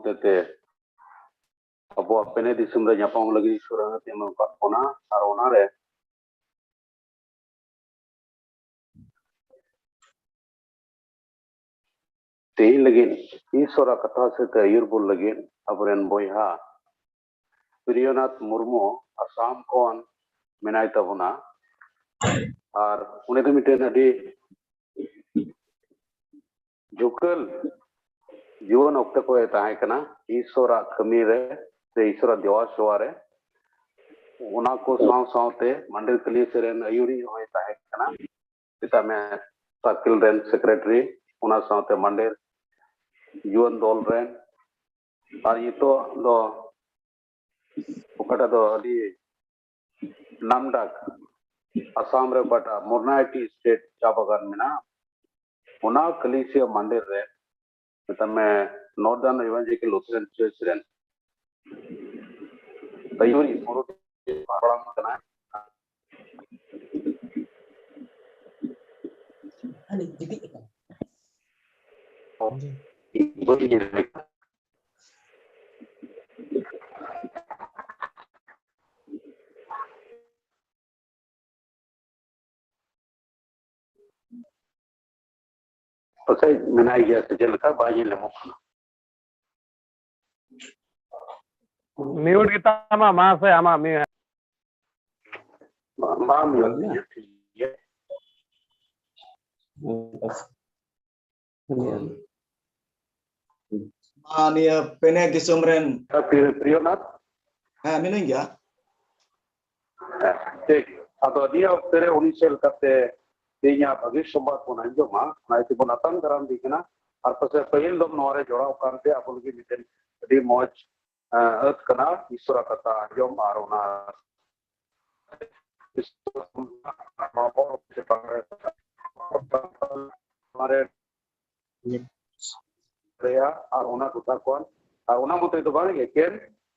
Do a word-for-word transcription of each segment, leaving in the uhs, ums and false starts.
ᱦᱚᱛᱮᱛᱮ ᱟᱵᱚᱣᱟᱜ ᱯᱮᱱᱮ ᱫᱤᱥᱚᱢ ᱨᱮ ᱧᱟᱯᱟᱢ ᱞᱟᱹᱜᱤᱫ ᱤᱥᱚᱨ ᱟᱹᱛᱮ ᱮᱢ ᱟᱠᱟᱫ ᱵᱚᱱᱟ᱾ ᱟᱨ ᱚᱱᱟᱨᱮ ᱛᱮᱦᱮᱧ ᱞᱟᱹᱜᱤᱫ ᱤᱥᱚᱨᱟᱜ ᱠᱟᱛᱷᱟ ᱥᱮᱫ ᱛᱮ ᱟᱹᱭᱩᱨ ᱵᱚᱱ ᱞᱟᱹᱜᱤᱫ ᱟᱵᱚᱨᱮᱱ ᱵᱚᱭᱦᱟ ᱯᱨᱤᱭᱚᱱᱟᱛᱷ ᱢᱩᱨᱢᱩ ᱟᱥᱟᱢ ᱠᱷᱚᱱ ᱢᱮᱱᱟᱭ ᱛᱟᱵᱚᱱᱟ᱾ ᱟᱨ ᱩᱱᱤ ᱫᱚ ᱢᱤᱫᱴᱮᱱ ᱟᱹᱰᱤ ᱡᱷᱩᱠᱟᱹᱞ ᱡᱩᱣᱟᱹᱱ ᱚᱠᱛᱮ ᱠᱷᱚᱱ ᱮ ᱛᱟᱦᱮᱸ ᱠᱟᱱᱟ ᱤᱥᱚᱨᱟᱜ ᱠᱟᱹᱢᱤ ᱨᱮ ᱥᱮ ᱤᱥᱚᱨᱟᱜ ᱫᱮᱣᱟ ᱥᱮᱣᱟ ᱨᱮ᱾ ᱚᱱᱟ ᱠᱚ ᱥᱟᱶ ᱥᱟᱶᱛᱮ ᱢᱟᱱᱰᱤᱨ ᱠᱟᱹᱞᱤᱭᱟᱹ ᱥᱮᱨᱮᱧ ᱟᱹᱭᱩᱨᱤᱡ ᱦᱚᱸᱭ ᱛᱟᱦᱮᱸ ᱠᱟᱱᱟ᱾ ᱢᱮᱛᱟᱜ ᱢᱮ ᱥᱟᱨᱠᱮᱞ ᱨᱮᱱ ᱥᱮᱠᱨᱮᱴᱟᱨᱤ, ᱚᱱᱟ ᱥᱟᱶᱛᱮ ᱢᱟᱱᱰᱤᱨ ᱡᱩᱣᱟᱹᱱ ᱫᱚᱞ ᱨᱮᱱ, ᱟᱨ ᱱᱤᱛᱚᱜ ᱫᱚ ᱚᱠᱟᱴᱟᱜ ᱫᱚ ᱟᱹᱰᱤ ᱱᱟᱢᱰᱟᱠ ᱟᱥᱟᱢ ᱨᱮ ᱚᱠᱟᱴᱟᱜ ᱢᱚᱨᱱᱟᱭᱴᱤ ᱥᱴᱮᱴ ᱪᱟ ᱵᱟᱜᱟᱱ ᱢᱮᱱᱟᱜᱼᱟ, ᱚᱱᱟ ᱠᱟᱹᱞᱤᱭᱟᱹ ᱢᱟᱱᱰᱤᱨ ᱨᱮ ᱢᱮᱛᱟᱜ ᱢᱮ Northern Evangelical Lutheran Church ᱨᱮᱱ ᱟᱹᱭᱩᱨᱤᱡ ᱢᱩᱨᱩᱫ ᱦᱟᱯᱲᱟᱢ ᱠᱟᱱᱟᱭ᱾ ᱯᱟᱥᱮᱡ ᱢᱮᱱᱟᱭ ᱜᱮᱭᱟ ᱥᱮ ᱪᱮᱫ ᱞᱮᱠᱟ, ᱵᱟᱭ ᱧᱮᱞ ᱧᱟᱢᱚᱜ ᱠᱟᱱᱟ᱾ ᱢᱤᱭᱩᱴ ᱜᱮᱛᱟᱢᱟ, ᱢᱟ ᱥᱮ ᱟᱢᱟᱜ ᱢᱤᱭᱩᱴ᱾ ᱵᱟᱝ ᱢᱤᱭᱩᱴ ᱜᱮᱭᱟ, ᱴᱷᱤᱠ ᱜᱮᱭᱟ᱾ ᱢᱟ ᱱᱤᱭᱟᱹ ᱯᱮᱱᱮ ᱫᱤᱥᱚᱢ ᱨᱮᱱ ᱯᱨᱤᱭᱚ- ᱯᱨᱤᱭᱚᱱᱟᱛᱷ᱾ ᱦᱮᱸ, ᱢᱤᱱᱟᱹᱧ ᱜᱮᱭᱟ᱾ ᱦᱮᱸ, ᱴᱷᱤᱠ᱾ ᱟᱫᱚ ᱱᱤᱭᱟᱹ ᱚᱠᱛᱮ ᱨᱮ ᱩᱱᱤ ᱪᱮᱫ ᱞᱮᱠᱟᱛᱮ ᱛᱮᱦᱮᱧᱟᱜ ᱵᱷᱟᱹᱜᱤ ᱥᱚᱢᱵᱟᱫ ᱵᱚᱱ ᱟᱸᱡᱚᱢᱟ, ᱚᱱᱟ ᱤᱭᱟᱹᱛᱮ ᱵᱚᱱ ᱟᱛᱟᱝ ᱫᱟᱨᱟᱢ ᱫᱮ ᱠᱟᱱᱟ᱾ ᱟᱨ ᱯᱟᱥᱮᱡ ᱯᱟᱹᱦᱤᱞ ᱫᱚᱢ ᱱᱚᱣᱟ ᱨᱮ ᱡᱚᱲᱟᱣ ᱠᱟᱱᱛᱮ ᱟᱵᱚ ᱞᱟᱹᱜᱤᱫ ᱢᱤᱫᱴᱮᱱ ᱟᱹᱰᱤ ᱢᱚᱡᱽ, ᱮᱸ, ᱟᱹᱛ ᱠᱟᱱᱟ ᱤᱥᱚᱨᱟᱜ ᱠᱟᱛᱷᱟ ᱟᱸᱡᱚᱢ ᱟᱨ ᱚᱱᱟ ᱚᱱᱟᱨᱮ ᱨᱮᱭᱟᱜ ᱟᱨ ᱚᱱᱟ ᱴᱚᱴᱷᱟ ᱠᱷᱚᱱ, ᱟᱨ ᱚᱱᱟ ᱢᱚᱛᱚ ᱫᱚ ᱵᱟᱝ, ᱮᱠᱮᱱ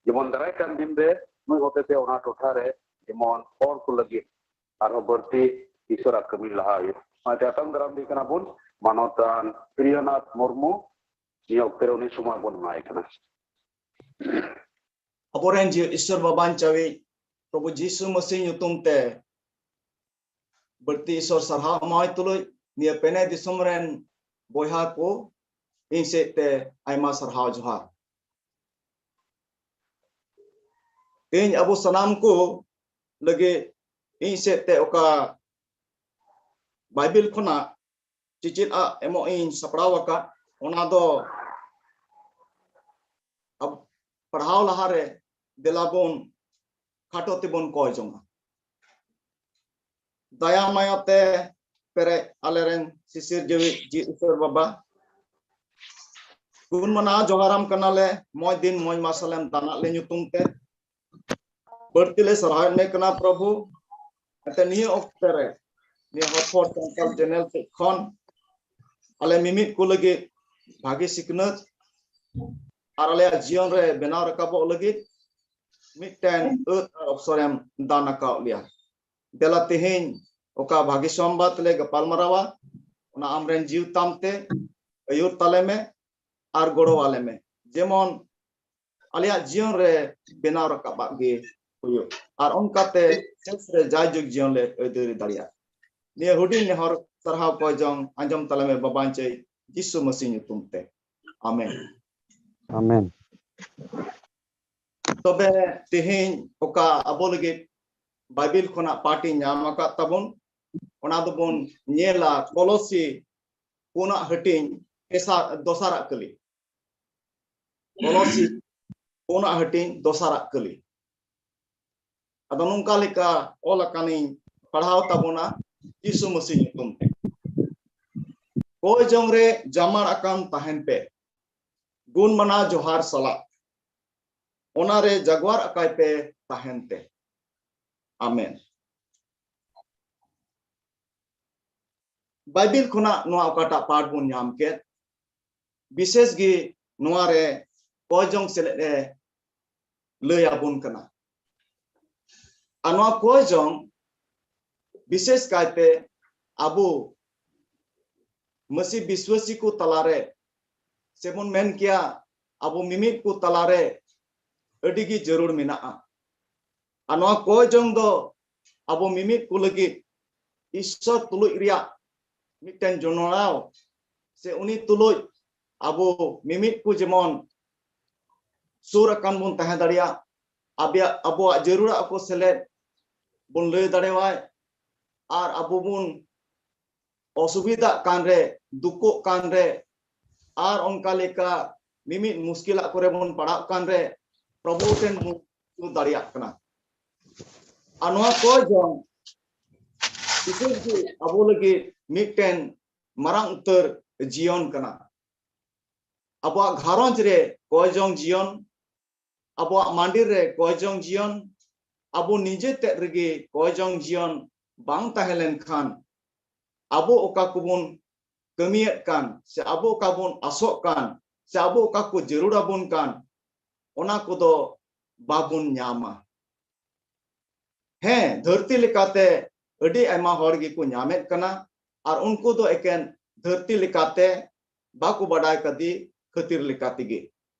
ᱡᱮᱢᱚᱱ ᱫᱟᱨᱟᱭ ᱠᱟᱱ ᱫᱤᱱ ᱨᱮ ᱱᱩᱭ ᱦᱚᱛᱮᱛᱮ ᱚᱱᱟ ᱴᱚᱴᱷᱟ ᱨᱮ ᱡᱮᱢᱚᱱ ᱦᱚᱲ ᱠᱚ ᱞᱟᱹᱜᱤᱫ ᱟᱨᱦᱚᱸ ᱵᱟᱹᱲᱛᱤ ᱤᱥᱚᱨᱟᱜ ᱠᱟᱹᱢᱤ ᱞᱟᱦᱟ ᱦᱩᱭᱩᱜ᱾ ᱚᱱᱟᱛᱮ ᱟᱛᱟᱝ ᱫᱟᱨᱟᱢ ᱫᱮ ᱠᱟᱱᱟ ᱵᱚᱱ ᱢᱟᱱᱚᱛᱟᱱ ᱯᱨᱤᱭᱚᱱᱟᱛᱷ ᱢᱩᱨᱢᱩ, ᱱᱤᱭᱟᱹ ᱚᱠᱛᱮ ᱨᱮ ᱩᱱᱤ ᱥᱚᱢᱚᱭ ᱵᱚᱱ ᱮᱢᱟᱭ ᱠᱟᱱᱟ᱾ ᱟᱵᱚᱨᱮᱱ ᱡᱤᱣᱤ ᱤᱥᱥᱚᱨ ᱵᱟᱵᱟᱧ ᱪᱟᱣᱤᱡ ᱯᱨᱚᱵᱷᱩ ᱡᱤᱥᱩ ᱢᱟᱹᱥᱤ ᱧᱩᱛᱩᱢ ᱛᱮ ᱵᱟᱹᱲᱛᱤ ᱤᱥᱥᱚᱨ ᱥᱟᱨᱦᱟᱣ ᱮᱢᱟᱣᱟᱭ ᱛᱩᱞᱩᱡ ᱱᱤᱭᱟᱹ ᱯᱮᱱᱮ ᱫᱤᱥᱚᱢ ᱨᱮᱱ ᱵᱚᱭᱦᱟ ᱠᱚ ᱤᱧ ᱥᱮᱫ ᱛᱮ ᱟᱭᱢᱟ ᱥᱟᱨᱦᱟᱣ ᱡᱚᱦᱟᱨ᱾ ᱛᱮᱦᱮᱧ ᱟᱵᱚ ᱥᱟᱱᱟᱢ ᱠᱚ ᱞᱟᱹᱜᱤᱫ ᱤᱧ ᱥᱮᱫ ᱛᱮ ᱚᱠᱟ ᱵᱟᱭᱵᱮᱞ ᱠᱷᱚᱱᱟᱜ ᱪᱮᱪᱮᱫ ᱟᱜ ᱮᱢᱚᱜ ᱤᱧ ᱥᱟᱯᱲᱟᱣ ᱟᱠᱟᱫ, ᱚᱱᱟ ᱫᱚ ᱟᱵ-, ᱯᱟᱲᱦᱟᱣ ᱞᱟᱦᱟᱨᱮ ᱫᱮᱞᱟ ᱵᱚᱱ ᱠᱷᱟᱴᱚ ᱛᱮᱵᱚᱱ ᱠᱚᱭ ᱡᱚᱝᱟ᱾ ᱫᱟᱭᱟ ᱢᱟᱭᱟ ᱛᱮ ᱯᱮᱨᱮᱡ ᱟᱞᱮᱨᱮᱱ ᱥᱤᱥᱤᱨ ᱡᱤᱣᱤ ᱡᱤ ᱩᱛᱟᱹᱨ ᱵᱟᱵᱟ, ᱜᱩᱱ ᱢᱟᱱᱟᱣ ᱡᱚᱦᱟᱨᱟᱢ ᱠᱟᱱᱟᱞᱮ, ᱢᱚᱡᱽ ᱫᱤᱱ ᱢᱚᱡᱽ ᱢᱟᱨᱥᱟᱞᱮᱢ ᱫᱟᱱᱟᱜ ᱞᱮ ᱧᱩᱛᱩᱢ ᱛᱮ᱾ ᱵᱟᱹᱲᱛᱤ ᱞᱮ ᱥᱟᱨᱦᱟᱣᱮᱫ ᱢᱮ ᱠᱟᱱᱟ ᱯᱨᱚᱵᱷᱩ᱾ ᱮᱱᱛᱮ ᱱᱤᱭᱟᱹ ᱚᱠᱛᱮ ᱨᱮ ᱱᱤᱭᱟᱹ ᱦᱚᱲ ᱦᱚᱯᱚᱱ ᱥᱟᱱᱛᱟᱲ ᱪᱮᱱᱮᱞ ᱥᱮᱫ ᱠᱷᱚᱱ ᱟᱞᱮ ᱢᱤᱢᱤᱫ ᱠᱚ ᱞᱟᱹᱜᱤᱫ ᱵᱷᱟᱹᱜᱤ ᱥᱤᱠᱷᱱᱟᱹᱛ ᱟᱨ ᱟᱞᱮᱭᱟᱜ ᱡᱤᱭᱚᱱ ᱨᱮ ᱵᱮᱱᱟᱣ ᱨᱟᱠᱟᱵᱚᱜ ᱞᱟᱹᱜᱤᱫ ᱢᱤᱫᱴᱮᱱ ᱟᱹᱛ ᱟᱨ ᱚᱯᱥᱚᱨᱮᱢ ᱫᱟᱱ ᱟᱠᱟᱣᱟᱫ ᱞᱮᱭᱟ᱾ ᱫᱮᱞᱟ ᱛᱮᱦᱮᱧ ᱚᱠᱟ ᱵᱷᱟᱹᱜᱤ ᱥᱚᱢᱵᱟᱫ ᱞᱮ ᱜᱟᱯᱟᱞ ᱢᱟᱨᱟᱣᱟ, ᱚᱱᱟ ᱟᱢᱨᱮᱱ ᱡᱤᱣᱤ ᱛᱟᱢ ᱛᱮ ᱟᱹᱭᱩᱨ ᱛᱟᱞᱮ ᱢᱮ ᱟᱨ ᱜᱚᱲᱚ ᱟᱞᱮ ᱢᱮ, ᱡᱮᱢᱚᱱ ᱟᱞᱮᱭᱟᱜ ᱡᱤᱭᱚᱱ ᱨᱮ ᱵᱮᱱᱟᱣ ᱨᱟᱠᱟᱵᱟᱜ ᱜᱮ ᱦᱩᱭᱩᱜ, ᱟᱨ ᱚᱱᱠᱟᱛᱮ ᱥᱮᱥ ᱨᱮ ᱡᱟᱭᱡᱩᱜᱽ ᱡᱤᱭᱚᱱ ᱞᱮ ᱟᱹᱭᱫᱟᱹᱨᱤ ᱫᱟᱲᱮᱭᱟᱜ᱾ ᱱᱤᱭᱟᱹ ᱦᱩᱰᱤᱧ ᱱᱮᱦᱚᱨ ᱥᱟᱨᱦᱟᱣ ᱠᱚᱭ ᱡᱚᱝ ᱟᱸᱡᱚᱢ ᱛᱟᱞᱮ ᱢᱮ ᱵᱟᱵᱟᱧ ᱪᱟᱹᱭ ᱡᱤᱥᱩ ᱢᱟᱹᱥᱤ ᱧᱩᱛᱩᱢ ᱛᱮ, ᱟᱢᱮᱱ᱾ ᱟᱢᱮᱱ᱾ ᱛᱚᱵᱮ ᱛᱮᱦᱮᱧ ᱚᱠᱟ ᱟᱵᱚ ᱞᱟᱹᱜᱤᱫ ᱵᱟᱭᱵᱮᱞ ᱠᱷᱚᱱᱟᱜ ᱯᱟᱴ ᱤᱧ ᱧᱟᱢ ᱟᱠᱟᱫ ᱛᱟᱵᱚᱱ, ᱚᱱᱟ ᱫᱚᱵᱚᱱ ᱧᱮᱞᱟ ᱠᱚᱞᱚᱥᱤ ᱯᱩᱱᱟᱜ ᱦᱟᱹᱴᱤᱧ ᱛᱮᱥᱟᱨ, ᱫᱚᱥᱟᱨᱟᱜ ᱠᱟᱹᱞᱤ᱾ ᱠᱚᱞᱚᱥᱤ ᱯᱩᱱᱟᱜ ᱦᱟᱹᱴᱤᱧ ᱫᱚᱥᱟᱨᱟᱜ ᱠᱟᱹᱞᱤ᱾ ᱟᱫᱚ ᱱᱚᱝᱠᱟ ᱞᱮᱠᱟ ᱚᱞ ᱟᱠᱟᱱᱤᱧ ᱯᱟᱲᱦᱟᱣ ᱛᱟᱵᱚᱱᱟ ᱡᱤᱥᱩ ᱢᱟᱹᱥᱤ ᱧᱩᱛᱩᱢ ᱛᱮ᱾ ᱠᱚᱭ ᱡᱚᱝ ᱨᱮ ᱡᱟᱢᱟᱲ ᱟᱠᱟᱱ ᱛᱟᱦᱮᱱ ᱯᱮ, ᱜᱩᱱ ᱢᱟᱱᱟᱣ ᱡᱚᱦᱟᱨ ᱥᱟᱞᱟᱜ᱾ ᱚᱱᱟᱨᱮ ᱡᱟᱜᱣᱟᱨ ᱟᱠᱟᱭ ᱯᱮ ᱛᱟᱦᱮᱱ ᱛᱮ᱾ ᱟᱢᱮᱱ᱾ ᱵᱟᱭᱵᱮᱞ ᱠᱷᱚᱱᱟᱜ ᱱᱚᱣᱟ ᱚᱠᱟᱴᱟᱜ ᱯᱟᱴ ᱵᱚᱱ ᱧᱟᱢ ᱠᱮᱫ, ᱵᱤᱥᱮᱥ ᱜᱮ ᱱᱚᱣᱟ ᱨᱮ ᱠᱚᱭ ᱡᱚᱝ ᱥᱮᱞᱮᱫ ᱮ ᱞᱟᱹᱭ ᱟᱵᱚᱱ ᱠᱟᱱᱟ᱾ ᱟᱨ ᱱᱚᱣᱟ ᱠᱚᱭ ᱡᱚᱝ ᱵᱤᱥᱮᱥ ᱠᱟᱭᱛᱮ ᱟᱵᱚ ᱢᱟᱹᱥᱤ ᱵᱤᱥᱣᱟᱹᱥᱤ ᱠᱚ ᱛᱟᱞᱟᱨᱮ ᱥᱮᱵᱚᱱ ᱢᱮᱱ ᱠᱮᱭᱟ, ᱟᱵᱚ ᱢᱤᱢᱤᱫ ᱠᱚ ᱛᱟᱞᱟᱨᱮ ᱟᱹᱰᱤ ᱜᱮ ᱡᱟᱹᱨᱩᱲ ᱢᱮᱱᱟᱜᱼᱟ᱾ ᱟᱨ ᱱᱚᱣᱟ ᱠᱚᱭ ᱡᱚᱝ ᱫᱚ ᱟᱵᱚ ᱢᱤᱢᱤᱫ ᱠᱚ ᱞᱟᱹᱜᱤᱫ ᱤᱥᱥᱚᱨ ᱛᱩᱞᱩᱡ ᱨᱮᱭᱟᱜ ᱢᱤᱫᱴᱮᱱ ᱡᱚᱱᱚᱲᱟᱣ, ᱥᱮ ᱩᱱᱤ ᱛᱩᱞᱩᱡ ᱟᱵᱚ ᱢᱤᱢᱤᱫ ᱠᱚ ᱡᱮᱢᱚᱱ ᱥᱩᱨ ᱟᱠᱟᱱ ᱵᱚᱱ ᱛᱟᱦᱮᱸ ᱫᱟᱲᱮᱭᱟᱜ, ᱟᱵᱮᱭᱟᱜ, ᱟᱵᱚᱣᱟᱜ ᱡᱟᱹᱨᱩᱲᱟᱜ ᱠᱚ ᱥᱮᱞᱮᱫ ᱵᱚᱱ ᱞᱟᱹᱭ ᱫᱟᱲᱮᱣᱟᱭ, ᱟᱨ ᱟᱵᱚ ᱵᱚᱱ ᱚᱥᱩᱵᱤᱫᱷᱟᱜ ᱠᱟᱱ ᱨᱮ, ᱫᱩᱠᱚᱜ ᱠᱟᱱ ᱨᱮ, ᱟᱨ ᱚᱱᱠᱟ ᱞᱮᱠᱟ ᱢᱤᱢᱤᱫ ᱢᱩᱥᱠᱤᱞᱟᱜ ᱠᱚᱨᱮ ᱵᱚᱱ ᱯᱟᱲᱟᱜ ᱠᱟᱱ ᱨᱮ, ᱯᱨᱚᱵᱷᱩ ᱴᱷᱮᱱ ᱵᱚᱱ ᱥᱩᱨ ᱫᱟᱲᱮᱭᱟᱜ ᱠᱟᱱᱟ᱾ ᱟᱨ ᱱᱚᱣᱟ ᱠᱚᱭ ᱡᱚᱝ ᱵᱤᱥᱮᱥ ᱜᱮ ᱟᱵᱚ ᱞᱟᱹᱜᱤᱫ ᱢᱤᱫᱴᱮᱱ ᱢᱟᱨᱟᱝ ᱩᱛᱟᱹᱨ ᱡᱤᱭᱚᱱ ᱠᱟᱱᱟ᱾ ᱟᱵᱚᱣᱟᱜ ᱜᱷᱟᱨᱚᱸᱡᱽ ᱨᱮ ᱠᱚᱭ ᱡᱚᱝ ᱡᱤᱭᱚᱱ, ᱟᱵᱚᱣᱟᱜ ᱢᱟᱸᱰᱮᱨ ᱨᱮ ᱠᱚᱭ ᱡᱚᱝ ᱡᱤᱭᱚᱱ, ᱟᱵᱚ ᱱᱤᱡᱮ ᱛᱮᱫ ᱨᱮᱜᱮ ᱠᱚᱭ ᱡᱚᱝ ᱡᱤᱭᱚᱱ ᱵᱟᱝ ᱛᱟᱦᱮᱸ ᱞᱮᱱᱠᱷᱟᱱ, ᱟᱵᱚ ᱚᱠᱟ ᱠᱚᱵᱚᱱ ᱠᱟᱹᱢᱤᱭᱮᱫ ᱠᱟᱱ, ᱥᱮ ᱟᱵᱚ ᱚᱠᱟ ᱵᱚᱱ ᱟᱥᱚᱜ ᱠᱟᱱ, ᱥᱮ ᱟᱵᱚ ᱚᱠᱟ ᱠᱚ ᱡᱟᱹᱨᱩᱲ ᱟᱵᱚᱱ ᱠᱟᱱ, ᱚᱱᱟ ᱠᱚᱫᱚ ᱵᱟᱵᱚᱱ ᱧᱟᱢᱟ᱾ ᱦᱮᱸ, ᱫᱷᱟᱹᱨᱛᱤ ᱞᱮᱠᱟᱛᱮ ᱟᱹᱰᱤ ᱟᱭᱢᱟ ᱦᱚᱲ ᱜᱮᱠᱚ ᱧᱟᱢᱮᱫ ᱠᱟᱱᱟ, ᱟᱨ ᱩᱱᱠᱩ ᱫᱚ ᱮᱠᱮᱱ ᱫᱷᱟᱹᱨᱛᱤ ᱞᱮᱠᱟᱛᱮ ᱵᱟᱠᱚ ᱵᱟᱰᱟᱭ ᱠᱟᱫᱮ ᱠᱷᱟᱹᱛᱤᱨ ᱞᱮᱠᱟ ᱛᱮᱜᱮ,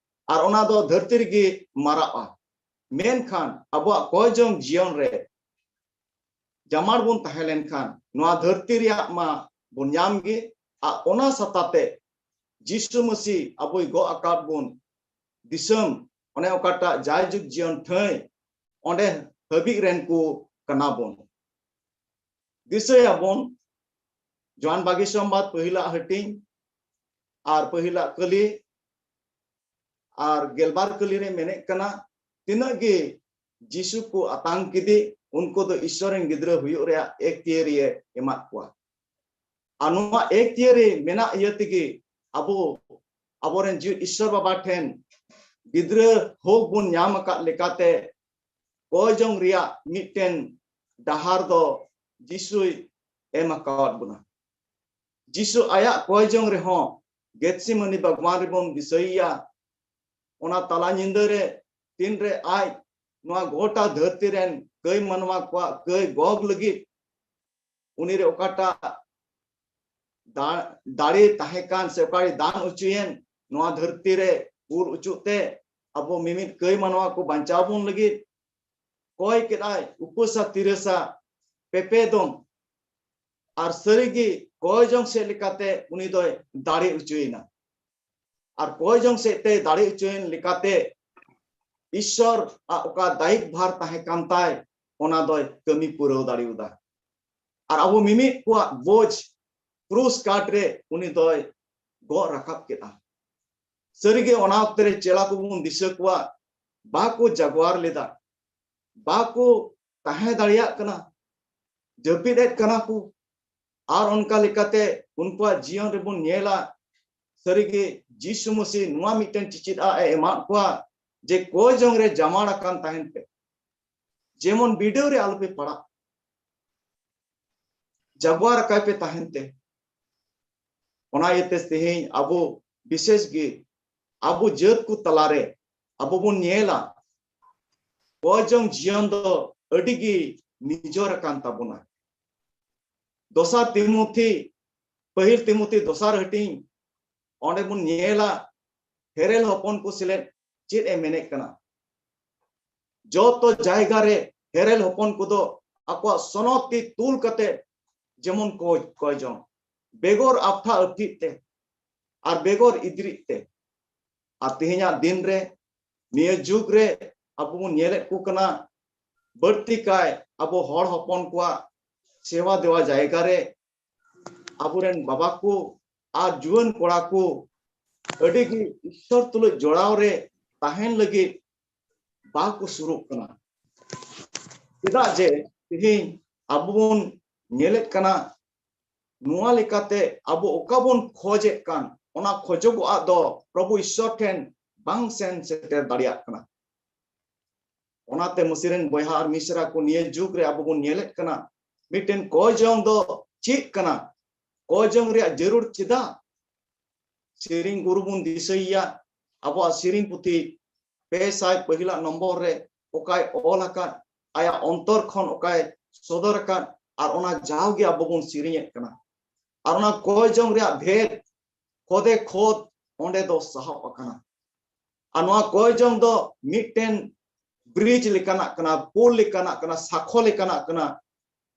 ᱟᱨ ᱚᱱᱟ ᱫᱚ ᱫᱷᱟᱹᱨᱛᱤ ᱨᱮᱜᱮ ᱢᱟᱨᱟᱜᱼᱟ᱾ ᱢᱮᱱᱠᱷᱟᱱ ᱟᱵᱚᱣᱟᱜ ᱠᱚᱭ ᱡᱚᱝ ᱡᱤᱭᱚᱱ ᱨᱮ ᱡᱟᱢᱟᱲ ᱵᱚᱱ ᱛᱟᱦᱮᱸ ᱞᱮᱱᱠᱷᱟᱱ, ᱱᱚᱣᱟ ᱫᱷᱟᱹᱨᱛᱤ ᱨᱮᱭᱟᱜ ᱢᱟ ᱵᱚᱱ ᱧᱟᱢ ᱜᱮ, ᱟᱨ ᱚᱱᱟ ᱥᱟᱛᱟᱛᱮ ᱡᱤᱥᱩ ᱢᱟᱹᱥᱤ ᱟᱵᱚᱭ ᱜᱚᱜ ᱟᱠᱟᱫ ᱵᱚᱱ ᱫᱤᱥᱚᱢ, ᱚᱱᱮ ᱚᱠᱟᱴᱟᱜ ᱡᱟᱭᱡᱩᱜᱽ ᱡᱤᱭᱚᱱ ᱴᱷᱟᱹᱭ, ᱚᱸᱰᱮ ᱦᱟᱹᱵᱤᱡ ᱨᱮᱱ ᱠᱚ ᱠᱟᱱᱟ ᱵᱚᱱ᱾ ᱫᱤᱥᱟᱹᱭᱟᱵᱚᱱ, ᱡᱚᱦᱟᱱ ᱵᱟᱜᱤ ᱥᱚᱢᱵᱟᱫ ᱯᱟᱹᱦᱤᱞᱟᱜ ᱦᱟᱹᱴᱤᱧ ᱟᱨ ᱯᱟᱹᱦᱤᱞᱟᱜ ᱠᱟᱹᱞᱤ ᱟᱨ ᱜᱮᱞᱵᱟᱨ ᱠᱟᱹᱞᱤ ᱨᱮ ᱢᱮᱱᱮᱫ ᱠᱟᱱᱟ, ᱛᱤᱱᱟᱹᱜ ᱜᱮ ᱡᱤᱥᱩ ᱠᱚ ᱟᱛᱟᱝ ᱠᱮᱫᱮ, ᱩᱱᱠᱩ ᱫᱚ ᱤᱥᱥᱚᱨ ᱨᱮᱱ ᱜᱤᱫᱽᱨᱟᱹ ᱦᱩᱭᱩᱜ ᱨᱮᱭᱟᱜ ᱮᱠᱛᱤᱭᱟᱹᱨᱤ ᱮ ᱮᱢᱟᱫ ᱠᱚᱣᱟ᱾ ᱟᱨ ᱱᱚᱣᱟ ᱮᱠᱛᱤᱭᱟᱹᱨᱤ ᱢᱮᱱᱟᱜ ᱤᱭᱟᱹ ᱛᱮᱜᱮ ᱟᱵᱚ, ᱟᱵᱚᱨᱮᱱ ᱡᱤᱣᱤ ᱤᱥᱥᱚᱨ ᱵᱟᱵᱟ ᱴᱷᱮᱱ ᱜᱤᱫᱽᱨᱟᱹ ᱦᱚᱠ ᱵᱚᱱ ᱧᱟᱢ ᱟᱠᱟᱫ ᱞᱮᱠᱟᱛᱮ, ᱠᱚᱭ ᱡᱚᱝ ᱨᱮᱭᱟᱜ ᱢᱤᱫᱴᱮᱱ ᱰᱟᱦᱟᱨ ᱫᱚ ᱡᱤᱥᱩᱭ ᱮᱢ ᱟᱠᱟᱣᱟᱫ ᱵᱚᱱᱟ᱾ ᱡᱤᱥᱩ ᱟᱭᱟᱜ ᱠᱚᱭ ᱡᱚᱝ ᱨᱮᱦᱚᱸ ᱜᱮᱛᱥᱤᱢᱟᱱᱤ ᱵᱟᱜᱽᱣᱟᱱ ᱨᱮᱵᱚᱱ ᱫᱤᱥᱟᱹᱭᱮᱭᱟ᱾ ᱚᱱᱟ ᱛᱟᱞᱟ ᱧᱤᱫᱟᱹ ᱨᱮ ᱛᱤᱱᱨᱮ ᱟᱡ ᱱᱚᱣᱟ ᱜᱚᱴᱟ ᱫᱷᱟᱹᱨᱛᱤ ᱨᱮᱱ ᱠᱟᱹᱭ ᱢᱟᱱᱣᱟ ᱠᱚᱣᱟᱜ ᱠᱟᱹᱭ ᱜᱚᱜ ᱞᱟᱹᱜᱤᱫ ᱩᱱᱤ ᱨᱮ ᱚᱠᱟᱴᱟᱜ ᱫᱟ-, ᱫᱟᱲᱮ ᱛᱟᱦᱮᱸ ᱠᱟᱱ ᱥᱮ ᱚᱠᱟᱨᱮ ᱫᱟᱱ ᱦᱚᱪᱚᱭᱮᱱ, ᱱᱚᱣᱟ ᱫᱷᱟᱹᱨᱛᱤ ᱨᱮ ᱩᱨ ᱩᱪᱩᱜ ᱛᱮ ᱟᱵᱚ ᱢᱤᱢᱤᱫ ᱠᱟᱹᱭ ᱢᱟᱱᱣᱟ ᱠᱚ ᱵᱟᱧᱪᱟᱣ ᱵᱚᱱ ᱞᱟᱹᱜᱤᱫ ᱠᱚᱭ ᱠᱮᱫᱟᱭ ᱩᱯᱟᱹᱥᱟ ᱛᱤᱨᱟᱹᱥᱟ ᱯᱮᱯᱮ ᱫᱚᱱ᱾ ᱟᱨ ᱥᱟᱹᱨᱤᱜᱮ ᱠᱚᱭ ᱡᱚᱝ ᱥᱮᱫ ᱞᱮᱠᱟᱛᱮ ᱩᱱᱤ ᱫᱚᱭ ᱫᱟᱲᱮ ᱦᱚᱪᱚᱭᱮᱱᱟ᱾ ᱟᱨ ᱠᱚᱭ ᱡᱚᱝ ᱥᱮᱫ ᱛᱮ ᱫᱟᱲᱮ ᱦᱚᱪᱚᱭᱮᱱ ᱞᱮᱠᱟᱛᱮ ᱤᱥᱥᱚᱨ ᱟᱜ ᱚᱠᱟ ᱫᱟᱭᱤᱛ ᱵᱷᱟᱨ ᱛᱟᱦᱮᱸ ᱠᱟᱱ ᱛᱟᱭ, ᱚᱱᱟ ᱫᱚᱭ ᱠᱟᱹᱢᱤ ᱯᱩᱨᱟᱹᱣ ᱫᱟᱲᱮᱭᱟᱫᱟ᱾ ᱟᱨ ᱟᱵᱚ ᱢᱤᱢᱤᱫ ᱠᱚᱣᱟᱜ ᱵᱳᱡᱽ ᱠᱨᱩᱥ ᱠᱟᱴ ᱨᱮ ᱩᱱᱤ ᱫᱚᱭ ᱜᱚᱜ ᱨᱟᱠᱟᱵ ᱠᱮᱫᱟ᱾ ᱥᱟᱹᱨᱤᱜᱮ ᱚᱱᱟ ᱚᱠᱛᱮ ᱨᱮ ᱪᱮᱞᱟ ᱠᱚᱵᱚᱱ ᱫᱤᱥᱟᱹ ᱠᱚᱣᱟ, ᱵᱟᱠᱚ ᱡᱟᱜᱣᱟᱨ ᱞᱮᱫᱟ, ᱵᱟᱠᱚ ᱛᱟᱦᱮᱸ ᱫᱟᱲᱮᱭᱟᱜ ᱠᱟᱱᱟ, ᱡᱟᱹᱯᱤᱫ ᱮᱫ ᱠᱟᱱᱟ ᱠᱚ᱾ ᱟᱨ ᱚᱱᱠᱟ ᱞᱮᱠᱟᱛᱮ ᱩᱱᱠᱩᱣᱟᱜ ᱡᱤᱭᱚᱱ ᱨᱮᱵᱚᱱ ᱧᱮᱞᱟ, ᱥᱟᱹᱨᱤᱜᱮ ᱡᱤᱥᱩ ᱢᱟᱹᱥᱤ ᱱᱚᱣᱟ ᱢᱤᱫᱴᱮᱱ ᱪᱤᱪᱤᱫ ᱟᱜ ᱮ ᱮᱢᱟᱫ ᱠᱚᱣᱟ ᱡᱮ ᱠᱚᱭ ᱡᱚᱝ ᱨᱮ ᱡᱟᱢᱟᱲ ᱟᱠᱟᱱ ᱛᱟᱦᱮᱱ ᱯᱮ, ᱡᱮᱢᱚᱱ ᱵᱤᱰᱟᱹᱣ ᱨᱮ ᱟᱞᱚᱯᱮ ᱯᱟᱲᱟᱜ, ᱡᱟᱜᱣᱟᱨ ᱟᱠᱟᱭ ᱯᱮ ᱛᱟᱦᱮᱱ ᱛᱮ᱾ ᱚᱱᱟ ᱤᱭᱟᱹᱛᱮ ᱛᱮᱦᱮᱧ ᱟᱵᱚ ᱵᱤᱥᱮᱥ ᱜᱮ ᱟᱵᱚ ᱡᱟᱹᱛ ᱠᱚ ᱛᱟᱞᱟᱨᱮ ᱟᱵᱚ ᱵᱚᱱ ᱧᱮᱞᱟ, ᱠᱚᱭ ᱡᱚᱝ ᱡᱤᱭᱚᱱ ᱫᱚ ᱟᱹᱰᱤ ᱜᱮ ᱱᱤᱡᱚᱨ ᱟᱠᱟᱱ ᱛᱟᱵᱚᱱᱟ᱾ ᱫᱚᱥᱟᱨ ᱛᱤᱢᱳᱛᱷᱤ, ᱯᱟᱹᱦᱤᱞ ᱛᱤᱢᱳᱛᱷᱤ ᱫᱚᱥᱟᱨ ᱦᱟᱹᱴᱤᱧ, ᱚᱸᱰᱮ ᱵᱚᱱ ᱧᱮᱞᱟ ᱦᱮᱨᱮᱞ ᱦᱚᱯᱚᱱ ᱠᱚ ᱥᱮᱞᱮᱫ ᱪᱮᱫ ᱮ ᱢᱮᱱᱮᱫ ᱠᱟᱱᱟ᱾ ᱡᱚᱛᱚ ᱡᱟᱭᱜᱟ ᱨᱮ ᱦᱮᱨᱮᱞ ᱦᱚᱯᱚᱱ ᱠᱚᱫᱚ ᱟᱠᱚᱣᱟᱜ ᱥᱚᱱᱚᱛ ᱛᱤ ᱛᱩᱞ ᱠᱟᱛᱮ ᱡᱮᱢᱚᱱ ᱠᱚ ᱠᱚᱭ ᱡᱚᱝ, ᱵᱮᱜᱚᱨ ᱟᱯᱴᱷᱟ ᱟᱹᱯᱴᱷᱤᱡ ᱛᱮ ᱟᱨ ᱵᱮᱜᱚᱨ ᱤᱫᱨᱤᱡ ᱛᱮ᱾ ᱟᱨ ᱛᱮᱦᱮᱧᱟᱜ ᱫᱤᱱ ᱨᱮ, ᱱᱤᱭᱟᱹ ᱡᱩᱜᱽ ᱨᱮ ᱟᱵᱚ ᱵᱚᱱ ᱧᱮᱞᱮᱫ ᱠᱚ ᱠᱟᱱᱟ, ᱵᱟᱹᱲᱛᱤ ᱠᱟᱭ ᱟᱵᱚ ᱦᱚᱲ ᱦᱚᱯᱚᱱ ᱠᱚᱣᱟᱜ ᱥᱮᱵᱟ ᱫᱮᱣᱟ ᱡᱟᱭᱜᱟ ᱨᱮ ᱟᱵᱚᱨᱮᱱ ᱵᱟᱵᱟ ᱠᱚ ᱟᱨ ᱡᱩᱣᱟᱹᱱ ᱠᱚᱲᱟ ᱠᱚ ᱟᱹᱰᱤ ᱜᱮ ᱤᱥᱥᱚᱨ ᱛᱩᱞᱩᱡ ᱡᱚᱲᱟᱣ ᱨᱮ ᱛᱟᱦᱮᱱ ᱞᱟᱹᱜᱤᱫ ᱵᱟᱠᱚ ᱥᱩᱨᱩᱜ ᱠᱟᱱᱟ᱾ ᱪᱮᱫᱟᱜ ᱡᱮ ᱛᱮᱦᱮᱧ ᱟᱵᱚ ᱵᱚᱱ ᱧᱮᱞᱮᱫ ᱠᱟᱱᱟ, ᱱᱚᱣᱟ ᱞᱮᱠᱟᱛᱮ ᱟᱵᱚ ᱚᱠᱟ ᱵᱚᱱ ᱠᱷᱚᱡᱮᱫ ᱠᱟᱱ, ᱚᱱᱟ ᱠᱷᱚᱡᱚᱜᱚᱜᱼᱟᱜ ᱫᱚ ᱯᱨᱚᱵᱷᱩ ᱤᱥᱥᱚᱨ ᱴᱷᱮᱱ ᱵᱟᱝ ᱥᱮᱱ ᱥᱮᱴᱮᱨ ᱫᱟᱲᱮᱭᱟᱜ ᱠᱟᱱᱟ᱾ ᱚᱱᱟᱛᱮ ᱢᱟᱹᱥᱤ ᱨᱮᱱ ᱵᱚᱭᱦᱟ ᱟᱨ ᱢᱤᱥᱨᱟ ᱠᱚ, ᱱᱤᱭᱟᱹ ᱡᱩᱜᱽ ᱨᱮ ᱟᱵᱚ ᱵᱚᱱ ᱧᱮᱞᱮᱫ ᱠᱟᱱᱟ, ᱢᱤᱫᱴᱮᱱ ᱠᱚᱭ ᱡᱚᱝ ᱫᱚ ᱪᱮᱫ ᱠᱟᱱᱟ? ᱠᱚᱭ ᱡᱚᱝ ᱨᱮᱭᱟᱜ ᱡᱟᱹᱨᱩᱲ ᱪᱮᱫᱟᱜ? ᱥᱮᱨᱮᱧ ᱜᱩᱨᱩ ᱵᱚᱱ ᱫᱤᱥᱟᱹᱭᱮᱭᱟ, ᱟᱵᱚᱣᱟᱜ ᱥᱮᱨᱮᱧ ᱯᱩᱛᱷᱤ ᱯᱮ ᱥᱟᱭ ᱯᱟᱹᱦᱤᱞᱟᱜ ᱱᱚᱢᱵᱚᱨ ᱨᱮ ᱚᱠᱟᱭ ᱚᱞ ᱟᱠᱟᱫ, ᱟᱭᱟᱜ ᱚᱱᱛᱚᱨ ᱠᱷᱚᱱ ᱚᱠᱟᱭ ᱥᱚᱫᱚᱨ ᱟᱠᱟᱫ, ᱟᱨ ᱚᱱᱟ ᱡᱟᱣᱜᱮ ᱟᱵᱚ ᱵᱚᱱ ᱥᱮᱨᱮᱧᱮᱫ ᱠᱟᱱᱟ᱾ ᱟᱨ ᱚᱱᱟ ᱠᱚᱭ ᱡᱚᱝ ᱨᱮᱭᱟᱜ ᱵᱷᱮᱫ, ᱠᱷᱚᱫᱮ ᱠᱷᱚᱫ, ᱚᱸᱰᱮ ᱫᱚ ᱥᱟᱦᱚᱵ ᱟᱠᱟᱱᱟ᱾ ᱟᱨ ᱱᱚᱣᱟ ᱠᱚᱭ ᱡᱚᱝ ᱫᱚ ᱢᱤᱫᱴᱮᱱ ᱵᱨᱤᱡᱽ ᱞᱮᱠᱟᱱᱟᱜ ᱠᱟᱱᱟ, ᱯᱳᱞ ᱞᱮᱠᱟᱱᱟᱜ ᱠᱟᱱᱟ, ᱥᱟᱸᱠᱷᱚ ᱞᱮᱠᱟᱱᱟᱜ ᱠᱟᱱᱟ᱾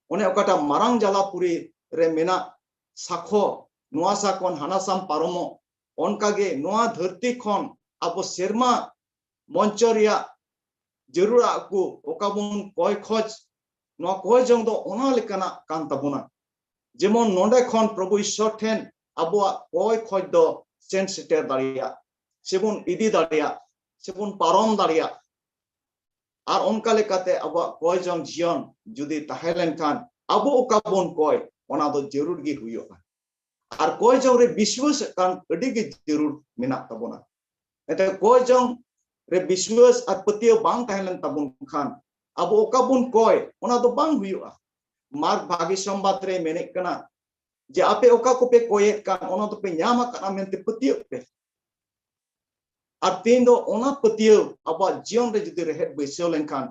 ᱚᱱᱮ ᱚᱠᱟᱴᱟᱜ ᱢᱟᱨᱟᱝ ᱡᱟᱞᱟᱯᱩᱨᱤ ᱨᱮ ᱢᱮᱱᱟᱜ ᱥᱟᱸᱠᱷᱚ, ᱱᱚᱣᱟ ᱥᱟ ᱠᱷᱚᱱ ᱦᱟᱱᱟ ᱥᱟᱢ ᱯᱟᱨᱚᱢᱚᱜ, ᱚᱱᱠᱟᱜᱮ ᱱᱚᱣᱟ ᱫᱷᱟᱹᱨᱛᱤ ᱠᱷᱚᱱ ᱟᱵᱚ ᱥᱮᱨᱢᱟ ᱢᱚᱧᱪᱚ ᱨᱮᱭᱟᱜ ᱡᱟᱹᱨᱩᱲᱟᱜ ᱠᱚ ᱚᱠᱟ ᱵᱚᱱ ᱠᱚᱭ ᱠᱷᱚᱡᱽ, ᱱᱚᱣᱟ ᱠᱚᱭ ᱡᱚᱝ ᱫᱚ ᱚᱱᱟ ᱞᱮᱠᱟᱱᱟᱜ ᱠᱟᱱ ᱛᱟᱵᱚᱱᱟ᱾ ᱡᱮᱢᱚᱱ ᱱᱚᱰᱮ ᱠᱷᱚᱱ ᱯᱨᱚᱵᱷᱩ ᱤᱥᱥᱚᱨ ᱴᱷᱮᱱ ᱟᱵᱚᱣᱟᱜ ᱠᱚᱭ ᱠᱷᱚᱡᱽ ᱫᱚ ᱥᱮᱱ ᱥᱮᱴᱮᱨ ᱫᱟᱲᱮᱭᱟᱜ, ᱥᱮᱵᱚᱱ ᱤᱫᱤ ᱫᱟᱲᱮᱭᱟᱜ, ᱥᱮᱵᱚᱱ ᱯᱟᱨᱚᱢ ᱫᱟᱲᱮᱭᱟᱜ᱾ ᱟᱨ ᱚᱱᱠᱟ ᱞᱮᱠᱟᱛᱮ ᱟᱵᱚᱣᱟᱜ ᱠᱚᱭ ᱡᱚᱝ ᱡᱤᱭᱚᱱ ᱡᱩᱫᱤ ᱛᱟᱦᱮᱸ ᱞᱮᱱᱠᱷᱟᱱ, ᱟᱵᱚ ᱚᱠᱟ ᱵᱚᱱ ᱠᱚᱭ, ᱚᱱᱟ ᱫᱚ ᱡᱟᱹᱨᱩᱲ ᱜᱮ ᱦᱩᱭᱩᱜᱼᱟ᱾ ᱟᱨ ᱠᱚᱭ ᱡᱚᱝ ᱨᱮ ᱵᱤᱥᱣᱟᱹᱥ ᱠᱟᱱ ᱟᱹᱰᱤ ᱜᱮ ᱡᱟᱹᱨᱩᱲ ᱢᱮᱱᱟᱜ ᱛᱟᱵᱚᱱᱟ᱾ ᱮᱱᱛᱮ ᱠᱚᱭ ᱡᱚᱝ ᱨᱮ ᱵᱤᱥᱣᱟᱹᱥ ᱟᱨ ᱯᱟᱹᱛᱭᱟᱹᱣ ᱵᱟᱝ ᱛᱟᱦᱮᱸ ᱞᱮᱱ ᱛᱟᱵᱚᱱ ᱠᱷᱟᱱ, ᱟᱵᱚ ᱚᱠᱟ ᱵᱚᱱ ᱠᱚᱭ, ᱚᱱᱟ ᱫᱚ ᱵᱟᱝ ᱦᱩᱭᱩᱜᱼᱟ᱾ ᱢᱟᱨᱠ ᱵᱷᱟᱜᱮ ᱥᱚᱢᱵᱟᱫ ᱨᱮ ᱢᱮᱱᱮᱫ ᱠᱟᱱᱟ ᱡᱮ ᱟᱯᱮ ᱚᱠᱟ ᱠᱚᱯᱮ ᱠᱚᱭᱮᱫ ᱠᱟᱱ, ᱚᱱᱟ ᱫᱚᱯᱮ ᱧᱟᱢ ᱟᱠᱟᱫᱼᱟ ᱢᱮᱱᱛᱮ ᱯᱟᱹᱛᱭᱟᱹᱜ ᱯᱮ᱾ ᱟᱨ ᱛᱮᱦᱮᱧ ᱫᱚ ᱚᱱᱟ ᱯᱟᱹᱛᱭᱟᱹᱣ ᱟᱵᱚᱣᱟᱜ ᱡᱤᱭᱚᱱ ᱨᱮ ᱡᱩᱫᱤ ᱨᱮᱦᱮᱫ ᱵᱟᱹᱭᱥᱟᱹᱣ ᱞᱮᱱᱠᱷᱟᱱ,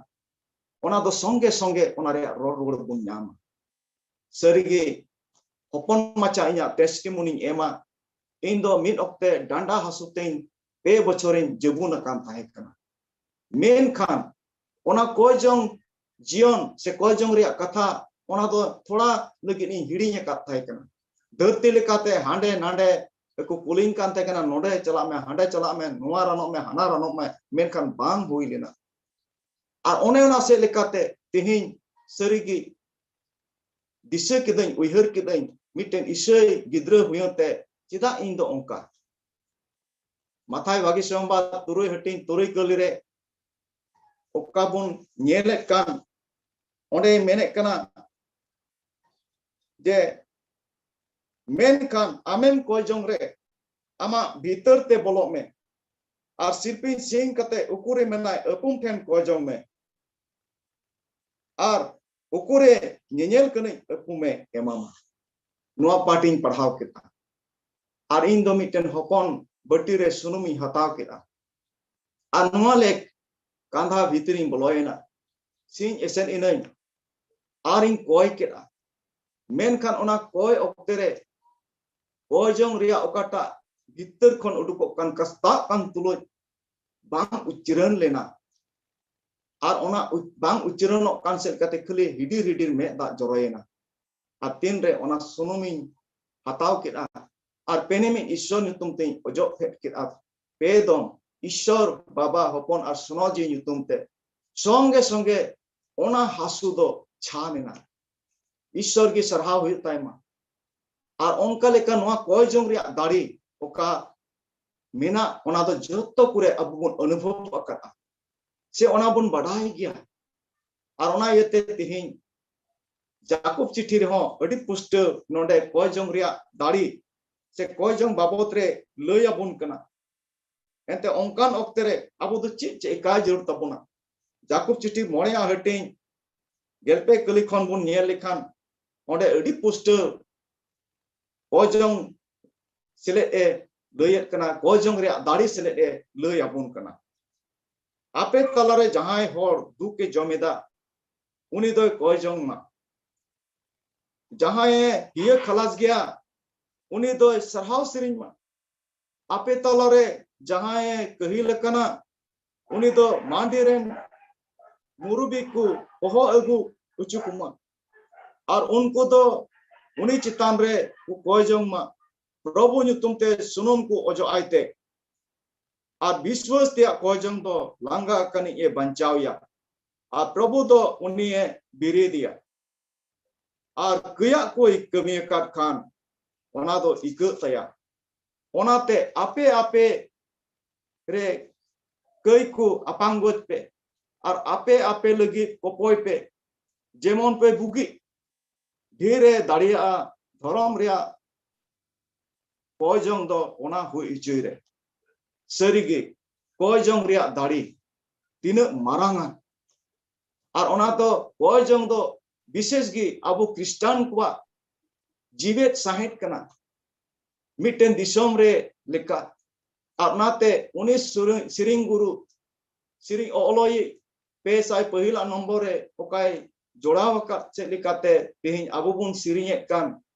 ᱚᱱᱟ ᱫᱚ ᱥᱚᱸᱜᱮ ᱥᱚᱸᱜᱮ ᱚᱱᱟ ᱨᱮᱭᱟᱜ ᱨᱚᱲ ᱨᱩᱣᱟᱹᱲ ᱵᱚᱱ ᱧᱟᱢᱟ᱾ ᱥᱟᱹᱨᱤᱜᱮ ᱦᱚᱯᱚᱱ ᱢᱟᱪᱷᱟ ᱤᱧᱟᱹᱜ ᱴᱮᱥᱴᱤᱢᱚᱱᱤᱧ ᱮᱢᱟ, ᱤᱧ ᱫᱚ ᱢᱤᱫ ᱚᱠᱛᱮ ᱰᱟᱸᱰᱟ ᱦᱟᱹᱥᱩ ᱛᱮᱧ ᱯᱮ ᱵᱚᱪᱷᱚᱨᱤᱧ ᱡᱟᱹᱵᱩᱱ ᱟᱠᱟᱱ ᱛᱟᱦᱮᱸ ᱠᱟᱱᱟ᱾ ᱢᱮᱱᱠᱷᱟᱱ ᱚᱱᱟ ᱠᱚᱭ ᱡᱚᱝ ᱡᱤᱭᱚᱱ ᱥᱮ ᱠᱚᱭ ᱡᱚᱝ ᱨᱮᱭᱟᱜ ᱠᱟᱛᱷᱟ, ᱚᱱᱟ ᱫᱚ ᱛᱷᱚᱲᱟ ᱞᱟᱹᱜᱤᱫ ᱤᱧ ᱦᱤᱲᱤᱧ ᱟᱠᱟᱫ ᱛᱟᱦᱮᱸ ᱠᱟᱱᱟ᱾ ᱫᱷᱟᱹᱨᱛᱤ ᱞᱮᱠᱟᱛᱮ ᱦᱟᱸᱰᱮ ᱱᱟᱸᱰᱮ ᱠᱚ ᱠᱩᱞᱤᱧ ᱠᱟᱱ ᱛᱟᱦᱮᱸ ᱠᱟᱱᱟ, "ᱱᱚᱰᱮ ᱪᱟᱞᱟᱜ ᱢᱮ, ᱦᱟᱸᱰᱮ ᱪᱟᱞᱟᱜ ᱢᱮ, ᱱᱚᱣᱟ ᱨᱟᱱᱚᱜ ᱢᱮ, ᱦᱟᱱᱟ ᱨᱟᱱᱚᱜ ᱢᱮ", ᱢᱮᱱᱠᱷᱟᱱ ᱵᱟᱝ ᱦᱩᱭ ᱞᱮᱱᱟ᱾ ᱟᱨ ᱚᱱᱮ ᱚᱱᱟ ᱥᱮᱫ ᱞᱮᱠᱟᱛᱮ ᱛᱮᱦᱮᱧ ᱥᱟᱹᱨᱤᱜᱮ ᱫᱤᱥᱟᱹ ᱠᱤᱫᱟᱹᱧ, ᱩᱭᱦᱟᱹᱨ ᱠᱤᱫᱟᱹᱧ, ᱢᱤᱫᱴᱮᱱ ᱤᱥᱟᱹᱭ ᱜᱤᱫᱽᱨᱟᱹ ᱦᱩᱭᱩᱜ ᱛᱮ ᱪᱮᱫᱟᱜ ᱤᱧ ᱫᱚ ᱚᱱᱠᱟ? ᱢᱟᱛᱷᱟᱭ ᱵᱷᱟᱹᱜᱤ ᱥᱚᱢᱵᱟᱫ ᱛᱩᱨᱩᱭ ᱦᱟᱹᱴᱤᱧ ᱛᱩᱨᱩᱭ ᱠᱟᱹᱞᱤ ᱨᱮ ᱚᱠᱟ ᱵᱚᱱ ᱧᱮᱞᱮᱫ ᱠᱟᱱ, ᱚᱸᱰᱮ ᱢᱮᱱᱮᱫ ᱠᱟᱱᱟ ᱡᱮ, "ᱢᱮᱱᱠᱷᱟᱱ ᱟᱢᱮᱢ ᱠᱚᱭ ᱡᱚᱝ ᱨᱮ, ᱟᱢᱟᱜ ᱵᱷᱤᱛᱟᱹᱨ ᱛᱮ ᱵᱚᱞᱚᱜ ᱢᱮ, ᱟᱨ ᱥᱤᱞᱯᱤᱧ ᱥᱤᱧ ᱠᱟᱛᱮ ᱩᱠᱩᱨᱮ ᱢᱮᱱᱟᱭ ᱟᱹᱯᱩᱢ ᱴᱷᱮᱱ ᱠᱚᱭ ᱡᱚᱝ ᱢᱮ, ᱟᱨ ᱩᱠᱩᱨᱮ ᱧᱮᱧᱮᱞ ᱠᱟᱹᱱᱟᱹᱧ ᱟᱹᱯᱩᱢᱮ ᱮᱢᱟᱢᱟ᱾" ᱱᱚᱣᱟ ᱯᱟᱴᱤᱧ ᱯᱟᱲᱦᱟᱣ ᱠᱮᱫᱟ᱾ ᱟᱨ ᱤᱧ ᱫᱚ ᱢᱤᱫᱴᱮᱱ ᱦᱚᱯᱚᱱ ᱵᱟᱹᱴᱤ ᱨᱮ ᱥᱩᱱᱩᱢᱤᱧ ᱦᱟᱛᱟᱣ ᱠᱮᱫᱟ᱾ ᱟᱨ ᱱᱚᱣᱟ ᱞᱮᱠ ᱠᱟᱸᱫᱷᱟ ᱵᱷᱤᱛᱨᱤᱧ ᱵᱚᱞᱚᱭᱮᱱᱟ᱾ ᱥᱤᱧ ᱮᱥᱮᱫ ᱤᱱᱟᱹᱧ ᱟᱨᱤᱧ ᱠᱚᱭ ᱠᱮᱫᱟ᱾ ᱢᱮᱱᱠᱷᱟᱱ ᱚᱱᱟ ᱠᱚᱭ ᱚᱠᱛᱮ ᱨᱮ ᱠᱚᱭ ᱡᱚᱝ ᱨᱮᱭᱟᱜ ᱚᱠᱟᱴᱟᱜ ᱵᱷᱤᱛᱟᱹᱨ ᱠᱷᱚᱱ ᱩᱰᱩᱠᱚᱜ ᱠᱟᱱ ᱠᱟᱥᱛᱟᱜ ᱠᱟᱱ ᱛᱩᱞᱩᱡ ᱵᱟᱝ ᱩᱪᱨᱟᱹᱱ ᱞᱮᱱᱟ᱾ ᱟᱨ ᱚᱱᱟ ᱩᱪ-, ᱵᱟᱝ ᱩᱪᱨᱟᱹᱱᱚᱜ ᱠᱟᱱ ᱥᱮᱫ ᱠᱟᱛᱮ ᱠᱷᱟᱹᱞᱤ ᱦᱤᱰᱤᱨ ᱦᱤᱰᱤᱨ ᱢᱮᱫ ᱫᱟᱜ ᱡᱚᱨᱚᱭᱮᱱᱟ᱾ ᱟᱨ ᱛᱤᱱᱨᱮ ᱚᱱᱟ ᱥᱩᱱᱩᱢᱤᱧ ᱦᱟᱛᱟᱣ ᱠᱮᱫᱼᱟ ᱟᱨ ᱯᱮᱱᱮᱢᱤᱡ ᱤᱥᱥᱚᱨ ᱧᱩᱛᱩᱢ ᱛᱮᱧ ᱚᱡᱚᱜ ᱯᱷᱮᱰ ᱠᱮᱫᱼᱟ, ᱯᱮ ᱫᱚᱢ ᱤᱥᱥᱚᱨ, ᱵᱟᱵᱟ, ᱦᱚᱯᱚᱱ ᱟᱨ ᱥᱚᱱᱚᱡᱤ ᱧᱩᱛᱩᱢ ᱛᱮ, ᱥᱚᱝᱜᱮ ᱥᱚᱝᱜᱮ ᱚᱱᱟ ᱦᱟᱹᱥᱩ ᱫᱚ ᱪᱷᱟᱱ ᱮᱱᱟ᱾ ᱤᱥᱥᱚᱨ ᱜᱮ ᱥᱟᱨᱦᱟᱣ ᱦᱩᱭᱩᱜ ᱛᱟᱭ ᱢᱟ᱾ ᱟᱨ ᱚᱱᱠᱟ ᱞᱮᱠᱟ ᱱᱚᱣᱟ ᱠᱚᱭ ᱡᱚᱝ ᱨᱮᱭᱟᱜ ᱫᱟᱲᱮ ᱚᱠᱟ ᱢᱮᱱᱟᱜ, ᱚᱱᱟ ᱫᱚ ᱡᱚᱛᱚ ᱠᱚᱨᱮ ᱟᱵᱚ ᱵᱚᱱ ᱚᱱᱩᱵᱷᱚᱵ ᱟᱠᱟᱫᱼᱟ, ᱥᱮ ᱚᱱᱟ ᱵᱚᱱ ᱵᱟᱰᱟᱭ ᱜᱮᱭᱟ᱾ ᱟᱨ ᱚᱱᱟ ᱤᱭᱟᱹᱛᱮ ᱛᱮᱦᱮᱧ ᱡᱟᱠᱚᱵ ᱪᱤᱴᱷᱤ ᱨᱮᱦᱚᱸ ᱟᱹᱰᱤ ᱯᱩᱥᱴᱟᱹᱣ ᱱᱚᱰᱮ ᱠᱚᱭ ᱡᱚᱝ ᱨᱮᱭᱟᱜ ᱫᱟᱲᱮ ᱥᱮ ᱠᱚᱭ ᱡᱚᱝ ᱵᱟᱵᱚᱛ ᱨᱮ ᱞᱟᱹᱭ ᱟᱵᱚᱱ ᱠᱟᱱᱟ᱾ ᱮᱱᱛᱮ ᱚᱱᱠᱟᱱ ᱚᱠᱛᱮ ᱨᱮ ᱟᱵᱚ ᱫᱚ ᱪᱮᱫ ᱪᱮᱫ ᱮᱠᱟᱭ ᱡᱟᱹᱨᱩᱲ ᱛᱟᱵᱚᱱᱟ? ᱡᱟᱠᱚᱵ ᱪᱤᱴᱷᱤ ᱢᱚᱬᱮᱭᱟᱜ ᱦᱟᱹᱴᱤᱧ ᱜᱮᱞᱯᱮ ᱠᱟᱹᱞᱤ ᱠᱷᱚᱱ ᱵᱚᱱ ᱧᱮᱞ ᱞᱮᱠᱷᱟᱱ, ᱚᱸᱰᱮ ᱟᱹᱰᱤ ᱯᱩᱥᱴᱟᱹᱣ ᱠᱚᱭ ᱡᱚᱝ ᱥᱮᱞᱮᱫ ᱮ ᱞᱟᱹᱭᱮᱫ ᱠᱟᱱᱟ, ᱠᱚᱭ ᱡᱚᱝ ᱨᱮᱭᱟᱜ ᱫᱟᱲᱮ ᱥᱮᱞᱮᱫ ᱮ ᱞᱟᱹᱭ ᱟᱵᱚᱱ ᱠᱟᱱᱟ᱾ ᱟᱯᱮ ᱛᱟᱞᱟᱨᱮ ᱡᱟᱦᱟᱸᱭ ᱦᱚᱲ ᱫᱩᱠ ᱮ ᱡᱚᱢ ᱮᱫᱟ, ᱩᱱᱤ ᱫᱚᱭ ᱠᱚᱭ ᱡᱚᱝ ᱢᱟ᱾ ᱡᱟᱦᱟᱸᱭᱮ ᱦᱤᱭᱟᱹ ᱠᱷᱟᱞᱟᱥ ᱜᱮᱭᱟ, ᱩᱱᱤ ᱫᱚᱭ ᱥᱟᱨᱦᱟᱣ ᱥᱮᱨᱮᱧ ᱢᱟ᱾ ᱟᱯᱮ ᱛᱟᱞᱟᱨᱮ ᱡᱟᱦᱟᱸᱭᱮ ᱠᱟᱹᱦᱤᱞ ᱟᱠᱟᱱᱟ, ᱩᱱᱤ ᱫᱚ ᱢᱟᱹᱰᱤ ᱨᱮᱱ ᱢᱩᱨᱩᱵᱤ ᱠᱚ ᱦᱚᱦᱚ ᱟᱹᱜᱩ ᱦᱚᱪᱚ ᱠᱚᱢᱟ᱾ ᱟᱨ ᱩᱱᱠᱩ ᱫᱚ ᱩᱱᱤ ᱪᱮᱛᱟᱱ ᱨᱮ ᱠᱚ ᱠᱚᱭ ᱡᱚᱝ ᱢᱟ᱾ ᱯᱨᱚᱵᱷᱩ ᱧᱩᱛᱩᱢ ᱛᱮ ᱥᱩᱱᱩᱢ ᱠᱚ ᱚᱡᱚᱜ ᱟᱭ ᱛᱮ᱾ ᱟᱨ ᱵᱤᱥᱣᱟᱹᱥ ᱛᱮᱭᱟᱜ ᱠᱚᱭ ᱡᱚᱝ ᱫᱚ ᱞᱟᱸᱜᱟ ᱟᱠᱟᱱᱤᱡ ᱮ ᱵᱟᱧᱪᱟᱣ ᱮᱭᱟ᱾ ᱟᱨ ᱯᱨᱚᱵᱷᱩ ᱫᱚ ᱩᱱᱤ ᱮ ᱵᱮᱨᱮᱫᱮᱭᱟ᱾ ᱟᱨ ᱠᱟᱹᱭᱟᱜ ᱠᱚᱭ ᱠᱟᱹᱢᱤ ᱟᱠᱟᱫ ᱠᱷᱟᱱ, ᱚᱱᱟ ᱫᱚ ᱤᱠᱟᱹᱜ ᱛᱟᱭᱟ᱾ ᱚᱱᱟᱛᱮ ᱟᱯᱮ ᱟᱯᱮ ᱨᱮ ᱠᱟᱹᱭ ᱠᱚ ᱟᱯᱟᱝ ᱜᱚᱡ ᱯᱮ, ᱟᱨ ᱟᱯᱮ ᱟᱯᱮ ᱞᱟᱹᱜᱤᱫ ᱠᱚᱯᱚᱭ ᱯᱮ, ᱡᱮᱢᱚᱱ ᱯᱮ ᱵᱩᱜᱤ᱾ ᱰᱷᱮᱨ ᱮ ᱫᱟᱲᱮᱭᱟᱜᱼᱟ ᱫᱷᱚᱨᱚᱢ ᱨᱮᱭᱟᱜ ᱠᱚᱭ ᱡᱚᱝ ᱫᱚ ᱚᱱᱟ ᱦᱩᱭ ᱦᱚᱪᱚᱭ ᱨᱮ᱾ ᱥᱟᱹᱨᱤᱜᱮ, ᱠᱚᱭ ᱡᱚᱝ ᱨᱮᱭᱟᱜ ᱫᱟᱲᱮ ᱛᱤᱱᱟᱹᱜ ᱢᱟᱨᱟᱝᱟ! ᱟᱨ ᱚᱱᱟ ᱫᱚ ᱠᱚᱭ ᱡᱚᱝ ᱫᱚ ᱵᱤᱥᱮᱥ ᱜᱮ ᱟᱵᱚ ᱠᱷᱨᱤᱥᱴᱟᱱ ᱠᱚᱣᱟᱜ ᱡᱤᱣᱮᱫ ᱥᱟᱶᱦᱮᱫ ᱠᱟᱱᱟ, ᱢᱤᱫᱴᱮᱱ ᱫᱤᱥᱚᱢ ᱨᱮ ᱞᱮᱠᱟ᱾ ᱟᱨ ᱚᱱᱟᱛᱮ ᱩᱱᱤ ᱥᱩᱨ-, ᱥᱮᱨᱮᱧ ᱜᱩᱨᱩ, ᱥᱮᱨᱮᱧ ᱚᱞᱚᱭᱤᱡ ᱯᱮ ᱥᱟᱭ ᱯᱟᱹᱦᱤᱞᱟᱜ ᱱᱚᱢᱵᱚᱨ ᱨᱮ ᱚᱠᱟᱭ ᱡᱚᱲᱟᱣ ᱟᱠᱟᱫ, ᱪᱮᱫ ᱞᱮᱠᱟᱛᱮ ᱛᱮᱦᱮᱧ ᱟᱵᱚ ᱵᱚᱱ ᱥᱮᱨᱮᱧᱮᱫ ᱠᱟᱱ,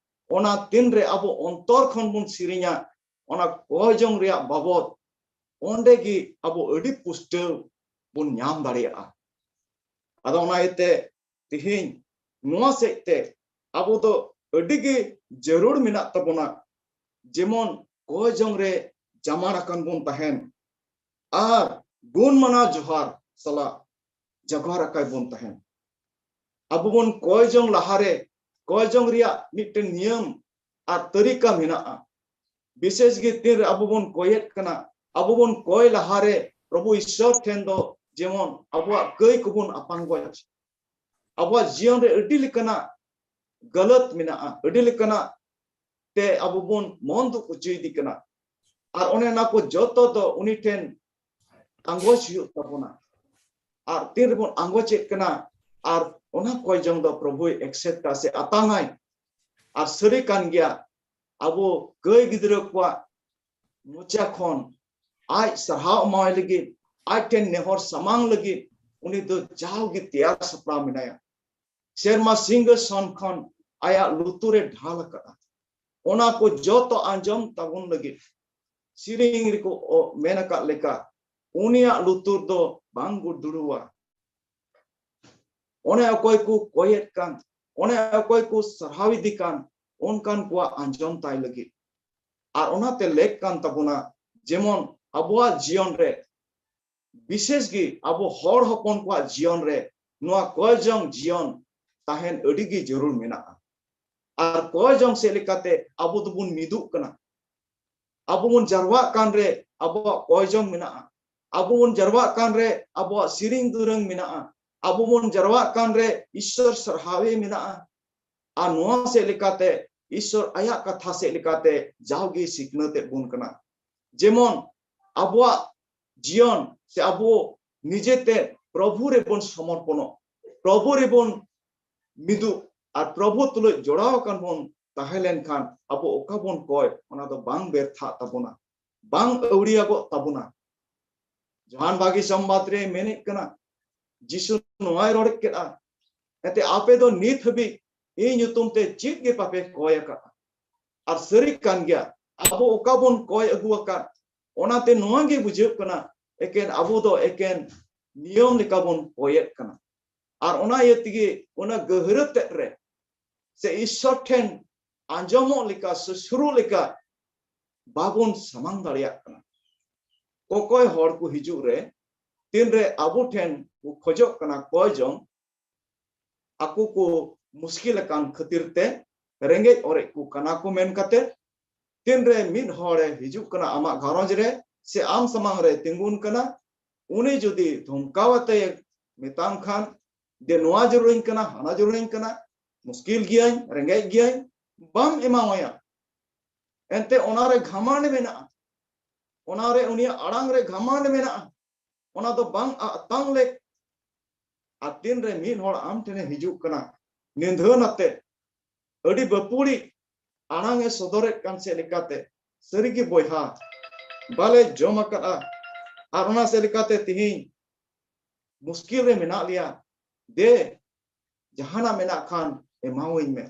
ᱚᱱᱟ ᱛᱤᱱᱨᱮ ᱟᱵᱚ ᱚᱱᱛᱚᱨ ᱠᱷᱚᱱ ᱵᱚᱱ ᱥᱮᱨᱮᱧᱟ, ᱚᱱᱟ ᱠᱚᱭ ᱡᱚᱝ ᱨᱮᱭᱟᱜ ᱵᱟᱵᱚᱫ ᱚᱸᱰᱮ ᱜᱮ ᱟᱵᱚ ᱟᱹᱰᱤ ᱯᱩᱥᱴᱟᱹᱣ ᱵᱚᱱ ᱧᱟᱢ ᱫᱟᱲᱮᱭᱟᱜᱼᱟ᱾ ᱟᱫᱚ ᱚᱱᱟ ᱤᱭᱟᱹᱛᱮ ᱛᱤᱦᱤᱧ ᱱᱚᱣᱟ ᱥᱮᱫ ᱛᱮ ᱟᱵᱚ ᱫᱚ ᱟᱹᱰᱤ ᱜᱮ ᱡᱟᱹᱨᱩᱲ ᱢᱮᱱᱟᱜ ᱛᱟᱵᱚᱱᱟ, ᱡᱮᱢᱚᱱ ᱠᱚᱭ ᱡᱚᱝ ᱨᱮ ᱡᱟᱢᱟᱲ ᱟᱠᱟᱱ ᱵᱚᱱ ᱛᱟᱦᱮᱱ ᱟᱨ ᱜᱩᱱ ᱢᱟᱱᱟᱣ ᱡᱚᱦᱟᱨ ᱥᱟᱞᱟᱜ ᱡᱚᱦᱟᱨ ᱟᱠᱟᱭ ᱵᱚᱱ ᱛᱟᱦᱮᱱ᱾ ᱟᱵᱚ ᱵᱚᱱ ᱠᱚᱭ ᱡᱚᱝ ᱞᱟᱦᱟᱨᱮ ᱠᱚᱭ ᱡᱚᱝ ᱨᱮᱭᱟᱜ ᱢᱤᱫᱴᱮᱱ ᱱᱤᱭᱚᱢ ᱟᱨ ᱛᱟᱹᱨᱤᱠᱟ ᱢᱮᱱᱟᱜᱼᱟ᱾ ᱵᱤᱥᱮᱥ ᱜᱮ ᱛᱤᱱᱨᱮ ᱟᱵᱚ ᱵᱚᱱ ᱠᱚᱭᱮᱫ ᱠᱟᱱᱟ, ᱟᱵᱚ ᱵᱚᱱ ᱠᱚᱭ ᱞᱟᱦᱟᱨᱮ ᱯᱨᱚᱵᱷᱩ ᱤᱥᱥᱚᱨ ᱴᱷᱮᱱ ᱫᱚ ᱡᱮᱢᱚᱱ ᱟᱵᱚᱣᱟᱜ ᱠᱟᱹᱭ ᱠᱚᱵᱚᱱ ᱟᱯᱟᱱ ᱜᱚᱡ, ᱟᱵᱚᱣᱟᱜ ᱡᱤᱭᱚᱱ ᱨᱮ ᱟᱹᱰᱤ ᱞᱮᱠᱟᱱᱟᱜ ᱜᱟᱞᱟᱛ ᱢᱮᱱᱟᱜᱼᱟ, ᱟᱹᱰᱤ ᱞᱮᱠᱟᱱᱟᱜ ᱛᱮ ᱟᱵᱚ ᱵᱚᱱ ᱢᱚᱱ ᱫᱩᱠ ᱦᱚᱪᱚᱭᱮᱫᱮ ᱠᱟᱱᱟ᱾ ᱟᱨ ᱚᱱᱮ ᱚᱱᱟ ᱠᱚ ᱡᱚᱛᱚ ᱫᱚ ᱩᱱᱤ ᱴᱷᱮᱱ ᱟᱸᱜᱚᱪ ᱦᱩᱭᱩᱜ ᱛᱟᱵᱚᱱᱟ᱾ ᱟᱨ ᱛᱤᱱ ᱨᱮᱵᱚᱱ ᱟᱸᱜᱚᱪᱮᱫ ᱠᱟᱱᱟ, ᱟᱨ ᱚᱱᱟ ᱠᱚᱭ ᱡᱚᱝ ᱫᱚ ᱯᱨᱚᱵᱷᱩᱭ ᱮᱠᱥᱮᱯᱴᱟ ᱥᱮ ᱟᱛᱟᱝᱟᱭ᱾ ᱟᱨ ᱥᱟᱹᱨᱤ ᱠᱟᱱ ᱜᱮᱭᱟ, ᱟᱵᱚ ᱜᱟᱹᱭ ᱜᱤᱫᱽᱨᱟᱹ ᱠᱚᱣᱟᱜ ᱢᱚᱪᱟ ᱠᱷᱚᱱ ᱟᱡ ᱥᱟᱨᱦᱟᱣ ᱮᱢᱟᱣᱟᱭ ᱞᱟᱹᱜᱤᱫ, ᱟᱡ ᱴᱷᱮᱱ ᱱᱮᱦᱚᱨ ᱥᱟᱢᱟᱝ ᱞᱟᱹᱜᱤᱫ ᱩᱱᱤ ᱫᱚ ᱡᱟᱣᱜᱮ ᱛᱮᱭᱟᱨ ᱥᱟᱯᱲᱟᱣ ᱢᱮᱱᱟᱭᱟ᱾ ᱥᱮᱨᱢᱟ ᱥᱤᱝᱦᱟᱥᱚᱱ ᱠᱷᱚᱱ ᱟᱭᱟᱜ ᱞᱩᱛᱩᱨ ᱮ ᱰᱷᱟᱞ ᱟᱠᱟᱫᱼᱟ᱾ ᱚᱱᱟ ᱠᱚ ᱡᱚᱛᱚ ᱟᱸᱡᱚᱢ ᱛᱟᱵᱚᱱ ᱞᱟᱹᱜᱤᱫ ᱥᱮᱨᱮᱧ ᱨᱮᱠᱚ ᱚ-, ᱢᱮᱱ ᱟᱠᱟᱫ ᱞᱮᱠᱟ, ᱩᱱᱤᱭᱟᱜ ᱞᱩᱛᱩᱨ ᱫᱚ ᱵᱟᱝ ᱜᱩᱰᱩᱲᱩᱣᱟ᱾ ᱚᱱᱮ ᱚᱠᱚᱭ ᱠᱚ ᱠᱚᱭᱮᱫ ᱠᱟᱱ, ᱚᱱᱮ ᱚᱠᱚᱭ ᱠᱚ ᱥᱟᱨᱦᱟᱣ ᱤᱫᱤ ᱠᱟᱱ, ᱚᱱᱠᱟᱱ ᱠᱚᱣᱟᱜ ᱟᱸᱡᱚᱢ ᱛᱟᱭ ᱞᱟᱹᱜᱤᱫ᱾ ᱟᱨ ᱚᱱᱟᱛᱮ ᱞᱮᱠ ᱠᱟᱱ ᱛᱟᱵᱚᱱᱟ, ᱡᱮᱢᱚᱱ ᱟᱵᱚᱣᱟᱜ ᱡᱤᱭᱚᱱ ᱨᱮ, ᱵᱤᱥᱮᱥ ᱜᱮ ᱟᱵᱚ ᱦᱚᱲ ᱦᱚᱯᱚᱱ ᱠᱚᱣᱟᱜ ᱡᱤᱭᱚᱱ ᱨᱮ ᱱᱚᱣᱟ ᱠᱚᱭ ᱡᱚᱝ ᱡᱤᱭᱚᱱ ᱛᱟᱦᱮᱱ ᱟᱹᱰᱤ ᱜᱮ ᱡᱟᱹᱨᱩᱲ ᱢᱮᱱᱟᱜᱼᱟ᱾ ᱟᱨ ᱠᱚᱭ ᱡᱚᱝ ᱥᱮᱫ ᱞᱮᱠᱟᱛᱮ ᱟᱵᱚ ᱫᱚᱵᱚᱱ ᱢᱤᱫᱚᱜ ᱠᱟᱱᱟ᱾ ᱟᱵᱚ ᱵᱚᱱ ᱡᱟᱨᱣᱟᱜ ᱠᱟᱱ ᱨᱮ ᱟᱵᱚᱣᱟᱜ ᱠᱚᱭ ᱡᱚᱝ ᱢᱮᱱᱟᱜᱼᱟ᱾ ᱟᱵᱚ ᱵᱚᱱ ᱡᱟᱨᱣᱟᱜ ᱠᱟᱱ ᱨᱮ ᱟᱵᱚᱣᱟᱜ ᱥᱮᱨᱮᱧ ᱫᱩᱨᱟᱹᱝ ᱢᱮᱱᱟᱜᱼᱟ᱾ ᱟᱵᱚ ᱵᱚᱱ ᱡᱟᱨᱣᱟᱜ ᱠᱟᱱ ᱨᱮ ᱤᱥᱥᱚᱨ ᱥᱟᱨᱦᱟᱣᱮ ᱢᱮᱱᱟᱜᱼᱟ᱾ ᱟᱨ ᱱᱚᱣᱟ ᱥᱮᱫ ᱞᱮᱠᱟᱛᱮ ᱤᱥᱥᱚᱨ ᱟᱭᱟᱜ ᱠᱟᱛᱷᱟ ᱥᱮᱫ ᱞᱮᱠᱟᱛᱮ ᱡᱟᱣᱜᱮ ᱥᱤᱠᱷᱱᱟᱹᱛ ᱮᱫ ᱵᱚᱱ ᱠᱟᱱᱟ᱾ ᱡᱮᱢᱚᱱ ᱟᱵᱚᱣᱟᱜ ᱡᱤᱭᱚᱱ ᱥᱮ ᱟᱵᱚ ᱱᱤᱡᱮᱛᱮ ᱯᱨᱚᱵᱷᱩ ᱨᱮᱵᱚᱱ ᱥᱚᱢᱚᱨᱯᱚᱱᱚᱜ, ᱯᱨᱚᱵᱷᱩ ᱨᱮᱵᱚᱱ ᱢᱤᱫᱩᱜ, ᱟᱨ ᱯᱨᱚᱵᱷᱩ ᱛᱩᱞᱩᱡ ᱡᱚᱲᱟᱣ ᱟᱠᱟᱱ ᱵᱚᱱ ᱛᱟᱦᱮᱸ ᱞᱮᱱᱠᱷᱟᱱ ᱟᱵᱚ ᱚᱠᱟ ᱵᱚᱱ ᱠᱚᱭ, ᱚᱱᱟ ᱫᱚ ᱵᱟᱝ ᱵᱮᱨᱛᱷᱟᱜ ᱛᱟᱵᱚᱱᱟ, ᱵᱟᱝ ᱟᱹᱣᱲᱤᱭᱟᱜᱚᱜ ᱛᱟᱵᱚᱱᱟ᱾ ᱡᱚᱦᱟᱱ ᱵᱷᱟᱹᱜᱤ ᱥᱚᱢᱵᱟᱫ ᱨᱮ ᱢᱮᱱᱮᱫ ᱠᱟᱱᱟ, ᱡᱤᱥᱩ ᱱᱚᱣᱟᱭ ᱨᱚᱲ ᱠᱮᱫᱼᱟ, ᱮᱱᱛᱮ ᱟᱯᱮ ᱫᱚ ᱱᱤᱛ ᱦᱟᱹᱵᱤᱡ ᱤᱧ ᱧᱩᱛᱩᱢ ᱛᱮ ᱪᱮᱫ ᱜᱮ ᱵᱟᱯᱮ ᱠᱚᱭ ᱟᱠᱟᱫᱼᱟ᱾ ᱟᱨ ᱥᱟᱹᱨᱤ ᱠᱟᱱ ᱜᱮᱭᱟ, ᱟᱵᱚ ᱚᱠᱟ ᱵᱚᱱ ᱠᱚᱭ ᱟᱹᱜᱩ ᱟᱠᱟᱫ, ᱚᱱᱟᱛᱮ ᱱᱚᱣᱟ ᱜᱮ ᱵᱩᱡᱷᱟᱹᱜ ᱠᱟᱱᱟ, ᱮᱠᱮᱱ ᱟᱵᱚ ᱫᱚ ᱮᱠᱮᱱ ᱱᱤᱭᱚᱢ ᱞᱮᱠᱟ ᱵᱚᱱ ᱠᱚᱭᱮᱫ ᱠᱟᱱᱟ᱾ ᱟᱨ ᱚᱱᱟ ᱤᱭᱟᱹ ᱛᱮᱜᱮ ᱚᱱᱟ ᱜᱟᱹᱦᱨᱟᱹ ᱛᱮᱫ ᱨᱮ ᱥᱮ ᱤᱥᱥᱚᱨ ᱴᱷᱮᱱ ᱟᱸᱡᱚᱢᱚᱜ ᱞᱮᱠᱟ, ᱥᱩᱥᱩᱨᱚᱜ ᱞᱮᱠᱟ ᱵᱟᱵᱚᱱ ᱥᱟᱢᱟᱝ ᱫᱟᱲᱮᱭᱟᱜ ᱠᱟᱱᱟ᱾ ᱠᱚᱠᱚᱭ ᱦᱚᱲ ᱠᱚ ᱦᱤᱡᱩᱜ ᱨᱮ ᱛᱤᱱᱨᱮ ᱟᱵᱚ ᱴᱷᱮᱱ ᱠᱚ ᱠᱷᱚᱡᱚᱜ ᱠᱟᱱᱟ ᱠᱚᱭ ᱡᱚᱝ, ᱟᱠᱚ ᱠᱚ ᱢᱩᱥᱠᱤᱞ ᱟᱠᱟᱱ ᱠᱷᱟᱹᱛᱤᱨ ᱛᱮ ᱨᱮᱸᱜᱮᱡ ᱚᱨᱮᱡ ᱠᱚ ᱠᱟᱱᱟ ᱠᱚ ᱢᱮᱱ ᱠᱟᱛᱮ, ᱛᱤᱱᱨᱮ ᱢᱤᱫ ᱦᱚᱲᱮ ᱦᱤᱡᱩᱜ ᱠᱟᱱᱟ ᱟᱢᱟᱜ ᱜᱷᱟᱨᱚᱸᱡᱽ ᱨᱮ ᱥᱮ ᱟᱢ ᱥᱟᱢᱟᱝ ᱨᱮ ᱛᱤᱸᱜᱩᱱ ᱠᱟᱱᱟ, ᱩᱱᱤ ᱡᱩᱫᱤ ᱫᱷᱚᱢᱠᱟᱣ ᱟᱛᱮ ᱢᱮᱛᱟᱢ ᱠᱷᱟᱱ, ᱡᱮ ᱱᱚᱣᱟ ᱡᱟᱹᱨᱩᱲᱟᱹᱧ ᱠᱟᱱᱟ, ᱦᱟᱱᱟ ᱡᱟᱹᱨᱩᱲᱟᱹᱧ ᱠᱟᱱᱟ, ᱢᱩᱥᱠᱤᱞ ᱜᱮᱭᱟᱹᱧ, ᱨᱮᱸᱜᱮᱡ ᱜᱮᱭᱟᱹᱧ, ᱵᱟᱢ ᱮᱢᱟᱣᱟᱭᱟ᱾ ᱮᱱᱛᱮ ᱚᱱᱟᱨᱮ ᱜᱷᱟᱢᱟᱱᱰ ᱢᱮᱱᱟᱜᱼᱟ, ᱚᱱᱟᱨᱮ ᱩᱱᱤᱭᱟᱜ ᱟᱲᱟᱝ ᱨᱮ ᱜᱷᱟᱢᱟᱱᱰ ᱢᱮᱱᱟᱜᱼᱟ᱾ ᱚᱱᱟ ᱫᱚ ᱵᱟᱝ ᱟᱜ ᱛᱟᱝ ᱞᱮᱠ᱾ ᱟᱨ ᱛᱤᱱᱨᱮ ᱢᱤᱫ ᱦᱚᱲ ᱟᱢ ᱴᱷᱮᱱᱮ ᱦᱤᱡᱩᱜ ᱠᱟᱱᱟ, ᱱᱤᱫᱷᱟᱹᱱ ᱟᱛᱮ, ᱟᱹᱰᱤ ᱵᱟᱹᱯᱩᱲᱤ ᱟᱲᱟᱝ ᱮ ᱥᱚᱫᱚᱨᱮᱫ ᱠᱟᱱ ᱥᱮᱫ ᱞᱮᱠᱟᱛᱮ, ᱥᱟᱹᱨᱤᱜᱮ ᱵᱚᱭᱦᱟ, ᱵᱟᱞᱮ ᱡᱚᱢ ᱟᱠᱟᱫᱼᱟ, ᱟᱨ ᱚᱱᱟ ᱥᱮᱫ ᱞᱮᱠᱟᱛᱮ ᱛᱤᱦᱤᱧ ᱢᱩᱥᱠᱤᱞ ᱨᱮ ᱢᱮᱱᱟᱜ ᱞᱮᱭᱟ, ᱫᱮ, ᱡᱟᱦᱟᱱᱟᱜ ᱢᱮᱱᱟᱜ ᱠᱷᱟᱱ ᱮᱢᱟᱣᱟᱹᱧ ᱢᱮ᱾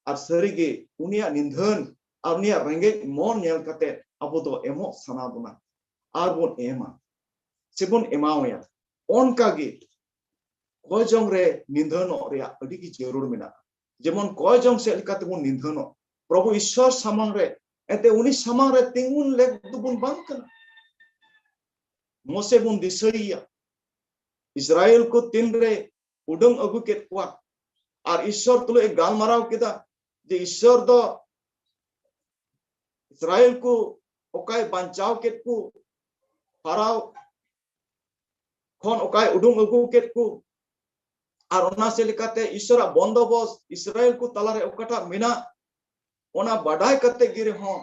ᱟᱨ ᱥᱟᱹᱨᱤᱜᱮ ᱩᱱᱤᱭᱟᱜ ᱱᱤᱫᱷᱟᱹᱱ ᱟᱨ ᱩᱱᱤᱭᱟᱜ ᱨᱮᱸᱜᱮᱡ ᱢᱚᱱ ᱧᱮᱞ ᱠᱟᱛᱮ ᱟᱵᱚ ᱫᱚ ᱮᱢᱚᱜ ᱥᱟᱱᱟ ᱵᱚᱱᱟ, ᱟᱨ ᱵᱚᱱ ᱮᱢᱟ, ᱥᱮᱵᱚᱱ ᱮᱢᱟᱣᱟᱭᱟ᱾ ᱚᱱᱠᱟᱜᱮ ᱠᱚᱭ ᱡᱚᱝ ᱨᱮ ᱱᱤᱫᱷᱟᱹᱱᱚᱜ ᱨᱮᱭᱟᱜ ᱟᱹᱰᱤ ᱜᱮ ᱡᱟᱹᱨᱩᱲ ᱢᱮᱱᱟᱜᱼᱟ᱾ ᱡᱮᱢᱚᱱ ᱠᱚᱭ ᱡᱚᱝ ᱥᱮᱫ ᱞᱮᱠᱟ ᱛᱮᱵᱚᱱ ᱱᱤᱫᱷᱟᱹᱱᱚᱜ, ᱯᱨᱚᱵᱷᱩ ᱤᱥᱥᱚᱨ ᱥᱟᱢᱟᱝ ᱨᱮ, ᱮᱱᱛᱮ ᱩᱱᱤ ᱥᱟᱢᱟᱝ ᱨᱮ ᱛᱤᱸᱜᱩᱱ ᱞᱮᱠ ᱫᱚᱵᱚᱱ ᱵᱟᱝ ᱠᱟᱱᱟ᱾ ᱢᱚᱥᱮ ᱵᱚᱱ ᱫᱤᱥᱟᱹᱭᱮᱭᱟ, ᱤᱥᱨᱟᱭᱮᱞ ᱠᱚ ᱛᱤᱱᱨᱮ ᱩᱰᱩᱝ ᱟᱹᱜᱩ ᱠᱮᱫ ᱠᱚᱣᱟ, ᱟᱨ ᱤᱥᱥᱚᱨ ᱛᱩᱞᱩᱡ ᱮ ᱜᱟᱞᱢᱟᱨᱟᱣ ᱠᱮᱫᱟ ᱡᱮ ᱤᱥᱥᱚᱨ ᱫᱚ ᱤᱥᱨᱟᱭᱮᱞ ᱠᱚ ᱚᱠᱟᱭ ᱵᱟᱧᱪᱟᱣ ᱠᱮᱫ ᱠᱚ, ᱯᱷᱟᱨᱟᱣ ᱠᱷᱚᱱ ᱚᱠᱟᱭ ᱩᱰᱩᱝ ᱟᱹᱜᱩ ᱠᱮᱫ ᱠᱚ, ᱟᱨ ᱚᱱᱟ ᱥᱮᱫ ᱞᱮᱠᱟᱛᱮ ᱤᱥᱥᱚᱨᱟᱜ ᱵᱚᱱᱫᱚᱵᱚᱥ ᱤᱥᱨᱟᱭᱮᱞ ᱠᱚ ᱛᱟᱞᱟᱨᱮ ᱚᱠᱟᱴᱟᱜ ᱢᱮᱱᱟᱜ, ᱚᱱᱟ ᱵᱟᱰᱟᱭ ᱠᱟᱛᱮ ᱜᱮ ᱨᱮᱦᱚᱸ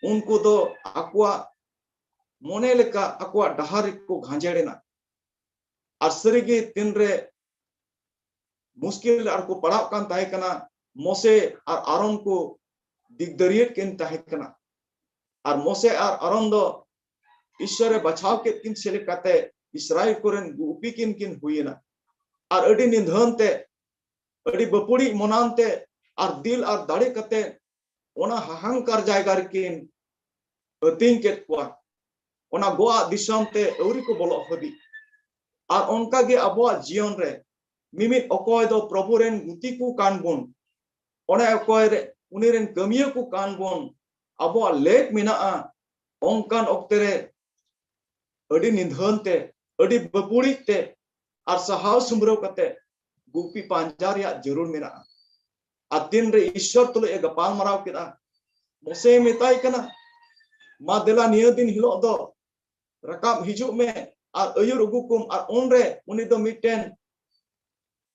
ᱩᱱᱠᱩ ᱫᱚ ᱟᱠᱚᱣᱟᱜ ᱢᱚᱱᱮ ᱞᱮᱠᱟ ᱟᱠᱚᱣᱟᱜ ᱰᱟᱦᱟᱨ ᱨᱮᱠᱚ ᱜᱷᱟᱸᱡᱮᱲ ᱮᱱᱟ᱾ ᱟᱨ ᱥᱟᱹᱨᱤᱜᱮ ᱛᱤᱱᱨᱮ ᱢᱩᱥᱠᱤᱞ ᱨᱮ ᱟᱨ ᱠᱚ ᱯᱟᱲᱟᱜ ᱠᱟᱱ ᱛᱟᱦᱮᱸ ᱠᱟᱱᱟ, ᱢᱚᱥᱮ ᱟᱨ ᱟᱨᱚᱱ ᱠᱚ ᱫᱤᱜᱫᱟᱹᱨᱤᱭᱟᱹ ᱠᱤᱱ ᱛᱟᱦᱮᱸ ᱠᱟᱱᱟ᱾ ᱟᱨ ᱢᱚᱥᱮ ᱟᱨ ᱟᱨᱚᱱ ᱫᱚ ᱤᱥᱥᱚᱨᱮ ᱵᱟᱪᱷᱟᱣ ᱠᱮᱫ ᱠᱤᱱ ᱥᱮ ᱞᱮᱠᱟᱛᱮ ᱤᱥᱨᱟᱭᱮᱞ ᱠᱚᱨᱮᱱ ᱜᱩᱯᱤ ᱠᱤᱱ ᱠᱤᱱ ᱦᱩᱭᱮᱱᱟ᱾ ᱟᱨ ᱟᱹᱰᱤ ᱱᱤᱫᱷᱟᱹᱱ ᱛᱮ, ᱟᱹᱰᱤ ᱵᱟᱹᱯᱩᱲᱤᱡ ᱢᱚᱱᱟᱱ ᱛᱮ, ᱟᱨ ᱫᱤᱞ ᱟᱨ ᱫᱟᱲᱮ ᱠᱟᱛᱮ ᱚᱱᱟ ᱦᱟᱦᱟᱝᱠᱟᱨ ᱡᱟᱭᱜᱟ ᱨᱮᱠᱤᱱ ᱟᱹᱛᱤᱧ ᱠᱮᱫ ᱠᱚᱣᱟ, ᱚᱱᱟ ᱜᱚᱜᱼᱟᱜ ᱫᱤᱥᱚᱢ ᱛᱮ ᱟᱹᱣᱨᱤ ᱠᱚ ᱵᱚᱞᱚᱜ ᱦᱟᱹᱵᱤᱡ᱾ ᱟᱨ ᱚᱱᱠᱟ ᱜᱮ ᱟᱵᱚᱣᱟᱜ ᱡᱤᱭᱚᱱ ᱨᱮ ᱢᱤᱢᱤᱫ ᱚᱠᱚᱭ ᱫᱚ ᱯᱨᱚᱵᱷᱩ ᱨᱮᱱ ᱜᱩᱛᱤ ᱠᱚ ᱠᱟᱱ ᱵᱚᱱ, ᱚᱱᱮ ᱚᱠᱚᱭ ᱨᱮ ᱩᱱᱤ ᱨᱮᱱ ᱠᱟᱹᱢᱤᱭᱟᱹ ᱠᱚ ᱠᱟᱱ ᱵᱚᱱ, ᱟᱵᱚᱣᱟᱜ ᱞᱮᱠ ᱢᱮᱱᱟᱜᱼᱟ᱾ ᱚᱱᱠᱟᱱ ᱚᱠᱛᱮ ᱨᱮ ᱟᱹᱰᱤ ᱱᱤᱫᱷᱟᱹᱱ ᱛᱮ, ᱟᱹᱰᱤ ᱵᱟᱹᱯᱩᱲᱤᱡ ᱛᱮ ᱟᱨ ᱥᱟᱦᱟᱣ ᱥᱩᱢᱵᱽᱨᱟᱹᱣ ᱠᱟᱛᱮ ᱜᱩᱯᱤ ᱯᱟᱸᱡᱟ ᱨᱮᱭᱟᱜ ᱡᱟᱹᱨᱩᱲ ᱢᱮᱱᱟᱜᱼᱟ᱾ ᱟᱨ ᱛᱤᱱᱨᱮ ᱤᱥᱥᱚᱨ ᱛᱩᱞᱩᱡ ᱮ ᱜᱟᱯᱟᱞ ᱢᱟᱨᱟᱣ ᱠᱮᱫᱟ, ᱢᱚᱥᱮ ᱢᱮᱛᱟᱭ ᱠᱟᱱᱟ, ᱢᱟ ᱫᱮᱞᱟ ᱱᱤᱭᱟᱹ ᱫᱤᱱ ᱦᱤᱞᱳᱜ ᱫᱚ ᱨᱟᱠᱟᱵ ᱦᱤᱡᱩᱜ ᱢᱮ ᱟᱨ ᱟᱹᱭᱩᱨ ᱟᱹᱜᱩ ᱠᱚᱢ᱾ ᱟᱨ ᱩᱱᱨᱮ ᱩᱱᱤ ᱫᱚ ᱢᱤᱫᱴᱮᱱ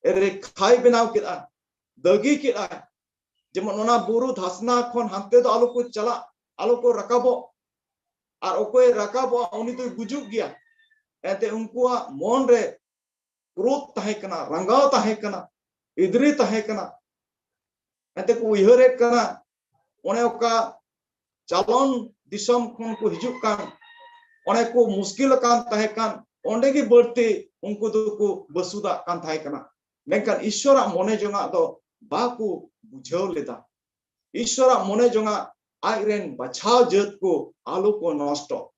ᱨᱮᱠᱷᱟᱭ ᱵᱮᱱᱟᱣ ᱠᱮᱫᱟ, ᱫᱟᱹᱜᱤ ᱠᱮᱫᱟ, ᱡᱮᱢᱚᱱ ᱚᱱᱟ ᱵᱩᱨᱩ ᱫᱷᱟᱥᱱᱟ ᱠᱷᱚᱱ ᱦᱟᱱᱛᱮ ᱫᱚ ᱟᱞᱚ ᱠᱚ ᱪᱟᱞᱟᱜ, ᱟᱞᱚ ᱠᱚ ᱨᱟᱠᱟᱵᱚᱜ᱾ ᱟᱨ ᱚᱠᱚᱭᱮ ᱨᱟᱠᱟᱵᱚᱜᱼᱟ ᱩᱱᱤ ᱫᱚᱭ ᱜᱩᱡᱩᱜ ᱜᱮᱭᱟ᱾ ᱮᱱᱛᱮ ᱩᱱᱠᱩᱣᱟᱜ ᱢᱚᱱ ᱨᱮ ᱠᱨᱳᱫᱷ ᱛᱟᱦᱮᱸ ᱠᱟᱱᱟ, ᱨᱟᱸᱜᱟᱣ ᱛᱟᱦᱮᱸ ᱠᱟᱱᱟ, ᱤᱫᱽᱨᱤ ᱛᱟᱦᱮᱸ ᱠᱟᱱᱟ᱾ ᱮᱱᱛᱮ ᱠᱚ ᱩᱭᱦᱟᱹᱨᱮᱫ ᱠᱟᱱᱟ, ᱚᱱᱮ ᱚᱠᱟ ᱪᱟᱞᱚᱱ ᱫᱤᱥᱚᱢ ᱠᱷᱚᱱ ᱠᱚ ᱦᱤᱡᱩᱜ ᱠᱟᱱ, ᱚᱱᱮ ᱠᱚ ᱢᱩᱥᱠᱤᱞ ᱟᱠᱟᱱ ᱛᱟᱦᱮᱸ ᱠᱟᱱ, ᱚᱸᱰᱮ ᱜᱮ ᱵᱟᱹᱲᱛᱤ ᱩᱱᱠᱩ ᱫᱚᱠᱚ ᱵᱟᱹᱥᱩᱫᱟᱜ ᱠᱟᱱ ᱛᱟᱦᱮᱸ ᱠᱟᱱᱟ᱾ ᱢᱮᱱᱠᱷᱟᱱ ᱤᱥᱥᱚᱨᱟᱜ ᱢᱚᱱᱮ ᱡᱚᱝᱟᱜ ᱫᱚ ᱵᱟᱠᱚ ᱵᱩᱡᱷᱟᱹᱣ ᱞᱮᱫᱟ᱾ ᱤᱥᱥᱚᱨᱟᱜ ᱢᱚᱱᱮ ᱡᱚᱝᱟᱜ ᱟᱡ ᱨᱮᱱ ᱵᱟᱪᱷᱟᱣ ᱡᱟᱹᱛ ᱠᱚ ᱟᱞᱚ ᱠᱚ ᱱᱚᱥᱴᱚ᱾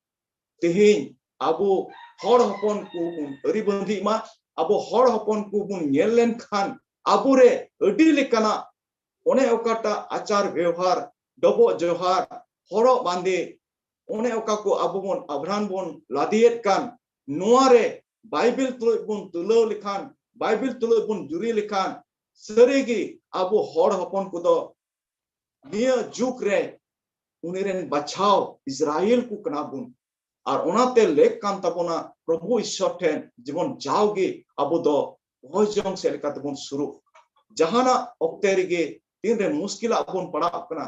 ᱛᱮᱦᱮᱧ ᱟᱵᱚ ᱦᱚᱲ ᱦᱚᱯᱚᱱ ᱠᱚ ᱵᱚᱱ ᱟᱹᱨᱤ ᱵᱟᱸᱫᱤᱜ ᱢᱟ, ᱟᱵᱚ ᱦᱚᱲ ᱦᱚᱯᱚᱱ ᱠᱚ ᱵᱚᱱ ᱧᱮᱞ ᱞᱮᱱᱠᱷᱟᱱ ᱟᱵᱚᱨᱮ ᱟᱹᱰᱤ ᱞᱮᱠᱟᱱᱟᱜ ᱚᱱᱮ ᱚᱠᱟᱴᱟᱜ ᱟᱪᱟᱨ ᱵᱮᱣᱦᱟᱨ, ᱰᱚᱵᱚᱜ ᱡᱚᱦᱟᱨ, ᱦᱚᱨᱚᱜ ᱵᱟᱸᱫᱮ, ᱚᱱᱮ ᱚᱠᱟ ᱠᱚ ᱟᱵᱚ ᱵᱚᱱ ᱟᱵᱷᱨᱟᱱ ᱵᱚᱱ ᱞᱟᱫᱮᱭᱮᱫ ᱠᱟᱱ, ᱱᱚᱣᱟ ᱨᱮ ᱵᱟᱭᱵᱮᱞ ᱛᱩᱞᱩᱡ ᱵᱚᱱ ᱛᱩᱞᱟᱹᱣ ᱞᱮᱠᱷᱟᱱ, ᱵᱟᱭᱵᱮᱞ ᱛᱩᱞᱩᱡ ᱵᱚᱱ ᱡᱩᱨᱤ ᱞᱮᱠᱷᱟᱱ, ᱥᱟᱹᱨᱤᱜᱮ ᱟᱵᱚ ᱦᱚᱲ ᱦᱚᱯᱚᱱ ᱠᱚᱫᱚ ᱱᱤᱭᱟᱹ ᱡᱩᱜᱽ ᱨᱮ ᱩᱱᱤ ᱨᱮᱱ ᱵᱟᱪᱷᱟᱣ ᱤᱥᱨᱟᱭᱮᱞ ᱠᱚ ᱠᱟᱱᱟ ᱵᱚᱱ᱾ ᱟᱨ ᱚᱱᱟᱛᱮ ᱞᱮᱠ ᱠᱟᱱ ᱛᱟᱵᱚᱱᱟ ᱯᱨᱚᱵᱷᱩ ᱤᱥᱥᱚᱨ ᱴᱷᱮᱱ ᱡᱮᱢᱚᱱ ᱡᱟᱣᱜᱮ ᱟᱵᱚ ᱫᱚ ᱠᱚᱭ ᱡᱚᱝ ᱥᱮᱫ ᱞᱮᱠᱟ ᱛᱮᱵᱚᱱ ᱥᱩᱨᱩᱜ᱾ ᱡᱟᱦᱟᱱᱟᱜ ᱚᱠᱛᱮ ᱨᱮᱜᱮ ᱛᱤᱱᱨᱮ ᱢᱩᱥᱠᱤᱞᱟᱜ ᱵᱚᱱ ᱯᱟᱲᱟᱜ ᱠᱟᱱᱟ,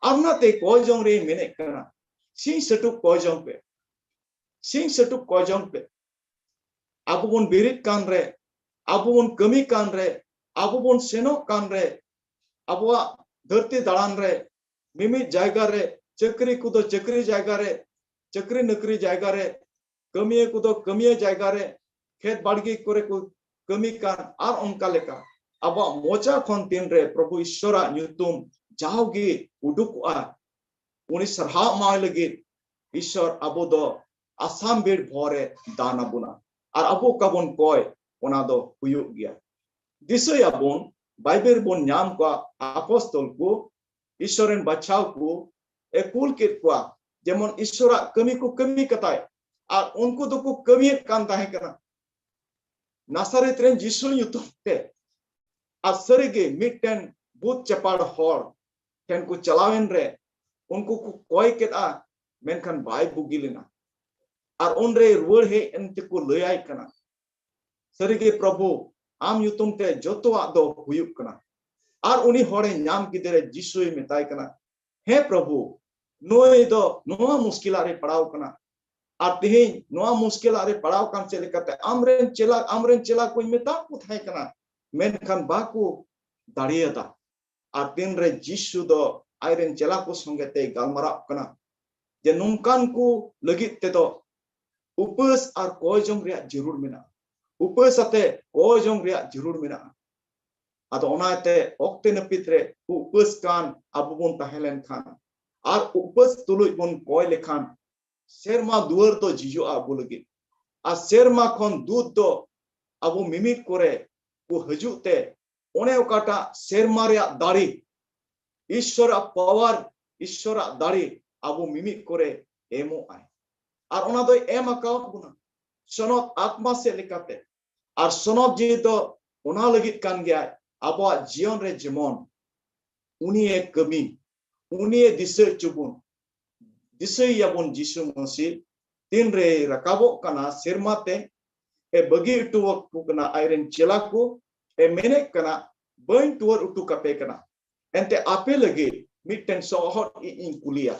ᱟᱨ ᱚᱱᱟᱛᱮ ᱠᱚᱭ ᱡᱚᱝ ᱨᱮᱧ ᱢᱮᱱᱮᱫ ᱠᱟᱱᱟ, ᱥᱤᱧ ᱥᱟᱹᱴᱩᱠ ᱠᱚᱭ ᱡᱚᱝ ᱯᱮ, ᱥᱤᱧ ᱥᱟᱹᱴᱩᱠ ᱠᱚᱭ ᱡᱚᱝ ᱯᱮ᱾ ᱟᱵᱚ ᱵᱚᱱ ᱵᱮᱨᱮᱫ ᱠᱟᱱ ᱨᱮ, ᱟᱵᱚ ᱵᱚᱱ ᱠᱟᱹᱢᱤ ᱠᱟᱱ ᱨᱮ, ᱟᱵᱚ ᱵᱚᱱ ᱥᱮᱱᱚᱜ ᱠᱟᱱ ᱨᱮ, ᱟᱵᱚᱣᱟᱜ ᱫᱷᱟᱹᱨᱛᱤ ᱫᱟᱬᱟᱱ ᱨᱮ, ᱢᱤᱢᱤᱫ ᱡᱟᱭᱜᱟ ᱨᱮ ᱪᱟᱹᱠᱨᱤ ᱠᱚᱫᱚ ᱪᱟᱹᱠᱨᱤ ᱡᱟᱭᱜᱟ ᱨᱮ, ᱪᱟᱹᱠᱨᱤ ᱱᱚᱠᱨᱤ ᱡᱟᱭᱜᱟ ᱨᱮ, ᱠᱟᱹᱢᱤᱭᱟᱹ ᱠᱚᱫᱚ ᱠᱟᱹᱢᱤᱭᱟᱹ ᱡᱟᱭᱜᱟ ᱨᱮ, ᱠᱷᱮᱛ ᱵᱟᱲᱜᱮ ᱠᱚᱨᱮ ᱠᱚ ᱠᱟᱹᱢᱤ ᱠᱟᱱ, ᱟᱨ ᱚᱱᱠᱟ ᱞᱮᱠᱟ ᱟᱵᱚᱣᱟᱜ ᱢᱚᱪᱟ ᱠᱷᱚᱱ ᱛᱤᱱᱨᱮ ᱯᱨᱚᱵᱷᱩ ᱤᱥᱥᱚᱨᱟᱜ ᱧᱩᱛᱩᱢ ᱡᱟᱣᱜᱮ ᱩᱰᱩᱠᱚᱜᱼᱟ, ᱩᱱᱤ ᱥᱟᱨᱦᱟᱣ ᱮᱢᱟᱭ ᱞᱟᱹᱜᱤᱫ ᱤᱥᱥᱚᱨ ᱟᱵᱚ ᱫᱚ ᱟᱥᱟᱢ ᱵᱮᱲ ᱵᱷᱳᱨ ᱮ ᱫᱟᱱ ᱟᱵᱚᱱᱟ᱾ ᱟᱨ ᱟᱵᱚ ᱚᱠᱟ ᱵᱚᱱ ᱠᱚᱭ, ᱚᱱᱟ ᱫᱚ ᱦᱩᱭᱩᱜ ᱜᱮᱭᱟ᱾ ᱫᱤᱥᱟᱹᱭᱟᱵᱚᱱ, ᱵᱟᱭᱵᱮᱞ ᱵᱚᱱ ᱧᱟᱢ ᱠᱚᱣᱟ, ᱟᱯᱚᱥᱛᱚᱞ ᱠᱚ, ᱤᱥᱥᱚᱨ ᱨᱮᱱ ᱵᱟᱪᱷᱟᱣ ᱠᱚ ᱮ ᱠᱩᱞ ᱠᱮᱫ ᱠᱚᱣᱟ, ᱡᱮᱢᱚᱱ ᱤᱥᱥᱚᱨᱟᱜ ᱠᱟᱹᱢᱤ ᱠᱚ ᱠᱟᱹᱢᱤ ᱠᱟᱛᱟᱭ, ᱟᱨ ᱩᱱᱠᱩ ᱫᱚᱠᱚ ᱠᱟᱹᱢᱤᱭᱮᱫ ᱠᱟᱱ ᱛᱟᱦᱮᱸ ᱠᱟᱱᱟ ᱱᱟᱥᱟᱨᱮᱛ ᱨᱮᱱ ᱡᱤᱥᱩ ᱧᱩᱛᱩᱢ ᱛᱮ᱾ ᱟᱨ ᱥᱟᱹᱨᱤᱜᱮ ᱢᱤᱫᱴᱮᱱ ᱵᱩᱛ ᱪᱟᱯᱟᱲ ᱦᱚᱲ ᱴᱷᱮᱱ ᱠᱚ ᱪᱟᱞᱟᱣᱮᱱ ᱨᱮ ᱩᱱᱠᱩ ᱠᱚ ᱠᱚᱭ ᱠᱮᱫᱼᱟ, ᱢᱮᱱᱠᱷᱟᱱ ᱵᱟᱭ ᱵᱩᱜᱤ ᱞᱮᱱᱟ᱾ ᱟᱨ ᱩᱱᱨᱮ ᱨᱩᱣᱟᱹᱲ ᱦᱮᱡ ᱮᱱ ᱛᱮᱠᱚ ᱞᱟᱹᱭᱟᱭ ᱠᱟᱱᱟ, "ᱥᱟᱹᱨᱤᱜᱮ ᱯᱨᱚᱵᱷᱩ, ᱟᱢ ᱧᱩᱛᱩᱢ ᱛᱮ ᱡᱚᱛᱚᱣᱟᱜ ᱫᱚ ᱦᱩᱭᱩᱜ ᱠᱟᱱᱟ᱾" ᱟᱨ ᱩᱱᱤ ᱦᱚᱲᱮ ᱧᱟᱢ ᱠᱮᱫᱮ ᱨᱮ ᱡᱤᱥᱩᱭ ᱢᱮᱛᱟᱭ ᱠᱟᱱᱟ, "ᱦᱮᱸ ᱯᱨᱚᱵᱷᱩ, ᱱᱩᱭ ᱫᱚ ᱱᱚᱣᱟ ᱢᱩᱥᱠᱤᱞᱟᱜ ᱨᱮ ᱯᱟᱲᱟᱣ ᱠᱟᱱᱟ᱾ ᱟᱨ ᱛᱮᱦᱮᱧ ᱱᱚᱣᱟ ᱢᱩᱥᱠᱤᱞᱟᱜ ᱨᱮ ᱯᱟᱲᱟᱣ ᱠᱟᱱ ᱪᱮᱫ ᱞᱮᱠᱟᱛᱮ ᱟᱢᱨᱮᱱ ᱪᱮᱞᱟ, ᱟᱢᱨᱮᱱ ᱪᱮᱞᱟ ᱠᱚᱧ ᱢᱮᱛᱟ ᱠᱚ ᱛᱟᱦᱮᱸ ᱠᱟᱱᱟ, ᱢᱮᱱᱠᱷᱟᱱ ᱵᱟᱠᱚ ᱫᱟᱲᱮᱭᱟᱫᱟ᱾" ᱟᱨ ᱛᱤᱱᱨᱮ ᱡᱤᱥᱩ ᱫᱚ ᱟᱡᱨᱮᱱ ᱪᱮᱞᱟ ᱠᱚ ᱥᱚᱸᱜᱮ ᱛᱮᱭ ᱜᱟᱞᱢᱟᱨᱟᱣ ᱠᱟᱱᱟ ᱡᱮ ᱱᱚᱝᱠᱟᱱ ᱠᱚ ᱞᱟᱹᱜᱤᱫ ᱛᱮᱫᱚ ᱩᱯᱟᱹᱥ ᱟᱨ ᱠᱚᱭ ᱡᱚᱝ ᱨᱮᱭᱟᱜ ᱡᱟᱹᱨᱩᱲ ᱢᱮᱱᱟᱜᱼᱟ, ᱩᱯᱟᱹᱥ ᱟᱛᱮ ᱠᱚᱭ ᱡᱚᱝ ᱨᱮᱭᱟᱜ ᱡᱟᱹᱨᱩᱲ ᱢᱮᱱᱟᱜᱼᱟ᱾ ᱟᱫᱚ ᱚᱱᱟᱛᱮ ᱚᱠᱛᱮ ᱱᱟᱹᱯᱤᱛ ᱨᱮ ᱩᱯᱟᱹᱥ ᱠᱟᱱ ᱟᱵᱚ ᱵᱚᱱ ᱛᱟᱦᱮᱸ ᱞᱮᱱᱠᱷᱟᱱ ᱟᱨ ᱩᱯᱟᱹᱥ ᱛᱩᱞᱩᱡ ᱵᱚᱱ ᱠᱚᱭ ᱞᱮᱠᱷᱟᱱ, ᱥᱮᱨᱢᱟ ᱫᱩᱣᱟᱹᱨ ᱫᱚ ᱡᱷᱤᱡᱚᱜᱼᱟ ᱟᱵᱚ ᱞᱟᱹᱜᱤᱫ᱾ ᱟᱨ ᱥᱮᱨᱢᱟ ᱠᱷᱚᱱ ᱫᱩᱛ ᱫᱚ ᱟᱵᱚ ᱢᱤᱢᱤᱫ ᱠᱚᱨᱮ ᱠᱚ ᱦᱤᱡᱩᱜ ᱛᱮ, ᱚᱱᱮ ᱚᱠᱟᱴᱟᱜ ᱥᱮᱨᱢᱟ ᱨᱮᱭᱟᱜ ᱫᱟᱲᱮ, ᱤᱥᱥᱚᱨᱟᱜ power, ᱤᱥᱥᱚᱨᱟᱜ ᱫᱟᱲᱮ ᱟᱵᱚ ᱢᱤᱢᱤᱫ ᱠᱚᱨᱮ ᱮᱢᱚᱜ ᱟᱭ᱾ ᱟᱨ ᱚᱱᱟ ᱫᱚᱭ ᱮᱢ ᱟᱠᱟᱣᱟᱫ ᱵᱚᱱᱟ ᱥᱚᱱᱚᱛ ᱟᱛᱢᱟ ᱥᱮᱫ ᱞᱮᱠᱟᱛᱮ᱾ ᱟᱨ ᱥᱚᱱᱚᱛ ᱡᱤᱣᱤ ᱫᱚ ᱚᱱᱟ ᱞᱟᱹᱜᱤᱫ ᱠᱟᱱ ᱜᱮᱭᱟᱭ, ᱟᱵᱚᱣᱟᱜ ᱡᱤᱭᱚᱱ ᱨᱮ ᱡᱮᱢᱚᱱ ᱩᱱᱤᱭᱮ ᱠᱟᱹᱢᱤ, ᱩᱱᱤᱭᱮ ᱫᱤᱥᱟᱹ ᱦᱚᱪᱚ ᱵᱚᱱ᱾ ᱫᱤᱥᱟᱹᱭᱮᱭᱟᱵᱚᱱ ᱡᱤᱥᱩ ᱢᱟᱹᱥᱤ ᱛᱤᱱᱨᱮᱭ ᱨᱟᱠᱟᱵᱚᱜ ᱠᱟᱱᱟ ᱥᱮᱨᱢᱟ ᱛᱮ, ᱮ ᱵᱟᱹᱜᱤ ᱦᱚᱴᱚ ᱟᱠᱚ ᱠᱟᱱᱟ ᱟᱡᱨᱮᱱ ᱪᱮᱞᱟ ᱠᱚ, ᱮ ᱢᱮᱱᱮᱫ ᱠᱟᱱᱟ, "ᱵᱟᱹᱧ ᱴᱩᱣᱟᱹᱨ ᱦᱚᱴᱚ ᱠᱟᱯᱮ ᱠᱟᱱᱟ, ᱮᱱᱛᱮ ᱟᱯᱮ ᱞᱟᱹᱜᱤᱫ ᱢᱤᱫᱴᱮᱱ ᱥᱚᱦᱚᱫ ᱤᱡ ᱤᱧ ᱠᱩᱞᱤᱭᱟ᱾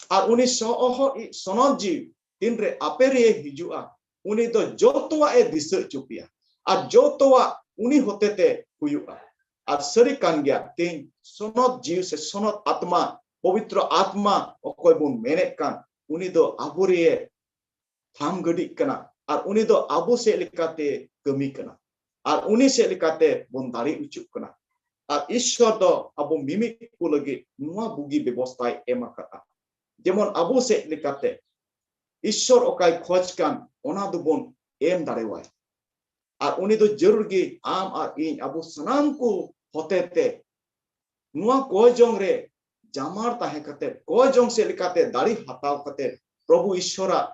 ᱟᱨ ᱩᱱᱤ ᱥᱚᱦᱚᱫ ᱤᱡ ᱥᱚᱱᱚᱛ ᱡᱤᱣᱤ ᱛᱤᱱᱨᱮ ᱟᱯᱮ ᱨᱮᱭ ᱦᱤᱡᱩᱜᱼᱟ, ᱩᱱᱤ ᱫᱚ ᱡᱚᱛᱚᱣᱟᱜ ᱮ ᱫᱤᱥᱟᱹ ᱦᱚᱪᱚ ᱯᱮᱭᱟ, ᱟᱨ ᱡᱚᱛᱚᱣᱟᱜ ᱩᱱᱤ ᱦᱚᱛᱮᱛᱮ ᱦᱩᱭᱩᱜᱼᱟ᱾" ᱟᱨ ᱥᱟᱹᱨᱤ ᱠᱟᱱ ᱜᱮᱭᱟ, ᱛᱮᱦᱮᱧ ᱥᱚᱱᱚᱛ ᱡᱤᱣᱤ ᱥᱮ ᱥᱚᱱᱚᱛ ᱟᱛᱢᱟ, ᱯᱚᱵᱤᱛᱨᱚ ᱟᱛᱢᱟ ᱚᱠᱚᱭ ᱵᱚᱱ ᱢᱮᱱᱮᱫ ᱠᱟᱱ, ᱩᱱᱤ ᱫᱚ ᱟᱵᱚ ᱨᱮᱭᱮ ᱛᱷᱟᱢ ᱜᱟᱹᱰᱤᱜ ᱠᱟᱱᱟ᱾ ᱟᱨ ᱩᱱᱤ ᱫᱚ ᱟᱵᱚ ᱥᱮᱫ ᱞᱮᱠᱟᱛᱮ ᱠᱟᱹᱢᱤ ᱠᱟᱱᱟ᱾ ᱟᱨ ᱩᱱᱤ ᱥᱮᱫ ᱞᱮᱠᱟᱛᱮ ᱵᱚᱱ ᱫᱟᱲᱮ ᱦᱚᱪᱚᱜ ᱠᱟᱱᱟ᱾ ᱟᱨ ᱤᱥᱥᱚᱨ ᱫᱚ ᱟᱵᱚ ᱢᱤᱢᱤᱫ ᱠᱚ ᱞᱟᱹᱜᱤᱫ ᱱᱚᱣᱟ ᱵᱩᱜᱤ ᱵᱮᱵᱚᱥᱛᱷᱟᱭ ᱮᱢ ᱟᱠᱟᱫᱼᱟ᱾ ᱡᱮᱢᱚᱱ ᱟᱵᱚ ᱥᱮᱫ ᱞᱮᱠᱟᱛᱮ ᱤᱥᱥᱚᱨ ᱚᱠᱟᱭ ᱠᱷᱚᱡᱽ ᱠᱟᱱ, ᱚᱱᱟ ᱫᱚᱵᱚᱱ ᱮᱢ ᱫᱟᱲᱮᱣᱟᱭ᱾ ᱟᱨ ᱩᱱᱤ ᱫᱚ ᱡᱟᱹᱨᱩᱲ ᱜᱮ ᱟᱢ ᱟᱨ ᱤᱧ, ᱟᱵᱚ ᱥᱟᱱᱟᱢ ᱠᱚ ᱦᱚᱛᱮ ᱛᱮ ᱱᱚᱣᱟ ᱠᱚᱭ ᱡᱚᱝ ᱨᱮ ᱡᱟᱢᱟᱨ ᱛᱟᱦᱮᱸ ᱠᱟᱛᱮ, ᱠᱚᱭ ᱡᱚᱝ ᱥᱮᱫ ᱞᱮᱠᱟᱛᱮ ᱫᱟᱲᱮ ᱦᱟᱛᱟᱣ ᱠᱟᱛᱮ, ᱯᱨᱚᱵᱷᱩ ᱤᱥᱥᱚᱨᱟᱜ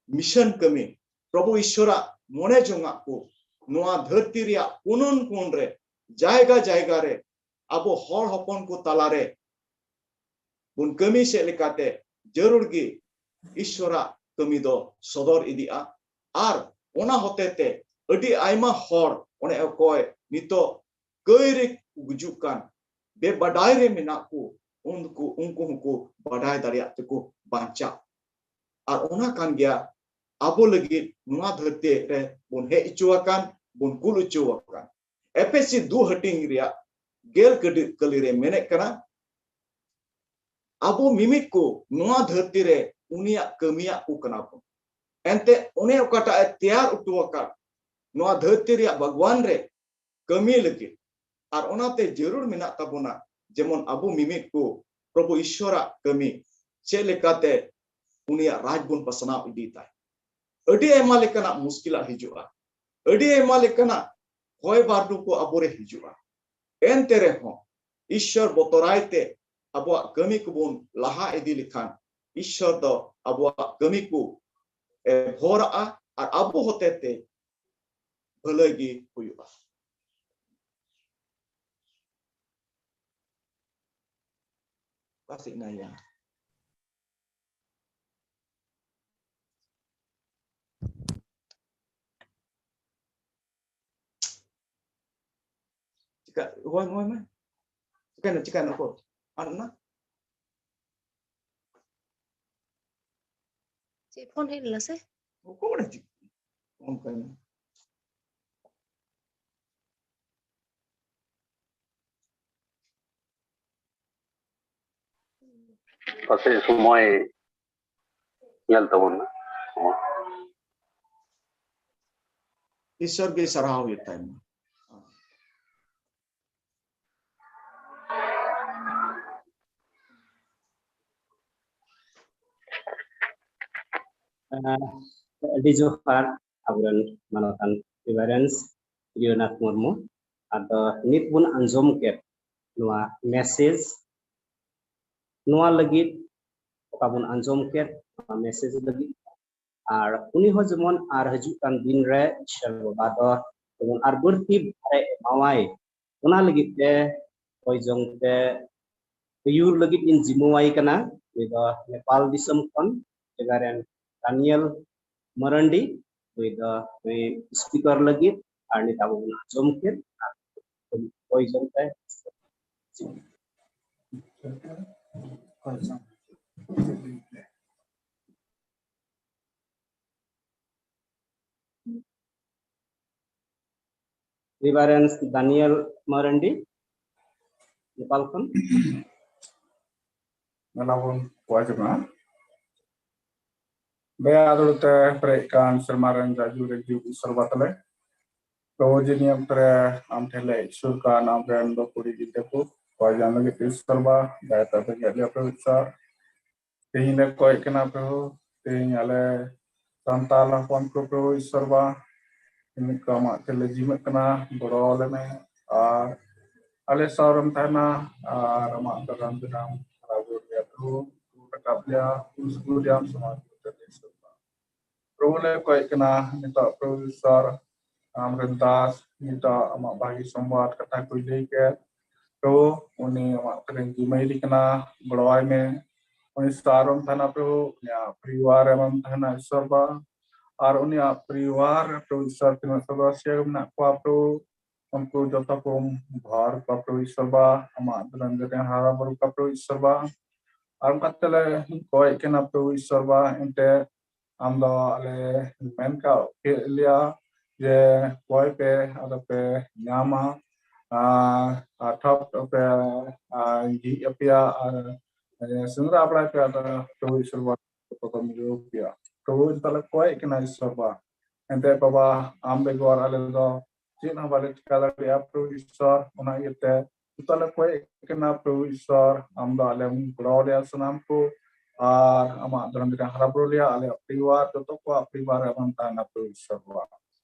ᱢᱤᱥᱚᱱ ᱠᱟᱹᱢᱤ, ᱯᱨᱚᱵᱷᱩ ᱤᱥᱥᱚᱨᱟᱜ ᱢᱚᱱᱮ ᱡᱚᱝᱟᱜ ᱠᱚ ᱱᱚᱣᱟ ᱫᱷᱟᱹᱨᱛᱤ ᱨᱮᱭᱟᱜ ᱠᱳᱱ ᱠᱳᱱ ᱨᱮ, ᱡᱟᱭᱜᱟ ᱡᱟᱭᱜᱟ ᱨᱮ ᱟᱵᱚ ᱦᱚᱲ ᱦᱚᱯᱚᱱ ᱠᱚ ᱛᱟᱞᱟᱨᱮ ᱵᱚᱱ ᱠᱟᱹᱢᱤ ᱥᱮᱫ ᱞᱮᱠᱟᱛᱮ ᱡᱟᱹᱨᱩᱲ ᱜᱮ ᱤᱥᱥᱚᱨᱟᱜ ᱠᱟᱹᱢᱤ ᱫᱚ ᱥᱚᱫᱚᱨ ᱤᱫᱤᱜᱼᱟ᱾ ᱟᱨ ᱚᱱᱟ ᱦᱚᱛᱮ ᱛᱮ ᱟᱹᱰᱤ ᱟᱭᱢᱟ ᱦᱚᱲ, ᱚᱱᱮ ᱚᱠᱚᱭ ᱱᱤᱛᱚᱜ ᱠᱟᱹᱭ ᱨᱮ ᱠᱚ ᱜᱩᱡᱩᱜ ᱠᱟᱱ, ᱵᱮᱵᱟᱰᱟᱭ ᱨᱮ ᱢᱮᱱᱟᱜ ᱠᱚ, ᱩᱱᱠᱩ, ᱩᱱᱠᱩ ᱦᱚᱸᱠᱚ ᱵᱟᱰᱟᱭ ᱫᱟᱲᱮᱭᱟᱜ ᱛᱮᱠᱚ ᱵᱟᱧᱪᱟᱜ᱾ ᱟᱨ ᱚᱱᱟ ᱠᱟᱱ ᱜᱮᱭᱟ ᱟᱵᱚ ᱞᱟᱹᱜᱤᱫ ᱱᱚᱣᱟ ᱫᱷᱟᱹᱨᱛᱤ ᱨᱮ ᱵᱚᱱ ᱦᱮᱡ ᱦᱚᱪᱚ ᱟᱠᱟᱱ, ᱵᱚᱱ ᱠᱩᱞ ᱦᱚᱪᱚ ᱟᱠᱟᱱ᱾ ᱮᱯᱷᱮᱥᱤ ᱫᱩ ᱦᱟᱹᱴᱤᱧ ᱨᱮᱭᱟᱜ ᱜᱮᱞ ᱠᱟᱹᱴᱤᱡ ᱠᱟᱹᱞᱤ ᱨᱮ ᱢᱮᱱᱮᱫ ᱠᱟᱱᱟ, ᱟᱵᱚ ᱢᱤᱢᱤᱫ ᱠᱚ ᱱᱚᱣᱟ ᱫᱷᱟᱹᱨᱛᱤ ᱨᱮ ᱩᱱᱤᱭᱟᱜ ᱠᱟᱹᱢᱤᱭᱟᱜ ᱠᱚ ᱠᱟᱱᱟ ᱵᱚᱱ᱾ ᱮᱱᱛᱮ ᱚᱱᱮ ᱚᱠᱟᱴᱟᱜ ᱮ ᱛᱮᱭᱟᱨ ᱦᱚᱴᱚ ᱟᱠᱟᱫ ᱱᱚᱣᱟ ᱫᱷᱟᱹᱨᱛᱤ ᱨᱮᱭᱟᱜ ᱵᱟᱜᱽᱣᱟᱱ ᱨᱮ ᱠᱟᱹᱢᱤ ᱞᱟᱹᱜᱤᱫ᱾ ᱟᱨ ᱚᱱᱟᱛᱮ ᱡᱟᱹᱨᱩᱲ ᱢᱮᱱᱟᱜ ᱛᱟᱵᱚᱱᱟ ᱡᱮᱢᱚᱱ ᱟᱵᱚ ᱢᱤᱢᱤᱫ ᱠᱚ ᱯᱨᱚᱵᱷᱩ ᱤᱥᱥᱚᱨᱟᱜ ᱠᱟᱹᱢᱤ ᱪᱮᱫ ᱞᱮᱠᱟᱛᱮ ᱩᱱᱤᱭᱟᱜ ᱨᱟᱡᱽ ᱵᱚᱱ ᱯᱟᱥᱱᱟᱣ ᱤᱫᱤ ᱛᱟᱭ᱾ ᱟᱹᱰᱤ ᱟᱭᱢᱟ ᱞᱮᱠᱟᱱᱟᱜ ᱢᱩᱥᱠᱤᱞᱟᱜ ᱦᱤᱡᱩᱜᱼᱟ, ᱟᱹᱰᱤ ᱟᱭᱢᱟ ᱞᱮᱠᱟᱱᱟᱜ ᱦᱚᱭ ᱵᱟᱹᱨᱰᱩ ᱠᱚ ᱟᱵᱚᱨᱮ ᱦᱤᱡᱩᱜᱼᱟ᱾ ᱮᱱᱛᱮ ᱨᱮᱦᱚᱸ ᱤᱥᱥᱚᱨ ᱵᱚᱛᱚᱨᱟᱭ ᱛᱮ ᱟᱵᱚᱣᱟᱜ ᱠᱟᱹᱢᱤ ᱠᱚᱵᱚᱱ ᱞᱟᱦᱟ ᱤᱫᱤ ᱞᱮᱠᱷᱟᱱ ᱤᱥᱥᱚᱨ ᱫᱚ ᱟᱵᱚᱣᱟᱜ ᱠᱟᱹᱢᱤ ᱠᱚ ᱮ ᱵᱷᱚᱨᱟᱜᱼᱟ ᱟᱨ ᱟᱵᱚ ᱦᱚᱛᱮ ᱛᱮ ᱵᱷᱟᱹᱞᱟᱹᱭ ᱜᱮ ᱦᱩᱭᱩᱜᱼᱟ᱾ ᱚᱠᱟ ᱥᱮᱫ ᱮᱱᱟᱭᱟ? ᱪᱤᱠᱟ, ᱦᱚᱭ, ᱦᱚᱭ ᱢᱮ᱾ ᱪᱤᱠᱟᱹᱭᱮᱱᱟ, ᱪᱤᱠᱟᱹᱭᱮᱱᱟ, ᱚᱠᱚᱭ? ᱟᱫ ᱮᱱᱟ? ᱪᱮᱫ ᱯᱷᱳᱱ ᱦᱮᱡ ᱞᱮᱱᱟ ᱥᱮ? ᱚᱠᱚᱭ ᱪᱤᱠ-, ᱯᱷᱳᱱ ᱠᱟᱭ ᱢᱮ᱾ ᱯᱟᱥᱮᱡ ᱥᱚᱢᱚᱭ ᱧᱮᱞ ᱛᱟᱵᱚᱱ ᱢᱮ᱾ ᱤᱥᱥᱚᱨ ᱜᱮ ᱥᱟᱨᱦᱟᱣ ᱦᱩᱭᱩᱜ ᱛᱟᱭ ᱢᱟ᱾ ᱟᱹᱰᱤ ᱡᱚᱦᱟᱨ ᱟᱵᱚᱨᱮᱱ ᱢᱟᱱᱚᱛᱟᱱ ᱨᱤᱵᱷᱟᱨᱮᱱᱥ ᱯᱨᱤᱭᱚᱱᱟᱛᱷ ᱢᱩᱨᱢᱩ᱾ ᱟᱫᱚ ᱱᱤᱛ ᱵᱚᱱ ᱟᱸᱡᱚᱢ ᱠᱮᱫ ᱱᱚᱣᱟ ᱢᱮᱥᱮᱡᱽ, ᱱᱚᱣᱟ ᱞᱟᱹᱜᱤᱫ ᱚᱠᱟ ᱵᱚᱱ ᱟᱸᱡᱚᱢ ᱠᱮᱫ ᱱᱚᱣᱟ ᱢᱮᱥᱮᱡᱽ ᱞᱟᱹᱜᱤᱫ, ᱟᱨ ᱩᱱᱤ ᱦᱚᱸ ᱡᱮᱢᱚᱱ ᱟᱨ ᱦᱤᱡᱩᱜ ᱠᱟᱱ ᱫᱤᱱ ᱨᱮ ᱤᱥᱚᱨ ᱵᱟᱵᱟ ᱫᱚ ᱡᱮᱢᱚᱱ ᱟᱨ ᱵᱟᱹᱲᱛᱤ ᱵᱷᱟᱨᱮ ᱮᱢᱟᱣᱟᱭ, ᱚᱱᱟ ᱞᱟᱹᱜᱤᱫ ᱛᱮ ᱦᱚᱭ ᱡᱚᱝ ᱛᱮ ᱟᱹᱭᱩᱨ ᱞᱟᱹᱜᱤᱫ ᱤᱧ ᱡᱤᱢᱟᱹᱣᱟᱭ ᱠᱟᱱᱟ᱾ ᱩᱱᱤ ᱫᱚ ᱱᱮᱯᱟᱞ ᱫᱤᱥᱚᱢ ᱠᱷᱚᱱ ᱨᱮᱵᱷᱟᱨᱮᱱᱰ ᱰᱟᱱᱤᱭᱮᱞ ᱢᱟᱨᱟᱱᱰᱤ, ᱱᱩᱭ ᱫᱚ ᱱᱩᱭ ᱥᱯᱤᱠᱟᱨ ᱞᱟᱹᱜᱤᱫ, ᱟᱨ ᱱᱤᱛ ᱟᱵᱚ ᱵᱚᱱ ᱟᱸᱡᱚᱢ ᱠᱮᱫ ᱟᱨ ᱦᱚᱭ ᱡᱚᱝ ᱛᱮ᱾ ᱨᱤᱵᱷᱟᱨᱮᱱᱰ ᱰᱟᱱᱤᱭᱮᱞ ᱢᱟᱨᱟᱱᱰᱤ, ᱱᱮᱯᱟᱞ ᱠᱷᱚᱱ᱾ ᱚᱱᱟ ᱵᱚᱱ ᱠᱚᱭ ᱡᱚᱝᱟ᱾ ᱫᱟᱭᱟ ᱫᱩᱞᱟᱹᱲ ᱛᱮ ᱯᱮᱨᱮᱡ ᱠᱟᱱ ᱥᱮᱨᱢᱟ ᱨᱮᱱ ᱡᱟᱡᱩ ᱨᱮ ᱡᱩᱜᱽ ᱤᱥᱚᱨ ᱵᱟ ᱛᱟᱞᱮ᱾ ᱯᱨᱚᱵᱷᱩ ᱡᱮ ᱱᱤᱭᱟᱹ ᱚᱠᱛᱚ ᱨᱮ ᱟᱢ ᱴᱷᱮᱱ ᱞᱮ ᱤᱥᱩᱨ ᱠᱟᱱ ᱟᱢ ᱨᱮᱱ ᱫᱚ ᱠᱩᱲᱤ ᱜᱤᱫᱽᱨᱟᱹ ᱠᱚ ᱠᱚᱭ ᱡᱚᱝ ᱞᱟᱹᱜᱤᱫ ᱤᱥᱚᱨ ᱵᱟ ᱫᱟᱭᱟ ᱛᱮ ᱟᱯᱮ ᱜᱮ ᱟᱞᱮ ᱯᱨᱚᱵᱷᱩ ᱤᱥᱚᱨ᱾ ᱛᱮᱦᱮᱧ ᱞᱮ ᱠᱚᱭᱮᱜ ᱠᱟᱱᱟ ᱯᱨᱚᱵᱷᱩ, ᱛᱮᱦᱮᱧ ᱟᱞᱮ ᱥᱟᱱᱛᱟᱲ ᱦᱚᱯᱚᱱ ᱠᱚ ᱯᱨᱚᱵᱷᱩ ᱤᱥᱚᱨ ᱵᱟ ᱢᱤᱫ ᱠᱚ ᱟᱢᱟᱜ ᱛᱮᱞᱮ ᱡᱤᱢᱟᱹᱜ ᱠᱟᱱᱟ, ᱜᱚᱲᱚ ᱟᱞᱮ ᱢᱮ᱾ ᱟᱨ ᱟᱞᱮ ᱥᱟᱶ ᱨᱮᱢ ᱛᱟᱦᱮᱱᱟ, ᱟᱨ ᱟᱢᱟᱜ ᱫᱟᱨᱟᱢ ᱫᱟᱨᱟᱢ ᱦᱟᱨᱟ ᱵᱩᱨᱩ ᱨᱮᱭᱟᱜ ᱫᱩᱠ ᱨᱟᱠᱟᱵ ᱞᱮᱭᱟ, ᱩᱥᱜᱩ ᱞᱮᱭᱟᱢ ᱥᱚᱢᱟᱡᱽ ᱠᱚ ᱛᱮᱞᱮ ᱤᱥᱚᱨ ᱵᱟ᱾ ᱯᱨᱚᱵᱷᱩ ᱞᱮ ᱠᱚᱭᱮᱜ ᱠᱟᱱᱟ ᱱᱤᱛᱚᱜ ᱯᱨᱚᱵᱷᱩ ᱤᱥᱚᱨ ᱟᱢᱨᱮᱱ ᱫᱟᱥ ᱱᱤᱛᱚᱜ ᱟᱢᱟᱜ ᱵᱷᱟᱹᱜᱤ ᱥᱚᱢᱵᱟᱫ ᱠᱟᱛᱷᱟ ᱠᱚᱭ ᱞᱟᱹᱭ ᱠᱮᱫ᱾ ᱯᱨᱚᱵᱷᱩ ᱩᱱᱤ ᱟᱢᱟᱜ ᱛᱮᱨᱮᱧ ᱡᱤᱢᱟᱹᱭ ᱠᱟᱱᱟ, ᱜᱚᱲᱚᱣᱟᱭ ᱢᱮ᱾ ᱩᱱᱤ ᱥᱟᱶ ᱨᱮᱢ ᱛᱟᱦᱮᱱᱟ ᱯᱨᱚᱵᱷᱩ, ᱩᱱᱤᱭᱟᱜ ᱯᱚᱨᱤᱵᱟᱨ ᱨᱮᱢ ᱛᱟᱦᱮᱱᱟ ᱤᱥᱚᱨ ᱵᱟ᱾ ᱟᱨ ᱩᱱᱤᱭᱟᱜ ᱯᱚᱨᱤᱵᱟᱨ ᱨᱮ ᱯᱨᱚᱵᱷᱩ ᱤᱥᱚᱨ ᱛᱤᱱᱟᱹᱜ ᱥᱚᱫᱚᱥᱭᱚ ᱢᱮᱱᱟᱜ ᱠᱚᱣᱟ ᱯᱨᱚᱵᱷᱩ, ᱩᱱᱠᱩ ᱡᱚᱛᱚ ᱠᱚᱢ ᱵᱷᱟᱨ ᱠᱚᱣᱟ ᱯᱨᱚᱵᱷᱩ ᱤᱥᱚᱨ ᱵᱟ, ᱟᱢᱟᱜ ᱫᱩᱞᱟᱹᱲ ᱨᱮ ᱦᱟᱨᱟ ᱵᱩᱨᱩ ᱠᱚᱣᱟ ᱯᱨᱚᱵᱷᱩ ᱤᱥᱚᱨ ᱵᱟ᱾ ᱟᱨ ᱚᱱᱠᱟ ᱛᱮᱞᱮ ᱠᱚᱭᱮᱜ ᱠᱟᱱᱟ ᱯᱨᱚᱵᱷᱩ ᱤᱥᱚᱨ ᱵᱟ, ᱮᱱᱛᱮ ᱟᱢ ᱫᱚ ᱟᱞᱮ ᱢᱮᱱ ᱠᱟᱜ ᱠᱮᱫ ᱞᱮᱭᱟ ᱡᱮ ᱠᱚᱭ ᱯᱮ ᱟᱫᱚ ᱯᱮ ᱧᱟᱢᱟ, ᱟᱨ, ᱟᱨ ᱴᱷᱚᱯ ᱯᱮ, ᱟᱨ ᱡᱷᱤᱡ ᱟᱯᱮᱭᱟ, ᱟᱨ ᱥᱮᱸᱫᱽᱨᱟ ᱵᱟᱲᱟᱭ ᱯᱮ ᱟᱫᱚ ᱯᱨᱚᱵᱷᱩ ᱤᱥᱚᱨ ᱵᱟ ᱠᱚ ᱢᱤᱞᱟᱹᱣ ᱯᱮᱭᱟ᱾ ᱯᱨᱚᱵᱷᱩ ᱛᱟᱦᱞᱮ ᱠᱚᱭᱮᱜ ᱠᱟᱱᱟ ᱤᱥᱚᱨ ᱵᱟ, ᱮᱱᱛᱮ ᱵᱟᱵᱟ ᱟᱢ ᱵᱮᱜᱚᱨ ᱟᱞᱮ ᱫᱚ ᱪᱮᱫ ᱦᱚᱸ ᱵᱟᱞᱮ ᱪᱤᱠᱟ ᱫᱟᱲᱮᱭᱟᱜᱼᱟ ᱯᱨᱚᱵᱷᱩ ᱤᱥᱚᱨ᱾ ᱚᱱᱟ ᱤᱭᱟᱹᱛᱮ ᱡᱚᱛᱚ ᱞᱮ ᱠᱚᱭᱮᱜ ᱠᱟᱱᱟ ᱯᱨᱚᱵᱷᱩ ᱤᱥᱚᱨ, ᱟᱢ ᱫᱚ ᱟᱞᱮᱢ ᱜᱚᱲᱚ ᱞᱮᱭᱟ ᱥᱟᱱᱟᱢ ᱠᱚ, ᱟᱨ ᱟᱢᱟᱜ ᱫᱷᱚᱨᱚᱢ ᱨᱮ ᱦᱟᱨᱟ ᱵᱩᱨᱩ ᱞᱮᱭᱟ, ᱟᱞᱮᱭᱟᱜ ᱯᱚᱨᱤᱵᱟᱨ, ᱡᱚᱛᱚ ᱠᱚᱣᱟᱜ ᱯᱚᱨᱤᱵᱟᱨ ᱨᱮ ᱟᱢ ᱛᱟᱦᱮᱱᱟ ᱯᱨᱚᱵᱷᱩ ᱤᱥᱚᱨ ᱵᱟᱵᱟ᱾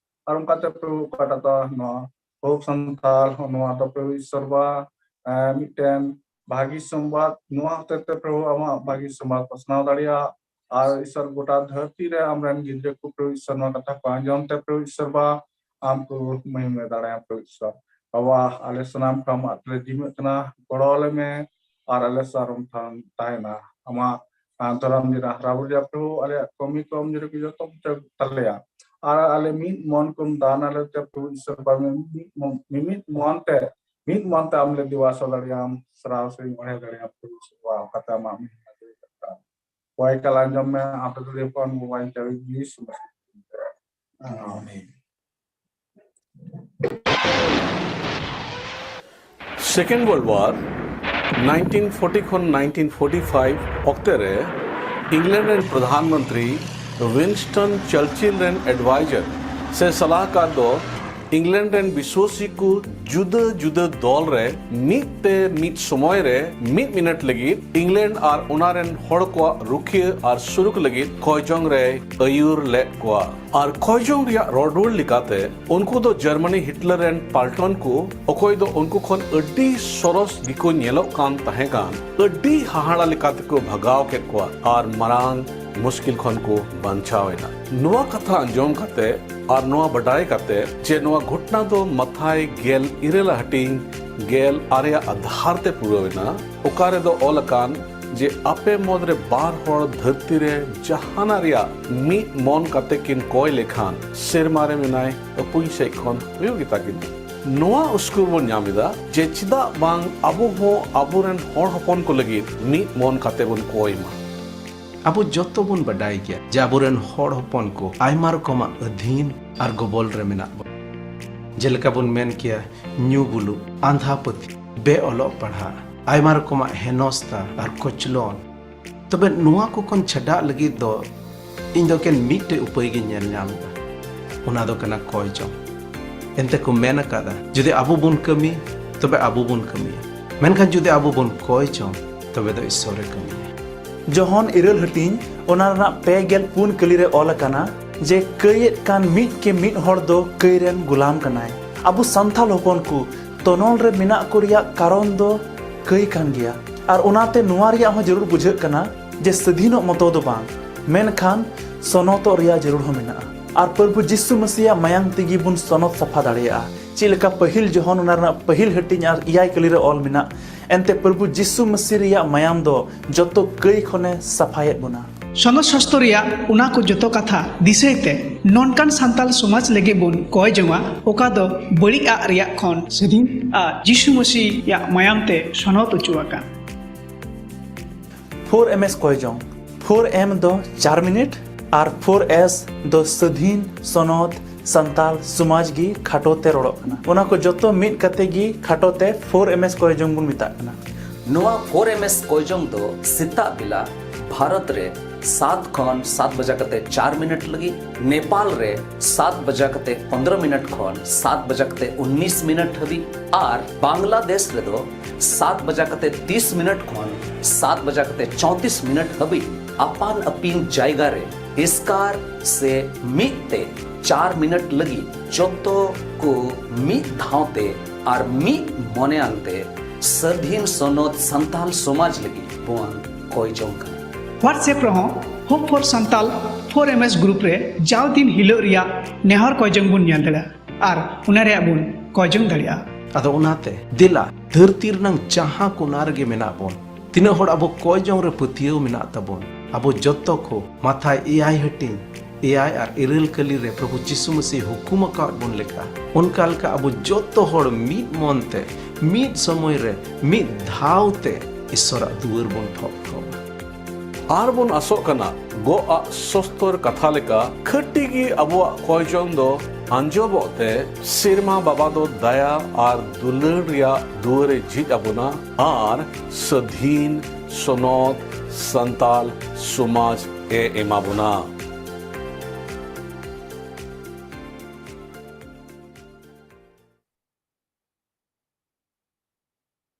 ᱟᱨ ᱚᱱᱠᱟᱛᱮ ᱯᱨᱚᱵᱷᱩ ᱚᱠᱟᱴᱟᱜ ᱫᱚ ᱱᱚᱣᱟ ᱯᱨᱚᱵᱷᱩ ᱥᱟᱱᱛᱟᱲ ᱱᱚᱣᱟ ᱫᱚ ᱯᱨᱚᱵᱷᱩ ᱤᱥᱚᱨ ᱵᱟᱵᱟ, ᱮ, ᱢᱤᱫᱴᱮᱱ ᱵᱷᱟᱹᱜᱤ ᱥᱚᱢᱵᱟᱫ, ᱱᱚᱣᱟ ᱦᱚᱛᱮ ᱛᱮ ᱯᱨᱚᱵᱷᱩ ᱟᱢᱟᱜ ᱵᱷᱟᱹᱜᱤ ᱥᱚᱢᱵᱟᱫ ᱯᱟᱥᱱᱟᱣ ᱫᱟᱲᱮᱭᱟᱜ᱾ ᱟᱨ ᱤᱥᱚᱨ ᱜᱚᱴᱟ ᱫᱷᱟᱹᱨᱛᱤ ᱨᱮ ᱟᱢᱨᱮᱱ ᱜᱤᱫᱽᱨᱟᱹ ᱠᱚ ᱯᱨᱚᱵᱷᱩ ᱤᱥᱚᱨ ᱱᱚᱣᱟ ᱠᱟᱛᱷᱟ ᱠᱚ ᱟᱸᱡᱚᱢ ᱛᱮ ᱯᱨᱚᱵᱷᱩ ᱤᱥᱚᱨ ᱵᱟᱵᱟ ᱟᱢ ᱠᱚ ᱢᱚᱦᱤᱢᱟ ᱫᱟᱲᱮᱭᱟᱜ ᱯᱨᱚᱵᱷᱩ ᱤᱥᱚᱨ᱾ ᱵᱟᱵᱟ, ᱟᱞᱮ ᱥᱟᱱᱟᱢ ᱠᱚ ᱟᱢᱟᱜ ᱛᱮᱞᱮ ᱡᱤᱢᱟᱹᱜ ᱠᱟᱱᱟ, ᱜᱚᱲᱚ ᱟᱞᱮ ᱢᱮ ᱟᱨ ᱟᱞᱮ ᱥᱟᱨ ᱟᱢ ᱴᱷᱮᱱ ᱛᱟᱦᱮᱱᱟ᱾ ᱟᱢᱟᱜ, ᱟᱢ ᱫᱷᱚᱨᱚᱢ ᱡᱮᱱᱟ ᱦᱟᱨᱟ ᱵᱩᱨᱩᱭᱟ ᱯᱨᱚᱵᱷᱩ, ᱟᱞᱮᱭᱟᱜ ᱠᱟᱹᱢᱤ ᱠᱚᱢ ᱡᱩᱨᱤ ᱠᱚ ᱡᱚᱛᱚ ᱢᱩᱪᱟᱹᱫ ᱛᱟᱞᱮᱭᱟ᱾ ᱟᱨ ᱟᱞᱮ ᱢᱤᱫ ᱢᱚᱱ ᱠᱚᱢ ᱫᱟᱱ ᱟᱞᱮ ᱛᱮ ᱯᱨᱚᱵᱷᱩ ᱤᱥᱚᱨ ᱵᱟᱵᱟ, ᱢᱤᱢᱤᱫ ᱢᱚ-, ᱢᱤᱢᱤᱫ ᱢᱚᱱ ᱛᱮ, ᱢᱤᱫ ᱢᱚᱱ ᱛᱮ ᱟᱢ ᱞᱮ ᱫᱮᱵᱟ ᱥᱮᱵᱟ ᱫᱟᱲᱮᱭᱟᱢ, ᱥᱟᱨᱟᱣ ᱥᱮᱨᱮᱧ ᱚᱬᱦᱮ ᱫᱟᱲᱮᱭᱟᱢ ᱯᱨᱚᱵᱷᱩ ᱤᱥᱚᱨ ᱵᱟᱵᱟ, ᱚᱱᱠᱟᱛᱮ ᱟᱢᱟᱜ ᱢᱤᱫ ᱢᱚᱱ ᱛᱮ ᱠᱟᱛᱷᱟ᱾ ᱠᱚᱭ ᱠᱟᱞ ᱟᱸᱡᱚᱢ ᱢᱮ, ᱟᱢ ᱫᱚ ᱡᱚᱛᱚ ᱦᱚᱯᱚᱱ ᱵᱟᱧᱪᱟᱣᱤᱡ ᱡᱤᱥᱩ ᱢᱟᱥᱤ᱾ ᱟᱢᱮᱱ᱾ Second World War, nineteen forty ᱠᱷᱚᱱ nineteen forty five ᱚᱠᱛᱮ ᱨᱮ ᱤᱝᱞᱮᱱᱰ ᱨᱮᱱ ᱯᱨᱚᱫᱷᱟᱱ ᱢᱚᱱᱛᱨᱤ ᱣᱤᱱᱥᱴᱚᱱ ᱪᱟᱨᱪᱤᱞ ᱨᱮᱱ ᱮᱰᱵᱟᱭᱡᱟᱨ ᱥᱮ ᱥᱟᱞᱟᱦᱠᱟᱨ ᱫᱚ ᱤᱝᱞᱮᱱᱰ ᱨᱮᱱ ᱵᱤᱥᱣᱟᱥᱤ ᱠᱚ ᱡᱩᱫᱟᱹ ᱡᱩᱫᱟᱹ ᱫᱚᱞ ᱨᱮ ᱢᱤᱫ ᱛᱮ ᱢᱤᱫ ᱥᱚᱢᱚᱭ ᱨᱮ ᱢᱤᱫ ᱢᱤᱱᱤᱴ ᱞᱟᱹᱜᱤᱫ ᱤᱝᱞᱮᱱᱰ ᱟᱨ ᱚᱱᱟ ᱨᱮᱱ ᱦᱚᱲ ᱠᱚᱣᱟᱜ ᱨᱩᱠᱷᱤᱭᱟᱹ ᱟᱨ ᱥᱩᱨᱩᱠ ᱞᱟᱹᱜᱤᱫ ᱠᱚᱭᱡᱚᱝ ᱨᱮᱭ ᱟᱹᱭᱩᱨ ᱞᱮᱫ ᱠᱚᱣᱟ᱾ ᱟᱨ ᱠᱚᱭᱡᱚᱝ ᱨᱮᱭᱟᱜ ᱨᱚᱲ ᱨᱩᱣᱟᱹᱲ ᱞᱮᱠᱟᱛᱮ, ᱩᱱᱠᱩ ᱫᱚ ᱡᱟᱨᱢᱟᱱᱤ ᱦᱤᱴᱞᱟᱨ ᱨᱮᱱ ᱯᱟᱞᱴᱚᱱ ᱠᱚ, ᱚᱠᱚᱭ ᱫᱚ ᱩᱱᱠᱩ ᱠᱷᱚᱱ ᱟᱹᱰᱤ ᱥᱚᱨᱚᱥ ᱜᱮᱠᱚ ᱧᱮᱞᱚᱜ ᱠᱟᱱ ᱛᱟᱦᱮᱸ ᱠᱟᱱ, ᱟᱹᱰᱤ ᱦᱟᱦᱟᱲᱟ ᱞᱮᱠᱟ ᱛᱮᱠᱚ ᱵᱷᱟᱜᱟᱣ ᱠᱮᱫ ᱠᱚᱣᱟ ᱟᱨ ᱢᱟᱨᱟᱝ ᱢᱩᱥᱠᱤᱞ ᱠᱷᱚᱱ ᱠᱚ ᱵᱟᱧᱪᱟᱣ ᱮᱱᱟ᱾ ᱱᱚᱣᱟ ᱠᱟᱛᱷᱟ ᱟᱸᱡᱚᱢ ᱠᱟᱛᱮ ᱟᱨ ᱱᱚᱣᱟ ᱵᱟᱰᱟᱭ ᱠᱟᱛᱮ ᱡᱮ ᱱᱚᱣᱟ ᱜᱷᱚᱴᱱᱟ ᱫᱚ ᱢᱟᱛᱷᱟᱭ ᱜᱮᱞ ᱤᱨᱟᱹᱞ ᱦᱟᱹᱴᱤᱧ ᱜᱮᱞ ᱟᱨᱮᱭᱟᱜ ᱟᱫᱷᱟᱨ ᱛᱮ ᱯᱩᱨᱟᱹᱣ ᱮᱱᱟ, ᱚᱠᱟ ᱨᱮᱫᱚ ᱚᱞ ᱟᱠᱟᱱ ᱡᱮ ᱟᱯᱮ ᱢᱩᱫᱽᱨᱮ ᱵᱟᱨ ᱦᱚᱲ ᱫᱷᱟᱹᱨᱛᱤ ᱨᱮ ᱡᱟᱦᱟᱱᱟᱜ ᱨᱮᱭᱟᱜ ᱢᱤᱫ ᱢᱚᱱ ᱠᱟᱛᱮ ᱠᱤᱱ ᱠᱚᱭ ᱞᱮᱠᱷᱟᱱ, ᱥᱮᱨᱢᱟ ᱨᱮ ᱢᱮᱱᱟᱭ ᱟᱹᱯᱩᱧ ᱥᱮᱫ ᱠᱷᱚᱱ ᱦᱩᱭᱩᱜ ᱜᱮᱛᱟ ᱠᱤᱱᱟ᱾ ᱱᱚᱣᱟ ᱩᱥᱠᱩᱨ ᱵᱚᱱ ᱧᱟᱢ ᱮᱫᱟ ᱡᱮ ᱪᱮᱫᱟᱜ ᱵᱟᱝ ᱟᱵᱚ ᱦᱚᱸ ᱟᱵᱚᱨᱮᱱ ᱦᱚᱲ ᱦᱚᱯᱚᱱ ᱠᱚ ᱞᱟᱹᱜᱤᱫ ᱢᱤᱫ ᱢᱚᱱ ᱠᱟᱛᱮ ᱵᱚᱱ ᱠᱚᱭ ᱢᱟ᱾ ᱟᱵᱚ ᱡᱚᱛᱚ ᱵᱚᱱ ᱵᱟᱰᱟᱭ ᱜᱮᱭᱟ ᱡᱮ ᱟᱵᱚᱨᱮᱱ ᱦᱚᱲ ᱦᱚᱯᱚᱱ ᱠᱚ ᱟᱭᱢᱟ ᱨᱚᱠᱚᱢᱟᱜ ᱟᱹᱫᱷᱤᱱ ᱟᱨ ᱜᱚᱵᱚᱞ ᱨᱮ ᱢᱮᱱᱟᱜ ᱵᱚᱱᱟ᱾ ᱡᱮᱞᱮᱠᱟ ᱵᱚᱱ ᱢᱮᱱ ᱠᱮᱭᱟ, ᱧᱩ ᱵᱩᱞᱩᱜ, ᱟᱸᱫᱷᱟ ᱯᱟᱹᱛᱭᱟᱹᱣ, ᱵᱮ ᱚᱞᱚᱜ ᱯᱟᱲᱦᱟᱜ, ᱟᱭᱢᱟ ᱨᱚᱠᱚᱢᱟᱜ ᱦᱮᱱᱚᱥᱛᱟ ᱟᱨ ᱠᱚᱪᱞᱚᱱ᱾ ᱛᱚᱵᱮ ᱱᱚᱣᱟ ᱠᱚ ᱠᱷᱚᱱ ᱪᱷᱟᱰᱟᱜ ᱞᱟᱹᱜᱤᱫ ᱫᱚ ᱤᱧ ᱫᱚ ᱮᱠᱮᱱ ᱢᱤᱫᱴᱮᱡ ᱩᱯᱟᱹᱭ ᱜᱤᱧ ᱧᱮᱞ ᱧᱟᱢ ᱮᱫᱟ, ᱚᱱᱟ ᱫᱚ ᱠᱟᱱᱟ ᱠᱚᱭ ᱡᱚᱝ᱾ ᱮᱱᱛᱮ ᱠᱚ ᱢᱮᱱ ᱟᱠᱟᱫᱟ, ᱡᱩᱫᱤ ᱟᱵᱚ ᱵᱚᱱ ᱠᱟᱹᱢᱤ, ᱛᱚᱵᱮ ᱟᱵᱚ ᱵᱚᱱ ᱠᱟᱹᱢᱤᱭᱟ, ᱢᱮᱱᱠᱷᱟᱱ ᱡᱩᱫᱤ ᱟᱵᱚ ᱵᱚᱱ ᱠᱚᱭ ᱡᱚᱝ, ᱛᱚᱵᱮ ᱫᱚ ᱤᱥᱥᱚᱨᱮ ᱠᱟᱹᱢᱤᱭᱟ᱾ ᱡᱚᱦᱚᱱ ᱤᱨᱟᱹᱞ ᱦᱟᱹᱴᱤᱧ, ᱚᱱᱟ ᱨᱮᱱᱟᱜ ᱯᱮ ᱜᱮᱞ ᱯᱩᱱ ᱠᱟᱹᱞᱤ ᱨᱮ ᱚᱞ ᱟᱠᱟᱱᱟ ᱡᱮ ᱠᱟᱹᱭᱮᱫ ᱠᱟᱱ ᱢᱤᱫ ᱠᱮ ᱢᱤᱫ ᱦᱚᱲ ᱫᱚ ᱠᱟᱹᱭ ᱨᱮᱱ ᱜᱩᱞᱟᱢ ᱠᱟᱱᱟᱭ᱾ ᱟᱵᱚ ᱥᱟᱱᱛᱟᱲ ᱦᱚᱯᱚᱱ ᱠᱚ ᱛᱚᱱᱚᱞ ᱨᱮ ᱢᱮᱱᱟᱜ ᱠᱚ ᱨᱮᱭᱟᱜ ᱠᱟᱨᱚᱱ ᱫᱚ ᱠᱟᱹᱭ ᱠᱟᱱ ᱜᱮᱭᱟ᱾ ᱟᱨ ᱚᱱᱟᱛᱮ ᱱᱚᱣᱟ ᱨᱮᱭᱟᱜ ᱦᱚᱸ ᱡᱟᱹᱨᱩᱲ ᱵᱩᱡᱷᱟᱹᱜ ᱠᱟᱱᱟ ᱡᱮ ᱥᱟᱹᱫᱷᱤᱱᱚᱜ ᱢᱚᱛᱚ ᱫᱚ ᱵᱟᱝ, ᱢᱮᱱᱠᱷᱟᱱ ᱥᱚᱱᱚᱛᱚᱜ ᱨᱮᱭᱟᱜ ᱡᱟᱹᱨᱩᱲ ᱦᱚᱸ ᱢᱮᱱᱟᱜᱼᱟ᱾ ᱟᱨ ᱯᱨᱚᱵᱷᱩ ᱡᱤᱥᱩ ᱢᱟᱹᱥᱤᱭᱟᱜ ᱢᱟᱭᱟᱢ ᱛᱮᱜᱮ ᱵᱚᱱ ᱥᱚᱱᱚᱛ ᱥᱟᱯᱷᱟ ᱫᱟᱲᱮᱭᱟᱜᱼᱟ᱾ ᱪᱮᱫ ᱞᱮᱠᱟ ᱯᱟᱹᱦᱤᱞ ᱡᱚᱦᱚᱱ ᱚᱱᱟ ᱨᱮᱱᱟᱜ ᱯᱟᱹᱦᱤᱞ ᱦᱟᱹᱴᱤᱧ ᱟᱨ ᱮᱭᱟᱭ ᱠᱟᱹᱞᱤ ᱨᱮ ᱚᱞ ᱢᱮᱱᱟᱜ, ᱮᱱᱛᱮ ᱯᱨᱚᱵᱷᱩ ᱡᱤᱥᱩ ᱢᱟᱹᱥᱤ ᱨᱮᱭᱟᱜ ᱢᱟᱭᱟᱢ ᱫᱚ ᱡᱚᱛᱚ ᱠᱟᱹᱭ ᱠᱷᱚᱱᱮ ᱥᱟᱯᱷᱟᱭᱮᱫ ᱵᱚᱱᱟ᱾ ᱥᱚᱱᱚᱛ ᱥᱟᱥᱛᱚ ᱨᱮᱭᱟᱜ ᱚᱱᱟ ᱠᱚ ᱡᱚᱛᱚ ᱠᱟᱛᱷᱟ ᱫᱤᱥᱟᱹᱭ ᱛᱮ ᱱᱚᱝᱠᱟᱱ ᱥᱟᱱᱛᱟᱞ ᱥᱚᱢᱟᱡᱽ ᱞᱟᱹᱜᱤᱫ ᱵᱚᱱ ᱠᱚᱭ ᱡᱚᱝᱟ, ᱚᱠᱟ ᱫᱚ ᱵᱟᱹᱲᱤᱡ ᱟᱜ ᱨᱮᱭᱟᱜ ᱠᱷᱚᱱ ᱥᱟᱹᱫᱷᱤᱱ ᱟᱨ ᱡᱤᱥᱩ ᱢᱟᱹᱥᱤᱭᱟᱜ ᱢᱟᱭᱟᱢ ᱛᱮ ᱥᱚᱱᱚᱛ ᱚᱪᱚ ᱟᱠᱟᱱ᱾ ᱯᱷᱳᱨ ᱮᱢ ᱮᱥ ᱠᱚᱭ ᱡᱚᱝ, ᱯᱷᱳᱨ ᱮᱢ ᱫᱚ ᱪᱟᱨ ᱢᱤᱱᱤᱴ ᱟᱨ ᱯᱷᱳᱨ ᱮᱥ ᱫᱚ ᱥᱟᱹᱫᱷᱤᱱ, ᱥᱚᱱᱚᱛ, ᱥᱟᱱᱛᱟᱞ ᱥᱚᱢᱟᱡᱽ ᱜᱮ ᱠᱷᱟᱴᱚ ᱛᱮ ᱨᱚᱲᱚᱜ ᱠᱟᱱᱟ᱾ ᱚᱱᱟ ᱠᱚ ᱡᱚᱛᱚ ᱢᱤᱫ ᱠᱟᱛᱮ ᱜᱮ ᱠᱷᱟᱴᱚ ᱛᱮ ᱯᱷᱳᱨ ᱮᱢ ᱮᱥ ᱠᱚᱭ ᱡᱚᱝ ᱵᱚᱱ ᱢᱮᱛᱟᱜ ᱠᱟᱱᱟ᱾ ᱱᱚᱣᱟ ᱯᱷᱳᱨ ᱮᱢ ᱮᱥ ᱠᱚᱭ ᱡᱚᱝ ᱫᱚ ᱥᱮᱛᱟᱜ ᱵᱮᱞᱟ ᱵᱷᱟᱨᱚᱛ ᱨᱮ ᱥᱟᱛ ᱠᱷᱚᱱ ᱥᱟᱛ ᱵᱟᱡᱟ ᱠᱟᱛᱮ ᱪᱟᱨ ᱢᱤᱱᱤᱴ ᱞᱟᱹᱜᱤᱫ, ᱱᱮᱯᱟᱞ ᱨᱮ ᱥᱟᱛ ᱵᱟᱡᱟ ᱠᱟᱛᱮ ᱯᱚᱱᱫᱽᱨᱚ ᱢᱤᱱᱤᱴ ᱠᱷᱚᱱ ᱥᱟᱛ ᱵᱟᱡᱟ ᱠᱟᱛᱮ ᱩᱱᱤᱥ ᱢᱤᱱᱤᱴ ᱦᱟᱹᱵᱤᱡ, ᱟᱨ ᱵᱟᱝᱞᱟᱫᱮᱥ ᱨᱮᱫᱚ ᱥᱟᱛ ᱵᱟᱡᱟ ᱠᱟᱛᱮ ᱛᱤᱥ ᱢᱤᱱᱤᱴ ᱠᱷᱚᱱ ᱥᱟᱛ ᱵᱟᱡᱟ ᱠᱟᱛᱮ ᱪᱚᱣᱛᱤᱥ ᱢᱤᱱᱤᱴ ᱦᱟᱹᱵᱤᱡ ᱟᱯᱟᱱ ᱟᱹᱯᱤᱱ ᱡᱟᱭᱜᱟ ᱨᱮ ᱮᱥᱠᱟᱨ ᱥᱮ ᱢᱤᱫ ᱛᱮ ᱪᱟᱨ ᱢᱤᱱᱤᱴ ᱞᱟᱹᱜᱤᱫ ᱡᱚᱛᱚ ᱠᱚ ᱢᱤᱫ ᱫᱷᱟᱣ ᱛᱮ ᱟᱨ ᱢᱤᱫ ᱢᱚᱱᱮᱭᱟᱱ ᱛᱮ ᱥᱟᱹᱫᱷᱤᱱ ᱥᱚᱱᱚᱛ ᱥᱟᱱᱛᱟᱞ ᱥᱚᱢᱟᱡᱽ ᱞᱟᱹᱜᱤᱫ ᱵᱚᱱ ᱠᱚᱭ ᱡᱚᱝ ᱠᱟᱱᱟ᱾ WhatsApp ᱨᱮᱦᱚᱸ Hope for Santal four M S group ᱨᱮ ᱡᱟᱣ ᱫᱤᱱ ᱦᱤᱞᱳᱜ ᱨᱮᱭᱟᱜ ᱱᱮᱦᱚᱨ ᱠᱚᱭ ᱡᱚᱝ ᱵᱚᱱ ᱧᱮᱞ ᱫᱟᱲᱮᱭᱟᱜᱼᱟ ᱟᱨ ᱚᱱᱟ ᱨᱮᱭᱟᱜ ᱵᱚᱱ ᱠᱚᱭ ᱡᱚᱝ ᱫᱟᱲᱮᱭᱟᱜᱼᱟ᱾ ᱟᱫᱚ ᱚᱱᱟᱛᱮ ᱫᱮᱞᱟ, ᱫᱷᱟᱹᱨᱛᱤ ᱨᱮᱱᱟᱝ ᱡᱟᱦᱟᱸ ᱠᱚᱱᱟ ᱨᱮᱜᱮ ᱢᱮᱱᱟᱜ ᱵᱚᱱ, ᱛᱤᱱᱟᱹᱜ ᱦᱚᱲ ᱟᱵᱚ ᱠᱚᱭ ᱡᱚᱝ ᱨᱮ ᱯᱟᱹᱛᱭᱟᱹᱣ ᱢᱮᱱᱟᱜ ᱛᱟᱵᱚᱱ, ᱟᱵᱚ ᱡᱚᱛᱚ ᱠᱚ ᱢᱟᱛᱷᱟᱭ ᱮᱭᱟᱭ ᱦᱟᱹᱴᱤᱧ ᱮᱭᱟᱭ ᱟᱨ ᱤᱨᱟᱹᱞ ᱠᱟᱹᱞᱤ ᱨᱮ ᱯᱨᱚᱵᱷᱩ ᱡᱤᱥᱩ ᱢᱟᱹᱥᱤ ᱦᱩᱠᱩᱢ ᱟᱠᱟᱫ ᱵᱚᱱ ᱞᱮᱠᱟ, ᱚᱱᱠᱟ ᱞᱮᱠᱟ ᱟᱵᱚ ᱡᱚᱛᱚ ᱦᱚᱲ ᱢᱤᱫ ᱢᱚᱱ ᱛᱮ, ᱢᱤᱫ ᱥᱚᱢᱚᱭ ᱨᱮ, ᱢᱤᱫ ᱫᱷᱟᱣ ᱛᱮ ᱤᱥᱚᱨᱟᱜ ᱫᱩᱣᱟᱹᱨ ᱵᱚᱱ ᱴᱷᱚᱠ ᱴᱷᱚᱠᱟ᱾ ᱟᱨ ᱵᱚᱱ ᱟᱥᱚᱜ ᱠᱟᱱᱟ, ᱜᱚᱜ ᱟᱜ ᱥᱚᱥᱛᱚᱨ ᱠᱟᱛᱷᱟ ᱞᱮᱠᱟ, ᱠᱷᱟᱹᱴᱤ ᱜᱮ ᱟᱵᱚᱣᱟᱜ ᱠᱚᱭ ᱡᱚᱝ ᱫᱚ ᱟᱸᱡᱚᱵᱚᱜ ᱛᱮ, ᱥᱮᱨᱢᱟ ᱵᱟᱵᱟ ᱫᱚ ᱫᱟᱭᱟ ᱟᱨ ᱫᱩᱞᱟᱹᱲ ᱨᱮᱭᱟᱜ ᱫᱩᱣᱟᱹᱨ ᱮ ᱡᱷᱤᱡ ᱟᱵᱚᱱᱟ ᱟᱨ ᱥᱟᱹᱫᱷᱤᱱ ᱥᱚᱱᱚᱛ ᱥᱟᱱᱛᱟᱞ ᱥᱚᱢᱟᱡᱽ ᱮ ᱮᱢᱟ ᱵᱚᱱᱟ᱾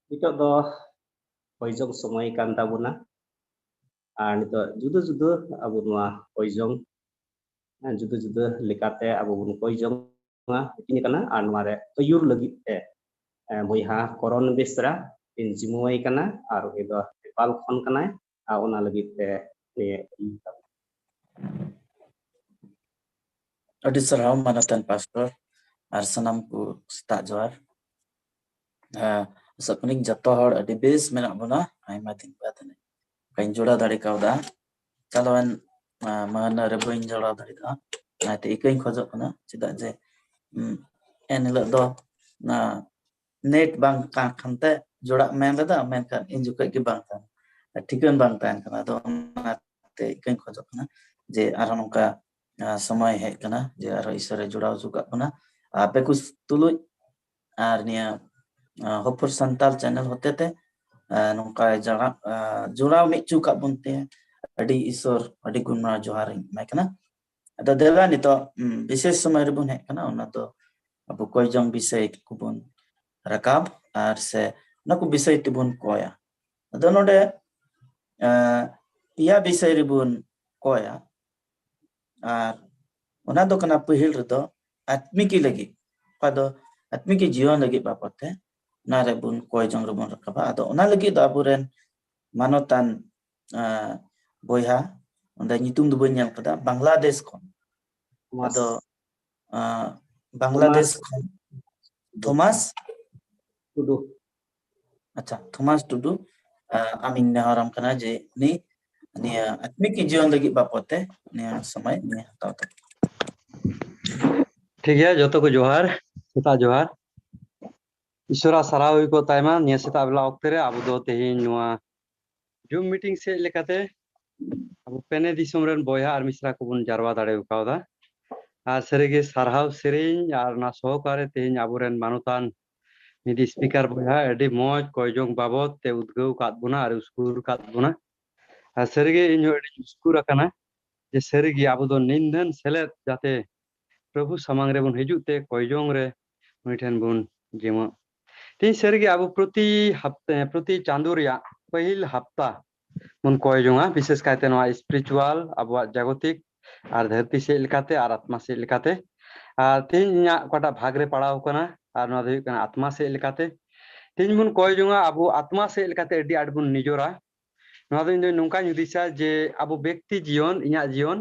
ᱱᱤᱛᱚᱜ ᱫᱚ ᱦᱚᱭ ᱡᱚᱝ ᱥᱚᱢᱚᱭ ᱠᱟᱱ ᱛᱟᱵᱚᱱᱟ᱾ ᱟᱨ ᱱᱤᱛᱚᱜ ᱡᱩᱫᱟᱹ ᱡᱩᱫᱟᱹ ᱟᱵᱚ ᱱᱚᱣᱟ ᱠᱚᱭ ᱡᱚᱝ, ᱡᱩᱫᱟᱹ ᱡᱩᱫᱟᱹ ᱞᱮᱠᱟᱛᱮ ᱟᱵᱚ ᱵᱚᱱ ᱠᱚᱭ ᱡᱚᱝᱟ, ᱦᱟᱹᱴᱤᱧ ᱟᱠᱟᱱᱟ᱾ ᱟᱨ ᱱᱚᱣᱟ ᱨᱮ ᱟᱹᱭᱩᱨ ᱞᱟᱹᱜᱤᱫ ᱛᱮ, ᱮ, ᱵᱚᱭᱦᱟ ᱠᱚᱨᱚᱱ ᱵᱮᱥᱨᱟ ᱤᱧ ᱡᱤᱢᱟᱹᱣᱟᱭ ᱠᱟᱱᱟ, ᱟᱨ ᱩᱱᱤ ᱫᱚ ᱱᱮᱯᱟᱞ ᱠᱷᱚᱱ ᱠᱟᱱᱟᱭ, ᱟᱨ ᱚᱱᱟ ᱞᱟᱹᱜᱤᱫ ᱛᱮ ᱱᱤᱭᱟᱹ ᱟᱹᱰᱤ ᱥᱟᱨᱦᱟᱣ ᱢᱟᱱᱚᱛᱟᱱ ᱯᱟᱥᱴᱚᱨ ᱟᱨ ᱥᱟᱱᱟᱢ ᱠᱚ ᱥᱮᱛᱟᱜ ᱡᱚᱦᱟᱨ᱾ ᱦᱮᱸ, ᱟᱥᱚᱜ ᱠᱟᱹᱱᱟᱹᱧ ᱡᱚᱛᱚ ᱦᱚᱲ ᱟᱹᱰᱤ ᱵᱮᱥ ᱢᱮᱱᱟᱜ ᱵᱚᱱᱟ᱾ ᱟᱭᱢᱟ ᱫᱤᱱ ᱵᱟᱫ ᱱᱚᱝᱠᱟᱧ ᱡᱚᱲᱟᱣ ᱫᱟᱲᱮ ᱠᱟᱣᱫᱟ᱾ ᱪᱟᱞᱟᱣᱮᱱ, ᱟ, ᱢᱟᱹᱦᱱᱟᱹ ᱨᱮ ᱵᱟᱹᱧ ᱡᱚᱲᱟᱣ ᱫᱟᱲᱮ ᱠᱟᱣᱫᱟ, ᱚᱱᱟᱛᱮ ᱤᱠᱟᱹᱧ ᱠᱷᱚᱡᱚᱜ ᱠᱟᱱᱟ᱾ ᱪᱮᱫᱟᱜ ᱡᱮ, ᱩᱢ, ᱮᱱ ᱦᱤᱞᱳᱜ ᱫᱚ, ᱟ, ᱱᱮᱴ ᱵᱟᱝ ᱠᱟᱱ ᱠᱷᱟᱱᱛᱮ ᱡᱚᱲᱟᱜ ᱢᱮᱱ ᱞᱮᱫᱟ, ᱢᱮᱱᱠᱷᱟᱱ ᱤᱧ ᱡᱚᱠᱷᱚᱡ ᱜᱮ ᱵᱟᱝ ᱛᱟᱦᱮᱸ, ᱴᱷᱤᱠᱟᱹᱱ ᱵᱟᱝ ᱛᱟᱦᱮᱱ ᱠᱟᱱᱟ᱾ ᱟᱫᱚ ᱚᱱᱟᱛᱮ ᱤᱠᱟᱹᱧ ᱠᱷᱚᱡᱚᱜ ᱠᱟᱱᱟ ᱡᱮ ᱟᱨᱦᱚᱸ ᱱᱚᱝᱠᱟ, ᱟ, ᱥᱚᱢᱚᱭ ᱦᱮᱡ ᱠᱟᱱᱟ ᱡᱮ ᱟᱨᱦᱚᱸ ᱤᱥᱚᱨᱮ ᱡᱚᱲᱟᱣ ᱦᱚᱪᱚ ᱠᱟᱜ ᱵᱚᱱᱟ᱾ ᱟᱯᱮ ᱠᱚ ᱛᱩᱞᱩᱡ ᱟᱨ ᱱᱤᱭᱟᱹ, ᱟ, ᱦᱚᱯᱚᱨ ᱥᱟᱱᱛᱟᱲ ᱪᱮᱱᱮᱞ ᱦᱚᱛᱮ ᱛᱮ, ᱟ, ᱱᱚᱝᱠᱟ ᱡᱟᱲᱟ-, ᱟ, ᱡᱚᱲᱟᱣ ᱢᱤᱫ ᱦᱚᱪᱚ ᱠᱟᱜ ᱵᱚᱱ ᱛᱮ ᱟᱹᱰᱤ ᱤᱥᱚᱨ, ᱟᱹᱰᱤ ᱜᱩᱱᱢᱟᱱᱟᱣ ᱡᱚᱦᱟᱨ ᱤᱧ ᱮᱢᱟᱭ ᱠᱟᱱᱟ᱾ ᱟᱫᱚ ᱫᱮᱞᱟ ᱱᱤᱛᱚᱜ, ᱩᱢ, ᱵᱤᱥᱮᱥ ᱥᱚᱢᱚᱭ ᱨᱮᱵᱚᱱ ᱦᱮᱡ ᱠᱟᱱᱟ, ᱚᱱᱟ ᱫᱚ ᱟᱵᱚ ᱠᱚᱭ ᱡᱚᱝ ᱵᱤᱥᱚᱭ ᱠᱚᱵᱚᱱ ᱨᱟᱠᱟᱵ ᱟᱨ ᱥᱮ ᱚᱱᱟ ᱠᱚ ᱵᱤᱥᱚᱭ ᱛᱮᱵᱚᱱ ᱠᱚᱭᱟ᱾ ᱟᱫᱚ ᱱᱚᱰᱮ, ᱟ, ᱯᱮᱭᱟ ᱵᱤᱥᱚᱭ ᱨᱮᱵᱚᱱ ᱠᱚᱭᱟ᱾ ᱟᱨ ᱚᱱᱟ ᱫᱚ ᱠᱟᱱᱟ ᱯᱟᱹᱦᱤᱞ ᱨᱮᱫᱚ ᱟᱛᱢᱤᱠᱤ ᱞᱟᱹᱜᱤᱫ, ᱚᱠᱟ ᱫᱚ ᱟᱛᱢᱤᱠᱤ ᱡᱤᱭᱚᱱ ᱞᱟᱹᱜᱤᱫ ᱵᱟᱵᱚᱫ ᱛᱮ ᱚᱱᱟ ᱨᱮᱵᱚᱱ ᱠᱚᱭ ᱡᱚᱝ ᱨᱮᱵᱚᱱ ᱨᱟᱠᱟᱵᱟ᱾ ᱟᱫᱚ ᱚᱱᱟ ᱞᱟᱹᱜᱤᱫ ᱫᱚ ᱟᱵᱚᱨᱮᱱ ᱢᱟᱱᱚᱛᱟᱱ, ᱟ, ᱵᱚᱭᱦᱟ, ᱚᱸᱰᱮ ᱧᱩᱛᱩᱢ ᱫᱚ ᱵᱟᱹᱧ ᱧᱮᱞ ᱠᱟᱫᱟ, ᱵᱟᱝᱞᱟᱫᱮᱥ ᱠᱷᱚᱱ᱾ ᱛᱷᱚᱢᱟᱥ᱾ ᱟᱫᱚ, ᱟ, ᱵᱟᱝᱞᱟᱫᱮᱥ ᱠᱷᱚᱱ ᱛᱷᱚᱢᱟᱥ ᱴᱩᱰᱩ᱾ ᱟᱪᱪᱷᱟ, ᱛᱷᱚᱢᱟᱥ ᱴᱩᱰᱩ, ᱟ, ᱟᱢᱤᱧ ᱱᱮᱦᱚᱨᱟᱢ ᱠᱟᱱᱟ ᱡᱮ ᱩᱱᱤ ᱱᱤᱭᱟᱹ ᱟᱛᱢᱤᱠᱤ ᱡᱤᱭᱚᱱ ᱞᱟᱹᱜᱤᱫ ᱵᱟᱵᱚᱫ ᱛᱮ ᱱᱤᱭᱟᱹ ᱥᱚᱢᱚᱭ ᱱᱤᱭᱟᱹ ᱦᱟᱛᱟᱣ ᱛᱟᱵᱚᱱ᱾ ᱴᱷᱤᱠ ᱜᱮᱭᱟ, ᱡᱚᱛᱚ ᱠᱚ ᱡᱚᱦᱟᱨ, ᱥᱮᱛᱟᱜ ᱡᱚᱦᱟᱨ᱾ ᱤᱥᱚᱨᱟᱜ ᱥᱟᱨᱦᱟᱣ ᱦᱩᱭ ᱠᱚᱜ ᱛᱟᱭᱢᱟ᱾ ᱱᱤᱭᱟᱹ ᱥᱮᱛᱟᱜ ᱵᱮᱞᱟ ᱚᱠᱛᱮ ᱨᱮ ᱟᱵᱚ ᱫᱚ ᱛᱮᱦᱮᱧ ᱱᱚᱣᱟ ᱡᱩᱢ ᱢᱤᱴᱤᱝ ᱥᱮᱫ ᱞᱮᱠᱟᱛᱮ ᱟᱵᱚ ᱯᱮᱱᱮ ᱫᱤᱥᱚᱢ ᱨᱮᱱ ᱵᱚᱭᱦᱟ ᱟᱨ ᱢᱤᱥᱨᱟ ᱠᱚᱵᱚᱱ ᱡᱟᱨᱣᱟ ᱫᱟᱲᱮ ᱠᱟᱣᱫᱟ᱾ ᱟᱨ ᱥᱟᱹᱨᱤᱜᱮ ᱥᱟᱨᱦᱟᱣ ᱥᱮᱨᱮᱧ ᱟᱨ ᱚᱱᱟ ᱥᱚᱦᱚᱠᱟᱨᱮ ᱛᱮᱦᱮᱧ ᱟᱵᱚᱨᱮᱱ ᱢᱟᱱᱚᱛᱟᱱ ᱢᱤᱫ ᱥᱯᱤᱠᱟᱨ ᱵᱚᱭᱦᱟ ᱟᱹᱰᱤ ᱢᱚᱡᱽ ᱠᱚᱭ ᱡᱚᱝ ᱵᱟᱵᱚᱫ ᱛᱮ ᱩᱫᱽᱜᱟᱹᱣ ᱠᱟᱫ ᱵᱚᱱᱟ ᱟᱨ ᱩᱥᱠᱩᱨ ᱠᱟᱫ ᱵᱚᱱᱟ᱾ ᱟᱨ ᱥᱟᱹᱨᱤᱜᱮ ᱤᱧ ᱦᱚᱸ ᱟᱹᱰᱤᱧ ᱩᱥᱠᱩᱨ ᱟᱠᱟᱱᱟ ᱡᱮ ᱥᱟᱹᱨᱤᱜᱮ ᱟᱵᱚ ᱫᱚ ᱱᱤᱱᱫᱷᱟᱹᱱ ᱥᱮᱞᱮᱫ ᱡᱟᱛᱮ ᱯᱨᱚᱵᱷᱩ ᱥᱟᱢᱟᱝ ᱨᱮᱵᱚᱱ ᱦᱤᱡᱩᱜ ᱛᱮ ᱠᱚᱭ ᱡᱚᱝ ᱨᱮ ᱩᱱᱤ ᱴᱷᱮᱱ ᱵᱚᱱ ᱡᱤᱢᱟᱹᱜ᱾ ᱛᱮᱦᱮᱧ ᱥᱟᱹᱨᱤᱜᱮ ᱟᱵᱚ ᱯᱨᱚᱛᱤ ᱦᱟᱯᱛᱟ, ᱯᱨᱚᱛᱤ ᱪᱟᱸᱫᱳ ᱨᱮᱭᱟᱜ ᱯᱟᱹᱦᱤᱞ ᱦᱟᱯᱛᱟ ᱵᱚᱱ ᱠᱚᱭ ᱡᱚᱝᱟ, ᱵᱤᱥᱮᱥ ᱠᱟᱭᱛᱮ ᱱᱚᱣᱟ spiritual, ᱟᱵᱚᱣᱟᱜ ᱡᱟᱜᱚᱛᱤᱠ ᱟᱨ ᱫᱷᱟᱹᱨᱛᱤ ᱥᱮᱫ ᱞᱮᱠᱟᱛᱮ ᱟᱨ ᱟᱛᱢᱟ ᱥᱮᱫ ᱞᱮᱠᱟᱛᱮ᱾ ᱟᱨ ᱛᱮᱦᱮᱧ ᱤᱧᱟᱹᱜ ᱚᱠᱟᱴᱟᱜ ᱵᱷᱟᱜᱽ ᱨᱮ ᱯᱟᱲᱟᱣ ᱠᱟᱱᱟ, ᱟᱨ ᱱᱚᱣᱟ ᱫᱚ ᱦᱩᱭᱩᱜ ᱠᱟᱱᱟ ᱟᱛᱢᱟ ᱥᱮᱫ ᱞᱮᱠᱟᱛᱮ᱾ ᱛᱮᱦᱮᱧ ᱵᱚᱱ ᱠᱚᱭ ᱡᱚᱝᱟ ᱟᱵᱚ ᱟᱛᱢᱟ ᱥᱮᱫ ᱞᱮᱠᱟᱛᱮ ᱟᱹᱰᱤ ᱟᱸᱴ ᱵᱚᱱ ᱱᱤᱡᱚᱨᱟ᱾ ᱱᱚᱣᱟ ᱫᱚ ᱤᱧ ᱫᱚ ᱱᱚᱝᱠᱟᱧ ᱦᱩᱫᱤᱥᱟ ᱡᱮ ᱟᱵᱚ ᱵᱮᱠᱛᱤ ᱡᱤᱭᱚᱱ, ᱤᱧᱟᱹᱜ ᱡᱤᱭᱚᱱ,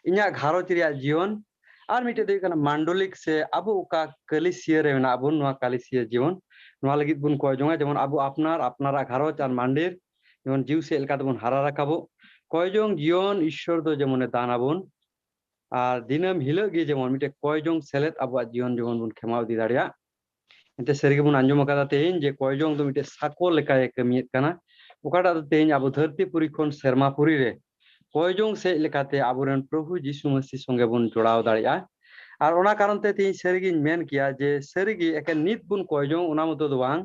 ᱤᱧᱟᱹᱜ ᱜᱷᱟᱨᱚᱸᱡᱽ ᱨᱮᱭᱟᱜ ᱡᱤᱭᱚᱱ, ᱟᱨ ᱢᱤᱫᱴᱮᱡ ᱫᱚ ᱦᱩᱭᱩᱜ ᱠᱟᱱᱟ ᱢᱟᱱᱰᱚᱞᱤᱠ ᱥᱮ ᱟᱵᱚ ᱚᱠᱟ ᱠᱟᱹᱞᱤᱥᱤᱭᱟᱹ ᱨᱮ ᱢᱮᱱᱟᱜ ᱵᱚᱱ, ᱱᱚᱣᱟ ᱠᱟᱹᱞᱤᱥᱤᱭᱟᱹ ᱡᱤᱭᱚᱱ, ᱱᱚᱣᱟ ᱞᱟᱹᱜᱤᱫ ᱵᱚᱱ ᱠᱚᱭ ᱡᱚᱝᱟ᱾ ᱡᱮᱢᱚᱱ ᱟᱵᱚ ᱟᱯᱱᱟᱨ, ᱟᱯᱱᱟᱨᱟᱜ ᱜᱷᱟᱨᱚᱸᱡᱽ ᱟᱨ ᱢᱟᱱᱰᱤᱨ ᱡᱮᱢᱚᱱ ᱡᱤᱣᱤ ᱥᱮᱫ ᱞᱮᱠᱟ ᱛᱮᱵᱚᱱ ᱦᱟᱨᱟ ᱨᱟᱠᱟᱵᱚᱜ, ᱠᱚᱭ ᱡᱚᱝ ᱡᱤᱭᱚᱱ ᱤᱥᱥᱚᱨ ᱫᱚ ᱡᱮᱢᱚᱱᱮ ᱫᱟᱱ ᱟᱵᱚᱱ, ᱟᱨ ᱫᱤᱱᱟᱹᱢ ᱦᱤᱞᱳᱜ ᱜᱮ ᱡᱮᱢᱚᱱ ᱢᱤᱫᱴᱮᱡ ᱠᱚᱭ ᱡᱚᱝ ᱥᱮᱞᱮᱫ ᱟᱵᱚᱣᱟᱜ ᱡᱤᱭᱚᱱ ᱡᱮᱢᱚᱱ ᱵᱚᱱ ᱠᱷᱮᱢᱟᱣ ᱤᱫᱤ ᱫᱟᱲᱮᱭᱟᱜ᱾ ᱮᱱᱛᱮ ᱥᱟᱹᱨᱤ ᱜᱮᱵᱚᱱ ᱟᱸᱡᱚᱢ ᱟᱠᱟᱫᱟ ᱛᱮᱦᱮᱧ ᱡᱮ ᱠᱚᱭ ᱡᱚᱝ ᱫᱚ ᱢᱤᱫᱴᱮᱡ ᱥᱟᱸᱠᱚ ᱞᱮᱠᱟᱭ ᱠᱟᱹᱢᱤᱭᱮᱫ ᱠᱟᱱᱟ, ᱚᱠᱟᱴᱟᱜ ᱫᱚ ᱛᱮᱦᱮᱧ ᱟᱵᱚ ᱫᱷᱟᱹᱨᱛᱤ ᱯᱩᱨᱤ ᱠᱷᱚᱱ ᱥᱮᱨᱢᱟ ᱯᱩᱨᱤ ᱨᱮ ᱠᱚᱭ ᱡᱚᱝ ᱥᱮᱫ ᱞᱮᱠᱟᱛᱮ ᱟᱵᱚᱨᱮᱱ ᱯᱨᱚᱵᱷᱩ ᱡᱤᱥᱩ ᱢᱟᱹᱥᱤ ᱥᱚᱸᱜᱮ ᱵᱚᱱ ᱡᱚᱲᱟᱣ ᱫᱟᱲᱮᱭᱟᱜᱼᱟ᱾ ᱟᱨ ᱚᱱᱟ ᱠᱟᱨᱚᱱ ᱛᱮ ᱛᱮᱦᱮᱧ ᱥᱟᱹᱨᱤᱜᱤᱧ ᱢᱮᱱ ᱠᱮᱭᱟ ᱡᱮ ᱥᱟᱹᱨᱤᱜᱮ ᱮᱠᱮᱱ ᱱᱤᱛ ᱵᱚᱱ ᱠᱚᱭ ᱡᱚᱝ ᱚᱱᱟ ᱢᱚᱛᱚ ᱫᱚ ᱵᱟᱝ,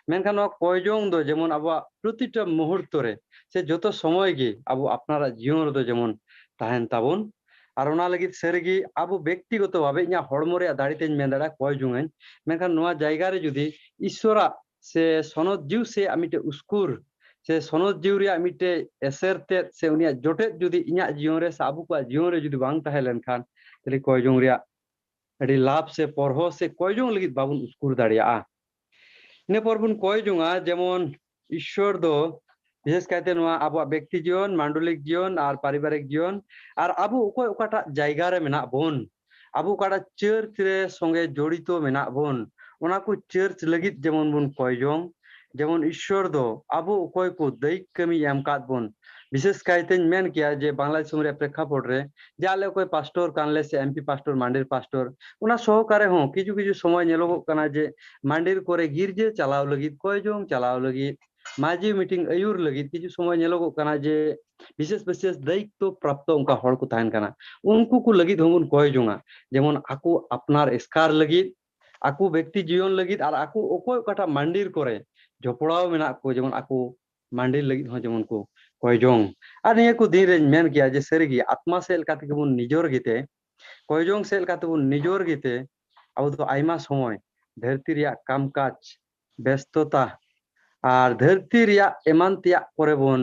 ᱢᱮᱱᱠᱷᱟᱱ ᱱᱚᱣᱟ ᱠᱚᱭ ᱡᱚᱝ ᱫᱚ ᱡᱮᱢᱚᱱ ᱟᱵᱚᱣᱟᱜ ᱯᱨᱚᱛᱤᱴᱟ ᱢᱩᱦᱩᱨᱛᱚ ᱨᱮ ᱥᱮ ᱡᱚᱛᱚ ᱥᱚᱢᱚᱭ ᱜᱮ ᱟᱵᱚ ᱟᱯᱱᱟᱨᱟᱜ ᱡᱤᱭᱚᱱ ᱨᱮᱫᱚ ᱡᱮᱢᱚᱱ ᱛᱟᱦᱮᱱ ᱛᱟᱵᱚᱱ᱾ ᱟᱨ ᱚᱱᱟ ᱞᱟᱹᱜᱤᱫ ᱥᱟᱹᱨᱤᱜᱮ ᱟᱵᱚ ᱵᱮᱠᱛᱤᱜᱚᱛᱚ ᱵᱷᱟᱵᱮ ᱤᱧᱟᱹᱜ ᱦᱚᱲᱢᱚ ᱨᱮᱭᱟᱜ ᱫᱟᱲᱮ ᱛᱮᱧ ᱢᱮᱱ ᱫᱟᱲᱮᱭᱟᱜᱼᱟ ᱠᱚᱭ ᱡᱚᱝᱟᱹᱧ, ᱢᱮᱱᱠᱷᱟᱱ ᱱᱚᱣᱟ ᱡᱟᱭᱜᱟ ᱨᱮ ᱡᱩᱫᱤ ᱤᱥᱥᱚᱨᱟᱜ ᱥᱮ ᱥᱚᱱᱚᱛ ᱡᱤᱣ ᱥᱮ ᱟᱜ ᱢᱤᱫᱴᱮᱡ ᱩᱥᱠᱩᱨ ᱥᱮ ᱥᱚᱱᱚᱛ ᱡᱤᱣ ᱨᱮᱭᱟᱜ ᱢᱤᱫᱴᱮᱡ ᱮᱥᱮᱨ ᱛᱮᱫ ᱥᱮ ᱩᱱᱤᱭᱟᱜ ᱡᱚᱴᱮᱫ ᱡᱩᱫᱤ ᱤᱧᱟᱹᱜ ᱡᱤᱭᱚᱱ ᱨᱮ ᱥᱮ ᱟᱵᱚ ᱠᱚᱣᱟᱜ ᱡᱤᱭᱚᱱ ᱨᱮ ᱡᱩᱫᱤ ᱵᱟᱝ ᱛᱟᱦᱮᱸ ᱞᱮᱱᱠᱷᱟᱱ, ᱛᱟᱦᱞᱮ ᱠᱚᱭ ᱡᱚᱝ ᱨᱮᱭᱟᱜ ᱟᱹᱰᱤ ᱞᱟᱵᱷ ᱥᱮ ᱯᱚᱨᱦᱚ ᱥᱮ ᱠᱚᱭ ᱡᱚᱝ ᱞᱟᱹᱜᱤᱫ ᱵᱟᱵᱚᱱ ᱩᱥᱠᱩᱨ ᱫᱟᱲᱮᱭᱟᱜᱼᱟ᱾ ᱤᱱᱟᱹ ᱯᱚᱨ ᱵᱚᱱ ᱠᱚᱭ ᱡᱚᱝᱟ ᱡᱮᱢᱚᱱ ᱤᱥᱥᱚᱨ ᱫᱚ ᱵᱤᱥᱮᱥ ᱠᱟᱭᱛᱮ ᱱᱚᱣᱟ ᱟᱵᱚᱣᱟᱜ ᱵᱮᱠᱛᱤ ᱡᱤᱭᱚᱱ, ᱢᱟᱱᱰᱚᱞᱤᱠ ᱡᱤᱭᱚᱱ ᱟᱨ ᱯᱟᱨᱤᱵᱟᱨᱤᱠ ᱡᱤᱭᱚᱱ, ᱟᱨ ᱟᱵᱚ ᱚᱠᱚᱭ ᱚᱠᱟᱴᱟᱜ ᱡᱟᱭᱜᱟ ᱨᱮ ᱢᱮᱱᱟᱜ ᱵᱚᱱ, ᱟᱵᱚ ᱚᱠᱟᱴᱟᱜ ᱪᱟᱹᱨᱪ ᱨᱮ ᱥᱚᱸᱜᱮ ᱡᱚᱲᱤᱛᱚ ᱢᱮᱱᱟᱜ ᱵᱚᱱ, ᱚᱱᱟ ᱠᱚ ᱪᱟᱹᱨᱪ ᱞᱟᱹᱜᱤᱫ ᱡᱮᱢᱚᱱ ᱵᱚᱱ ᱠᱚᱭ ᱡᱚᱝ, ᱡᱮᱢᱚᱱ ᱤᱥᱥᱚᱨ ᱫᱚ ᱟᱵᱚ ᱚᱠᱚᱭ ᱠᱚ ᱫᱟᱹᱭᱤᱠ ᱠᱟᱹᱢᱤ ᱮᱢ ᱠᱟᱫ ᱵᱚᱱ, ᱵᱤᱥᱮᱥ ᱠᱟᱭᱛᱮᱧ ᱢᱮᱱ ᱠᱮᱭᱟ ᱡᱮ ᱵᱟᱝᱞᱟᱫᱮᱥ ᱫᱤᱥᱚᱢ ᱨᱮᱭᱟᱜ ᱯᱨᱮᱠᱷᱟᱯᱚᱴ ᱨᱮ ᱡᱮ ᱟᱞᱮ ᱚᱠᱚᱭ ᱯᱟᱥᱴᱚᱨ ᱠᱟᱱᱞᱮ ᱥᱮ ᱮᱢᱯᱤ ᱯᱟᱥᱴᱚᱨ, ᱢᱟᱱᱰᱤᱨ ᱯᱟᱥᱴᱚᱨ, ᱚᱱᱟ ᱥᱚᱦᱚᱠᱟᱨᱮ ᱦᱚᱸ ᱠᱤᱪᱷᱩ ᱠᱤᱪᱷᱩ ᱥᱚᱢᱚᱭ ᱧᱮᱞᱚᱜᱚᱜ ᱠᱟᱱᱟ ᱡᱮ ᱢᱟᱱᱰᱤᱨ ᱠᱚᱨᱮ ᱜᱤᱨᱡᱟᱹ ᱪᱟᱞᱟᱣ ᱞᱟᱹᱜᱤᱫ, ᱠᱚᱭ ᱡᱚᱝ ᱪᱟᱞᱟᱣ ᱞᱟᱹᱜᱤᱫ, ᱢᱟᱹᱡᱷᱤ ᱢᱤᱴᱤᱝ ᱟᱹᱭᱩᱨ ᱞᱟᱹᱜᱤᱫ ᱠᱤᱪᱷᱩ ᱥᱚᱢᱚᱭ ᱧᱮᱞᱚᱜᱚᱜ ᱠᱟᱱᱟ ᱡᱮ ᱵᱤᱥᱮᱥ ᱵᱤᱥᱮᱥ ᱫᱟᱭᱤᱛᱛᱚ ᱯᱨᱟᱯᱛᱚ ᱚᱱᱠᱟ ᱦᱚᱲ ᱠᱚ ᱛᱟᱦᱮᱱ ᱠᱟᱱᱟ᱾ ᱩᱱᱠᱩ ᱠᱚ ᱞᱟᱹᱜᱤᱫ ᱦᱚᱸᱵᱚᱱ ᱠᱚᱭ ᱡᱚᱝᱟ, ᱡᱮᱢᱚᱱ ᱟᱠᱚ ᱟᱯᱱᱟᱨ ᱮᱥᱠᱟᱨ ᱞᱟᱹᱜᱤᱫ, ᱟᱠᱚ ᱵᱮᱠᱛᱤ ᱡᱤᱭᱚᱱ ᱞᱟᱹᱜᱤᱫ ᱟᱨ ᱟᱠᱚ ᱚᱠᱚᱭ ᱚᱠᱟᱴᱟᱜ ᱢᱟᱱᱰᱤᱨ ᱠᱚᱨᱮ ᱡᱚᱯᱲᱟᱣ ᱢᱮᱱᱟᱜ ᱠᱚ, ᱡᱮᱢᱚᱱ ᱟᱠᱚ ᱢᱟᱱᱰᱤᱨ ᱞᱟᱹᱜᱤᱫ ᱦᱚᱸ ᱡᱮᱢᱚᱱ ᱠᱚ ᱠᱚᱭ ᱡᱚᱝ᱾ ᱟᱨ ᱱᱤᱭᱟᱹ ᱠᱚ ᱫᱤᱱ ᱨᱮᱧ ᱢᱮᱱ ᱠᱮᱭᱟ ᱡᱮ ᱥᱟᱹᱨᱤᱜᱮ ᱟᱛᱢᱟ ᱥᱮᱫ ᱞᱮᱠᱟ ᱛᱮᱜᱮ ᱵᱚᱱ ᱱᱤᱡᱚᱨ ᱜᱮᱛᱮ, ᱠᱚᱭ ᱡᱚᱝ ᱥᱮᱫ ᱞᱮᱠᱟ ᱛᱮᱵᱚᱱ ᱱᱤᱡᱚᱨ ᱜᱮᱛᱮ ᱟᱵᱚ ᱫᱚ ᱟᱭᱢᱟ ᱥᱚᱢᱚᱭ ᱫᱷᱟᱹᱨᱛᱤ ᱨᱮᱭᱟᱜ ᱠᱟᱢ ᱠᱟᱡᱽ, ᱵᱮᱥᱛᱚᱛᱟ ᱟᱨ ᱫᱷᱟᱹᱨᱛᱤ ᱨᱮᱭᱟᱜ ᱮᱢᱟᱱ ᱛᱮᱭᱟᱜ ᱠᱚᱨᱮ ᱵᱚᱱ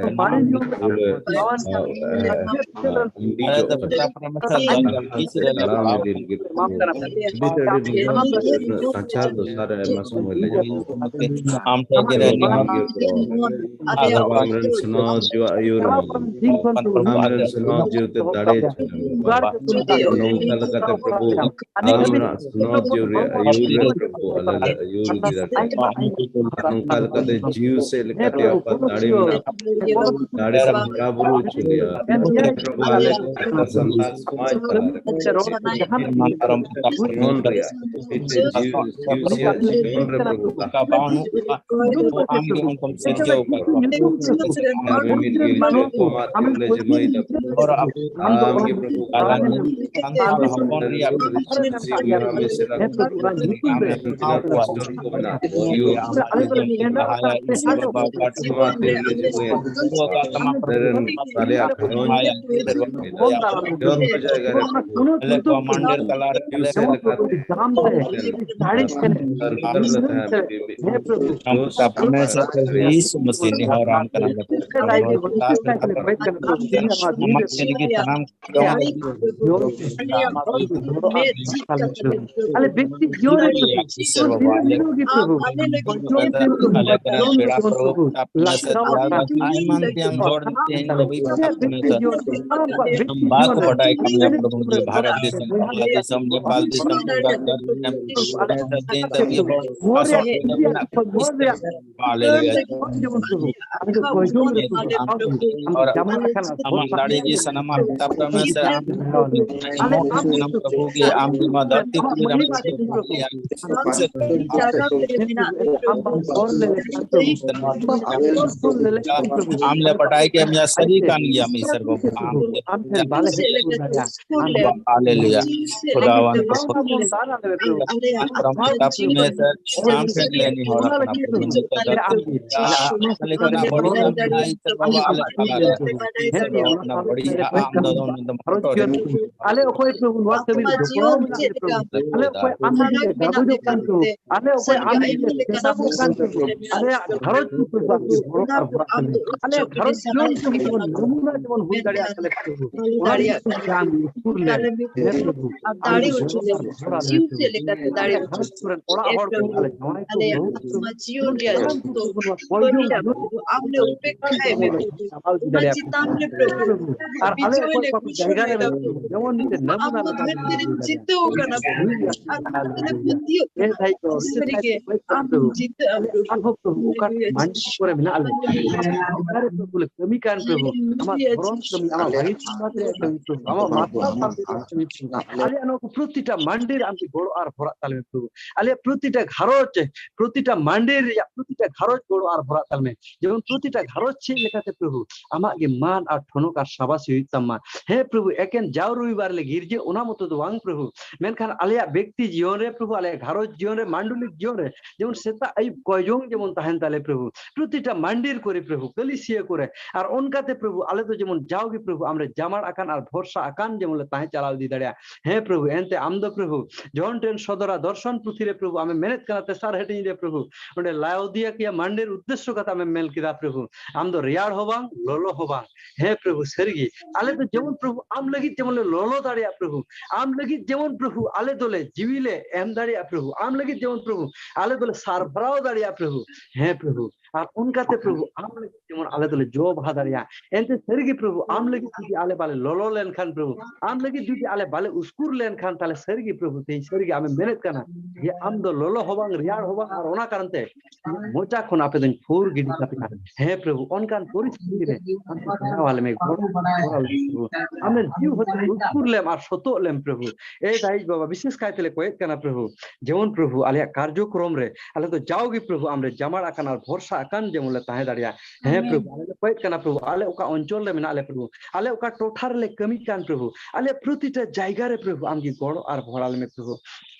ᱛᱟᱦᱮᱱᱟ, ᱵᱚᱞᱮ, ᱟᱸ, ᱟᱸ, ᱟᱸ, ᱩᱱᱤ ᱟᱞᱮ ᱫᱚ ᱡᱚᱠᱷᱚᱱ ᱯᱮᱲᱟ ᱯᱚᱨᱢᱮᱥᱚᱨ ᱫᱚ ᱵᱤᱪᱟᱹᱨ ᱟᱞᱮ ᱞᱟᱜᱟᱣ ᱵᱟᱝ ᱤᱫᱤ ᱞᱟᱹᱜᱤᱫ ᱛᱮ ᱟᱹᱰᱤ ᱰᱷᱮᱨ ᱱᱟᱪᱟᱨ ᱫᱚᱥᱟ ᱨᱮ ᱟᱭᱢᱟ ᱥᱚᱢᱚᱭ ᱞᱮ ᱧᱟᱯᱟᱢᱟ᱾ ᱟᱢ ᱴᱷᱮᱱ ᱜᱮ ᱨᱮᱞᱤ ᱟᱢ ᱜᱮ ᱠᱚᱨᱟᱣ ᱢᱮ᱾ ᱟᱨ ᱟᱢ ᱨᱮᱱ ᱥᱟᱱᱟᱢ ᱡᱤᱣᱤ ᱟᱹᱭᱩᱨ ᱢᱮ᱾ ᱟᱢ ᱨᱮᱱ ᱥᱟᱱᱟᱢ ᱡᱤᱣᱤ ᱛᱮ ᱫᱟᱲᱮ ᱪᱷᱟᱰᱟᱣ ᱢᱮ, ᱵᱟᱵᱟ᱾ ᱱᱚᱝᱠᱟ ᱞᱮᱠᱟᱛᱮ ᱯᱨᱚᱵᱷᱩ, ᱟᱢ ᱨᱮᱱ ᱥᱟᱱᱟᱢ ᱡᱤᱣᱤ ᱨᱮᱭᱟᱜ ᱟᱹᱭᱩᱨ ᱢᱮ ᱯᱨᱚᱵᱷᱩ, ᱟᱞᱮ ᱞᱮ ᱟᱹᱭᱩᱨ ᱤᱫᱤ ᱫᱟᱲᱮᱭᱟᱜ ᱢᱟ᱾ ᱱᱚᱝᱠᱟ ᱞᱮᱠᱟᱛᱮ ᱡᱤᱣᱤ ᱥᱮᱫ ᱞᱮᱠᱟᱛᱮ ᱟᱯᱟ ᱫᱟᱲᱮ ᱢᱮᱱᱟᱜ ᱛᱟᱯᱮᱭᱟ᱾ ᱫᱟᱲᱮ ᱥᱮᱫ ᱦᱟᱨᱟ ᱵᱩᱨᱩ ᱦᱚᱪᱚ ᱞᱮᱭᱟ᱾ ᱯᱨᱚᱵᱷᱩ, ᱟᱞᱮ ᱥᱟᱱᱛᱟᱲ ᱥᱚᱢᱟᱡᱽ ᱛᱟᱞᱟ ᱨᱮ ᱡᱤᱵᱚᱱ ᱨᱮᱭᱟᱜ ᱢᱤᱫᱴᱮᱱ ᱡᱤᱣᱤ, ᱡᱤᱣᱤ ᱨᱮᱭᱟᱜ ᱡᱤᱵᱚᱱ ᱨᱮ ᱯᱨᱚᱵᱷᱩ ᱟᱢ ᱜᱮ ᱩᱱᱠᱩᱢ ᱥᱤᱨᱡᱟᱹᱣ ᱟᱠᱟᱫ ᱠᱚᱣᱟ᱾ ᱟᱢ ᱜᱮ ᱯᱨᱚᱵᱷᱩ ᱟᱞᱟᱝ ᱥᱟᱱᱛᱟᱲ ᱦᱚᱯᱚᱱ ᱨᱮᱭᱟᱜ ᱟᱢ ᱮᱢ ᱟᱠᱚᱣᱟᱜ ᱡᱤᱭᱚᱱ ᱠᱚ ᱵᱮᱱᱟᱣ ᱠᱚᱣᱟ᱾ ᱟᱞᱮ ᱫᱚ ᱱᱮᱦᱚᱨ ᱞᱟᱦᱟᱭᱟ, ᱠᱟᱛᱮ ᱤᱥᱚᱨ ᱵᱟᱵᱟ, ᱟᱞᱮ ᱠᱚᱣᱟᱜ ᱛᱟᱢᱟᱢ ᱟᱞᱮ ᱨᱮᱱ ᱥᱟᱞᱮ ᱟᱠᱚ ᱦᱚᱸ ᱞᱟᱦᱟᱭᱟ, ᱤᱥᱚᱨ ᱵᱟᱵᱟ᱾ ᱡᱚᱛᱚ ᱡᱟᱭᱜᱟ ᱨᱮ ᱟᱞᱮ ᱠᱚᱣᱟᱜ ᱢᱟᱱᱰᱮᱨ ᱛᱟᱞᱟ ᱨᱮ ᱟᱞᱮ ᱠᱚ ᱥᱟᱹᱨᱤ ᱥᱟᱹᱨᱤ ᱟᱨ ᱟᱨ ᱟᱨ ᱯᱨᱚᱵᱷᱩ ᱭᱤᱥᱩ ᱢᱟᱹᱥᱤ ᱱᱮᱦᱚᱨ ᱟᱢ ᱠᱟᱱᱟ, ᱟᱢᱟᱜ ᱴᱷᱮᱱ ᱜᱮ ᱥᱟᱱᱟᱢ ᱟᱞᱮ ᱵᱮᱠᱛᱤ ᱡᱤᱭᱚᱱ ᱨᱮ ᱤᱥᱚᱨ ᱵᱟᱵᱟ, ᱟᱞᱮ ᱟᱞᱮ ᱠᱚᱨᱮᱱ ᱯᱮᱲᱟ ᱯᱨᱚᱵᱷᱩ, ᱟᱯᱱᱟᱨ ᱥᱮ ᱟᱭᱢᱟ ᱛᱮᱭᱟᱝ ᱦᱚᱲ ᱛᱮᱦᱮᱧ ᱫᱷᱟᱹᱵᱤᱡ ᱵᱟᱠᱚ ᱵᱟᱰᱟᱭ ᱠᱟᱱ ᱜᱮᱭᱟ ᱯᱨᱚᱵᱷᱩ, ᱡᱮ ᱵᱷᱟᱨᱚᱛ ᱫᱤᱥᱚᱢ, ᱵᱟᱝᱞᱟᱫᱮᱥ ᱫᱤᱥᱚᱢ, ᱱᱮᱯᱟᱞ ᱫᱤᱥᱚᱢ, ᱛᱮᱦᱮᱧ ᱫᱷᱟᱹᱵᱤᱡ ᱦᱚᱲ ᱦᱟᱥᱟ ᱨᱮ ᱢᱮᱱᱟᱜ ᱠᱚᱣᱟ᱾ ᱦᱟᱞᱮᱞᱩᱭᱟ᱾ ᱟᱢ ᱫᱚ ᱜᱚᱡᱚᱢ ᱨᱮ ᱟᱢ ᱟᱢᱟᱜ ᱫᱟᱲᱮ ᱜᱮ ᱥᱟᱱᱟᱢᱟᱜ ᱛᱟᱯᱨᱟᱢ ᱥᱮ ᱟᱢ ᱥᱟᱱᱟᱢ ᱯᱨᱚᱵᱷᱩ ᱜᱮ ᱟᱢ ᱜᱮ ᱱᱚᱣᱟ ᱫᱷᱟᱹᱨᱛᱤ ᱯᱩᱨᱤ ᱨᱮ ᱟᱢ ᱜᱮ ᱟᱢ ᱞᱮ ᱵᱟᱰᱟᱭ ᱠᱮᱫ ᱢᱮᱭᱟ ᱥᱟᱹᱨᱤ ᱠᱟᱱ ᱜᱮᱭᱟᱢ ᱤᱥᱚᱨ ᱵᱟᱵᱟ, ᱟᱢ ᱜᱮ ᱟᱢ ᱴᱷᱮᱱ ᱵᱟᱞᱮ ᱦᱮᱡ ᱫᱟᱲᱮᱭᱟᱜᱼᱟ᱾ ᱦᱟᱞᱮᱞᱩᱭᱟ᱾ ᱠᱷᱩᱫᱟᱣᱟᱱ ᱯᱨᱚᱵᱷᱩ, ᱟᱢ ᱴᱷᱮᱱ ᱞᱮ ᱱᱮᱦᱚᱨ ᱠᱟᱱᱟ ᱯᱨᱚᱵᱷᱩ, ᱱᱤᱛᱚᱜ ᱫᱚ ᱟᱞᱮ ᱠᱟᱱᱟ ᱵᱟᱹᱲᱤᱡ ᱟᱜ ᱢᱮᱱᱟᱜᱼᱟ ᱤᱥᱚᱨ ᱵᱟᱵᱟ, ᱟᱞᱮ ᱛᱟᱞᱟ ᱨᱮ ᱱᱤᱛᱚᱜ ᱫᱚ ᱚᱱᱟ ᱵᱟᱹᱲᱤᱡ ᱟᱜ ᱟᱢ ᱫᱚ ᱚᱱᱟ ᱫᱚ ᱦᱚᱴᱚᱨ ᱟᱞᱮ ᱚᱠᱚᱭ ᱯᱨᱚᱵᱷᱩ ᱱᱚᱣᱟ ᱠᱟᱹᱢᱤ ᱨᱮ ᱡᱚᱯᱲᱟᱣ ᱢᱮᱱᱟᱜ ᱞᱮ ᱯᱨᱚᱵᱷᱩ, ᱟᱞᱮ ᱚᱠᱚᱭ ᱟᱢ ᱞᱟᱹᱜᱤᱫ ᱞᱮ ᱜᱟᱞᱚᱪᱚᱜ ᱠᱟᱱ ᱯᱨᱚᱵᱷᱩ, ᱟᱞᱮ ᱚᱠᱚᱭ ᱟᱢ ᱞᱟᱹᱜᱤᱫ ᱞᱮ ᱥᱮᱵᱚᱜ ᱠᱟᱱ ᱯᱨᱚᱵᱷᱩ, ᱟᱞᱮᱭᱟᱜ ᱜᱷᱟᱨᱚᱸᱡᱽ ᱠᱚ ᱯᱨᱚᱵᱷᱩ ᱟᱢ ᱜᱮ ᱦᱚᱲ ᱟᱨ ᱦᱚᱲᱟᱜ ᱠᱟᱹᱢᱤ, ᱟᱞᱮᱭᱟᱜ ᱜᱷᱟᱨᱚᱸᱡᱽ ᱡᱤᱭᱚᱱ ᱡᱮᱢᱚᱱ ᱱᱚᱢᱩᱱᱟ ᱡᱮᱢᱚᱱ ᱦᱩᱭ ᱫᱟᱲᱮᱭᱟᱜ ᱛᱟᱞᱮ ᱯᱨᱚᱵᱷᱩ, ᱚᱱᱟ ᱞᱟᱹᱜᱤᱫ ᱛᱮ ᱟᱢ ᱥᱩᱨ ᱞᱮ ᱢᱮ ᱯᱨᱚᱵᱷᱩ, ᱟᱢ ᱜᱮ ᱦᱚᱲ ᱟᱨ ᱦᱚᱲᱟᱜ ᱞᱮ ᱯᱨᱚᱵᱷᱩ, ᱟᱞᱮᱭᱟᱜ ᱜᱷᱟᱨᱚᱸᱡᱽ ᱠᱚᱨᱮᱱ ᱚᱲᱟᱜ ᱦᱚᱲ ᱠᱚ, ᱟᱞᱮ ᱡᱟᱶᱟᱭ ᱠᱚ ᱯᱨᱚᱵᱷᱩ, ᱡᱮᱢᱚᱱ ᱥᱟᱱᱟᱢ ᱠᱚ ᱯᱨᱚᱵᱷᱩ ᱱᱚᱣᱟ ᱠᱚᱭᱡᱚᱱ ᱡᱮᱢᱚᱱ ᱪᱟᱵᱟ ᱤᱫᱤ ᱫᱟᱲᱮᱭᱟᱜ ᱯᱨᱚᱵᱷᱩ, ᱟᱨ ᱟᱞᱮ ᱚᱠᱚᱭ ᱚᱠᱟ ᱠᱚ ᱡᱟᱭᱜᱟ ᱨᱮ ᱢᱮᱱᱟᱜ ᱯᱨᱚᱵᱷᱩ, ᱡᱮᱢᱚᱱ ᱢᱤᱫᱴᱮᱱ ᱱᱟᱢᱩᱱᱟ ᱞᱮᱠᱟ ᱜᱮ ᱯᱨᱚᱵᱷᱩ ᱦᱩᱭ ᱫᱟᱲᱮᱭᱟᱜ ᱯᱨᱚᱵᱷᱩ, ᱦᱟᱞᱮᱞᱩᱭᱟ᱾ ᱮ ᱵᱷᱟᱭ ᱠᱚ, ᱥᱟᱹᱨᱤ ᱜᱮ, ᱟᱢ ᱡᱤᱛᱟᱹᱜ ᱟᱢ ᱯᱨᱚᱵᱷᱩ᱾ ᱟᱨᱦᱚᱸ ᱯᱨᱚᱵᱷᱩ ᱚᱠᱟ ᱢᱟᱹᱱᱰᱤ ᱠᱚᱨᱮ ᱢᱮᱱᱟᱜ ᱞᱮ, ᱚᱠᱟ ᱨᱮ ᱯᱨᱚᱵᱷᱩ ᱞᱮ ᱠᱟᱹᱢᱤ ᱠᱟᱱ ᱯᱨᱚᱵᱷᱩ, ᱟᱢᱟᱜ ᱫᱷᱚᱨᱚᱢ ᱠᱟᱹᱢᱤ, ᱟᱢᱟᱜ ᱵᱷᱟᱹᱜᱤ ᱥᱚᱢᱟᱡᱽ ᱨᱮᱭᱟᱜ ᱠᱟᱹᱢᱤ ᱯᱨᱚᱵᱷᱩ, ᱟᱢᱟᱜ ᱢᱟᱨᱥᱟᱞ ᱯᱟᱱᱛᱮ ᱨᱮᱭᱟᱜ ᱠᱟᱹᱢᱤ ᱯᱨᱚᱵᱷᱩ, ᱟᱞᱮᱭᱟᱜ ᱱᱚᱣᱟ ᱠᱚ ᱯᱨᱚᱛᱤᱴᱟ ᱢᱟᱹᱱᱰᱤ ᱨᱮ ᱟᱢ ᱜᱮ ᱜᱚᱲᱚ ᱟᱨ ᱵᱷᱚᱨᱟᱜ ᱛᱟᱞᱮ ᱢᱮ ᱯᱨᱚᱵᱷᱩ, ᱟᱞᱮᱭᱟᱜ ᱯᱨᱚᱛᱤᱴᱟ ᱜᱷᱟᱨᱚᱸᱡᱽ, ᱯᱨᱚᱛᱤᱴᱟ ᱢᱟᱹᱱᱰᱤ ᱨᱮᱭᱟᱜ ᱯᱨᱚᱛᱤᱴᱟ ᱜᱷᱟᱨᱚᱸᱡᱽ ᱜᱚᱲᱚ ᱟᱨ ᱵᱷᱚᱨᱟᱜ ᱛᱟᱞᱮ ᱢᱮ, ᱡᱮᱢᱚᱱ ᱯᱨᱚᱛᱤᱴᱟ ᱜᱷᱟᱨᱚᱸᱡᱽ ᱪᱮᱫ ᱞᱮᱠᱟᱛᱮ ᱯᱨᱚᱵᱷᱩ ᱟᱢᱟᱜ ᱜᱮ ᱢᱟᱱ ᱟᱨ ᱴᱷᱚᱱᱚᱠ ᱟᱨ ᱥᱟᱵᱟᱥ ᱦᱩᱭᱩᱜ ᱛᱟᱢᱟ᱾ ᱦᱮᱸ ᱯᱨᱚᱵᱷᱩ, ᱮᱠᱮᱱ ᱡᱟᱣ ᱨᱚᱵᱤᱵᱟᱨ ᱞᱮ ᱜᱤᱨᱡᱟᱹ ᱚᱱᱟ ᱢᱚᱛᱚ ᱫᱚ ᱵᱟᱝ ᱯᱨᱚᱵᱷᱩ, ᱢᱮᱱᱠᱷᱟᱱ ᱟᱞᱮᱭᱟᱜ ᱵᱮᱠᱛᱤ ᱡᱤᱭᱚᱱ ᱨᱮ ᱯᱨᱚᱵᱷᱩ ᱟᱞᱮ ᱜᱷᱟᱨᱚᱸᱡᱽ ᱡᱤᱭᱚᱱ ᱨᱮ, ᱢᱟᱱᱰᱚᱞᱤᱠ ᱡᱤᱭᱚᱱ ᱨᱮ ᱡᱮᱢᱚᱱ ᱥᱮᱛᱟᱜ ᱟᱹᱭᱩᱵ ᱠᱚᱭᱡᱚᱝ ᱡᱮᱢᱚᱱ ᱛᱟᱦᱮᱱ ᱛᱟᱞᱮ ᱯᱨᱚᱵᱷᱩ, ᱯᱨᱚᱛᱤᱴᱟ ᱢᱟᱱᱰᱤᱨ ᱠᱚᱨᱮ ᱯᱨᱚᱵᱷᱩ, ᱠᱟᱹᱞᱤᱥᱤᱭᱟᱹ ᱠᱚᱨᱮ, ᱟᱨ ᱚᱱᱠᱟᱛᱮ ᱯᱨᱚᱵᱷᱩ ᱟᱞᱮ ᱫᱚ ᱡᱮᱢᱚᱱ ᱡᱟᱣᱜᱮ ᱯᱨᱚᱵᱷᱩ ᱟᱢᱨᱮ ᱡᱟᱢᱟᱲ ᱟᱠᱟᱱ ᱟᱨ ᱵᱷᱚᱨᱥᱟ ᱟᱠᱟᱱ ᱡᱮᱢᱚᱱ ᱞᱮ ᱛᱟᱦᱮᱸ ᱪᱟᱞᱟᱣ ᱤᱫᱤ ᱫᱟᱲᱮᱭᱟᱜ᱾ ᱦᱮᱸ ᱯᱨᱚᱵᱷᱩ, ᱮᱱᱛᱮ ᱟᱢ ᱫᱚ ᱯᱨᱚᱵᱷᱩ ᱡᱚᱦᱚᱱ ᱴᱷᱮᱱ ᱥᱚᱫᱚᱨᱟ ᱫᱚᱨᱥᱚᱱ ᱯᱩᱛᱷᱤ ᱨᱮ ᱯᱨᱚᱵᱷᱩ ᱟᱢᱮ ᱢᱮᱱᱮᱫ ᱠᱟᱱᱟ ᱛᱮᱥᱟᱨ ᱦᱟᱹᱴᱤᱧ ᱨᱮ ᱯᱨᱚᱵᱷᱩ, ᱚᱸᱰᱮ ᱞᱟᱣᱫᱤᱭᱟᱠᱤᱭᱟ ᱢᱟᱱᱰᱤᱨ ᱩᱫᱽᱫᱮᱥᱥᱚ ᱠᱟᱛᱮ ᱟᱢᱮᱢ ᱢᱮᱱ ᱠᱮᱫᱟ ᱯᱨᱚᱵᱷᱩ, ᱟᱢ ᱫᱚ ᱨᱮᱭᱟᱲ ᱦᱚᱸ ᱵᱟᱝ, ᱞᱚᱞᱚ ᱦᱚᱸ ᱵᱟᱝ᱾ ᱦᱮᱸ ᱯᱨᱚᱵᱷᱩ, ᱥᱟᱹᱨᱤᱜᱮ ᱟᱞᱮ ᱫᱚ ᱡᱮᱢᱚᱱ ᱯᱨᱚᱵᱷᱩ ᱟᱢ ᱞᱟᱹᱜᱤᱫ ᱡᱮᱢᱚᱱ ᱞᱮ ᱞᱚᱞᱚ ᱫᱟᱲᱮᱭᱟᱜ ᱯᱨᱚᱵᱷᱩ, ᱟᱢ ᱞᱟᱹᱜᱤᱫ ᱡᱮᱢᱚᱱ ᱯᱨᱚᱵᱷᱩ ᱟᱞᱮ ᱫᱚᱞᱮ ᱡᱤᱣᱤ ᱞᱮ ᱮᱢ ᱫᱟᱲᱮᱭᱟᱜ ᱯᱨᱚᱵᱷᱩ, ᱟᱢ ᱞᱟᱹᱜᱤᱫ ᱡᱮᱢᱚᱱ ᱯᱨᱚᱵᱷᱩ ᱟᱞᱮ ᱫᱚᱞᱮ ᱥᱟᱨᱵᱷᱟᱨᱟᱣ ᱫᱟᱲᱮᱭᱟᱜ ᱯᱨᱚᱵᱷᱩ᱾ ᱦᱮᱸ ᱯᱨᱚᱵᱷᱩ, ᱟᱨ ᱚᱱᱠᱟᱛᱮ ᱯᱨᱚᱵᱷᱩ ᱟᱢ ᱞᱟᱹᱜᱤᱫ ᱡᱮᱢᱚᱱ ᱟᱞᱮ ᱫᱚᱞᱮ ᱡᱚ ᱵᱟᱦᱟ ᱫᱟᱲᱮᱭᱟᱜ᱾ ᱮᱱᱛᱮ ᱥᱟᱹᱨᱤᱜᱮ ᱯᱨᱚᱵᱷᱩ ᱟᱢ ᱞᱟᱹᱜᱤᱫ ᱡᱩᱫᱤ ᱟᱞᱮ ᱵᱟᱞᱮ ᱞᱚᱞᱚ ᱞᱮᱱᱠᱷᱟᱱ ᱯᱨᱚᱵᱷᱩ, ᱟᱢ ᱞᱟᱹᱜᱤᱫ ᱡᱩᱫᱤ ᱟᱞᱮ ᱵᱟᱞᱮ ᱩᱥᱠᱩᱨ ᱞᱮᱱᱠᱷᱟᱱ, ᱛᱟᱦᱞᱮ ᱥᱟᱹᱨᱤᱜᱮ ᱯᱨᱚᱵᱷᱩ ᱛᱮᱦᱮᱧ ᱥᱟᱹᱨᱤᱜᱮ ᱟᱢᱮᱢ ᱢᱮᱱᱮᱫ ᱠᱟᱱᱟ ᱡᱮ ᱟᱢ ᱫᱚ ᱞᱚᱞᱚ ᱦᱚᱸ ᱵᱟᱝ, ᱨᱮᱭᱟᱲ ᱦᱚᱸ ᱵᱟᱝ, ᱟᱨ ᱚᱱᱟ ᱠᱟᱨᱚᱱ ᱛᱮ ᱤᱧᱟᱹᱜ ᱢᱚᱪᱟ ᱠᱷᱚᱱ ᱟᱯᱮ ᱫᱚᱧ ᱯᱷᱩᱨ ᱜᱤᱰᱤ ᱠᱟᱯᱮ ᱠᱟᱱᱟ᱾ ᱦᱮᱸ ᱯᱨᱚᱵᱷᱩ, ᱚᱱᱠᱟᱱ ᱯᱚᱨᱤᱥᱛᱷᱤᱛᱤ ᱨᱮ ᱟᱢ ᱠᱚ ᱥᱮᱬᱟᱣ ᱟᱞᱮ ᱢᱮ, ᱜᱚᱲᱚ ᱟᱞᱮ ᱢᱮ ᱯᱨᱚᱵᱷᱩ᱾ ᱟᱢ ᱨᱮᱱ ᱡᱤᱣ ᱦᱚᱛᱮ ᱩᱥᱠᱩᱨ ᱞᱮᱢ ᱟᱨ ᱥᱚᱛᱚᱜ ᱞᱮᱢ ᱯᱨᱚᱵᱷᱩ᱾ ᱮ ᱫᱟᱭᱤᱡ ᱵᱟᱵᱟ, ᱵᱤᱥᱮᱥ ᱠᱟᱭᱛᱮ ᱞᱮ ᱠᱚᱭᱮᱫ ᱠᱟᱱᱟ ᱯᱨᱚᱵᱷᱩ, ᱡᱮᱢᱚᱱ ᱯᱨᱚᱵᱷᱩ ᱟᱞᱮᱭᱟᱜ ᱠᱟᱨᱡᱚᱠᱨᱚᱢ ᱨᱮ ᱟᱞᱮ ᱫᱚ ᱡᱟᱣᱜᱮ ᱯᱨᱚᱵᱷᱩ ᱟᱢ ᱨᱮ ᱡᱟᱢᱟᱲ ᱟᱠᱟᱱ ᱟᱨ ᱵᱷᱚᱨᱥᱟ ᱟᱠᱟᱱ ᱡᱮᱢᱚᱱ ᱞᱮ ᱛᱟᱦᱮᱸ ᱫᱟᱲᱮᱭᱟᱜ᱾ ᱦᱮᱸ ᱯᱨᱚᱵᱷᱩ, ᱟᱞᱮ ᱞᱮ ᱠᱚᱭᱮᱫ ᱠᱟᱱᱟ ᱯᱨᱚᱵᱷᱩ, ᱟᱞᱮ ᱚᱠᱟ ᱚᱧᱪᱚᱞ ᱨᱮ ᱢᱮᱱᱟᱜ ᱞᱮ ᱯᱨᱚᱵᱷᱩ, ᱟᱞᱮ ᱚᱠᱟ ᱴᱚᱴᱷᱟ ᱨᱮᱞᱮ ᱠᱟᱹᱢᱤ ᱠᱟᱱ ᱯᱨᱚᱵᱷᱩ, ᱟᱞᱮ ᱯᱨᱚᱛᱤᱴᱟ ᱡᱟᱭᱜᱟ ᱨᱮ ᱯᱨᱚᱵᱷᱩ ᱟᱢᱜᱮ ᱜᱚᱲᱚ ᱟᱨ ᱵᱷᱚᱲᱟ ᱞᱮᱢᱮ ᱯᱨᱚᱵᱷᱩ᱾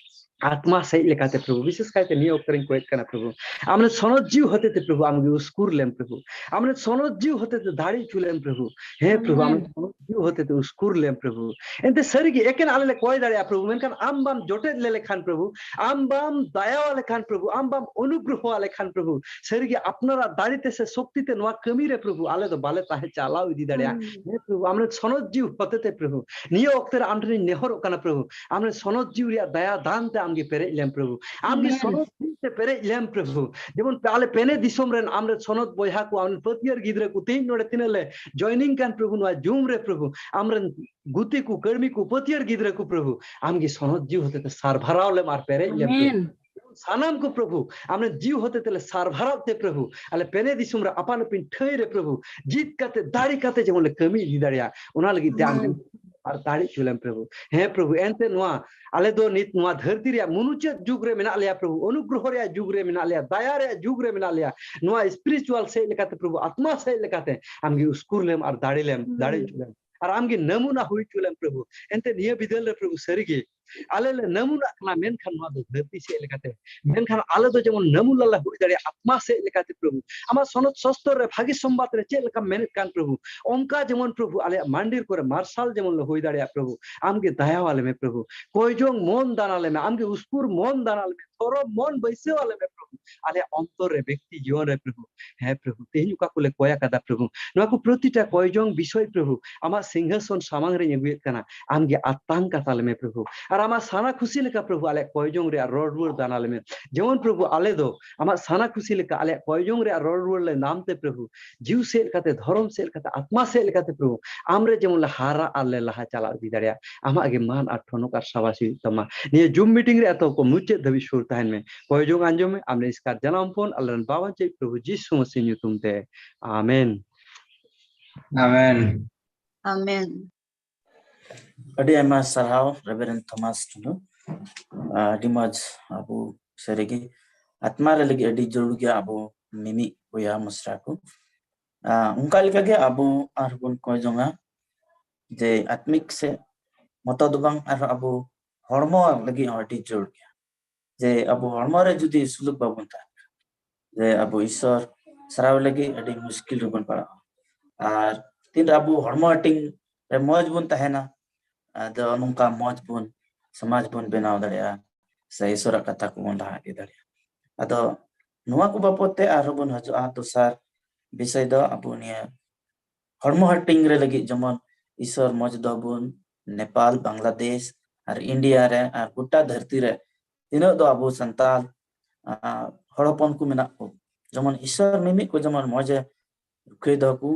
ᱟᱛᱢᱟ ᱥᱮᱡ ᱞᱮᱠᱟᱛᱮ ᱯᱨᱚᱵᱷᱩ, ᱵᱤᱥᱮᱥ ᱠᱟᱭᱛᱮ ᱱᱤᱭᱟᱹ ᱚᱠᱛᱚ ᱨᱤᱧ ᱠᱚᱭᱮᱫ ᱠᱟᱱᱟ ᱯᱨᱚᱵᱷᱩ, ᱟᱢ ᱨᱮᱱ ᱥᱚᱱᱚᱛ ᱡᱤᱣᱤ ᱦᱚᱛᱮᱛᱮ ᱯᱨᱚᱵᱷᱩ ᱟᱢᱜᱮ ᱩᱥᱠᱩᱨ ᱞᱮᱢ ᱯᱨᱚᱵᱷᱩ, ᱟᱢ ᱨᱮᱱ ᱥᱚᱱᱚᱛ ᱡᱤᱣᱤ ᱦᱚᱛᱮᱛᱮ ᱫᱟᱲᱮ ᱦᱚᱪᱚ ᱞᱮᱢ ᱯᱨᱚᱵᱷᱩ᱾ ᱦᱮᱸ ᱯᱨᱚᱵᱷᱩ, ᱟᱢ ᱨᱮᱱ ᱥᱚᱱᱚᱛ ᱡᱤᱣᱤ ᱦᱚᱛᱮᱛᱮ ᱩᱥᱠᱩᱨ ᱞᱮᱢ ᱯᱨᱚᱵᱷᱩ᱾ ᱮᱱᱛᱮ ᱥᱟᱹᱨᱤᱜᱮ ᱮᱠᱮᱱ ᱟᱞᱮ ᱞᱮ ᱠᱚᱭ ᱫᱟᱲᱮᱭᱟᱜᱼᱟ ᱯᱨᱚᱵᱷᱩ, ᱢᱮᱱᱠᱷᱟᱱ ᱟᱢ ᱵᱟᱢ ᱡᱚᱴᱮᱫ ᱞᱮ ᱞᱮᱠᱷᱟᱱ ᱯᱨᱚᱵᱷᱩ, ᱟᱢ ᱵᱟᱢ ᱫᱟᱭᱟᱣᱟ ᱞᱮᱠᱷᱟᱱ ᱯᱨᱚᱵᱷᱩ, ᱟᱢ ᱵᱟᱢ ᱚᱱᱩᱜᱨᱚᱦᱚᱣᱟ ᱞᱮᱠᱷᱟᱱ ᱯᱨᱚᱵᱷᱩ, ᱥᱟᱹᱨᱤᱜᱮ ᱟᱯᱱᱟᱨᱟᱜ ᱫᱟᱲᱮ ᱛᱮ ᱥᱮ ᱥᱚᱠᱛᱤ ᱛᱮ ᱱᱚᱣᱟ ᱠᱟᱹᱢᱤ ᱨᱮ ᱯᱨᱚᱵᱷᱩ ᱟᱞᱮ ᱫᱚ ᱵᱟᱞᱮ ᱛᱟᱦᱮᱸ ᱪᱟᱞᱟᱣ ᱤᱫᱤ ᱫᱟᱲᱮᱭᱟᱜᱼᱟ᱾ ᱦᱮᱸ ᱯᱨᱚᱵᱷᱩ, ᱟᱢ ᱨᱮᱱ ᱥᱚᱱᱚᱛ ᱡᱤᱣᱤ ᱦᱚᱛᱮᱛᱮ ᱯᱨᱚᱵᱷᱩ, ᱱᱤᱭᱟᱹ ᱚᱠᱛᱮ ᱨᱮ ᱟᱢ ᱴᱷᱮᱱᱤᱧ ᱱᱮᱦᱚᱨᱚᱜ ᱠᱟᱱᱟ ᱯᱨᱚᱵᱷᱩ, ᱟᱢ ᱨᱮᱱ ᱥᱚᱱᱚᱛ ᱡᱤᱣᱤ ᱨᱮᱭᱟᱜ ᱫᱟᱭᱟ ᱫᱟᱱ ᱛᱮ ᱟᱢᱜᱮ ᱯᱮᱨᱮᱡ ᱞᱮᱢ ᱯᱨᱚᱵᱷᱩ, ᱟᱢᱜᱮ ᱥᱚᱱᱚᱛ ᱡᱤᱣᱤ ᱛᱮ ᱯᱮᱨᱮᱡ ᱞᱮᱢ ᱯᱨᱚᱵᱷᱩ᱾ ᱡᱮᱢᱚᱱ ᱟᱞᱮ ᱯᱮᱱᱮ ᱫᱤᱥᱚᱢ ᱨᱮᱱ ᱟᱢ ᱨᱮᱱ ᱥᱚᱱᱚᱛ ᱵᱚᱭᱦᱟ ᱠᱚ, ᱟᱢ ᱨᱮᱱ ᱯᱟᱹᱛᱭᱟᱹᱨ ᱜᱤᱫᱽᱨᱟᱹ ᱠᱚ ᱛᱮᱦᱮᱧ ᱱᱚᱰᱮ ᱛᱤᱱᱟᱹᱜ ᱞᱮ ᱡᱚᱭᱱᱤᱝ ᱠᱟᱱ ᱯᱨᱚᱵᱷᱩ ᱱᱚᱣᱟ ᱡᱩᱢ ᱨᱮ ᱯᱨᱚᱵᱷᱩ, ᱟᱢ ᱨᱮᱱ ᱜᱩᱛᱤ ᱠᱚ, ᱠᱟᱹᱲᱢᱤ ᱠᱚ, ᱯᱟᱹᱛᱭᱟᱹᱨ ᱜᱤᱫᱽᱨᱟᱹ ᱠᱚ ᱯᱨᱚᱵᱷᱩ, ᱟᱢᱜᱮ ᱥᱚᱱᱚᱛ ᱡᱤᱣᱤ ᱦᱚᱛᱮᱛᱮ ᱥᱟᱨᱵᱷᱟᱨᱟᱣ ᱞᱮᱢ ᱟᱨ ᱯᱮᱨᱮᱡ ᱞᱮᱢ ᱯᱨᱚᱵᱷᱩ᱾ ᱥᱟᱱᱟᱢ ᱠᱚ ᱯᱨᱚᱵᱷᱩ, ᱟᱢ ᱨᱮᱱ ᱡᱤᱣᱤ ᱦᱚᱛᱮᱛᱮ ᱞᱮ ᱥᱟᱨᱵᱷᱟᱨᱟᱣ ᱛᱮ ᱯᱨᱚᱵᱷᱩ, ᱟᱞᱮ ᱯᱮᱱᱮ ᱫᱤᱥᱚᱢ ᱨᱮ ᱟᱯᱟᱱ ᱟᱹᱯᱤᱱ ᱴᱷᱟᱹᱭ ᱨᱮ ᱯᱨᱚᱵᱷᱩ, ᱡᱤᱛ ᱠᱟᱛᱮ ᱫᱟᱲᱮ ᱠᱟᱛᱮ ᱡᱮᱢᱚᱱ ᱞᱮ ᱠᱟᱹᱢᱤ ᱤᱫᱤ ᱫᱟᱲᱮᱭᱟᱜ, ᱚᱱᱟ ᱞᱟᱹᱜᱤᱫ ᱛᱮ ᱟᱢ ᱟᱨ ᱫᱟᱲᱮ ᱦᱚᱪᱚ ᱞᱮᱢ ᱯᱨᱚᱵᱷᱩ᱾ ᱦᱮᱸ ᱯᱨᱚᱵᱷᱩ, ᱮᱱᱛᱮ ᱱᱚᱣᱟ ᱟᱞᱮ ᱫᱚ ᱱᱤᱛ ᱱᱚᱣᱟ ᱫᱷᱟᱹᱨᱛᱤ ᱨᱮᱭᱟᱜ ᱢᱩᱱᱩᱪᱟᱹᱫ ᱡᱩᱜᱽ ᱨᱮ ᱢᱮᱱᱟᱜ ᱞᱮᱭᱟ ᱯᱨᱚᱵᱷᱩ, ᱚᱱᱩᱜᱨᱚᱦᱚ ᱨᱮᱭᱟᱜ ᱡᱩᱜᱽ ᱨᱮ ᱢᱮᱱᱟᱜ ᱞᱮᱭᱟ, ᱫᱟᱭᱟ ᱨᱮᱭᱟᱜ ᱡᱩᱜᱽ ᱨᱮ ᱢᱮᱱᱟᱜ ᱞᱮᱭᱟ, ᱱᱚᱣᱟ ᱥᱯᱤᱨᱤᱪᱩᱣᱟᱞ ᱥᱮᱫ ᱞᱮᱠᱟᱛᱮ ᱯᱨᱚᱵᱷᱩ, ᱟᱛᱢᱟ ᱥᱮᱫ ᱞᱮᱠᱟᱛᱮ ᱟᱢᱜᱮ ᱩᱥᱠᱩᱨ ᱞᱮᱢ ᱟᱨ ᱫᱟᱲᱮ ᱞᱮᱢ, ᱫᱟᱲᱮ ᱦᱚᱪᱚ ᱞᱮᱢ᱾ ᱟᱨ ᱟᱢᱜᱮ ᱱᱟᱢᱩᱱᱟ ᱦᱩᱭ ᱦᱚᱪᱚ ᱞᱮᱢ ᱯᱨᱚᱵᱷᱩ᱾ ᱮᱱᱛᱮ ᱱᱤᱭᱟᱹ ᱵᱤᱫᱟᱹᱞ ᱨᱮ ᱯᱨᱚᱵᱷᱩ ᱥᱟᱹᱨᱤᱜᱮ ᱟᱞᱮ ᱞᱮ ᱱᱟᱢᱩᱱᱟᱜ ᱠᱟᱱᱟ, ᱢᱮᱱᱠᱷᱟᱱ ᱱᱚᱣᱟ ᱫᱚ ᱫᱷᱟᱹᱨᱛᱤ ᱥᱮᱫ ᱞᱮᱠᱟᱛᱮ, ᱢᱮᱱᱠᱷᱟᱱ ᱟᱞᱮ ᱫᱚ ᱡᱮᱢᱚᱱ ᱱᱟᱢᱩᱱᱟ ᱞᱮ ᱦᱩᱭ ᱫᱟᱲᱮᱭᱟᱜᱼᱟ ᱟᱛᱢᱟ ᱥᱮᱫ ᱞᱮᱠᱟᱛᱮ ᱯᱨᱚᱵᱷᱩ᱾ ᱟᱢᱟᱜ ᱥᱚᱱᱚᱛ ᱥᱚᱥᱛᱚᱨ ᱨᱮ ᱵᱷᱟᱹᱜᱤ ᱥᱚᱢᱵᱟᱫ ᱨᱮ ᱪᱮᱫ ᱞᱮᱠᱟᱢ ᱢᱮᱱᱮᱫ ᱠᱟᱱ ᱯᱨᱚᱵᱷᱩ, ᱚᱱᱠᱟ ᱡᱮᱢᱚᱱ ᱯᱨᱚᱵᱷᱩ ᱟᱞᱮᱭᱟᱜ ᱢᱟᱱᱰᱤᱨ ᱠᱚᱨᱮ ᱢᱟᱨᱥᱟᱞ ᱡᱮᱢᱚᱱ ᱞᱮ ᱦᱩᱭ ᱫᱟᱲᱮᱭᱟᱜ ᱯᱨᱚᱵᱷᱩ᱾ ᱟᱢᱜᱮ ᱫᱟᱭᱟᱣᱟᱞᱮ ᱢᱮ ᱯᱨᱚᱵᱷᱩ᱾ ᱠᱚᱭᱡᱚᱝ ᱢᱚᱱ ᱫᱟᱱ ᱟᱞᱮ ᱢᱮ, ᱟᱢᱜᱮ ᱩᱥᱠᱩᱨ ᱢᱚᱱ ᱫᱟᱱ ᱟᱞᱮ ᱢᱮ, ᱫᱷᱚᱨᱚᱢ ᱢᱚᱱ ᱵᱟᱹᱭᱥᱟᱹᱣ ᱟᱞᱮ ᱢᱮ ᱯᱨᱚᱵᱷᱩ᱾ ᱟᱞᱮᱭᱟᱜ ᱚᱱᱛᱚᱨ ᱨᱮ, ᱵᱮᱠᱛᱤ ᱡᱤᱭᱚᱱ ᱨᱮ ᱯᱨᱚᱵᱷᱩ᱾ ᱦᱮᱸ ᱯᱨᱚᱵᱷᱩ, ᱛᱮᱦᱮᱧ ᱚᱠᱟ ᱠᱚᱞᱮ ᱠᱚᱭ ᱟᱠᱟᱫᱟ ᱯᱨᱚᱵᱷᱩ, ᱱᱚᱣᱟ ᱠᱚ ᱯᱨᱚᱛᱤᱴᱟ ᱠᱚᱭᱡᱚᱝ ᱵᱤᱥᱚᱭ ᱯᱨᱚᱵᱷᱩ ᱟᱢᱟᱜ ᱥᱤᱝᱦᱟᱥᱚᱱ ᱥᱟᱢᱟᱝ ᱨᱮᱧ ᱟᱹᱜᱩᱭᱮᱫ ᱠᱟᱱᱟ᱾ ᱟᱢᱜᱮ ᱟᱛᱟᱝ ᱠᱟᱛᱟ ᱞᱮᱢᱮ ᱯᱨᱚᱵᱷᱩ, ᱟᱨ ᱟᱢᱟᱜ ᱥᱟᱱᱟ ᱠᱷᱩᱥᱤ ᱞᱮᱠᱟ ᱯᱨᱚᱵᱷᱩ ᱟᱞᱮᱭᱟᱜ ᱠᱚᱭᱡᱚᱝ ᱨᱮᱭᱟᱜ ᱨᱚᱲ ᱨᱩᱣᱟᱹᱲ ᱫᱟᱱ ᱟᱞᱮ ᱢᱮ᱾ ᱡᱮᱢᱚᱱ ᱯᱨᱚᱵᱷᱩ ᱟᱞᱮ ᱫᱚ ᱟᱢᱟᱜ ᱥᱟᱱᱟ ᱠᱷᱩᱥᱤ ᱞᱮᱠᱟ ᱟᱞᱮᱭᱟᱜ ᱠᱚᱭᱡᱚᱝ ᱨᱮᱭᱟᱜ ᱨᱚᱲ ᱨᱩᱣᱟᱹᱲ ᱞᱮ ᱧᱟᱢ ᱛᱮ ᱯᱨᱚᱵᱷᱩ, ᱡᱤᱣᱤ ᱥᱮᱫ ᱞᱮᱠᱟᱛᱮ, ᱫᱷᱚᱨᱚᱢ ᱥᱮᱫ ᱞᱮᱠᱟᱛᱮ, ᱟᱛᱢᱟ ᱥᱮᱫ ᱞᱮᱠᱟᱛᱮ ᱯᱨᱚᱵᱷᱩ, ᱟᱢᱨᱮ ᱡᱮᱢᱚᱱ ᱞᱮ ᱦᱟᱨᱟ ᱟᱨ ᱞᱮ ᱞᱟᱦᱟ ᱪᱟᱞᱟᱣ ᱤᱫᱤ ᱫᱟᱲᱮᱭᱟᱜ, ᱟᱢᱟᱜ ᱜᱮ ᱢᱟᱱ ᱟᱨ ᱴᱷᱚᱱᱚᱠ ᱟᱨ ᱥᱟᱵᱟᱥ ᱦᱩᱭᱩᱜ ᱛᱟᱢᱟ᱾ ᱱᱤᱭᱟᱹ ᱡᱩᱢ ᱢᱤᱴᱤᱝ ᱨᱮ ᱮᱛᱚᱦᱚᱵ ᱠᱷᱚᱱ ᱢᱩᱪᱟᱹᱫ ᱫᱷᱟᱹᱵᱤᱡ ᱥᱩᱨ ᱛᱟᱦᱮᱱ ᱢᱮ᱾ ᱠᱚᱭᱡᱚᱝ ᱟᱸᱡᱚᱢ ᱢᱮ, ᱟᱢᱨᱮᱱ ᱮᱥᱠᱟᱨ ᱡᱟᱱᱟᱢ ᱦᱚᱯᱚᱱ, ᱟᱞᱮᱨᱮᱱ ᱵᱟᱵᱟ ᱪᱮᱫ ᱯᱨᱚᱵᱷᱩ ᱡᱤᱥᱩ ᱢᱟᱹᱥᱤ ᱧᱩᱛᱩᱢ ᱛᱮ, ᱟᱢᱮᱱ᱾ ᱟᱢᱮᱱ᱾ ᱟᱢᱮᱱ᱾ ᱟᱹᱰᱤ ᱟᱭᱢᱟ ᱥᱟᱨᱦᱟᱣ ᱨᱮᱵᱷᱮᱨᱮᱱᱰ ᱛᱷᱚᱢᱟᱥ ᱴᱩᱰᱩ᱾ ᱟᱹᱰᱤ ᱢᱚᱡᱽ᱾ ᱟᱵᱚ ᱥᱟᱹᱨᱤᱜᱮ ᱟᱛᱢᱟ ᱨᱮ ᱞᱟᱹᱜᱤᱫ ᱟᱹᱰᱤ ᱡᱟᱹᱨᱩᱲ ᱜᱮᱭᱟ ᱟᱵᱚ ᱢᱤᱢᱤᱫ ᱵᱚᱭᱦᱟ ᱢᱚᱥᱨᱟ ᱠᱚ᱾ ᱟᱨ ᱚᱱᱠᱟ ᱞᱮᱠᱟᱜᱮ ᱟᱵᱚ ᱟᱨᱦᱚᱸ ᱵᱚᱱ ᱠᱚᱭ ᱡᱚᱝᱟ ᱡᱮ ᱟᱛᱢᱤᱠ ᱥᱮ ᱢᱚᱛᱚ ᱫᱚ ᱵᱟᱝ, ᱟᱨᱦᱚᱸ ᱟᱵᱚ ᱦᱚᱲᱢᱚ ᱞᱟᱹᱜᱤᱫ ᱦᱚᱸ ᱟᱹᱰᱤ ᱡᱟᱹᱨᱩᱲ ᱜᱮᱭᱟ᱾ ᱡᱮ ᱟᱵᱚ ᱦᱚᱲᱢᱚ ᱨᱮ ᱡᱩᱫᱤ ᱥᱩᱞᱩᱠ ᱵᱟᱵᱚᱱ ᱛᱟᱦᱮᱱ ᱠᱷᱟᱱ, ᱡᱮ ᱟᱵᱚ ᱤᱥᱥᱚᱨ ᱥᱟᱨᱦᱟᱣ ᱞᱟᱹᱜᱤᱫ ᱟᱹᱰᱤ ᱢᱩᱥᱠᱤᱞ ᱨᱮᱵᱚᱱ ᱯᱟᱲᱟᱜᱼᱟ᱾ ᱟᱨ ᱛᱤᱱᱨᱮ ᱟᱵᱚ ᱦᱚᱲᱢᱚ ᱦᱟᱹᱴᱤᱧ ᱨᱮ ᱢᱚᱡᱽ ᱵᱚᱱ ᱛᱟᱦᱮᱱᱟ, ᱟᱫᱚ ᱱᱚᱝᱠᱟ ᱢᱚᱡᱽ ᱵᱚᱱ, ᱥᱚᱢᱟᱡᱽ ᱵᱚᱱ ᱵᱮᱱᱟᱣ ᱫᱟᱲᱮᱭᱟᱜᱼᱟ ᱥᱮ ᱤᱥᱥᱚᱨᱟᱜ ᱠᱟᱛᱷᱟ ᱠᱚᱵᱚᱱ ᱞᱟᱦᱟ ᱤᱫᱤ ᱫᱟᱲᱮᱭᱟᱜᱼᱟ᱾ ᱟᱫᱚ ᱱᱚᱣᱟ ᱠᱚ ᱵᱟᱵᱚᱫ ᱛᱮ ᱟᱨᱦᱚᱸ ᱵᱚᱱ ᱦᱤᱡᱩᱜᱼᱟ ᱫᱚᱥᱟᱨ ᱵᱤᱥᱚᱭ ᱫᱚ ᱟᱵᱚ ᱱᱤᱭᱟᱹ ᱦᱚᱲᱢᱚ ᱦᱟᱹᱴᱤᱧ ᱨᱮ ᱞᱟᱹᱜᱤᱫ ᱡᱮᱢᱚᱱ ᱤᱥᱥᱚᱨ ᱢᱚᱡᱽ ᱫᱚᱵᱚᱱ ᱱᱮᱯᱟᱞ, ᱵᱟᱝᱞᱟᱫᱮᱥ ᱟᱨ ᱤᱱᱰᱤᱭᱟ ᱨᱮ ᱟᱨ ᱜᱚᱴᱟ ᱫᱷᱟᱹᱨᱛᱤ ᱨᱮ ᱛᱤᱱᱟᱹᱜ ᱫᱚ ᱟᱵᱚ ᱥᱟᱱᱛᱟᱲ, ᱟᱸ, ᱦᱚᱲ ᱦᱚᱯᱚᱱ ᱠᱚ ᱢᱮᱱᱟᱜ ᱠᱚ, ᱡᱮᱢᱚᱱ ᱤᱥᱥᱚᱨ ᱢᱤᱢᱤᱫ ᱠᱚ ᱡᱮᱢᱚᱱ ᱢᱚᱡᱽ ᱮ ᱨᱩᱠᱷᱤᱭᱟᱹ ᱫᱚᱦᱚ ᱠᱚ,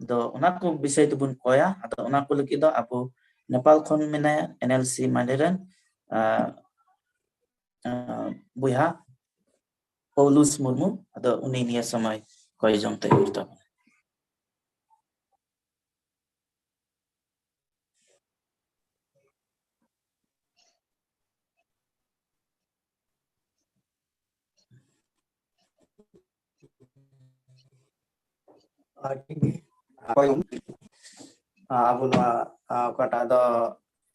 ᱫᱚ ᱚᱱᱟ ᱠᱚ ᱵᱤᱥᱚᱭ ᱛᱮᱵᱚᱱ ᱠᱚᱭᱟ᱾ ᱟᱫᱚ ᱚᱱᱟ ᱠᱚ ᱞᱟᱹᱜᱤᱫ ᱫᱚ ᱟᱵᱚ ᱱᱮᱯᱟᱞ ᱠᱷᱚᱱ ᱢᱮᱱᱟᱭᱟ ᱮᱱ ᱮᱞ ᱥᱤ ᱢᱟᱱᱰᱤ ᱨᱮᱱ, ᱟᱸ, ᱟᱸ, ᱵᱚᱭᱦᱟ ᱯᱟᱣᱞᱩᱥ ᱢᱩᱨᱢᱩ, ᱟᱫᱚ ᱩᱱᱤ ᱱᱤᱭᱟᱹ ᱥᱚᱢᱚᱭ ᱠᱚᱭ ᱡᱚᱝ ᱛᱮ ᱦᱩᱭᱩᱜ ᱛᱟᱵᱚᱱᱟ᱾ ᱟᱵᱚ ᱱᱚᱣᱟ, ᱟ, ᱚᱠᱟᱴᱟᱜ ᱫᱚ,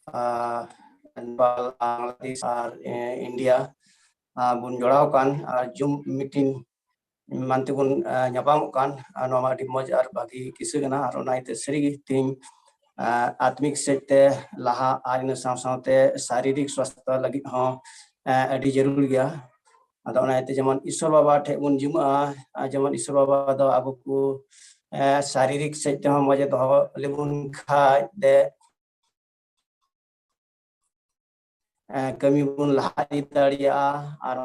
ᱟ, ᱱᱮᱯᱟᱞ, ᱵᱟᱝᱞᱟᱫᱮᱥ ᱟᱨ, ᱮ, ᱤᱱᱰᱤᱭᱟ, ᱟ, ᱵᱚᱱ ᱡᱚᱲᱟᱣ ᱟᱠᱟᱱ ᱟᱨ ᱡᱩᱢ ᱢᱤᱴᱤᱝ ᱢᱟᱱ ᱛᱮᱵᱚᱱ, ᱟ, ᱧᱟᱯᱟᱢᱚᱜ ᱠᱟᱱ, ᱟᱨ ᱱᱚᱣᱟ ᱢᱟ ᱟᱹᱰᱤ ᱢᱚᱡᱽ ᱟᱨ ᱵᱷᱟᱹᱜᱤ ᱠᱤᱥᱟᱹ ᱠᱟᱱᱟ᱾ ᱟᱨ ᱚᱱᱟ ᱤᱭᱟᱹᱛᱮ ᱥᱟᱹᱨᱤᱜᱮ ᱛᱮᱦᱮᱧ, ᱟ, ᱟᱛᱢᱤᱠ ᱥᱮᱫ ᱛᱮ ᱞᱟᱦᱟ ᱟᱨ ᱤᱱᱟᱹ ᱥᱟᱶ ᱥᱟᱶᱛᱮ ᱥᱟᱨᱤᱨᱤᱠ ᱥᱣᱟᱥᱛᱷᱚ ᱞᱟᱹᱜᱤᱫ ᱦᱚᱸ, ᱟ, ᱟᱹᱰᱤ ᱡᱟᱹᱨᱩᱲ ᱜᱮᱭᱟ᱾ ᱟᱫᱚ ᱚᱱᱟ ᱤᱭᱟᱹᱛᱮ ᱡᱮᱢᱚᱱ ᱤᱥᱥᱚᱨ ᱵᱟᱵᱟ ᱴᱷᱮᱡ ᱵᱚᱱ ᱡᱤᱢᱟᱹᱜᱼᱟ, ᱟᱨ ᱡᱮᱢᱚᱱ ᱤᱥᱥᱚᱨ ᱵᱟᱵᱟ ᱫᱚ ᱟᱵᱚ ᱠᱚ, ᱮ, ᱥᱟᱨᱤᱨᱤᱠ ᱥᱮᱫ ᱛᱮᱦᱚᱸ ᱢᱚᱡᱮ ᱫᱚᱦᱚ ᱞᱮᱵᱚᱱ ᱠᱷᱟᱡ ᱛᱮ, ᱮ, ᱠᱟᱹᱢᱤ ᱵᱚᱱ ᱞᱟᱦᱟ ᱤᱫᱤ ᱫᱟᱲᱮᱭᱟᱜᱼᱟ ᱟᱨ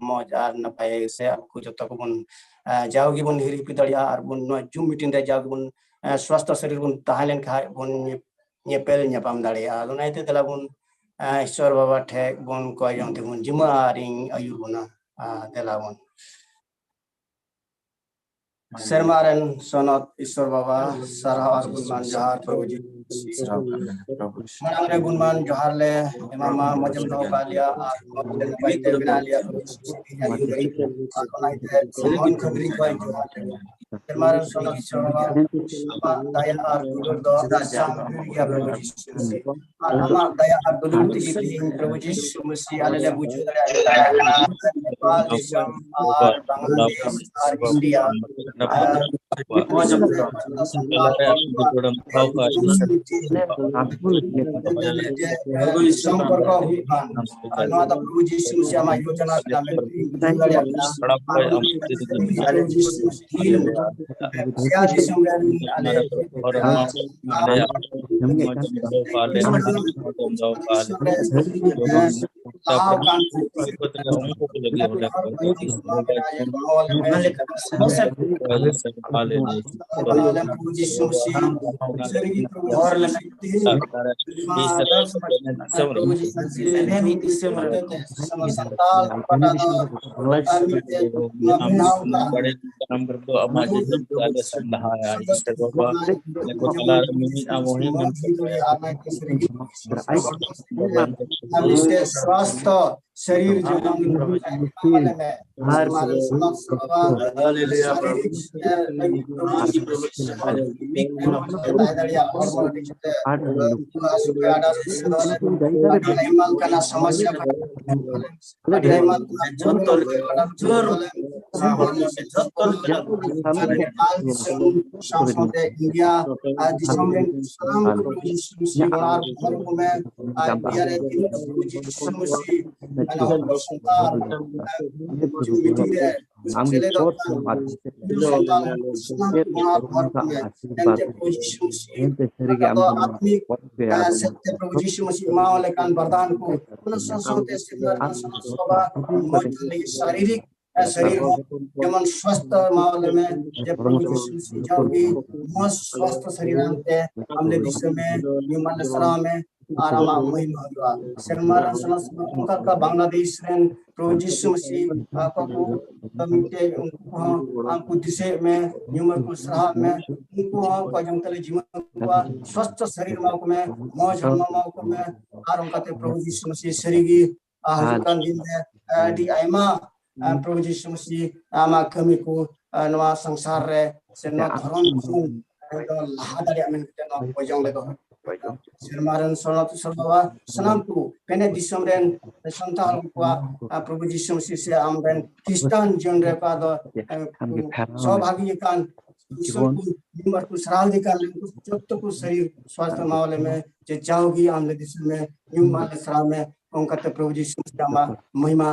ᱢᱚᱡᱽ ᱟᱨ ᱱᱟᱯᱟᱭ ᱥᱮ ᱟᱵᱚ ᱠᱚ ᱡᱚᱛᱚ ᱠᱚᱵᱚᱱ, ᱮ, ᱡᱟᱣ ᱜᱮᱵᱚᱱ ᱦᱤᱨᱤ ᱦᱤᱯᱤᱨ ᱫᱟᱲᱮᱭᱟᱜᱼᱟ ᱟᱨ ᱵᱚᱱ ᱱᱚᱣᱟ ᱡᱩᱢ ᱢᱤᱴᱤᱝ ᱨᱮ ᱡᱟᱣ ᱜᱮᱵᱚᱱ, ᱮ, ᱥᱣᱟᱥᱛᱷᱚ ᱥᱚᱨᱤᱨ ᱵᱚᱱ ᱛᱟᱦᱮᱸ ᱞᱮᱱ ᱠᱷᱟᱡ ᱵᱚᱱ ᱧᱮ-, ᱧᱮᱯᱮᱞ ᱧᱟᱯᱟᱢ ᱫᱟᱲᱮᱭᱟᱜᱼᱟ᱾ ᱟᱫᱚ ᱚᱱᱟ ᱤᱭᱟᱹᱛᱮ ᱫᱮᱞᱟ ᱵᱚᱱ, ᱮ, ᱤᱥᱥᱚᱨ ᱵᱟᱵᱟ ᱴᱷᱮᱡ ᱵᱚᱱ ᱠᱚᱭ ᱡᱚᱝ ᱛᱮᱵᱚᱱ ᱡᱤᱢᱟᱹᱜᱼᱟ ᱟᱨ ᱤᱧ ᱟᱹᱭᱩᱨ ᱵᱚᱱᱟ᱾ ᱟ, ᱫᱮᱞᱟ ᱵᱚᱱ᱾ ᱥᱮᱨᱢᱟ ᱨᱮᱱ ᱥᱚᱱᱚᱛ ᱤᱥᱥᱚᱨ ᱵᱟᱵᱟ, ᱥᱟᱨᱦᱟᱣ ᱟᱨ ᱜᱩᱱᱢᱟᱱ ᱡᱚᱦᱟᱨ ᱯᱨᱚᱵᱷᱩ ᱡᱤᱥᱩ ᱢᱟᱲᱟᱝ ᱨᱮ ᱜᱩᱱᱢᱟᱱ ᱡᱚᱦᱟᱨ ᱞᱮ ᱮᱢᱟᱢᱟ, ᱢᱚᱡᱮᱢ ᱫᱚᱦᱚ ᱠᱟᱜ ᱞᱮᱭᱟ ᱟᱨ ᱱᱟᱯᱟᱭ ᱛᱮ ᱢᱮᱱᱟᱜ ᱞᱮᱭᱟ ᱯᱨᱚᱵᱷᱩ ᱡᱤᱥᱩ ᱟᱨ ᱚᱱᱟ ᱤᱭᱟᱹᱛᱮ ᱥᱟᱱᱟᱢ ᱠᱷᱟᱹᱯᱟᱹᱨᱤ ᱠᱚ ᱡᱚᱦᱟᱨ ᱞᱮ ᱮᱢᱟ᱾ ᱥᱮᱨᱢᱟ ᱨᱮᱱ ᱥᱚᱱᱚᱛ ᱤᱥᱥᱚᱨ ᱵᱟᱵᱟ, ᱟᱢᱟᱜ ᱫᱟᱭᱟ ᱟᱨ ᱫᱩᱞᱟᱹᱲ ᱫᱚ ᱥᱟᱢᱵᱷᱟᱹᱣ ᱜᱮᱭᱟ ᱯᱨᱚᱵᱷᱩ ᱡᱤᱥᱩ ᱢᱟᱥᱤ᱾ ᱟᱨ ᱟᱢᱟᱜ ᱫᱟᱭᱟ ᱟᱨ ᱫᱩᱞᱟᱹᱲ ᱛᱮᱜᱮ ᱛᱮᱦᱮᱧ ᱯᱨᱚᱵᱷᱩ ᱡᱤᱥᱩ ᱢᱟᱥᱤ ᱟᱞᱮ ᱞᱮ ᱵᱩᱡᱷᱟᱹᱣ ᱫᱟᱲᱮᱭᱟᱜ ᱠᱟᱱᱟ ᱱᱮᱯᱟᱞ ᱫᱤᱥᱚᱢ ᱟᱨ ᱵᱟᱝᱞᱟᱫᱮᱥ ᱟᱨ ᱤᱱᱰᱤᱭᱟ ᱟᱨ ᱱᱚᱣᱟ ᱫᱤᱥᱚᱢ ᱨᱮ ᱟᱯᱮ ᱫᱚ ᱡᱚᱲᱟᱢ ᱴᱷᱟᱶ ᱠᱟᱜ ᱥᱚᱢᱯᱚᱨᱠᱚ ᱦᱩᱭᱩᱜ ᱠᱟᱱ ᱟᱨ ᱱᱚᱣᱟ ᱫᱚ ᱯᱨᱚᱵᱷᱩ ᱡᱤᱥᱩ ᱢᱟᱥᱤ ᱟᱢᱟᱜ ᱭᱳᱡᱚᱱᱟ ᱠᱟᱱᱟ ᱢᱮᱱᱛᱮ ᱤᱧ ᱵᱩᱡᱷᱟᱹᱣ ᱫᱟᱲᱮᱭᱟᱜ ᱠᱟᱱᱟ᱾ ᱟᱨ ᱩᱱᱤ ᱯᱨᱚᱵᱷᱩ ᱡᱤᱥᱩ ᱢᱟᱥᱤ ᱫᱟᱭᱟ ᱫᱤᱥᱚᱢ ᱨᱮᱱ ᱟᱞᱮ ᱟᱢ ᱵᱟᱵᱟ, ᱟᱞᱮ ᱠᱚ ᱛᱟᱞᱟ ᱨᱮ ᱢᱤᱢᱤᱫ ᱟᱢ ᱦᱚᱸ ᱢᱮᱱᱟᱜ ᱯᱮᱭᱟ᱾ ᱥᱣᱟᱥᱛᱷᱚ ᱥᱚᱨᱤᱨ ᱡᱮᱢᱚᱱ ᱟᱨ ᱥᱚᱢᱟᱡᱽ ᱥᱮᱵᱟ ᱥᱟᱨᱤᱨᱤᱠ ᱛᱟᱦᱮᱸ ᱫᱟᱲᱮᱭᱟᱜ ᱦᱚᱲᱢᱚ ᱟᱹᱰᱤ ᱡᱩᱛᱮ ᱟᱹᱰᱤ ᱟᱭᱢᱟ ᱞᱮᱠᱟᱱᱟᱜ ᱥᱚᱢᱚᱥᱥᱟ ᱟᱹᱰᱤ ᱟᱭᱢᱟ ᱞᱮᱠᱟᱱᱟᱜ ᱡᱚᱛᱚ ᱞᱮᱠᱟᱱᱟᱜ ᱡᱳᱨ ᱦᱚᱲᱢᱚ ᱥᱮ ᱡᱚᱛᱚ ᱞᱮᱠᱟᱱᱟᱜ ᱥᱟᱶ ᱥᱟᱶᱛᱮ ᱤᱱᱰᱤᱭᱟ ᱟᱨ ᱫᱤᱥᱚᱢ ᱨᱮᱱ ᱥᱟᱱᱟᱢ ᱠᱚ ᱡᱤᱥᱩ ᱢᱟᱥᱤ ᱟᱨ ᱤᱱᱰᱤᱭᱟ ᱨᱮ ᱡᱤᱥᱩ ᱢᱟᱥᱤ ᱢᱟᱱᱮ ᱦᱚᱲ ᱥᱟᱱᱛᱟᱲ ᱠᱚᱢᱤᱴᱤ ᱨᱮ ᱥᱮᱞᱮᱫᱚᱜ ᱠᱟᱱ ᱥᱟᱱᱛᱟᱲ ᱥᱟᱱᱟᱢ ᱠᱚ ᱢᱟ ᱵᱷᱟᱨᱚᱛ ᱨᱮ ᱮᱱᱛᱮ ᱯᱨᱚᱵᱷᱩ ᱡᱤᱥᱩ ᱢᱟᱥᱤ ᱚᱠᱟ ᱫᱚ ᱟᱛᱢᱤᱠ ᱥᱮᱫ ᱛᱮ ᱯᱨᱚᱵᱷᱩ ᱡᱤᱥᱩ ᱢᱟᱥᱤ ᱮᱢᱟᱣ ᱞᱮᱠᱟᱱ ᱵᱟᱨᱫᱟᱱ ᱠᱚ, ᱚᱱᱟ ᱥᱟᱶ ᱥᱟᱶᱛᱮ ᱥᱮ ᱥᱚᱢᱟᱡᱽ ᱞᱟᱹᱜᱤᱫ ᱥᱟᱨᱤᱨᱤᱠ ᱥᱚᱨᱤᱨ ᱦᱚᱸ ᱡᱮᱢᱚᱱ ᱥᱣᱟᱥᱛᱷ ᱮᱢᱟᱣᱟᱞᱮ ᱢᱮ, ᱡᱮ ᱯᱨᱚᱵᱷᱩ ᱡᱤᱥᱩ ᱢᱟᱥᱤ ᱡᱟᱣᱜᱮ ᱢᱚᱡᱽ ᱥᱣᱟᱥᱛᱷ ᱥᱚᱨᱤᱨ ᱟᱱᱛᱮ ᱟᱢᱞᱮ ᱫᱤᱥᱟᱹ ᱢᱮ, ᱧᱩᱢ ᱟᱞᱮ ᱥᱟᱨᱦᱟᱣ ᱢᱮ, ᱟᱨ ᱟᱢᱟᱜ ᱢᱚᱦᱤᱢᱟ ᱦᱩᱭᱩᱜᱼᱟ᱾ ᱥᱮᱨᱢᱟ ᱨᱮᱱ ᱥᱚᱱᱟᱛ ᱥᱮᱨᱢᱟ ᱚᱱᱠᱟ ᱞᱮᱠᱟ ᱵᱟᱝᱞᱟᱫᱮᱥ ᱨᱮᱱ ᱯᱨᱚᱵᱷᱩ ᱡᱤᱥᱩ ᱢᱟᱥᱤ ᱚᱠᱟ ᱠᱚ ᱢᱤᱫᱴᱮᱡ ᱩᱱᱠᱩ ᱠᱚᱦᱚᱸ ᱟᱢ ᱠᱚ ᱫᱤᱥᱟᱹᱭᱮᱫ ᱢᱮ, ᱧᱩᱢ ᱟᱠᱚ ᱥᱟᱨᱦᱟᱣ ᱢᱮ, ᱩᱱᱠᱩ ᱦᱚᱸ ᱚᱠᱚᱭ ᱡᱚᱝ ᱛᱮᱞᱮ ᱡᱤᱣᱤ ᱠᱚᱣᱟ, ᱥᱣᱟᱥᱛᱷ ᱥᱚᱨᱤᱨ ᱮᱢᱟ ᱠᱚ ᱢᱮ, ᱢᱚᱡᱽ ᱦᱚᱲᱢᱚ ᱮᱢᱟ ᱠᱚ ᱢᱮ, ᱟᱨ ᱚᱱᱠᱟᱛᱮ ᱯᱨᱚᱵᱷᱩ ᱡᱤᱥᱩ ᱢᱟᱥᱤ ᱥᱟᱹᱨᱤᱜᱮ ᱟᱨ ᱦᱤᱡᱩᱜ ᱠᱟᱱ ᱫᱤᱱ ᱨᱮ ᱟᱹᱰᱤ ᱟᱭᱢᱟ ᱯᱨᱚᱵᱷᱩ ᱡᱤᱥᱩ ᱢᱟᱥᱤ ᱟᱢᱟᱜ ᱠᱟᱹᱢᱤ ᱠᱚ ᱱᱚᱣᱟ ᱥᱚᱝᱥᱟᱨ ᱨᱮ ᱥᱮ ᱱᱚᱣᱟ ᱫᱷᱚᱨᱚᱢ ᱠᱷᱚᱱ ᱞᱟᱦᱟ ᱫᱟᱲᱮᱭᱟᱜ ᱢᱮᱱᱛᱮ ᱱᱚᱣᱟ ᱵᱚᱡᱚᱝ ᱞᱮ ᱫᱚᱦᱚ᱾ ᱥᱮᱨᱢᱟ ᱨᱮᱱ ᱥᱚᱱᱟᱛ ᱥᱚᱨ ᱵᱟᱵᱟ ᱥᱟᱱᱟᱢ ᱠᱚ ᱯᱮᱱᱮ ᱫᱤᱥᱚᱢ ᱨᱮᱱ ᱥᱟᱱᱛᱟᱲ ᱠᱚᱣᱟᱜ ᱯᱨᱚᱵᱷᱩ ᱡᱤᱥᱩ ᱢᱟᱥᱤ ᱥᱮ ᱟᱢ ᱨᱮᱱ ᱠᱷᱨᱤᱥᱴᱟᱱ ᱡᱤᱭᱚᱱ ᱨᱮ ᱚᱠᱟ ᱫᱚ ᱥᱚᱵᱷᱟᱜᱤ ᱠᱟᱱ ᱤᱥᱚᱨ ᱠᱚ ᱧᱩᱢ ᱟᱨ ᱠᱚ ᱥᱟᱨᱦᱟᱣ ᱤᱫᱤ ᱠᱟᱱ ᱡᱚᱛᱚ ᱠᱚ ᱥᱟᱹᱨᱤ ᱥᱣᱟᱥᱛᱷ ᱮᱢᱟᱣᱟᱞᱮ ᱢᱮ, ᱡᱮ ᱡᱟᱣᱜᱮ ᱟᱢ ᱞᱮ ᱫᱤᱥᱟᱹ ᱢᱮ, ᱧᱩᱢ ᱟᱨ ᱞᱮ ᱥᱟᱨᱦᱟᱣ ᱢᱮ, ᱚᱱᱠᱟᱛᱮ ᱯᱨᱚᱵᱷᱩ ᱡᱤᱥᱩ ᱢᱟᱥᱤ ᱟᱢᱟᱜ ᱢᱚᱦᱤᱢᱟ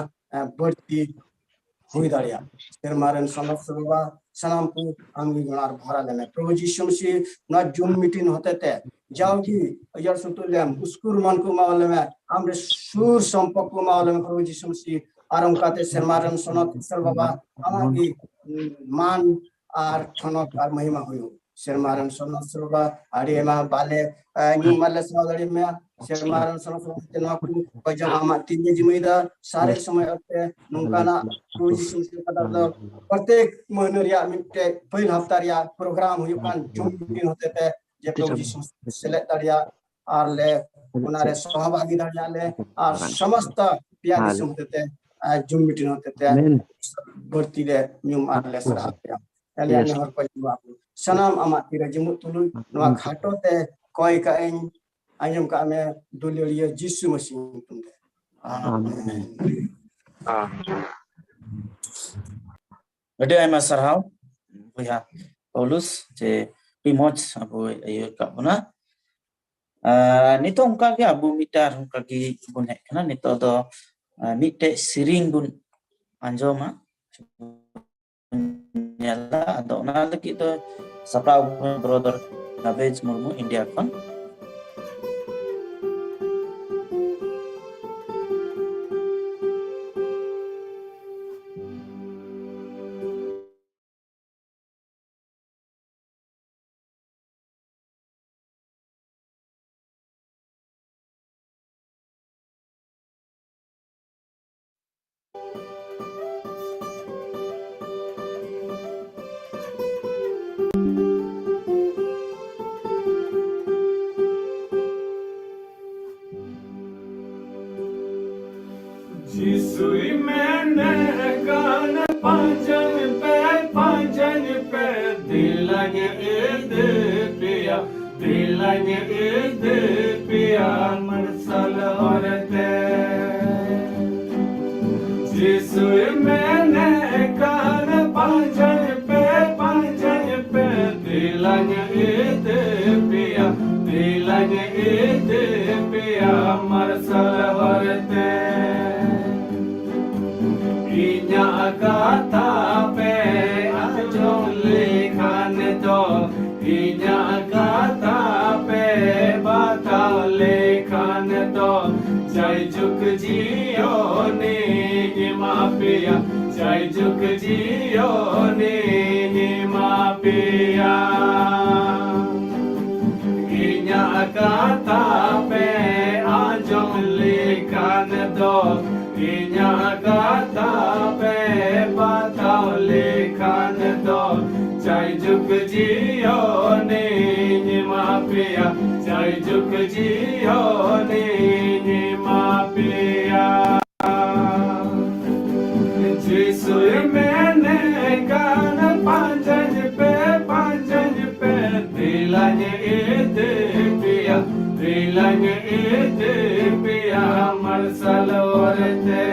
ᱵᱟᱹᱲᱛᱤ ᱦᱩᱭ ᱫᱟᱲᱮᱭᱟᱜᱼᱟ᱾ ᱥᱮᱨᱢᱟ ᱨᱮᱱ ᱥᱚᱱᱟᱛ ᱥᱚᱨ ᱵᱟᱵᱟ ᱥᱟᱱᱟᱢ ᱠᱚ ᱟᱢᱜᱮ ᱜᱚᱲᱚ ᱟᱨ ᱵᱷᱚᱨᱟ ᱞᱮᱢᱮ᱾ ᱯᱨᱚᱵᱷᱩ ᱡᱤᱥᱩ ᱢᱟᱥᱤ ᱱᱚᱣᱟ ᱡᱩᱢ ᱢᱤᱴᱤᱝ ᱦᱚᱛᱮᱛᱮ ᱡᱟᱣᱜᱮ ᱟᱡᱟᱨ ᱥᱩᱛᱩᱜ ᱞᱮᱢ, ᱩᱥᱠᱩᱨ ᱢᱟᱱ ᱠᱚ ᱮᱢᱟᱣᱟᱞᱮ ᱢᱮ, ᱟᱢᱨᱮ ᱥᱩᱨ ᱥᱚᱢᱯᱚᱨᱠ ᱠᱚ ᱮᱢᱟᱣᱟᱞᱮ ᱢᱮ ᱯᱨᱚᱵᱷᱩ ᱡᱤᱥᱩ ᱢᱟᱥᱤ᱾ ᱟᱨ ᱚᱱᱠᱟᱛᱮ ᱥᱮᱨᱢᱟ ᱨᱮᱱ ᱥᱚᱱᱟᱛ ᱥᱚᱨ ᱵᱟᱵᱟ ᱟᱢᱟᱜ ᱜᱮ ᱢᱟᱱ ᱟᱨ ᱴᱷᱚᱱᱚᱠ ᱟᱨ ᱢᱚᱦᱤᱢᱟ ᱦᱩᱭᱩᱜ᱾ ᱥᱮᱨᱢᱟ ᱨᱮᱱ ᱥᱚᱱᱟᱛ ᱥᱚᱨ ᱵᱟᱵᱟ ᱟᱹᱰᱤ ᱟᱭᱢᱟ ᱵᱟᱞᱮ ᱧᱩᱢ ᱟᱨ ᱞᱮ ᱥᱟᱨᱦᱟᱣ ᱫᱟᱲᱮᱭᱟᱜ ᱢᱮᱭᱟ᱾ ᱥᱮᱨᱢᱟ ᱨᱮᱱ ᱥᱚᱱᱟᱛ ᱥᱚᱨ ᱵᱟᱵᱟ ᱱᱚᱣᱟ ᱠᱚ ᱠᱷᱚᱡᱚᱜ ᱟᱢᱟᱜ ᱛᱤᱱ ᱜᱮ ᱡᱤᱢᱟᱹᱭ ᱫᱟ ᱥᱟᱨᱮ ᱥᱚᱢᱚᱭ ᱚᱠᱛᱮ ᱱᱚᱝᱠᱟᱱᱟᱜ ᱯᱨᱚᱵᱷᱩ ᱡᱤᱥᱩ ᱢᱟᱥᱤ ᱠᱟᱛᱷᱟ ᱫᱚ ᱯᱨᱚᱛᱮᱠ ᱢᱟᱹᱦᱱᱟᱹ ᱨᱮᱭᱟᱜ ᱢᱤᱫᱴᱮᱡ ᱯᱟᱹᱦᱤᱞ ᱦᱟᱯᱛᱟ ᱨᱮᱭᱟᱜ ᱯᱨᱳᱜᱨᱟᱢ ᱦᱩᱭᱩᱜ ᱠᱟᱱ ᱡᱩᱢ ᱢᱤᱴᱤᱝ ᱦᱚᱛᱮᱛᱮ ᱡᱮ ᱯᱨᱚᱵᱷᱩ ᱡᱤᱥᱩ ᱢᱟᱥᱤ ᱥᱮᱞᱮᱫ ᱫᱟᱲᱮᱭᱟᱜ ᱟᱨ ᱞᱮ ᱚᱱᱟᱨᱮ ᱥᱚᱦᱚᱵᱷᱟᱜᱤ ᱫᱟᱲᱮᱭᱟᱜ ᱞᱮ ᱟᱨ ᱥᱚᱢᱚᱥᱛᱚ ᱟᱯᱮᱭᱟᱜ ᱦᱮᱸ᱾ ᱫᱤᱥᱚᱢ ᱦᱚᱛᱮᱛᱮ ᱟᱨ ᱡᱩᱢ ᱢᱤᱴᱤᱝ ᱦᱚᱛᱮᱛᱮ ᱟᱢᱮᱱ᱾ ᱵᱟᱹᱲᱛᱤ ᱞᱮ ᱧᱩᱢ ᱟᱨ ᱞᱮ ᱥᱟᱨᱦᱟᱣ ᱯᱮᱭᱟ᱾ ᱟᱞᱮᱭᱟᱜ ᱱᱮᱦᱚᱨ ᱠᱚ ᱡᱩᱢᱟ ᱥᱟᱱᱟᱢ ᱟᱢᱟᱜ ᱛᱤᱨᱮ ᱡᱩᱢᱩᱫ ᱛᱩᱞᱩᱡ ᱱᱚᱣᱟ ᱠᱷᱟᱴᱚ ᱛᱮ ᱠᱚᱭ ᱠᱟᱜ ᱟᱹᱧ, ᱟᱸᱡᱚᱢ ᱠᱟᱜ ᱢᱮ ᱫᱩᱞᱟᱹᱲᱤᱭᱟᱹ ᱡᱤᱥᱩ ᱢᱟᱹᱥᱤ ᱧᱩᱛᱩᱢ ᱛᱮ᱾ ᱟᱢᱮᱱ᱾ ᱟᱹᱰᱤ ᱟᱭᱢᱟ ᱥᱟᱨᱦᱟᱣ ᱵᱚᱭᱦᱟ ᱯᱟᱣᱞᱩᱥ, ᱡᱮ ᱟᱹᱰᱤ ᱢᱚᱡᱽ ᱟᱵᱚᱭ ᱟᱹᱭᱩᱨ ᱠᱟᱜ ᱵᱚᱱᱟ᱾ ᱟᱨ ᱱᱤᱛᱚᱜ ᱚᱱᱠᱟ ᱜᱮ ᱟᱵᱚ ᱢᱤᱫᱴᱟᱝ ᱚᱱᱠᱟ ᱜᱮ ᱵᱚᱱ ᱦᱮᱡ ᱠᱟᱱᱟ᱾ ᱱᱤᱛᱚᱜ ᱫᱚ, ᱟᱨ, ᱢᱤᱫᱴᱮᱡ ᱥᱮᱨᱮᱧ ᱵᱚᱱ ᱟᱸᱡᱚᱢᱟ, ᱧᱮᱞᱟ᱾ ᱟᱫᱚ ᱚᱱᱟ ᱞᱟᱹᱜᱤᱫ ᱫᱚ ᱥᱟᱯᱲᱟᱣ ᱟᱹᱜᱩ ᱠᱟᱱᱟ ᱵᱨᱚᱫᱟᱨ ᱱᱟᱵᱮᱡᱽ ᱢᱩᱨᱢᱩ ᱤᱱᱰᱤᱭᱟ ᱠᱷᱚᱱ᱾ ᱡᱤᱥᱩᱭ ᱢᱮᱱᱮᱫ ᱠᱟᱱ, ᱯᱟᱸᱡᱟᱧ ᱯᱮ, ᱯᱟᱸᱡᱟᱧ ᱯᱮ, ᱫᱮᱞᱟᱧ ᱤᱫᱤ ᱯᱮᱭᱟ, ᱫᱮᱞᱟᱧ ᱤᱫᱤ ᱯᱮᱭᱟ ᱢᱟᱨᱥᱟᱞ ᱦᱚᱨ ᱛᱮ᱾ ᱡᱤᱥᱩᱭ ᱢᱮᱱᱮᱫ ᱠᱟᱱ, ᱯᱟᱸᱡᱟᱧ ᱯᱮ, ᱯᱟᱸᱡᱟᱧ ᱯᱮ, ᱫᱮᱞᱟᱧ ᱤᱫᱤ ᱯᱮᱭᱟ, ᱫᱮᱞᱟᱧ ᱤᱫᱤ ᱯᱮᱭᱟ ᱢᱟᱨᱥᱟᱞ ᱦᱚᱨ ᱛᱮ᱾ ᱤᱧᱟᱹᱜ ᱠᱟᱛᱷᱟ ᱯᱮ ᱟᱸᱡᱚᱢ ᱞᱮᱠᱷᱟᱱ ᱫᱚ, ᱤᱧᱟᱹᱜ ᱠᱟᱛᱷᱟ ᱯᱮ ᱵᱟᱛᱟᱣ ᱞᱮᱠᱷᱟᱱ ᱫᱚ, ᱡᱟᱭᱡᱩᱜᱽ ᱡᱤᱭᱚᱱᱤᱧ ᱮᱢᱟ ᱯᱮᱭᱟ, ᱡᱟᱭᱡᱩᱜᱽ ᱡᱤᱭᱚᱱᱤᱧ ᱮᱢᱟ ᱯᱮᱭᱟ᱾ ᱤᱧᱟᱹᱜ ᱠᱟᱛᱷᱟ ᱯᱮ ᱟᱸᱡᱚᱢ ᱞᱮᱠᱷᱟᱱ ᱫᱚ, ᱤᱧᱟᱹᱜ ᱠᱟᱛᱷᱟ ᱯᱮ ᱵᱟᱛᱟᱣ ᱞᱮᱠᱷᱟᱱ ᱫᱚ, ᱡᱟᱭᱡᱩᱜᱽ ᱡᱤᱭᱚᱱᱤᱧ ᱮᱢᱟ ᱯᱮᱭᱟ, ᱡᱟᱭᱡᱩᱜᱽ ᱡᱤᱭᱚᱱᱤᱧ ᱮᱢᱟ ᱯᱮᱭᱟ᱾ ᱦᱚᱨᱛᱮ᱾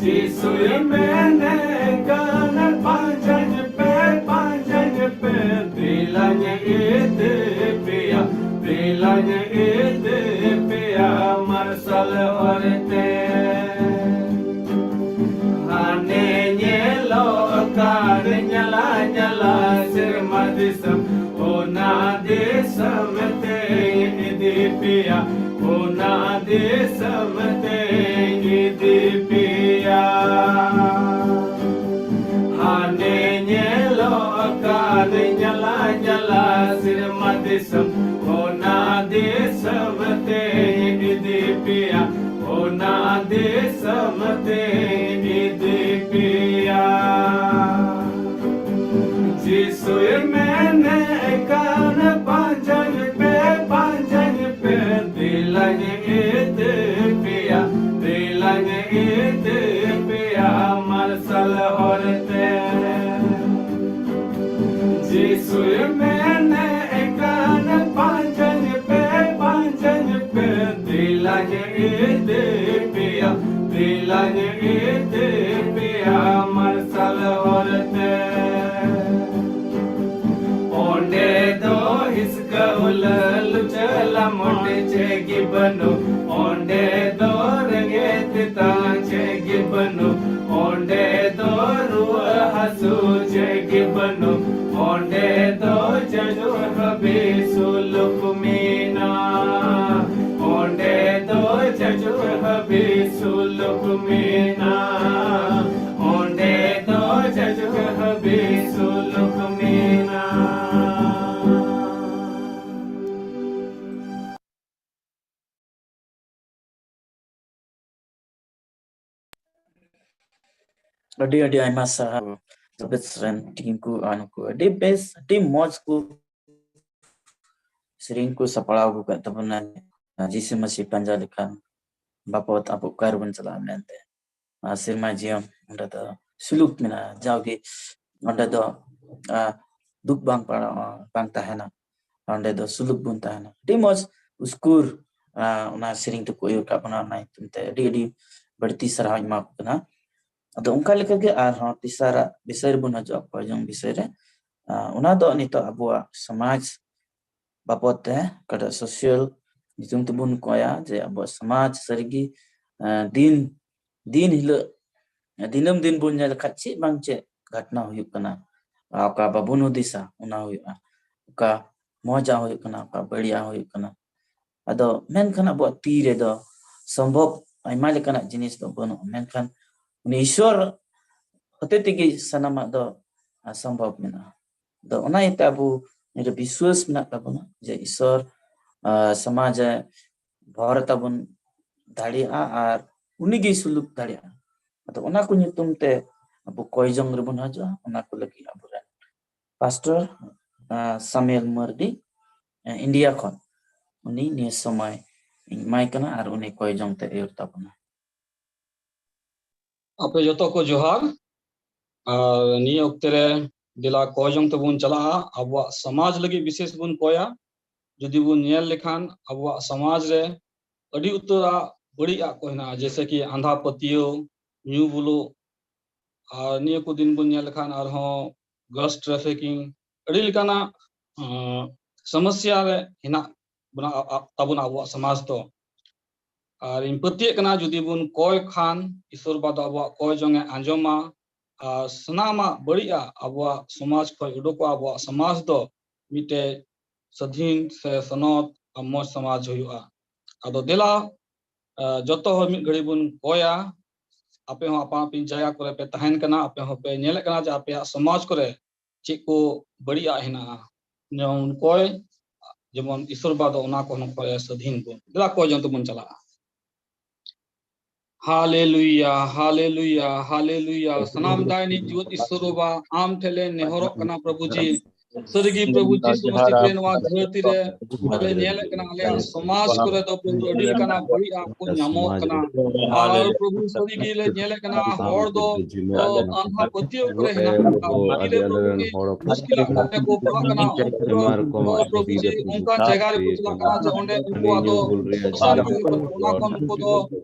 ᱡᱤᱥᱩᱭ ᱢᱮᱱᱮ ᱠᱟᱱ, ᱯᱟᱸᱡᱟᱧ ᱯᱮ, ᱯᱟᱸᱡᱟᱧ ᱯᱮ, ᱫᱮᱞᱟᱧ ᱤᱫᱤ ᱯᱮᱭᱟ, ᱫᱮᱞᱟᱧ ᱤᱫᱤ ᱯᱮᱭᱟ ᱢᱟᱨᱥᱟᱞ ᱦᱚᱨᱛᱮ᱾ ᱦᱟᱱᱮ ᱧᱮᱞᱚᱜ ᱠᱟᱱ ᱧᱟᱞᱟ ᱧᱟᱞᱟ ᱥᱮᱨᱢᱟ ᱫᱤᱥᱚᱢ, ᱚᱱᱟ ᱫᱤᱥᱚᱢ ᱛᱮᱧ ᱤᱫᱤ ᱯᱮᱭᱟ, ᱚᱱᱟ ᱫᱤᱥᱚᱢ ᱛᱮᱧ ᱤᱫᱤ ᱯᱮᱭᱟ᱾ ᱦᱟᱱᱮ ᱧᱮᱞᱚᱜ ᱠᱟᱱ ᱧᱟᱞᱟ ᱧᱟᱞᱟ ᱥᱮᱨᱢᱟ ᱫᱤᱥᱚᱢ, ᱚᱱᱟ ᱫᱤᱥᱚᱢ ᱛᱮᱧ ᱤᱫᱤ ᱯᱮᱭᱟ, ᱚᱱᱟ ᱫᱤᱥᱚᱢ ᱛᱮᱧ ᱤᱫᱤ ᱯᱮᱭᱟ᱾ ᱡᱤᱥᱩᱭ ᱢᱮᱱᱮ ᱠᱟᱱ, ᱯᱟᱸᱡᱟᱧ ᱯᱮ, ᱯᱟᱸᱡᱟᱧ ᱯᱮ, ᱫᱮᱞᱟᱧ ᱤᱫᱤ ᱯᱮᱭᱟ, ᱫᱮᱞᱟᱧ ᱤᱫᱤ ᱯᱮᱭᱟ ᱢᱟᱨᱥᱟᱞ ᱦᱚᱨᱛᱮ᱾ ᱡᱤᱥᱩᱭ ᱢᱮᱱᱮ ᱠᱟᱱ, ᱯᱟᱸᱡᱟᱧ ᱯᱮ, ᱯᱟᱸᱡᱟᱧ ᱯᱮ, ᱫᱮᱞᱟᱧ ᱤᱫᱤ ᱯᱮᱭᱟ, ᱫᱮᱞᱟᱧ ᱤᱫᱤ ᱯᱮᱭᱟ ᱢᱟᱨᱥᱟᱞ ᱦᱚᱨᱛᱮ᱾ ᱚᱸᱰᱮ ᱫᱚ ᱦᱤᱥᱠᱟᱹ ᱦᱩᱞᱟᱹ ᱞᱩᱪᱟᱹ ᱞᱟᱢᱚᱴ ᱪᱮᱫ ᱜᱮ ᱵᱟᱹᱱᱩᱜ, ᱚᱸᱰᱮ ᱫᱚ ᱨᱮᱸᱜᱮᱡ ᱛᱮᱛᱟᱝ ᱪᱮᱫ ᱜᱮ ᱵᱟᱹᱱᱩᱜ, ᱚᱸᱰᱮ ᱫᱚ ᱨᱩᱣᱟᱹ ᱦᱟᱹᱥᱩ ᱪᱮᱫ ᱜᱮ ᱵᱟᱹᱱᱩᱜ, ᱚᱸᱰᱮ ᱫᱚ ᱡᱟᱹᱡᱩ ᱦᱟᱹᱵᱤ ᱥᱩᱞᱩᱠ ᱢᱮᱱᱟᱜ, ᱚᱸᱰᱮ ᱫᱚ ᱡᱟᱹᱡᱩ ᱦᱟᱹᱵᱤ ᱥᱩᱞᱩᱠ ᱢᱮᱱᱟᱜ, ᱚᱸᱰᱮ ᱫᱚ ᱡᱟᱹᱡᱩ ᱦᱟᱹᱵᱤ ᱥᱩᱞᱩᱠ ᱢᱮᱱᱟᱜ᱾ ᱟᱹᱰᱤ ᱟᱹᱰᱤ ᱟᱭᱢᱟ ᱥᱟᱨᱦᱟᱣ ᱥᱚᱵᱮᱛ ᱥᱚᱨᱮᱱ ᱴᱤᱢ ᱠᱚ, ᱟᱨ ᱱᱩᱠᱩ ᱟᱹᱰᱤ ᱵᱮᱥ, ᱟᱹᱰᱤ ᱢᱚᱡᱽ ᱠᱚ ᱥᱮᱨᱮᱧ ᱠᱚ ᱥᱟᱯᱲᱟᱣ ᱟᱹᱜᱩ ᱠᱟᱜ ᱛᱟᱵᱚᱱᱟ᱾ ᱡᱤᱥᱩ ᱢᱟᱹᱥᱤ ᱯᱟᱸᱡᱟ ᱞᱮᱠᱷᱟᱱ ᱵᱟᱵᱚᱫ ᱟᱵᱚ ᱚᱠᱟ ᱨᱮᱵᱚᱱ ᱪᱟᱞᱟᱜᱼᱟ ᱢᱮᱱᱛᱮ, ᱟᱨ ᱥᱮᱨᱢᱟ ᱡᱤᱭᱚᱱ ᱚᱸᱰᱮ ᱫᱚ ᱥᱩᱞᱩᱠ ᱢᱮᱱᱟᱜᱼᱟ᱾ ᱡᱟᱣᱜᱮ ᱚᱸᱰᱮ ᱫᱚ, ᱟᱨ ᱫᱩᱠ ᱵᱟᱝ ᱯᱟᱲᱟᱜᱼᱟ, ᱵᱟᱝ ᱛᱟᱦᱮᱱᱟ, ᱚᱸᱰᱮ ᱫᱚ ᱥᱩᱞᱩᱠ ᱵᱚᱱ ᱛᱟᱦᱮᱱᱟ᱾ ᱟᱹᱰᱤ ᱢᱚᱡᱽ ᱩᱥᱠᱩᱨ ᱟᱸ, ᱚᱱᱟ ᱥᱮᱨᱮᱧ ᱛᱮᱠᱚ ᱟᱹᱭᱩᱨ ᱠᱟᱜ ᱵᱚᱱᱟ, ᱚᱱᱟ ᱧᱩᱛᱩᱢ ᱛᱮ ᱟᱹᱰᱤ ᱟᱹᱰᱤ ᱵᱟᱹᱲᱛᱤ ᱥᱟᱨᱦᱟᱣ ᱤᱧ ᱮᱢᱟ ᱠᱚ ᱠᱟᱱᱟ᱾ ᱟᱫᱚ ᱚᱱᱠᱟ ᱞᱮᱠᱟᱜᱮ ᱟᱨᱦᱚᱸ ᱛᱮᱥᱟᱨᱟᱜ ᱵᱤᱥᱚᱭ ᱨᱮᱵᱚᱱ ᱦᱤᱡᱩᱜᱼᱟ, ᱠᱚᱭ ᱡᱚᱝ ᱵᱤᱥᱚᱭ ᱨᱮ᱾ ᱟᱸ, ᱚᱱᱟ ᱫᱚ ᱱᱤᱛᱚᱜ ᱟᱵᱚᱣᱟᱜ ᱥᱚᱢᱟᱡᱽ ᱵᱟᱵᱚᱫ ᱛᱮ, ᱚᱠᱟᱴᱟᱜ social ᱧᱩᱛᱩᱢ ᱛᱮᱵᱚᱱ ᱠᱚᱭᱟ, ᱡᱮ ᱟᱵᱚᱣᱟᱜ ᱥᱚᱢᱟᱡᱽ ᱥᱟᱹᱨᱤᱜᱮ, ᱟᱸ, ᱫᱤᱱ, ᱫᱤᱱ ᱦᱤᱞᱳᱜ, ᱫᱤᱱᱟᱹᱢ ᱫᱤᱱ ᱵᱚᱱ ᱧᱮᱞ ᱞᱮᱠᱷᱟᱡ ᱪᱮᱫ ᱵᱟᱝ ᱪᱮᱫ ᱜᱷᱚᱴᱱᱟ ᱦᱩᱭᱩᱜ ᱠᱟᱱᱟ, ᱟᱨ ᱚᱠᱟ ᱵᱟᱵᱚᱱ ᱦᱩᱫᱤᱥᱟ ᱚᱱᱟ ᱦᱩᱭᱩᱜᱼᱟ, ᱚᱠᱟ ᱢᱚᱡᱟᱜ ᱦᱩᱭᱩᱜ ᱠᱟᱱᱟ, ᱚᱠᱟ ᱵᱟᱹᱲᱤᱡᱟᱜ ᱦᱩᱭᱩᱜ ᱠᱟᱱᱟ᱾ ᱟᱫᱚ ᱢᱮᱱᱠᱷᱟᱱ ᱟᱵᱚᱣᱟᱜ ᱛᱤ ᱨᱮᱫᱚ ᱥᱚᱢᱵᱷᱚᱵ ᱟᱭᱢᱟ ᱞᱮᱠᱟᱱᱟᱜ ᱡᱤᱱᱤᱥ ᱫᱚ ᱵᱟᱹᱱᱩᱜᱼᱟ, ᱢᱮᱱᱠᱷᱟᱱ ᱩᱱᱤ ᱤᱥᱚᱨ ᱦᱚᱛᱮ ᱛᱮᱜᱮ ᱥᱟᱱᱟᱢᱟᱜ ᱫᱚ, ᱟ, ᱥᱚᱢᱵᱷᱚᱵ ᱢᱮᱱᱟᱜᱼᱟ᱾ ᱟᱫᱚ ᱚᱱᱟ ᱤᱭᱟᱹᱛᱮ ᱟᱵᱚ ᱱᱤᱭᱟᱹ ᱵᱤᱥᱣᱟᱥ ᱢᱮᱱᱟᱜ ᱛᱟᱵᱚᱱᱟ ᱡᱮ ᱤᱥᱚᱨ, ᱟ, ᱥᱚᱢᱟᱡᱽ ᱮ ᱵᱷᱚᱨ ᱛᱟᱵᱚᱱ ᱫᱟᱲᱮᱭᱟᱜᱼᱟ ᱟᱨ ᱩᱱᱤᱜᱮᱭ ᱥᱩᱞᱩᱠ ᱫᱟᱲᱮᱭᱟᱜᱼᱟ᱾ ᱟᱫᱚ ᱚᱱᱟ ᱠᱚ ᱧᱩᱛᱩᱢ ᱛᱮ ᱟᱵᱚ ᱠᱚᱭ ᱡᱚᱝ ᱨᱮᱵᱚᱱ ᱦᱤᱡᱩᱜᱼᱟ᱾ ᱚᱱᱟ ᱠᱚ ᱞᱟᱹᱜᱤᱫ ᱟᱵᱚᱨᱮᱱ ᱯᱟᱥᱴᱚᱨ, ᱟ, ᱥᱟᱢᱩᱭᱮᱞ ᱢᱟᱨᱰᱤ, ᱟ, ᱤᱱᱰᱤᱭᱟ ᱠᱷᱚᱱ, ᱩᱱᱤ ᱱᱤᱭᱟᱹ ᱥᱚᱢᱚᱭ ᱤᱧ ᱮᱢᱟᱭ ᱠᱟᱱᱟ ᱟᱨ ᱩᱱᱤ ᱠᱚᱭ ᱡᱚᱝ ᱛᱮ ᱟᱹᱭᱩᱨ ᱛᱟᱵᱚᱱᱟ᱾ ᱟᱯᱮ ᱡᱚᱛᱚ ᱠᱚ ᱡᱚᱦᱟᱨ᱾ ᱟᱨ ᱱᱤᱭᱟᱹ ᱚᱠᱛᱮ ᱨᱮ ᱫᱮᱞᱟ ᱠᱚᱭ ᱡᱚᱝ ᱛᱮᱵᱚᱱ ᱪᱟᱞᱟᱜᱼᱟ᱾ ᱟᱵᱚᱣᱟᱜ ᱥᱚᱢᱟᱡᱽ ᱞᱟᱹᱜᱤᱫ ᱵᱤᱥᱮᱥ ᱵᱚᱱ ᱠᱚᱭᱟ᱾ ᱡᱩᱫᱤ ᱵᱚᱱ ᱧᱮᱞ ᱞᱮᱠᱷᱟᱱ ᱟᱵᱚᱣᱟᱜ ᱥᱚᱢᱟᱡᱽ ᱨᱮ ᱟᱹᱰᱤ ᱩᱛᱟᱹᱨᱟᱜ ᱵᱟᱹᱲᱤᱡ ᱟᱜ ᱠᱚ ᱦᱮᱱᱟᱜᱼᱟ, ᱡᱮᱭᱥᱮ ᱠᱤ ᱟᱸᱫᱷᱟ ᱯᱟᱹᱛᱭᱟᱹᱣ, ᱧᱩ ᱵᱩᱞᱩᱜ, ᱟᱨ ᱱᱤᱭᱟᱹ ᱠᱚ ᱫᱤᱱ ᱵᱚᱱ ᱧᱮᱞ ᱞᱮᱠᱷᱟᱱ ᱟᱨᱦᱚᱸ ᱜᱟᱨᱞᱥ ᱴᱨᱟᱯᱷᱤᱠᱤᱝ, ᱟᱹᱰᱤ ᱞᱮᱠᱟᱱᱟᱜ, ᱟᱸ, ᱥᱚᱢᱚᱥᱥᱟ ᱨᱮ ᱦᱮᱱᱟᱜ ᱵᱚᱱᱟ, ᱟ-, ᱟ-, ᱛᱟᱵᱚᱱᱟ ᱟᱵᱚᱣᱟᱜ ᱥᱚᱢᱟᱡᱽ ᱫᱚ᱾ ᱟᱨ ᱤᱧ ᱯᱟᱹᱛᱭᱟᱹᱜ ᱠᱟᱱᱟ, ᱡᱩᱫᱤ ᱵᱚᱱ ᱠᱚᱭ ᱠᱷᱟᱱ, ᱤᱥᱚᱨ ᱵᱟᱵᱟ ᱫᱚ ᱟᱵᱚᱣᱟᱜ ᱠᱚᱭ ᱡᱚᱝ ᱮ ᱟᱸᱡᱚᱢᱟ᱾ ᱟᱨ ᱥᱟᱱᱟᱢᱟᱜ ᱵᱟᱹᱲᱤᱡᱟᱜ ᱟᱵᱚᱣᱟᱜ ᱥᱚᱢᱟᱡᱽ ᱠᱷᱚᱱ ᱩᱰᱩᱠᱚᱜᱼᱟ᱾ ᱟᱵᱚᱣᱟᱜ ᱥᱚᱢᱟᱡᱽ ᱫᱚ ᱢᱤᱫᱴᱮᱡ ᱥᱟᱹᱫᱷᱤᱱ ᱥᱮ ᱥᱚᱱᱚᱛ ᱟᱨ ᱢᱚᱡᱽ ᱥᱚᱢᱟᱡᱽ ᱦᱩᱭᱩᱜᱼᱟ᱾ ᱟᱫᱚ ᱫᱮᱞᱟ, ᱟ, ᱡᱚᱛᱚ ᱦᱚᱲ ᱢᱤᱫ ᱜᱷᱟᱹᱲᱤ ᱵᱚᱱ ᱠᱚᱭᱟ᱾ ᱟᱯᱮ ᱦᱚᱸ ᱟᱯᱟᱱ ᱟᱹᱯᱤᱱ ᱡᱟᱭᱜᱟ ᱠᱚᱨᱮ ᱯᱮ ᱛᱟᱦᱮᱱ ᱠᱟᱱᱟ, ᱟᱯᱮ ᱦᱚᱸᱯᱮ ᱧᱮᱞᱮᱫ ᱠᱟᱱᱟ ᱡᱮ ᱟᱯᱮᱭᱟᱜ ᱥᱚᱢᱟᱡᱽ ᱠᱚᱨᱮ ᱪᱮᱫ ᱠᱚ ᱵᱟᱹᱲᱤᱡᱟᱜ ᱦᱮᱱᱟᱜᱼᱟ᱾ ᱡᱮᱢᱚᱱ ᱠᱚᱭ, ᱡᱮᱢᱚᱱ ᱤᱥᱚᱨ ᱵᱟᱵᱟ ᱫᱚ ᱚᱱᱟ ᱠᱚ ᱦᱚᱸ ᱠᱚᱭ ᱥᱟᱹᱫᱷᱤᱱ ᱵᱚᱱ᱾ ᱫᱮᱞᱟ ᱠᱚᱭ ᱡᱚᱝ ᱛᱮᱵᱚᱱ ᱪᱟᱞᱟᱜᱼᱟ᱾ ᱦᱟᱞᱮᱞᱩᱭᱟ, ᱦᱟᱞᱮᱞᱩᱭᱟ, ᱦᱟᱞᱮᱞᱩᱭᱟ᱾ ᱥᱟᱱᱟᱢ ᱫᱟᱭᱱᱤᱡ ᱡᱤᱣᱮᱫ ᱤᱥᱚᱨ ᱵᱟᱵᱟ, ᱟᱢ ᱴᱷᱮᱱ ᱞᱮ ᱱᱮᱦᱚᱨᱚᱜ ᱠᱟᱱᱟ ᱯᱨᱚᱵᱷᱩ ᱡᱤ, ᱥᱟᱹᱨᱤᱜᱮ ᱯᱨᱚᱵᱷᱩ ᱡᱤᱥᱩ ᱢᱟᱥᱤ ᱠᱚᱨᱮ ᱱᱚᱣᱟ ᱫᱷᱟᱹᱨᱛᱤ ᱨᱮ ᱟᱞᱮ ᱧᱮᱞᱮᱫ ᱠᱟᱱᱟ, ᱟᱞᱮᱭᱟᱜ ᱥᱚᱢᱟᱡᱽ ᱠᱚᱨᱮ ᱫᱚ ᱯᱨᱚᱵᱷᱩ ᱟᱹᱰᱤ ᱞᱮᱠᱟᱱᱟᱜ ᱵᱟᱹᱲᱤᱡ ᱟᱜ ᱠᱚ ᱧᱟᱢᱚᱜ ᱠᱟᱱᱟ᱾ ᱟᱨ ᱯᱨᱚᱵᱷᱩ ᱥᱟᱹᱨᱤᱜᱮ ᱞᱮ ᱧᱮᱞᱮᱫ ᱠᱟᱱᱟ, ᱦᱚᱲ ᱫᱚ ᱟᱸᱫᱷᱟ ᱯᱟᱹᱛᱭᱟᱹᱣ ᱠᱚᱨᱮ ᱦᱮᱱᱟᱜ ᱠᱚᱣᱟ᱾ ᱟᱹᱰᱤ ᱨᱮ ᱯᱨᱚᱵᱷᱩ ᱡᱤ ᱢᱩᱥᱠᱤᱞᱟᱜ ᱠᱚᱨᱮ ᱠᱚ ᱯᱟᱲᱟᱜ ᱠᱟᱱᱟ᱾ ᱩᱱᱠᱩ ᱫᱚ ᱯᱨᱚᱵᱷᱩ ᱡᱤ ᱚᱱᱠᱟᱱ ᱡᱟᱭᱜᱟ ᱨᱮᱠᱚ ᱪᱟᱞᱟᱜ ᱠᱟᱱᱟ ᱡᱮ ᱚᱸᱰᱮ ᱩᱱᱠᱩᱣᱟᱜ ᱫᱚ ᱱᱩᱠᱥᱟᱱ ᱦᱩᱭᱩᱜ ᱠᱟᱱᱟ᱾ ᱚᱱᱟ ᱠᱷᱚᱱ ᱩᱱᱠᱩ ᱫᱚ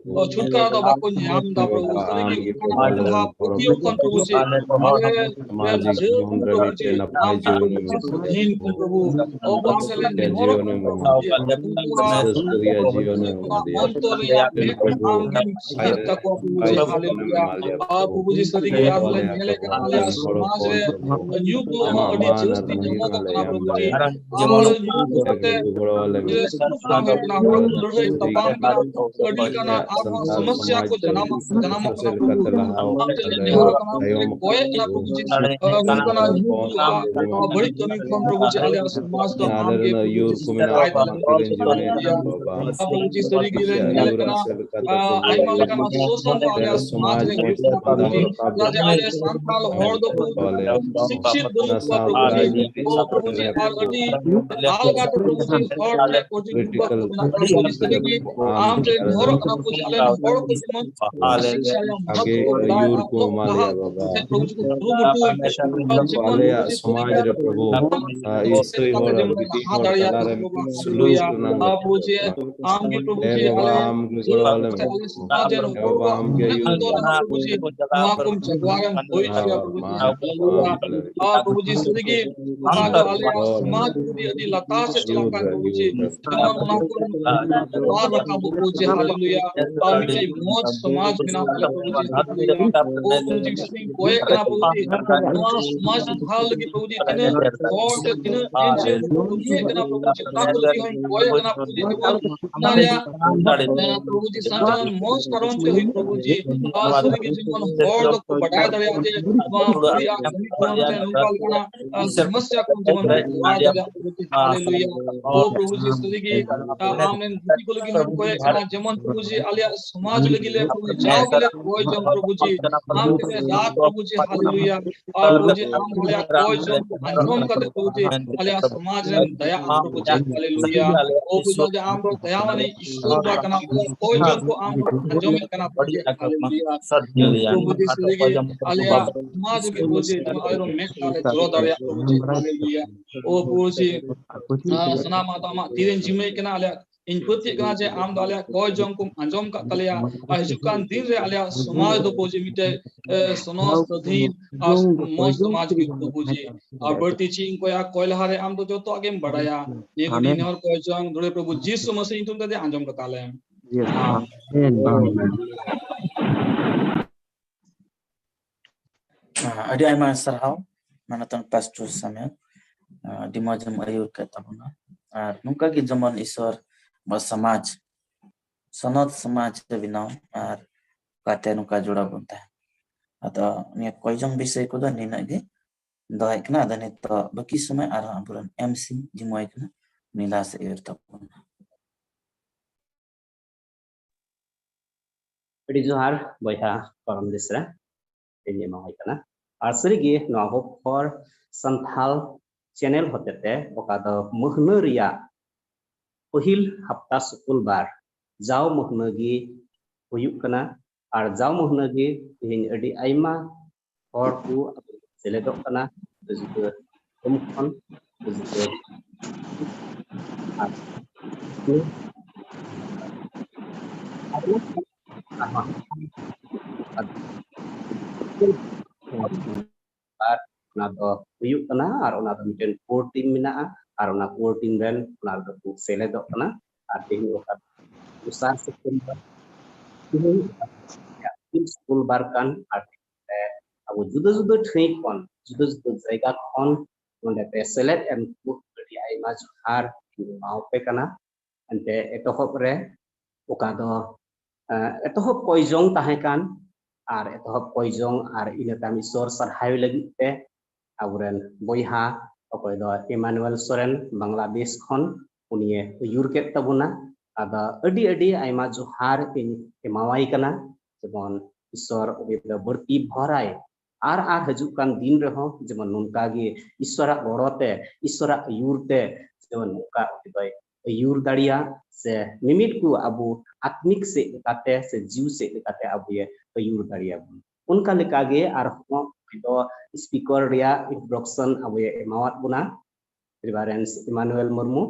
ᱪᱷᱩᱴᱠᱟᱨᱟ ᱫᱚ ᱵᱟᱠᱚ ᱧᱟᱢ ᱮᱫᱟ ᱯᱨᱚᱵᱷᱩ᱾ ᱥᱟᱹᱨᱤᱜᱮ ᱚᱱᱠᱟᱱ ᱟᱸᱫᱷᱟ ᱯᱟᱹᱛᱭᱟᱹᱣ ᱠᱷᱚᱱ ᱯᱨᱚᱵᱷᱩ ᱡᱤ ᱟᱞᱮ ᱨᱮᱱ ᱡᱟᱹᱛ ᱯᱨᱚᱵᱷᱩ ᱡᱤ ᱟᱢ ᱴᱷᱮᱱ ᱥᱟᱹᱫᱷᱤᱱ ᱠᱚ ᱯᱨᱚᱵᱷᱩ᱾ ᱚ ᱟᱢ ᱴᱷᱮᱱ ᱞᱮ ᱱᱮᱦᱚᱨᱚᱜ ᱠᱟᱱᱟ ᱯᱨᱚᱵᱷᱩ ᱡᱤ ᱩᱱᱠᱩᱣᱟᱜ ᱚᱱᱛᱚᱨ ᱨᱮᱭᱟᱜ ᱢᱤᱫᱴᱮᱱ ᱟᱢ ᱜᱮᱢ ᱥᱤᱠᱷᱟᱹᱣ ᱛᱟᱠᱚᱣᱟ ᱯᱨᱚᱵᱷᱩ ᱡᱤ᱾ ᱦᱟᱞᱮᱞᱩᱭᱟ᱾ ᱟᱨ ᱯᱨᱚᱵᱷᱩ ᱡᱤ ᱥᱟᱹᱨᱤᱜᱮ ᱟᱨ ᱞᱮ ᱧᱮᱞᱮ ᱠᱟᱱᱟ ᱟᱞᱮᱭᱟᱜ ᱥᱚᱢᱟᱡᱽ ᱨᱮ ᱧᱩ ᱠᱚ ᱟᱹᱰᱤ ᱡᱟᱹᱥᱛᱤ ᱧᱟᱢᱚᱜ ᱠᱟᱱᱟ ᱯᱨᱚᱵᱷᱩ ᱡᱤ᱾ ᱟᱨ ᱧᱩ ᱠᱚ ᱠᱟᱛᱮ ᱥᱩᱫᱷᱩ ᱵᱟᱝ ᱦᱩᱭᱩᱜ ᱠᱟᱱᱟ, ᱦᱚᱲ ᱠᱚ ᱞᱟᱹᱲᱦᱟᱹᱭ ᱛᱟᱯᱟᱢ ᱠᱟᱱᱟ, ᱟᱹᱰᱤ ᱞᱮᱠᱟᱱᱟᱜ ᱟᱨᱦᱚᱸ ᱥᱚᱢᱚᱥᱭᱟ ᱠᱚ ᱡᱟᱱᱟᱢᱚᱜ ᱡᱟᱱᱟᱢᱚᱜ ᱠᱟᱱᱟ ᱯᱨᱚᱵᱷᱩ᱾ ᱟᱢ ᱴᱷᱮᱱ ᱞᱮ ᱱᱮᱦᱚᱨᱚᱜ ᱠᱟᱱᱟ, ᱟᱢ ᱴᱷᱮᱱ ᱞᱮ ᱠᱚᱭᱮᱜ ᱠᱟᱱᱟ ᱯᱨᱚᱵᱷᱩ ᱡᱤ᱾ ᱱᱚᱝᱠᱟᱱᱟᱜ ᱧᱩ ᱠᱚ ᱟᱨ ᱵᱟᱹᱲᱤᱡ ᱠᱟᱹᱢᱤ ᱠᱷᱚᱱ ᱯᱨᱚᱵᱷᱩ ᱡᱤ ᱟᱞᱮᱭᱟᱜ ᱥᱚᱢᱟᱡᱽ ᱫᱚ ᱟᱢ ᱜᱮ ᱯᱨᱚᱵᱷᱩ ᱡᱤ ᱥᱟᱯᱷᱟᱭ ᱛᱟᱞᱮ ᱢᱮ᱾ ᱟᱨ ᱯᱨᱚᱵᱷᱩ ᱡᱤ ᱥᱟᱹᱨᱤ ᱜᱮ ᱞᱮ ᱧᱮᱞᱮ ᱠᱟᱱᱟ, ᱟᱭᱢᱟ ᱞᱮᱠᱟᱱᱟᱜ ᱥᱳᱥᱟᱱ ᱫᱚ ᱟᱞᱮᱭᱟᱜ ᱥᱚᱢᱟᱡᱽ ᱨᱮ ᱦᱩᱭᱩᱜ ᱠᱟᱱᱟ ᱯᱨᱚᱵᱷᱩ ᱡᱤ᱾ ᱡᱟᱦᱟᱸ ᱟᱞᱮ ᱥᱟᱱᱛᱟᱲ ᱦᱚᱲ ᱫᱚ ᱯᱨᱚᱵᱷᱩ ᱡᱤ ᱥᱤᱠᱷᱤᱛ ᱵᱟᱹᱱᱩᱜ ᱠᱚᱣᱟ ᱯᱨᱚᱵᱷᱩ ᱡᱤ᱾ ᱯᱨᱚᱵᱷᱩ ᱡᱤ ᱟᱨ ᱟᱹᱰᱤ ᱟᱞᱜᱟ ᱛᱮ ᱯᱨᱚᱵᱷᱩ ᱡᱤ ᱦᱚᱲ ᱴᱷᱮᱱ ᱯᱨᱚᱪᱩᱨ ᱠᱚ ᱢᱮᱱᱟᱜ ᱠᱚᱣᱟ ᱯᱨᱚᱵᱷᱩ ᱡᱤ᱾ ᱥᱟᱹᱨᱤ ᱜᱮ ᱟᱢ ᱴᱷᱮᱱ ᱱᱮᱦᱚᱨᱚᱜ ᱠᱟᱱᱟ ᱯᱨᱚᱵᱷᱩ ᱡᱤ, ᱟᱞᱮ ᱦᱚᱲ ᱠᱚ ᱡᱮᱢᱚᱱ ᱥᱤᱠᱷᱟ ᱨᱮᱭᱟᱜ ᱢᱚᱦᱚᱛ ᱠᱚ ᱵᱟᱰᱟᱭ ᱟᱨ ᱚᱞᱚᱜ ᱯᱟᱲᱦᱟᱜ ᱛᱮ ᱯᱨᱚᱵᱷᱩ ᱡᱤ ᱠᱚ ᱠᱩᱨᱩᱢᱩᱴᱩᱭ ᱢᱟ᱾ ᱡᱮᱢᱚᱱ ᱟᱞᱮᱭᱟᱜ ᱯᱨᱚᱵᱷᱩ ᱡᱤ ᱥᱟᱹᱨᱤ ᱥᱚᱢᱟᱡᱽ ᱜᱮ ᱨᱮ ᱯᱨᱚᱵᱷᱩ, ᱟᱢ ᱟᱸ, ᱪᱮᱫ ᱤᱥᱟᱹᱭ ᱞᱮᱠᱟᱛᱮ ᱦᱚᱲ ᱟᱨ ᱡᱮᱢᱚᱱ ᱵᱤᱫᱤ ᱞᱟᱦᱟ ᱦᱚᱲ ᱫᱟᱲᱮᱭᱟᱜ ᱛᱟᱞᱟ ᱨᱮ ᱯᱨᱚᱵᱷᱩ ᱢᱤᱫᱴᱮᱱ ᱥᱩᱞᱩᱠ ᱦᱟᱞᱮᱞᱩᱭᱟ᱾ ᱨᱮᱱᱟᱜ ᱟᱢ ᱯᱨᱚᱵᱷᱩ ᱡᱤ ᱦᱮᱸ ᱟᱞᱮ ᱵᱟᱵᱟ, ᱟᱢ ᱜᱮ ᱜᱚᱲᱚ ᱟᱞᱮ ᱢᱮ᱾ ᱥᱚᱢᱟᱡᱽ ᱨᱮᱱ ᱦᱚᱲ ᱠᱚᱣᱟᱜ ᱢᱮᱱᱟᱜ ᱠᱚ ᱛᱟᱞᱮ ᱨᱮᱦᱚᱸ ᱯᱨᱚᱵᱷᱩ ᱡᱤ ᱱᱚᱣᱟ ᱠᱚᱢ ᱡᱟᱜᱣᱟ ᱨᱮᱢ ᱦᱩᱭ ᱦᱚᱪᱚᱭᱟ ᱯᱨᱚᱵᱷᱩ ᱡᱤ᱾ ᱦᱟᱞᱮᱞᱩᱭᱟ᱾ ᱟᱨ ᱯᱨᱚᱵᱷᱩ ᱡᱤ ᱥᱟᱹᱨᱤ ᱜᱮ ᱚᱠᱟ ᱫᱚ ᱟᱞᱮᱭᱟᱜ ᱥᱚᱢᱟᱡᱽ ᱡᱩᱫᱤ ᱟᱹᱰᱤ ᱞᱟᱛᱟᱨ ᱥᱮᱫ ᱪᱟᱞᱟᱜ ᱠᱟᱱ ᱯᱨᱚᱵᱷᱩ ᱡᱤ, ᱡᱮᱢᱚᱱ ᱚᱱᱟ ᱠᱚ ᱵᱟᱨ ᱨᱟᱠᱟᱵᱚᱜ ᱯᱨᱚᱵᱷᱩ ᱡᱤ, ᱦᱟᱞᱮᱞᱩᱭᱟ᱾ ᱟᱨ ᱢᱤᱫᱴᱮᱡ ᱢᱚᱡᱽ ᱥᱚᱢᱟᱡᱽ ᱵᱮᱱᱟᱣ ᱠᱟᱞᱮ ᱯᱨᱚᱵᱷᱩ ᱡᱤ, ᱦᱟᱞᱮᱞᱩᱭᱟ᱾ ᱚ ᱯᱨᱚᱵᱷᱩ ᱡᱤ ᱥᱟᱹᱨᱤ ᱜᱮ ᱠᱚᱭᱮᱜ ᱠᱟᱱᱟ ᱯᱨᱚᱵᱷᱩ ᱡᱤ, ᱱᱚᱣᱟ ᱥᱚᱢᱟᱡᱽ ᱩᱫᱷᱟᱨ ᱞᱟᱹᱜᱤᱫ ᱯᱨᱚᱵᱷᱩ ᱡᱤ ᱛᱤᱱᱟᱹᱜ ᱦᱚᱲ ᱛᱮ ᱛᱤᱱᱟᱹᱜ NGO ᱠᱚ ᱠᱟᱹᱢᱤᱭᱮᱫ ᱠᱟᱱᱟ ᱯᱨᱚᱵᱷᱩ ᱡᱤ, ᱚᱱᱟ ᱠᱚ ᱞᱟᱹᱜᱤᱫ ᱦᱚᱸᱧ ᱠᱚᱭᱮᱜ ᱠᱟᱱᱟ ᱯᱨᱚᱵᱷᱩ ᱡᱤ, ᱡᱮᱢᱚᱱ ᱚᱱᱟ ᱨᱮᱭᱟᱜ, ᱮ, ᱯᱨᱚᱵᱷᱩ ᱡᱤ ᱥᱟᱱᱛᱟᱲ ᱢᱚᱡᱽ ᱠᱟᱨᱚᱱ ᱛᱮ ᱦᱩᱭᱩᱜ ᱯᱨᱚᱵᱷᱩ ᱡᱤ, ᱟᱨ ᱥᱟᱹᱨᱤ ᱜᱮ ᱡᱮᱢᱚᱱ ᱦᱚᱲ ᱫᱚᱠᱚ ᱵᱟᱰᱟᱭ ᱫᱟᱲᱮᱭᱟᱜᱼᱟ ᱡᱮ ᱱᱚᱣᱟ ᱵᱟᱹᱲᱤᱡ ᱟᱜ ᱠᱟᱹᱢᱤ ᱠᱷᱚᱱ ᱛᱮ ᱱᱚᱝᱠᱟ ᱞᱮᱠᱟᱱᱟᱜ, ᱮ, ᱥᱚᱢᱚᱥᱭᱟ ᱠᱷᱚᱱ ᱡᱮᱢᱚᱱ ᱠᱚ ᱪᱟᱵᱟ ᱫᱟᱲᱮᱭᱟᱜ ᱯᱨᱚᱵᱷᱩ ᱡᱤ, ᱦᱟᱞᱮᱞᱩᱭᱟ᱾ ᱚ ᱯᱨᱚᱵᱷᱩ ᱡᱤ ᱥᱟᱹᱨᱤ ᱜᱮ, ᱟ, ᱟᱢ ᱨᱮᱱ ᱫᱷᱩᱛᱤ ᱠᱚ ᱞᱟᱹᱜᱤᱫ ᱦᱚᱸᱧ ᱠᱚᱭᱮᱜ ᱠᱟᱱᱟ, ᱡᱮᱢᱚᱱ ᱯᱨᱚᱵᱷᱩ ᱡᱤ ᱟᱞᱮᱭᱟᱜ ᱥᱚᱢᱟᱡᱽ ᱞᱟᱹᱜᱤᱫ ᱞᱮ ᱯᱨᱚᱵᱷᱩ ᱡᱟᱣ ᱜᱮᱞᱮ ᱠᱚᱭ ᱡᱚᱝ ᱯᱨᱚᱵᱷᱩ ᱡᱤ, ᱟᱢ ᱛᱮᱞᱮ ᱨᱟᱜ ᱯᱨᱚᱵᱷᱩ ᱡᱤ, ᱦᱟᱞᱮᱞᱩᱭᱟ᱾ ᱟᱨ ᱯᱨᱚᱵᱷᱩ ᱡᱤ ᱟᱢ ᱟᱞᱮᱭᱟᱜ ᱠᱚᱭ ᱡᱚᱝ ᱟᱸᱡᱚᱢ ᱠᱟᱛᱮ ᱯᱨᱚᱵᱷᱩ ᱡᱮ ᱟᱞᱮᱭᱟᱜ ᱥᱚᱢᱟᱡᱽ ᱨᱮᱱ ᱫᱟᱭᱟ ᱯᱨᱚᱵᱷᱩ ᱡᱮ ᱦᱟᱞᱮᱞᱩᱭᱟ᱾ ᱚ ᱯᱨᱚᱵᱷᱩ ᱡᱮ ᱟᱢ ᱫᱚ ᱫᱟᱭᱟᱣᱟᱱᱤᱡ ᱤᱥᱚᱨ ᱠᱟᱱᱟ, ᱚᱠᱚᱭ ᱡᱚᱱ ᱠᱚ ᱟᱢ ᱟᱸᱡᱚᱢᱮᱫ ᱠᱟᱱᱟ ᱯᱨᱚᱵᱷᱩ ᱡᱮ ᱦᱟᱞᱮᱞᱩᱭᱟ᱾ ᱯᱨᱚᱵᱷᱩ ᱡᱮ ᱥᱟᱹᱨᱤ ᱜᱮ ᱟᱞᱮᱭᱟᱜ ᱥᱚᱢᱟᱡᱽ ᱨᱮ ᱯᱨᱚᱵᱷᱩ ᱡᱮ ᱱᱚᱣᱟ ᱟᱭᱨᱚ ᱢᱮᱫ ᱛᱟᱞᱮ ᱡᱚᱨᱚ ᱫᱟᱲᱮᱭᱟᱜ ᱯᱨᱚᱵᱷᱩ ᱡᱮ ᱦᱟᱞᱮᱞᱩᱭᱟ᱾ ᱚ ᱯᱨᱚᱵᱷᱩ ᱡᱮ ᱥᱟᱱᱟᱢᱟᱜ ᱫᱚ ᱟᱢᱟᱜ ᱛᱤᱨᱮᱧ ᱡᱤᱢᱟᱹᱭ ᱠᱟᱱᱟ, ᱟᱞᱮᱭᱟᱜ ᱤᱧ ᱯᱟᱹᱛᱭᱟᱹᱜ ᱠᱟᱱᱟ ᱡᱮ ᱟᱢ ᱫᱚ ᱟᱞᱮᱭᱟᱜ ᱠᱚᱭ ᱡᱚᱝ ᱠᱚᱢ ᱟᱸᱡᱚᱢ ᱠᱟᱜ ᱛᱟᱞᱮᱭᱟ, ᱟᱨ ᱦᱤᱡᱩᱜ ᱠᱟᱱ ᱫᱤᱱ ᱨᱮ ᱟᱞᱮᱭᱟᱜ ᱥᱚᱢᱟᱡᱽ ᱫᱚ ᱯᱨᱚᱵᱷᱩ ᱡᱮ ᱢᱤᱫᱴᱮᱡ, ᱮ, ᱥᱚᱱᱚᱛ ᱥᱟᱹᱫᱷᱤᱱ ᱟᱨ ᱢᱚᱡᱽ ᱥᱚᱢᱟᱡᱽ ᱦᱩᱭᱩᱜ ᱯᱨᱚᱵᱷᱩ ᱡᱮ᱾ ᱟᱨ ᱵᱟᱹᱲᱛᱤ ᱪᱮᱫ ᱤᱧ ᱠᱚᱭᱟ, ᱠᱚᱭ ᱞᱟᱦᱟᱨᱮ ᱟᱢ ᱫᱚ ᱡᱚᱛᱚᱣᱟᱜ ᱜᱮᱢ ᱵᱟᱲᱟᱭᱟ᱾ ᱱᱤᱭᱟᱹ ᱠᱚ ᱟᱢᱮᱱ᱾ ᱱᱮᱦᱚᱨ ᱠᱚᱭ ᱡᱚᱝ ᱫᱩᱞᱟᱹᱲ ᱯᱨᱚᱵᱷᱩ ᱡᱤᱥᱩ ᱢᱟᱥᱤ ᱧᱩᱛᱩᱢ ᱛᱮ ᱟᱸᱡᱚᱢ ᱠᱟᱛᱟ ᱞᱮᱢ᱾ ᱟᱢᱮᱱ᱾ ᱟᱹᱰᱤ ᱟᱭᱢᱟ ᱥᱟᱨᱦᱟᱣ ᱢᱟᱱᱚᱛᱟᱱ ᱯᱟᱥᱴᱚᱨ ᱥᱟᱢᱮᱞ, ᱟᱹᱰᱤ ᱢᱚᱡᱽ ᱮᱢ ᱟᱹᱭᱩᱨ ᱠᱮᱫ ᱛᱟᱵᱚᱱᱟ᱾ ᱟᱨ ᱱᱚᱝᱠᱟ ᱜᱮ ᱡᱮᱢᱚᱱ ᱤᱥᱚᱨ ᱟᱵᱚ ᱥᱚᱢᱟᱡᱽ, ᱥᱚᱱᱚᱛ ᱥᱚᱢᱟᱡᱽ ᱨᱮ ᱵᱮᱱᱟᱣ ᱟᱨ ᱠᱟᱛᱮ ᱱᱚᱝᱠᱟ ᱡᱚᱲᱟᱣ ᱵᱚᱱ ᱛᱟᱦᱮᱸ᱾ ᱟᱫᱚ ᱱᱤᱭᱟᱹ ᱠᱚᱭ ᱡᱚᱝ ᱵᱤᱥᱚᱭ ᱠᱚᱫᱚ ᱱᱤᱱᱟᱹᱜ ᱜᱮ ᱫᱚᱦᱚᱭᱮᱫ ᱠᱟᱱᱟ᱾ ᱟᱫᱚ ᱱᱤᱛᱚᱜ ᱵᱟᱹᱠᱤ ᱥᱚᱢᱚᱭ ᱟᱨᱦᱚᱸ ᱟᱵᱚᱨᱮᱱ ᱮᱢ ᱥᱤ ᱡᱤᱢᱟᱹᱭ ᱠᱟᱱᱟ, ᱩᱱᱤ ᱞᱟᱦᱟ ᱥᱮᱫ ᱤᱭᱟᱹ ᱛᱟᱵᱚᱱᱟ᱾ ᱟᱹᱰᱤ ᱡᱚᱦᱟᱨ ᱵᱚᱭᱦᱟ ᱠᱚᱨᱚᱢ ᱵᱮᱥᱨᱟ, ᱤᱧ ᱮᱢᱟᱣᱟᱭ ᱠᱟᱱᱟ᱾ ᱟᱨ ᱥᱟᱹᱨᱤᱜᱮ ᱱᱚᱣᱟ Hope for Santhal channel ᱦᱚᱛᱮᱛᱮ, ᱚᱠᱟ ᱫᱚ ᱢᱟᱹᱦᱱᱟᱹ ᱨᱮᱭᱟᱜ ᱯᱟᱹᱦᱤᱞ ᱦᱟᱯᱛᱟ ᱥᱩᱠᱩᱞ ᱵᱟᱨ ᱡᱟᱣ ᱢᱟᱹᱦᱱᱟᱹ ᱜᱮ ᱦᱩᱭᱩᱜ ᱠᱟᱱᱟ᱾ ᱟᱨ ᱡᱟᱣ ᱢᱟᱹᱦᱱᱟᱹ ᱜᱮ ᱛᱮᱦᱮᱧ ᱟᱹᱰᱤ ᱟᱭᱢᱟ ᱦᱚᱲ ᱠᱚ ᱥᱮᱞᱮᱫᱚᱜ ᱠᱟᱱᱟ, ᱡᱩᱫᱟᱹ ᱡᱩᱫᱟᱹ ᱫᱤᱥᱚᱢ ᱠᱷᱚᱱ, ᱡᱩᱫᱟᱹ ᱡᱩᱫᱟᱹ ᱟᱨ ᱟᱨ ᱚᱱᱟ ᱫᱚ ᱦᱩᱭᱩᱜ ᱠᱟᱱᱟ, ᱟᱨ ᱚᱱᱟ ᱫᱚ ᱢᱤᱫᱴᱮᱱ core team ᱢᱮᱱᱟᱜᱼᱟ, ᱟᱨ ᱚᱱᱟ core team ᱨᱮᱱ ᱚᱱᱟ ᱨᱮᱫᱚ ᱠᱚ ᱥᱮᱞᱮᱫᱚᱜ ᱠᱟᱱᱟ᱾ ᱟᱨ ᱛᱮᱦᱮᱧ ᱚᱠᱟ ᱫᱚᱥᱟᱨ ᱥᱮᱯᱴᱮᱢᱵᱚᱨ, ᱛᱮᱦᱮᱧ ᱚᱠᱟ ᱫᱚ ᱥᱩᱠᱩᱞ ᱵᱟᱨ ᱠᱟᱱ, ᱟᱨ ᱛᱮᱦᱮᱧ ᱟᱵᱚ ᱡᱩᱫᱟᱹ ᱡᱩᱫᱟᱹ ᱴᱷᱟᱹᱭ ᱠᱷᱚᱱ, ᱡᱩᱫᱟᱹ ᱡᱩᱫᱟᱹ ᱡᱟᱭᱜᱟ ᱠᱷᱚᱱ ᱱᱚᱰᱮ ᱯᱮ ᱥᱮᱞᱮᱫ ᱮᱱ ᱠᱚ ᱟᱹᱰᱤ ᱟᱭᱢᱟ ᱡᱚᱦᱟᱨ ᱤᱧ ᱮᱢᱟᱣᱟᱯᱮ ᱠᱟᱱᱟ᱾ ᱮᱱᱛᱮ ᱮᱛᱚᱦᱚᱵ ᱨᱮ ᱚᱠᱟ ᱫᱚ, ᱮ, ᱮᱛᱚᱦᱚᱵ ᱠᱚᱭ ᱡᱚᱝ ᱛᱟᱦᱮᱸ ᱠᱟᱱ, ᱟᱨ ᱮᱛᱚᱦᱚᱵ ᱠᱚᱭ ᱡᱚᱝ ᱟᱨ ᱤᱱᱟᱹ ᱛᱟᱭᱚᱢ ᱤᱥᱚᱨ ᱥᱟᱨᱦᱟᱣ ᱞᱟᱹᱜᱤᱫ ᱛᱮ ᱟᱵᱚᱨᱮᱱ ᱵᱚᱭᱦᱟ ᱚᱠᱚᱭ ᱫᱚ ᱮᱢᱟᱱᱩᱭᱮᱞ ᱥᱚᱨᱮᱱ ᱵᱟᱝᱞᱟᱫᱮᱥ ᱠᱷᱚᱱ ᱩᱱᱤᱭᱮ ᱟᱹᱭᱩᱨ ᱠᱮᱫ ᱛᱟᱵᱚᱱᱟ᱾ ᱟᱫᱚ ᱟᱹᱰᱤ ᱟᱹᱰᱤ ᱟᱭᱢᱟ ᱡᱚᱦᱟᱨ ᱤᱧ ᱮᱢᱟᱣᱟᱭ ᱠᱟᱱᱟ, ᱡᱮᱢᱚᱱ ᱤᱥᱚᱨ ᱩᱱᱤ ᱫᱚ ᱵᱟᱹᱲᱛᱤ ᱵᱷᱚᱨᱟᱭ ᱟᱨ ᱟᱨ ᱦᱤᱡᱩᱜ ᱠᱟᱱ ᱫᱤᱱ ᱨᱮᱦᱚᱸ ᱡᱮᱢᱚᱱ ᱱᱚᱝᱠᱟ ᱜᱮ ᱤᱥᱥᱚᱨᱟᱜ ᱜᱚᱲᱚ ᱛᱮ, ᱤᱥᱥᱚᱨᱟᱜ ᱟᱹᱭᱩᱨ ᱛᱮ ᱡᱮᱢᱚᱱ ᱱᱚᱝᱠᱟ ᱩᱱᱤ ᱫᱚᱭ ᱟᱹᱭᱩᱨ ᱫᱟᱲᱮᱭᱟᱜ, ᱥᱮ ᱢᱤᱢᱤᱫ ᱠᱚ ᱟᱵᱚ ᱟᱛᱢᱤᱠ ᱥᱮᱫ ᱞᱮᱠᱟᱛᱮ ᱥᱮ ᱡᱤᱣ ᱥᱮᱫ ᱞᱮᱠᱟᱛᱮ ᱟᱵᱚᱭᱮ ᱟᱹᱭᱩᱨ ᱫᱟᱲᱮᱭᱟᱵᱚᱱ᱾ ᱚᱱᱠᱟ ᱞᱮᱠᱟᱜᱮ ᱟᱨᱦᱚᱸ ᱩᱱᱤ ᱫᱚ speaker ᱨᱮᱭᱟᱜ introduction ᱟᱵᱚᱭᱮ ᱮᱢᱟᱣᱟᱫ ᱵᱚᱱᱟ, Reverend Emmanuel ᱢᱩᱨᱢᱩ᱾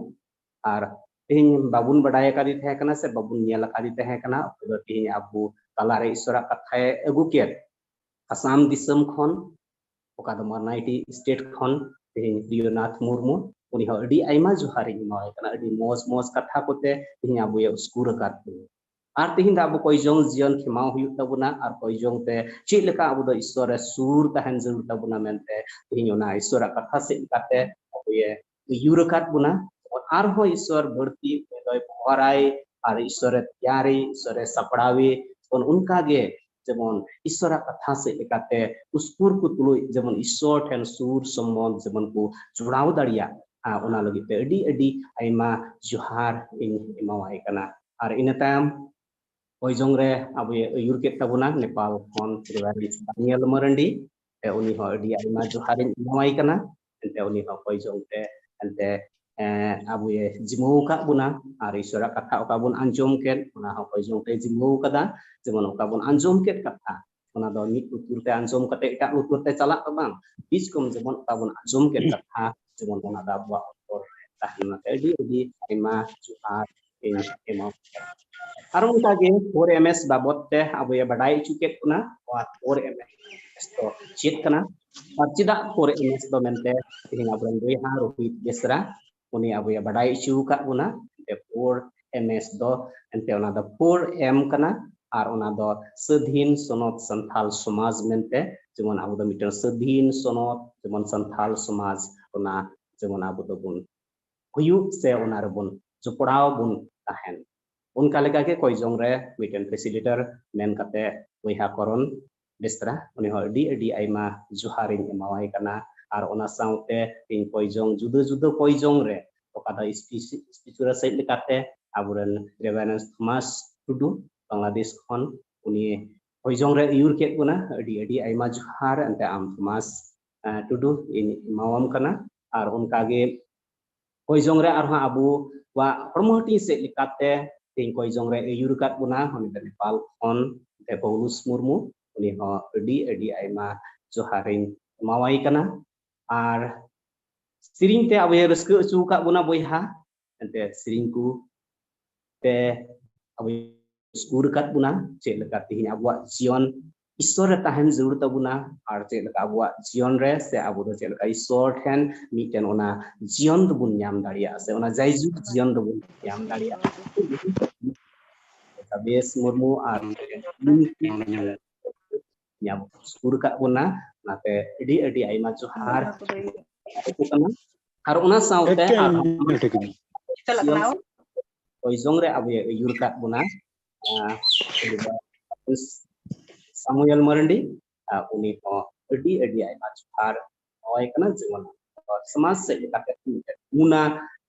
ᱟᱨ ᱛᱮᱦᱮᱧ ᱵᱟᱵᱚᱱ ᱵᱟᱰᱟᱭ ᱟᱠᱟᱫᱮ ᱛᱟᱦᱮᱸ ᱠᱟᱱᱟ ᱥᱮ ᱵᱟᱵᱚᱱ ᱧᱮᱞ ᱟᱠᱟᱫᱮ ᱛᱟᱦᱮᱸ ᱠᱟᱱᱟ, ᱚᱠᱚᱭ ᱫᱚ ᱛᱮᱦᱮᱧ ᱟᱵᱚ ᱛᱟᱞᱟᱨᱮ ᱤᱥᱥᱚᱨᱟᱜ ᱠᱟᱛᱷᱟᱭ ᱟᱹᱜᱩ ᱠᱮᱫ᱾ ᱟᱥᱟᱢ ᱫᱤᱥᱚᱢ ᱠᱷᱚᱱ, ᱚᱠᱟ ᱫᱚ ᱢᱟᱨᱱᱟᱭᱴᱤ state ᱠᱷᱚᱱ ᱛᱮᱦᱮᱧ ᱯᱨᱤᱭᱚᱱᱟᱛᱷ ᱢᱩᱨᱢᱩ, ᱩᱱᱤ ᱦᱚᱸ ᱟᱹᱰᱤ ᱟᱭᱢᱟ ᱡᱚᱦᱟᱨᱤᱧ ᱮᱢᱟᱣᱟᱭ ᱠᱟᱱᱟ᱾ ᱟᱹᱰᱤ ᱢᱚᱡᱽ ᱢᱚᱡᱽ ᱠᱟᱛᱷᱟ ᱠᱚᱛᱮ ᱛᱮᱦᱮᱧ ᱟᱵᱚᱭᱮ ᱩᱥᱠᱩᱨ ᱟᱠᱟᱫ ᱵᱚᱱᱟ᱾ ᱟᱨ ᱛᱮᱦᱮᱧ ᱫᱚ ᱟᱵᱚ ᱠᱚᱭ ᱡᱚᱝ ᱡᱤᱭᱚᱱ ᱠᱷᱮᱢᱟᱣ ᱦᱩᱭᱩᱜ ᱛᱟᱵᱚᱱᱟ, ᱟᱨ ᱠᱚᱭ ᱡᱚᱝ ᱛᱮ ᱪᱮᱫ ᱞᱮᱠᱟ ᱟᱵᱚ ᱫᱚ ᱤᱥᱥᱚᱨ ᱨᱮ ᱥᱩᱨ ᱛᱟᱦᱮᱱ ᱡᱟᱹᱨᱩᱲ ᱛᱟᱵᱚᱱᱟ ᱢᱮᱱᱛᱮ ᱛᱮᱦᱮᱧ ᱚᱱᱟ ᱤᱥᱥᱚᱨᱟᱜ ᱠᱟᱛᱷᱟ ᱥᱮᱫ ᱞᱮᱠᱟᱛᱮ ᱟᱵᱚᱭᱮ ᱟᱹᱭᱩᱨ ᱟᱠᱟᱫ ᱵᱚᱱᱟ᱾ ᱟᱨᱦᱚᱸ ᱤᱥᱥᱚᱨ ᱵᱟᱹᱲᱛᱤ ᱚᱠᱚᱭ ᱫᱚᱭ ᱵᱮᱵᱚᱦᱟᱨᱟᱭ ᱟᱨ ᱤᱥᱥᱚᱨᱮ ᱛᱮᱭᱟᱨᱮ, ᱤᱥᱥᱚᱨᱮ ᱥᱟᱯᱲᱟᱣᱮ, ᱡᱮᱢᱚᱱ ᱚᱱᱠᱟᱜᱮ ᱡᱮᱢᱚᱱ ᱤᱥᱥᱚᱨᱟᱜ ᱠᱟᱛᱷᱟ ᱥᱮᱫ ᱞᱮᱠᱟᱛᱮ ᱩᱥᱠᱩᱨ ᱠᱚ ᱛᱩᱞᱩᱡ ᱡᱮᱢᱚᱱ ᱤᱥᱥᱚᱨ ᱴᱷᱮᱱ ᱥᱩᱨ ᱥᱚᱢᱵᱚᱱᱫᱷ ᱡᱮᱢᱚᱱ ᱠᱚ ᱡᱚᱲᱟᱣ ᱫᱟᱲᱮᱭᱟᱜ, ᱟᱨ ᱚᱱᱟ ᱞᱟᱹᱜᱤᱫ ᱛᱮ ᱟᱹᱰᱤ ᱟᱹᱰᱤ ᱟᱭᱢᱟ ᱡᱚᱦᱟᱨ ᱤᱧ ᱮᱢᱟᱣᱟᱭ ᱠᱟᱱᱟ᱾ ᱟᱨ ᱤᱱᱟᱹ ᱛᱟᱭᱚᱢ ᱠᱚᱭ ᱡᱚᱝ ᱨᱮ ᱟᱵᱚᱭ ᱟᱹᱭᱩᱨ ᱠᱮᱫ ᱛᱟᱵᱚᱱᱟ ᱱᱮᱯᱟᱞ ᱠᱷᱚᱱ ᱨᱮᱵᱷᱟᱨᱮᱱᱰ ᱫᱟᱱᱤᱭᱮᱞ ᱢᱟᱨᱟᱱᱰᱤ᱾ ᱛᱮ ᱩᱱᱤ ᱦᱚᱸ ᱟᱹᱰᱤ ᱟᱭᱢᱟ ᱡᱚᱦᱟᱨᱤᱧ ᱮᱢᱟᱣᱟᱭ ᱠᱟᱱᱟ᱾ ᱮᱱᱛᱮ ᱩᱱᱤ ᱦᱚᱸ ᱠᱚᱭ ᱡᱚᱝ ᱛᱮ ᱮᱱᱛᱮ, ᱮᱸ, ᱟᱵᱚᱭᱮ ᱡᱤᱢᱟᱹᱣ ᱟᱠᱟᱫ ᱵᱚᱱᱟ᱾ ᱟᱨ ᱤᱥᱥᱚᱨᱟᱜ ᱠᱟᱛᱷᱟ ᱚᱠᱟ ᱵᱚᱱ ᱟᱸᱡᱚᱢ ᱠᱮᱫ, ᱚᱱᱟ ᱦᱚᱸ ᱠᱚᱭ ᱡᱚᱝ ᱛᱮ ᱡᱤᱢᱟᱹᱣ ᱟᱠᱟᱫᱟ᱾ ᱡᱮᱢᱚᱱ ᱚᱠᱟ ᱵᱚᱱ ᱟᱸᱡᱚᱢ ᱠᱮᱫ ᱠᱟᱛᱷᱟ, ᱚᱱᱟ ᱫᱚ ᱢᱤᱫ ᱞᱩᱛᱩᱨ ᱛᱮ ᱟᱸᱡᱚᱢ ᱠᱟᱛᱮ ᱮᱴᱟᱜ ᱞᱩᱛᱩᱨ ᱛᱮ ᱪᱟᱞᱟᱜ ᱫᱚ ᱵᱟᱝ, ᱵᱤᱪ ᱠᱚᱢ ᱡᱮᱢᱚᱱ ᱚᱠᱟ ᱵᱚᱱ ᱟᱸᱡᱚᱢ ᱠᱮᱫ ᱠᱟᱛᱷᱟ, ᱡᱮᱢᱚᱱ ᱚᱱᱟ ᱫᱚ ᱟᱵᱚᱣᱟᱜ ᱚᱱᱛᱚᱨ ᱨᱮ ᱛᱟᱦᱮᱱ ᱢᱟ᱾ ᱟᱹᱰᱤ ᱟᱹᱰᱤ ᱟᱭᱢᱟ ᱡᱚᱦᱟᱨ ᱤᱧ ᱮᱢᱟ᱾ ᱟᱨ ᱚᱱᱠᱟᱜᱮ four M S ᱵᱟᱵᱚᱫ ᱛᱮ ᱟᱵᱚᱭ ᱵᱟᱰᱟᱭ ᱦᱚᱪᱚ ᱠᱮᱫ ᱵᱚᱱᱟ, ᱱᱚᱣᱟ four M S ᱫᱚ ᱪᱮᱫ ᱠᱟᱱᱟ ᱟᱨ ᱪᱮᱫᱟᱜ four M S ᱫᱚ ᱢᱮᱱᱛᱮ ᱛᱮᱦᱮᱧ ᱟᱵᱚᱨᱮᱱ ᱵᱚᱭᱦᱟ ᱨᱳᱦᱤᱛ ᱵᱮᱥᱨᱟ ᱩᱱᱤ ᱟᱵᱚᱭ ᱵᱟᱰᱟᱭ ᱦᱚᱪᱚ ᱟᱠᱟᱫ ᱵᱚᱱᱟ᱾ ᱮᱱᱛᱮ four M S ᱫᱚ ᱮᱱᱛᱮ ᱚᱱᱟ ᱫᱚ four M ᱠᱟᱱᱟ, ᱟᱨ ᱚᱱᱟ ᱫᱚ ᱥᱟᱹᱫᱷᱤᱱ ᱥᱚᱱᱚᱛ ᱥᱟᱱᱛᱷᱟᱞ ᱥᱚᱢᱟᱡᱽ ᱢᱮᱱᱛᱮ, ᱡᱮᱢᱚᱱ ᱟᱵᱚ ᱫᱚ ᱢᱤᱫᱴᱟᱝ ᱥᱟᱹᱫᱷᱤᱱ ᱥᱚᱱᱚᱛ, ᱡᱮᱢᱚᱱ ᱥᱟᱱᱛᱷᱟᱞ ᱥᱚᱢᱟᱡᱽ, ᱚᱱᱟ ᱡᱮᱢᱚᱱ ᱟᱵᱚ ᱫᱚᱵᱚᱱ ᱦᱩᱭᱩᱜ ᱥᱮ ᱚᱱᱟ ᱨᱮᱵᱚᱱ ᱡᱚᱯᱲᱟᱣ ᱵᱚᱱ ᱛᱟᱦᱮᱱ᱾ ᱚᱱᱠᱟ ᱞᱮᱠᱟᱜᱮ ᱠᱚᱭ ᱡᱚᱝ ᱨᱮ ᱢᱤᱫᱴᱮᱱ facilitator ᱢᱮᱱ ᱠᱟᱛᱮ ᱵᱚᱭᱦᱟ ᱠᱚᱨᱚᱱ ᱵᱮᱥᱨᱟ, ᱩᱱᱤ ᱦᱚᱸ ᱟᱹᱰᱤ ᱟᱹᱰᱤ ᱟᱭᱢᱟ ᱡᱚᱦᱟᱨᱤᱧ ᱮᱢᱟᱣᱟᱭ ᱠᱟᱱᱟ᱾ ᱟᱨ ᱚᱱᱟ ᱥᱟᱶᱛᱮ ᱤᱧ ᱠᱚᱭ ᱡᱚᱝ, ᱡᱩᱫᱟᱹ ᱡᱩᱫᱟᱹ ᱠᱚᱭ ᱡᱚᱝ ᱨᱮ ᱚᱠᱟ ᱫᱚ speech-, speaker ᱥᱮᱫ ᱞᱮᱠᱟᱛᱮ ᱟᱵᱚᱨᱮᱱ ᱨᱮᱵᱷᱟᱨᱮᱱᱰ ᱛᱷᱚᱢᱟᱥ ᱴᱩᱰᱩ ᱵᱟᱝᱞᱟᱫᱮᱥ ᱠᱷᱚᱱ, ᱩᱱᱤ ᱠᱚᱭᱡᱚᱝ ᱨᱮ ᱟᱹᱭᱩᱨ ᱠᱮᱫ ᱵᱚᱱᱟ᱾ ᱟᱹᱰᱤ ᱟᱹᱰᱤ ᱟᱭᱢᱟ ᱡᱚᱦᱟᱨ ᱮᱱᱛᱮ ᱟᱢ ᱛᱷᱚᱢᱟᱥ ᱴᱩᱰᱩ ᱤᱧ ᱮᱢᱟᱣᱟᱢ ᱠᱟᱱᱟ᱾ ᱟᱨ ᱚᱱᱠᱟᱜᱮ ᱠᱚᱭᱡᱚᱝ ᱨᱮ ᱟᱨᱦᱚᱸ ᱟᱵᱚᱣᱟᱜ ᱦᱚᱲᱢᱚ ᱦᱟᱹᱴᱤᱧ ᱥᱮᱫ ᱞᱮᱠᱟᱛᱮ ᱛᱮᱦᱮᱧ ᱠᱚᱭᱡᱚᱝ ᱨᱮ ᱟᱹᱭᱩᱨ ᱟᱠᱟᱫ ᱵᱚᱱᱟ ᱩᱱᱤ ᱫᱚ ᱱᱮᱯᱟᱞ ᱠᱷᱚᱱ ᱫᱮ ᱯᱟᱣᱞᱩᱥ ᱢᱩᱨᱢᱩ, ᱩᱱᱤ ᱦᱚᱸ ᱟᱹᱰᱤ ᱟᱹᱰᱤ ᱟᱭᱢᱟ ᱡᱚᱦᱟᱨᱤᱧ ᱮᱢᱟᱣᱟᱭ ᱠᱟᱱᱟ᱾ ᱟᱨ ᱥᱮᱨᱮᱧ ᱛᱮ ᱟᱵᱚᱭ ᱨᱟᱹᱥᱠᱟᱹ ᱦᱚᱪᱚ ᱟᱠᱟᱫ ᱵᱚᱱᱟ ᱵᱚᱭᱦᱟ, ᱮᱱᱛᱮ ᱥᱮᱨᱮᱧ ᱠᱚ ᱛᱮ ᱟᱵᱚ ᱥᱩᱨ ᱟᱠᱟᱫ ᱵᱚᱱᱟ, ᱪᱮᱫ ᱞᱮᱠᱟ ᱛᱮᱦᱮᱧ ᱟᱵᱚᱣᱟᱜ ᱡᱤᱭᱚᱱ ᱤᱥᱥᱚᱨ ᱨᱮ ᱛᱟᱦᱮᱱ ᱡᱟᱹᱨᱩᱲ ᱛᱟᱵᱚᱱᱟ, ᱟᱨ ᱪᱮᱫ ᱞᱮᱠᱟ ᱟᱵᱚᱣᱟᱜ ᱡᱤᱭᱚᱱ ᱨᱮ ᱥᱮ ᱟᱵᱚ ᱫᱚ ᱪᱮᱫ ᱞᱮᱠᱟ ᱤᱥᱥᱚᱨ ᱴᱷᱮᱱ ᱢᱤᱫᱴᱮᱱ ᱚᱱᱟ ᱡᱤᱭᱚᱱ ᱫᱚᱵᱚᱱ ᱧᱟᱢ ᱫᱟᱲᱮᱭᱟᱜᱼᱟ ᱥᱮ ᱚᱱᱟ ᱡᱟᱭᱡᱩᱜᱽ ᱡᱤᱭᱚᱱ ᱫᱚᱵᱚᱱ ᱧᱟᱢ ᱫᱟᱲᱮᱭᱟᱜᱼᱟ᱾ ᱵᱮᱥ ᱢᱩᱨᱢᱩ ᱟᱨ ᱧᱟᱢ ᱥᱩᱨ ᱟᱠᱟᱫ ᱵᱚᱱᱟ, ᱚᱱᱟᱛᱮ ᱟᱹᱰᱤ ᱟᱹᱰᱤ ᱟᱭᱢᱟ ᱡᱚᱦᱟᱨ ᱟᱠᱚ ᱠᱟᱱᱟ᱾ ᱟᱨ ᱚᱱᱟ ᱥᱟᱶᱛᱮ ᱮᱠᱮᱱ ᱟᱨᱦᱚᱸ ᱴᱷᱤᱠ ᱜᱮ᱾ ᱠᱚᱭᱡᱚᱝ ᱨᱮ ᱟᱵᱚᱭ ᱟᱹᱭᱩᱨ ᱟᱠᱟᱫ ᱵᱚᱱᱟ, ᱟᱸ, ᱥᱟᱢᱩᱭᱮᱞ ᱢᱟᱨᱟᱱᱰᱤ, ᱟᱸ, ᱩᱱᱤ ᱦᱚᱸ ᱟᱹᱰᱤ ᱟᱹᱰᱤ ᱟᱭᱢᱟ ᱡᱚᱦᱟᱨ ᱦᱚᱦᱚᱭ ᱠᱟᱱᱟ᱾ ᱡᱮᱢᱚᱱ ᱥᱚᱢᱟᱡᱽ ᱥᱮᱫ ᱞᱮᱠᱟᱛᱮ ᱢᱤᱫᱴᱮᱱ ᱱᱢᱩᱱᱟ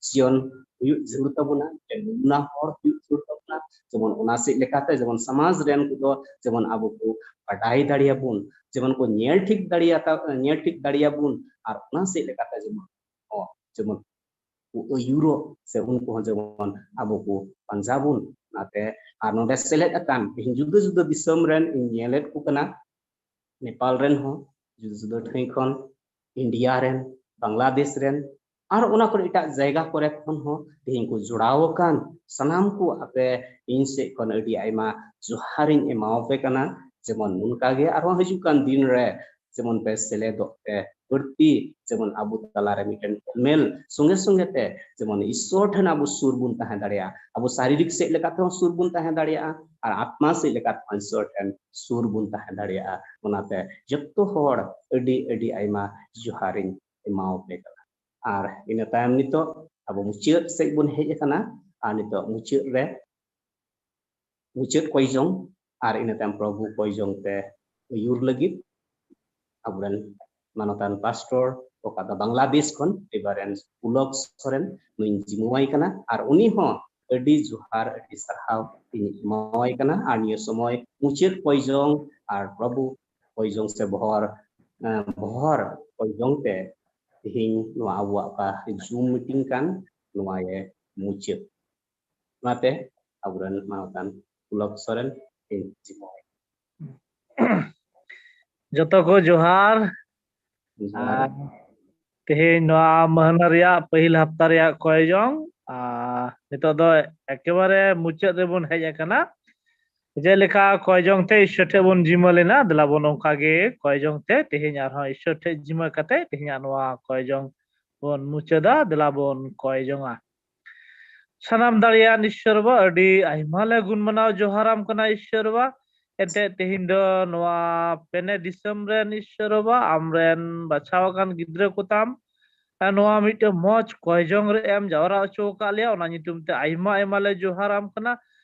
ᱡᱤᱭᱚᱱ ᱦᱩᱭᱩᱜ ᱡᱟᱹᱨᱩᱲ ᱛᱟᱵᱚᱱᱟ, ᱢᱤᱫᱴᱮᱱ ᱱᱢᱩᱱᱟ ᱦᱚᱲ ᱦᱩᱭᱩᱜ ᱡᱟᱹᱨᱩᱲ ᱛᱟᱵᱚᱱᱟ᱾ ᱡᱮᱢᱚᱱ ᱚᱱᱟ ᱥᱮᱫ ᱞᱮᱠᱟᱛᱮ ᱡᱮᱢᱚᱱ ᱥᱚᱢᱟᱡᱽ ᱨᱮᱱ ᱠᱚᱫᱚ ᱡᱮᱢᱚᱱ ᱟᱵᱚ ᱠᱚ ᱵᱟᱰᱟᱭ ᱫᱟᱲᱮᱭᱟᱵᱚᱱ, ᱡᱮᱢᱚᱱ ᱠᱚ ᱧᱮᱞ ᱴᱷᱤᱠ ᱫᱟᱲᱮᱭᱟᱛᱟ-, ᱧᱮᱞ ᱴᱷᱤᱠ ᱫᱟᱲᱮᱭᱟᱵᱚᱱ, ᱟᱨ ᱚᱱᱟ ᱥᱮᱫ ᱞᱮᱠᱟᱛᱮ ᱡᱮᱢᱚᱱ ᱦᱚᱸ ᱡᱮᱢᱚᱱ ᱠᱚ ᱟᱹᱭᱩᱨᱚᱜ ᱥᱮ ᱩᱱᱠᱩ ᱦᱚᱸ ᱡᱮᱢᱚᱱ ᱟᱵᱚ ᱠᱚ ᱯᱟᱸᱡᱟ ᱵᱚᱱ᱾ ᱚᱱᱟᱛᱮ ᱟᱨ ᱱᱚᱰᱮ ᱥᱮᱞᱮᱫ ᱟᱠᱟᱱ ᱛᱮᱦᱮᱧ ᱡᱩᱫᱟᱹ ᱡᱩᱫᱟᱹ ᱫᱤᱥᱚᱢ ᱨᱮᱱ ᱤᱧ ᱧᱮᱞᱮᱫ ᱠᱚ ᱠᱟᱱᱟ, ᱱᱮᱯᱟᱞ ᱨᱮᱱ ᱦᱚᱸ ᱡᱩᱫᱟᱹ ᱡᱩᱫᱟᱹ ᱴᱷᱟᱹᱭ ᱠᱷᱚᱱ, ᱤᱱᱰᱤᱭᱟ ᱨᱮᱱ, ᱵᱟᱝᱞᱟᱫᱮᱥ ᱨᱮᱱ, ᱟᱨ ᱚᱱᱟ ᱠᱚᱨᱮ ᱮᱴᱟᱜ ᱡᱟᱭᱜᱟ ᱠᱚᱨᱮ ᱠᱷᱚᱱ ᱦᱚᱸ ᱛᱮᱦᱮᱧ ᱠᱚ ᱡᱚᱲᱟᱣ ᱟᱠᱟᱱ ᱥᱟᱱᱟᱢ ᱠᱚ ᱟᱯᱮ ᱤᱧ ᱥᱮᱫ ᱠᱷᱚᱱ ᱟᱹᱰᱤ ᱟᱭᱢᱟ ᱡᱚᱦᱟᱨᱤᱧ ᱮᱢᱟᱣᱟᱯᱮ ᱠᱟᱱᱟ᱾ ᱡᱮᱢᱚᱱ ᱱᱚᱝᱠᱟ ᱜᱮ ᱟᱨᱦᱚᱸ ᱦᱤᱡᱩᱜ ᱠᱟᱱ ᱫᱤᱱ ᱨᱮ ᱡᱮᱢᱚᱱ ᱯᱮ ᱥᱮᱞᱮᱫᱚᱜ ᱯᱮ ᱵᱟᱹᱲᱛᱤ, ᱡᱮᱢᱚᱱ ᱟᱵᱚ ᱛᱟᱞᱟᱨᱮ ᱢᱤᱫᱴᱮᱱ ᱜᱳᱞᱢᱮᱞ ᱥᱚᱸᱜᱮ ᱥᱚᱸᱜᱮ ᱛᱮ ᱡᱮᱢᱚᱱ ᱤᱥᱥᱚᱨ ᱴᱷᱮᱱ ᱟᱵᱚ ᱥᱩᱨ ᱵᱚᱱ ᱛᱟᱦᱮᱸ ᱫᱟᱲᱮᱭᱟᱜᱼᱟ, ᱟᱵᱚ ᱥᱟᱨᱤᱨᱤᱠ ᱥᱮᱫ ᱞᱮᱠᱟ ᱛᱮᱦᱚᱸ ᱥᱩᱨ ᱵᱚᱱ ᱛᱟᱦᱮᱸ ᱫᱟᱲᱮᱭᱟᱜᱼᱟ ᱟᱨ ᱟᱛᱢᱟ ᱥᱮᱫ ᱞᱮᱠᱟ ᱛᱮᱦᱚᱸ ᱤᱥᱥᱚᱨ ᱴᱷᱮᱱ ᱥᱩᱨ ᱵᱚᱱ ᱛᱟᱦᱮᱸ ᱫᱟᱲᱮᱭᱟᱜᱼᱟ᱾ ᱚᱱᱟᱛᱮ ᱡᱚᱛᱚ ᱦᱚᱲ ᱟᱹᱰᱤ ᱟᱹᱰᱤ ᱟᱭᱢᱟ ᱡᱚᱦᱟᱨᱤᱧ ᱮᱢᱟᱣᱟᱯᱮ ᱠᱟᱱᱟ᱾ ᱟᱨ ᱤᱱᱟᱹ ᱛᱟᱭᱚᱢ ᱱᱤᱛᱚᱜ ᱟᱵᱚ ᱢᱩᱪᱟᱹᱫ ᱥᱮᱫ ᱵᱚᱱ ᱦᱮᱡ ᱟᱠᱟᱱᱟ᱾ ᱟᱨ ᱱᱤᱛᱚᱜ ᱢᱩᱪᱟᱹᱫ ᱨᱮ ᱢᱩᱪᱟᱹᱫ ᱠᱚᱭᱡᱚᱝ ᱟᱨ ᱤᱱᱟᱹ ᱛᱟᱭᱚᱢ ᱯᱨᱚᱵᱷᱩ ᱠᱚᱭᱡᱚᱝ ᱛᱮ ᱟᱹᱭᱩᱨ ᱞᱟᱹᱜᱤᱫ ᱟᱵᱚᱨᱮᱱ ᱢᱟᱱᱚᱛᱟᱱ ᱯᱟᱥᱴᱚᱨ ᱚᱠᱟ ᱫᱚ ᱵᱟᱝᱞᱟᱫᱮᱥ ᱠᱷᱚᱱ ᱨᱮᱵᱷᱟᱨᱮᱱᱰ ᱯᱩᱞᱚᱠ ᱥᱚᱨᱮᱱ, ᱱᱩᱭᱤᱧ ᱡᱤᱢᱟᱹᱣᱟᱭ ᱠᱟᱱᱟ᱾ ᱟᱨ ᱩᱱᱤ ᱦᱚᱸ ᱟᱹᱰᱤ ᱡᱚᱦᱟᱨ, ᱟᱹᱰᱤ ᱥᱟᱨᱦᱟᱣ ᱤᱧ ᱮᱢᱟᱣᱟᱭ ᱠᱟᱱᱟ᱾ ᱟᱨ ᱱᱤᱭᱟᱹ ᱥᱚᱢᱚᱭ ᱢᱩᱪᱟᱹᱫ ᱠᱚᱭᱡᱚᱝ ᱟᱨ ᱯᱨᱚᱵᱷᱩ ᱠᱚᱭᱡᱚᱝ ᱥᱮ ᱵᱚᱦᱚᱨ, ᱮᱸ, ᱵᱚᱦᱚᱨ ᱠᱚᱭᱡᱚᱝ ᱛᱮ ᱛᱮᱦᱮᱧ ᱱᱚᱣᱟ ᱟᱵᱚᱣᱟᱜ ᱚᱠᱟ Zoom meeting ᱠᱟᱱ, ᱱᱚᱣᱟᱭᱮ ᱢᱩᱪᱟᱹᱫ᱾ ᱚᱱᱟᱛᱮ ᱟᱵᱚᱨᱮᱱ ᱢᱟᱱᱚᱛᱟᱱ ᱯᱩᱞᱚᱠ ᱥᱚᱨᱮᱱ ᱤᱧ ᱡᱤᱢᱟᱹᱭ᱾ ᱡᱚᱛᱚ ᱠᱚ ᱡᱚᱦᱟᱨ᱾ ᱡᱚᱦᱟᱨ᱾ ᱟᱨ ᱛᱮᱦᱮᱧ ᱱᱚᱣᱟ ᱢᱟᱹᱦᱱᱟᱹ ᱨᱮᱭᱟᱜ ᱯᱟᱹᱦᱤᱞ ᱦᱟᱯᱛᱟ ᱨᱮᱭᱟᱜ ᱠᱚᱭᱡᱚᱝ, ᱟᱨ ᱱᱤᱛᱚᱜ ᱫᱚ ᱮᱠᱮᱵᱟᱨᱮ ᱢᱩᱪᱟᱹᱫ ᱨᱮᱵᱚᱱ ᱦᱮᱡ ᱟᱠᱟᱱᱟ᱾ ᱡᱮᱞᱮᱠᱟ ᱠᱚᱭᱡᱚᱝ ᱛᱮ ᱤᱥᱥᱚᱨ ᱴᱷᱮᱡ ᱵᱚᱱ ᱡᱤᱢᱟᱹ ᱞᱮᱱᱟ, ᱫᱮᱞᱟ ᱵᱚᱱ ᱚᱱᱠᱟ ᱜᱮ ᱠᱚᱭᱡᱚᱝ ᱛᱮ ᱛᱮᱦᱮᱧ ᱟᱨᱦᱚᱸ ᱤᱥᱥᱚᱨ ᱴᱷᱮᱡ ᱡᱤᱢᱟᱹ ᱠᱟᱛᱮ ᱛᱮᱦᱮᱧᱟᱜ ᱱᱚᱣᱟ ᱠᱚᱭᱡᱚᱝ ᱵᱚᱱ ᱢᱩᱪᱟᱹᱫᱟ᱾ ᱫᱮᱞᱟ ᱵᱚᱱ ᱠᱚᱭᱡᱚᱝᱟ᱾ ᱥᱟᱱᱟᱢ ᱫᱟᱲᱮᱭᱟᱱ ᱤᱥᱥᱚᱨ ᱵᱟ, ᱟᱹᱰᱤ ᱟᱭᱢᱟ ᱞᱮ ᱜᱩᱱ ᱢᱟᱱᱟᱣ ᱡᱚᱦᱟᱨᱟᱢ ᱠᱟᱱᱟ ᱤᱥᱥᱚᱨ ᱵᱟ᱾ ᱮᱱᱛᱮᱫ ᱛᱮᱦᱮᱧ ᱫᱚ ᱱᱚᱣᱟ ᱯᱮᱱᱮ ᱫᱤᱥᱚᱢ ᱨᱮᱱ ᱤᱥᱥᱚᱨ ᱵᱟ, ᱟᱢᱨᱮᱱ ᱵᱟᱪᱷᱟᱣ ᱟᱠᱟᱱ ᱜᱤᱫᱽᱨᱟᱹ ᱠᱚᱛᱟᱢ, ᱟᱨ ᱱᱚᱣᱟ ᱢᱤᱫᱴᱮᱱ ᱢᱚᱡᱽ ᱠᱚᱭᱡᱚᱝ ᱨᱮ ᱮᱢ ᱡᱟᱣᱨᱟ ᱦᱚᱪᱚ ᱟᱠᱟᱫ ᱞᱮᱭᱟ, ᱚᱱᱟ ᱧᱩᱛᱩᱢ ᱛᱮ ᱟᱭᱢᱟ ᱟᱭᱢᱟ ᱞᱮ ᱡᱚᱦᱟᱨᱟᱢ ᱠᱟᱱᱟ᱾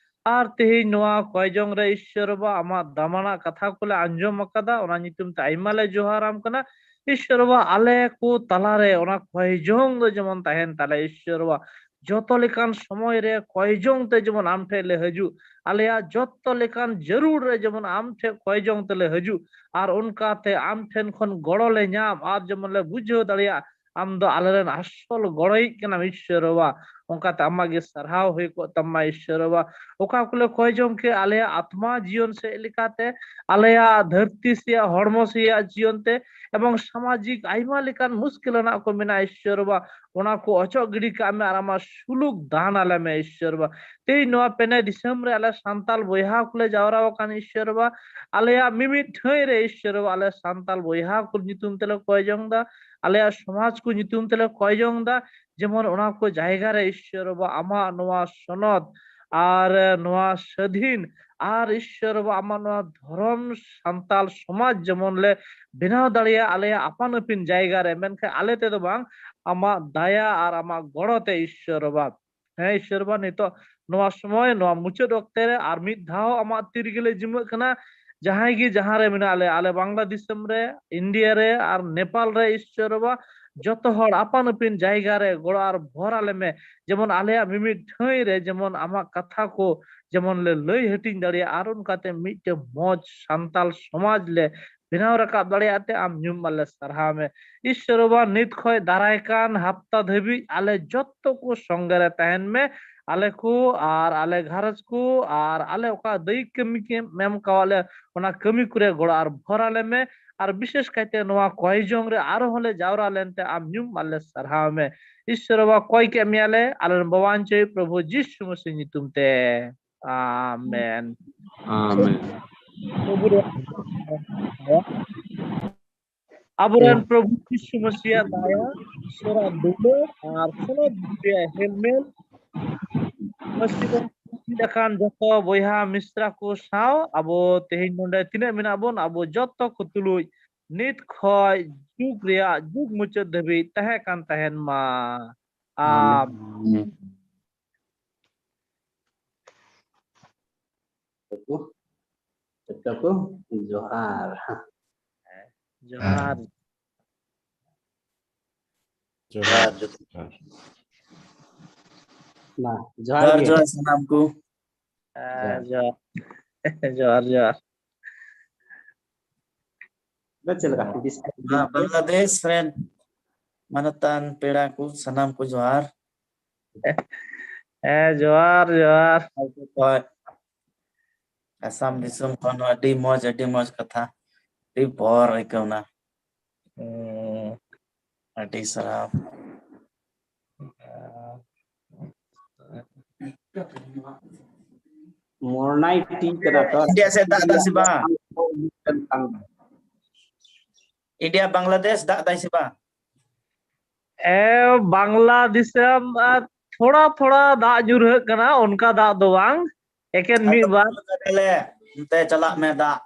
ᱟᱨ ᱛᱮᱦᱮᱧ ᱱᱚᱣᱟ ᱠᱚᱭᱡᱚᱝ ᱨᱮ ᱤᱥᱥᱚᱨ ᱵᱟ, ᱟᱢᱟᱜ ᱫᱟᱢᱟᱱᱟᱜ ᱠᱟᱛᱷᱟ ᱠᱚᱞᱮ ᱟᱸᱡᱚᱢ ᱟᱠᱟᱫᱟ, ᱚᱱᱟ ᱧᱩᱛᱩᱢ ᱛᱮ ᱟᱭᱢᱟ ᱞᱮ ᱡᱚᱦᱟᱨᱟᱢ ᱠᱟᱱᱟ᱾ ᱤᱥᱥᱚᱨ ᱵᱟ, ᱟᱞᱮ ᱠᱚ ᱛᱟᱞᱟᱨᱮ ᱚᱱᱟ ᱠᱚᱭᱡᱚᱝ ᱫᱚ ᱡᱮᱢᱚᱱ ᱛᱟᱦᱮᱱ ᱛᱟᱞᱮ ᱤᱥᱥᱚᱨ ᱵᱟ, ᱡᱚᱛᱚ ᱞᱮᱠᱟᱱ ᱥᱚᱢᱚᱭ ᱨᱮ ᱠᱚᱭᱡᱚᱝ ᱛᱮ ᱡᱮᱢᱚᱱ ᱟᱢ ᱴᱷᱮᱡ ᱞᱮ ᱦᱤᱡᱩᱜ, ᱟᱞᱮᱭᱟᱜ ᱡᱚᱛᱚ ᱞᱮᱠᱟᱱ ᱡᱟᱹᱨᱩᱲ ᱨᱮ ᱡᱮᱢᱚᱱ ᱟᱢ ᱴᱷᱮᱡ ᱠᱚᱭᱡᱚᱝ ᱛᱮᱞᱮ ᱦᱤᱡᱩᱜ, ᱟᱨ ᱚᱱᱠᱟᱛᱮ ᱟᱢ ᱴᱷᱮᱱ ᱠᱷᱚᱱ ᱜᱚᱲᱚ ᱞᱮ ᱧᱟᱢ, ᱟᱨ ᱡᱮᱢᱚᱱ ᱞᱮ ᱵᱩᱡᱷᱟᱹᱣ ᱫᱟᱲᱮᱭᱟᱜ ᱟᱢ ᱫᱚ ᱟᱞᱮᱨᱮᱱ ᱟᱥᱚᱞ ᱜᱚᱲᱚᱭᱤᱡ ᱠᱟᱱᱟᱢ ᱤᱥᱥᱚᱨ ᱵᱟ᱾ ᱚᱱᱠᱟᱛᱮ ᱟᱢᱟᱜ ᱜᱮ ᱥᱟᱨᱦᱟᱣ ᱦᱩᱭ ᱠᱚᱜ ᱛᱟᱢᱟ ᱤᱥᱥᱚᱨ ᱵᱟ᱾ ᱚᱠᱟ ᱠᱚᱞᱮ ᱠᱚᱭᱡᱚᱝ ᱠᱮ ᱟᱞᱮᱭᱟᱜ ᱟᱛᱢᱟ ᱡᱤᱭᱚᱱ ᱥᱮᱫ ᱞᱮᱠᱟᱛᱮ, ᱟᱞᱮᱭᱟᱜ ᱫᱷᱟᱹᱨᱛᱤ ᱥᱮᱭᱟᱜ ᱦᱚᱲᱢᱚ ᱥᱮᱭᱟᱜ ᱡᱤᱭᱚᱱ ᱛᱮ, ᱮᱵᱚᱝ ᱥᱟᱢᱟᱡᱤᱠ ᱟᱭᱢᱟ ᱞᱮᱠᱟᱱ ᱢᱩᱥᱠᱤᱞ ᱟᱱᱟᱜ ᱠᱚ ᱢᱮᱱᱟᱜᱼᱟ ᱤᱥᱥᱚᱨ ᱵᱟ, ᱚᱱᱟ ᱠᱚ ᱚᱪᱚᱜ ᱜᱤᱰᱤ ᱠᱟᱜ ᱢᱮ ᱟᱨ ᱟᱢᱟᱜ ᱥᱩᱞᱩᱠ ᱫᱟᱱ ᱟᱞᱮ ᱢᱮ ᱤᱥᱥᱚᱨ ᱵᱟ᱾ ᱛᱮᱦᱮᱧ ᱱᱚᱣᱟ ᱯᱮᱱᱮ ᱫᱤᱥᱚᱢ ᱨᱮ ᱟᱞᱮ ᱥᱟᱱᱛᱟᱞ ᱵᱚᱭᱦᱟ ᱠᱚᱞᱮ ᱡᱟᱣᱨᱟ ᱟᱠᱟᱱ ᱤᱥᱥᱚᱨ ᱵᱟ, ᱟᱞᱮᱭᱟᱜ ᱢᱤᱢᱤᱫ ᱴᱷᱟᱹᱭ ᱨᱮ ᱤᱥᱥᱚᱨ ᱵᱟ, ᱟᱞᱮ ᱥᱟᱱᱛᱟᱞ ᱵᱚᱭᱦᱟ ᱠᱚ ᱧᱩᱛᱩᱢ ᱛᱮᱞᱮ ᱠᱚᱭ ᱡᱚᱝ ᱫᱟ, ᱟᱞᱮᱭᱟᱜ ᱥᱚᱢᱟᱡᱽ ᱠᱚ ᱧᱩᱛᱩᱢ ᱛᱮᱞᱮ ᱠᱚᱭ ᱡᱚᱝ ᱫᱟ, ᱡᱮᱢᱚᱱ ᱚᱱᱟ ᱠᱚ ᱡᱟᱭᱜᱟ ᱨᱮ ᱤᱥᱥᱚᱨ ᱵᱟ ᱟᱢᱟᱜ ᱱᱚᱣᱟ ᱥᱚᱱᱚᱛ ᱟᱨ ᱱᱚᱣᱟ ᱥᱟᱹᱫᱷᱤᱱ ᱟᱨ ᱤᱥᱥᱚᱨ ᱵᱟ ᱟᱢᱟᱜ ᱱᱚᱣᱟ ᱫᱷᱚᱨᱚᱢ ᱥᱟᱱᱛᱟᱞ ᱥᱚᱢᱟᱡᱽ ᱡᱮᱢᱚᱱ ᱞᱮ ᱵᱮᱱᱟᱣ ᱫᱟᱲᱮᱭᱟᱜ ᱟᱞᱮᱭᱟᱜ ᱟᱯᱟᱱ ᱟᱹᱯᱤᱱ ᱡᱟᱭᱜᱟ ᱨᱮ, ᱢᱮᱱᱠᱷᱟᱱ ᱟᱞᱮ ᱛᱮᱫᱚ ᱵᱟᱝ, ᱟᱢᱟᱜ ᱫᱟᱭᱟ ᱟᱨ ᱟᱢᱟᱜ ᱜᱚᱲᱚ ᱛᱮ ᱤᱥᱥᱚᱨ ᱵᱟ᱾ ᱦᱮᱸ ᱤᱥᱥᱚᱨ ᱵᱟ, ᱱᱤᱛᱚᱜ ᱱᱚᱣᱟ ᱥᱚᱢᱚᱭ ᱱᱚᱣᱟ ᱢᱩᱪᱟᱹᱫ ᱚᱠᱛᱮ ᱨᱮ ᱟᱨ ᱢᱤᱫ ᱫᱷᱟᱣ ᱟᱢᱟᱜ ᱛᱤ ᱨᱮᱜᱮ ᱞᱮ ᱡᱤᱢᱟᱹᱜ ᱠᱟᱱᱟ᱾ ᱡᱟᱦᱟᱸᱭ ᱜᱮ ᱡᱟᱦᱟᱸ ᱨᱮ ᱢᱮᱱᱟᱜ ᱞᱮ, ᱟᱞᱮ ᱵᱟᱝᱞᱟ ᱫᱤᱥᱚᱢ ᱨᱮ, ᱤᱱᱰᱤᱭᱟ ᱨᱮ ᱟᱨ ᱱᱮᱯᱟᱞ ᱨᱮ ᱤᱥᱥᱚᱨ ᱵᱟ, ᱡᱚᱛᱚ ᱦᱚᱲ ᱟᱯᱟᱱ ᱟᱹᱯᱤᱱ ᱡᱟᱭᱜᱟ ᱨᱮ ᱜᱚᱲᱚ ᱟᱨ ᱵᱷᱚᱨ ᱟᱞᱮ ᱢᱮ, ᱡᱮᱢᱚᱱ ᱟᱞᱮᱭᱟᱜ ᱢᱤᱢᱤᱫ ᱴᱷᱟᱹᱭ ᱨᱮ ᱡᱮᱢᱚᱱ ᱟᱢᱟᱜ ᱠᱟᱛᱷᱟ ᱠᱚ ᱡᱮᱢᱚᱱ ᱞᱮ ᱞᱟᱹᱭ ᱦᱟᱹᱴᱤᱧ ᱫᱟᱲᱮᱭᱟᱜᱼᱟ, ᱟᱨ ᱚᱱᱠᱟᱛᱮ ᱢᱤᱫᱴᱮᱱ ᱢᱚᱡᱽ ᱥᱟᱱᱛᱟᱞ ᱥᱚᱢᱟᱡᱽ ᱞᱮ ᱵᱮᱱᱟᱣ ᱨᱟᱠᱟᱵ ᱫᱟᱲᱮᱭᱟᱜ ᱛᱮ ᱟᱢ ᱧᱩᱢ ᱟᱞᱮ ᱥᱟᱨᱦᱟᱣ ᱢᱮ᱾ ᱤᱥᱥᱚᱨ ᱵᱟᱵᱟ, ᱱᱤᱛ ᱠᱷᱚᱱ ᱫᱟᱨᱟᱭ ᱠᱟᱱ ᱦᱟᱯᱛᱟ ᱫᱷᱟᱹᱵᱤᱡ ᱟᱞᱮ ᱡᱚᱛᱚ ᱠᱚ ᱥᱚᱸᱜᱮ ᱨᱮ ᱛᱟᱦᱮᱱ ᱢᱮ, ᱟᱞᱮ ᱠᱚ ᱟᱨ ᱟᱞᱮ ᱜᱷᱟᱨᱚᱸᱡᱽ ᱠᱚ ᱟᱨ ᱟᱞᱮ ᱚᱠᱟ ᱫᱟᱹᱭᱤᱠ ᱠᱟᱹᱢᱤ ᱠᱚ ᱮᱢ ᱠᱟᱣᱟᱫ ᱞᱮ, ᱚᱱᱟ ᱠᱟᱹᱢᱤ ᱠᱚᱨᱮ ᱜᱚᱲᱚ ᱟᱨ ᱵᱷᱚᱨ ᱟᱞᱮ ᱢᱮ᱾ ᱟᱨ ᱵᱤᱥᱮᱥ ᱠᱟᱭᱛᱮ ᱱᱚᱣᱟ ᱠᱚᱭ ᱡᱚᱝ ᱨᱮ ᱟᱨᱦᱚᱸ ᱞᱮ ᱡᱟᱣᱨᱟ ᱞᱮᱱᱛᱮ ᱟᱢ ᱧᱩᱢ ᱟᱞᱮ ᱥᱟᱨᱦᱟᱣ ᱢᱮ᱾ ᱤᱥᱥᱚᱨ ᱵᱟᱵᱟ, ᱠᱚᱭ ᱠᱮᱫ ᱢᱮᱭᱟ ᱞᱮ ᱟᱞᱮ ᱨᱮᱱ ᱵᱟᱵᱟ ᱟᱧᱪᱟᱹᱭ ᱯᱨᱚᱵᱷᱩ ᱡᱤᱥᱩ ᱢᱟᱹᱥᱤ ᱧᱩᱛᱩᱢ ᱛᱮ᱾ ᱟᱢᱮᱱ᱾ ᱟᱢᱮᱱ᱾ ᱯᱨᱚᱵᱷᱩ ᱨᱮ ᱟᱵᱚᱨᱮᱱ ᱯᱨᱚᱵᱷᱩ ᱡᱤᱥᱩ ᱢᱟᱹᱥᱤᱭᱟᱜ ᱫᱟᱭᱟ, ᱤᱥᱚᱨᱟᱜ ᱫᱩᱞᱟᱹᱲ ᱟᱨ ᱥᱚᱱᱚᱛ ᱨᱮᱭᱟᱜ ᱦᱮᱞᱢᱮᱞ ᱢᱟᱹᱥᱤ ᱵᱚᱱ ᱪᱮᱫ ᱟᱠᱟᱱ ᱡᱚᱛᱚ ᱵᱚᱭᱦᱟ ᱢᱤᱥᱨᱟ ᱠᱚ ᱥᱟᱶ ᱟᱵᱚ ᱛᱮᱦᱮᱧ ᱱᱚᱰᱮ ᱛᱤᱱᱟᱹᱜ ᱢᱮᱱᱟᱜ ᱵᱚᱱ, ᱟᱵᱚ ᱡᱚᱛᱚ ᱠᱚ ᱛᱩᱞᱩᱡ ᱱᱤᱛ ᱠᱷᱚᱡ ᱡᱩᱜᱽ ᱨᱮᱭᱟᱜ ᱡᱩᱜᱽ ᱢᱩᱪᱟᱹᱫ ᱫᱷᱟᱹᱵᱤᱡ ᱛᱟᱦᱮᱸ ᱠᱟᱱ ᱛᱟᱦᱮᱱ ᱢᱟ᱾ ᱟᱢ᱾ ᱡᱚᱛᱚ ᱠᱚ, ᱡᱚᱛᱚ ᱠᱚ ᱡᱚᱦᱟᱨ᱾ ᱡᱚᱦᱟᱨ᱾ ᱡᱚᱦᱟᱨ᱾ ᱡᱚᱦᱟᱨ᱾ ᱢᱟ, ᱡᱚᱦᱟᱨ ᱡᱚᱦᱟᱨ, ᱜᱮ᱾ ᱡᱚᱦᱟᱨ ᱥᱟᱱᱟᱢ ᱠᱚ᱾ ᱦᱮᱸ, ᱡᱚᱦᱟᱨ᱾ ᱡᱚᱦᱟᱨ, ᱡᱚᱦᱟᱨ᱾ ᱪᱮᱫ ᱞᱮᱠᱟ? ᱵᱟᱝᱞᱟᱫᱮᱥ ᱨᱮᱱ ᱢᱟᱱᱚᱛᱟᱱ ᱯᱮᱲᱟ ᱠᱚ, ᱥᱟᱱᱟᱢ ᱠᱚ ᱡᱚᱦᱟᱨ᱾ ᱦᱮᱸ, ᱡᱚᱦᱟᱨ, ᱡᱚᱦᱟᱨ᱾ ᱦᱳᱭ᱾ ᱟᱥᱟᱢ ᱫᱤᱥᱚᱢ ᱠᱷᱚᱱ ᱟᱹᱰᱤ ᱢᱚᱡᱽ, ᱟᱹᱰᱤ ᱢᱚᱡᱽ ᱠᱟᱛᱷᱟ, ᱟᱹᱰᱤ ᱵᱚᱨ ᱟᱹᱭᱠᱟᱹᱣᱱᱟ᱾ ᱦᱩᱸ᱾ ᱟᱹᱰᱤ ᱥᱟᱨᱦᱟᱣ᱾ ᱢᱚᱨᱱᱟᱭ ᱴᱤ ᱠᱟᱱᱟ ᱛᱚ᱾ ᱤᱱᱰᱤᱭᱟ ᱥᱮᱫ ᱫᱟᱜ ᱫᱟᱭ ᱥᱮ ᱵᱟᱝ? ᱤᱱᱰᱤᱭᱟ, ᱵᱟᱝᱞᱟᱫᱮᱥ ᱫᱟᱜ ᱫᱟᱭ ᱥᱮ ᱵᱟᱝ? ᱮ, ᱵᱟᱝᱞᱟ ᱫᱤᱥᱚᱢ, ᱟᱨ ᱛᱷᱚᱲᱟ ᱛᱷᱚᱲᱟ ᱫᱟᱜ ᱧᱩᱨᱦᱟᱹᱜ ᱠᱟᱱᱟ, ᱚᱱᱠᱟ ᱫᱟᱜ ᱫᱚ ᱵᱟᱝ, ᱮᱠᱮᱱ ᱢᱤᱫ ᱵᱟᱨ᱾ ᱛᱟᱦᱞᱮ ᱚᱱᱛᱮ ᱪᱟᱞᱟᱜ ᱢᱮ ᱫᱟᱜ᱾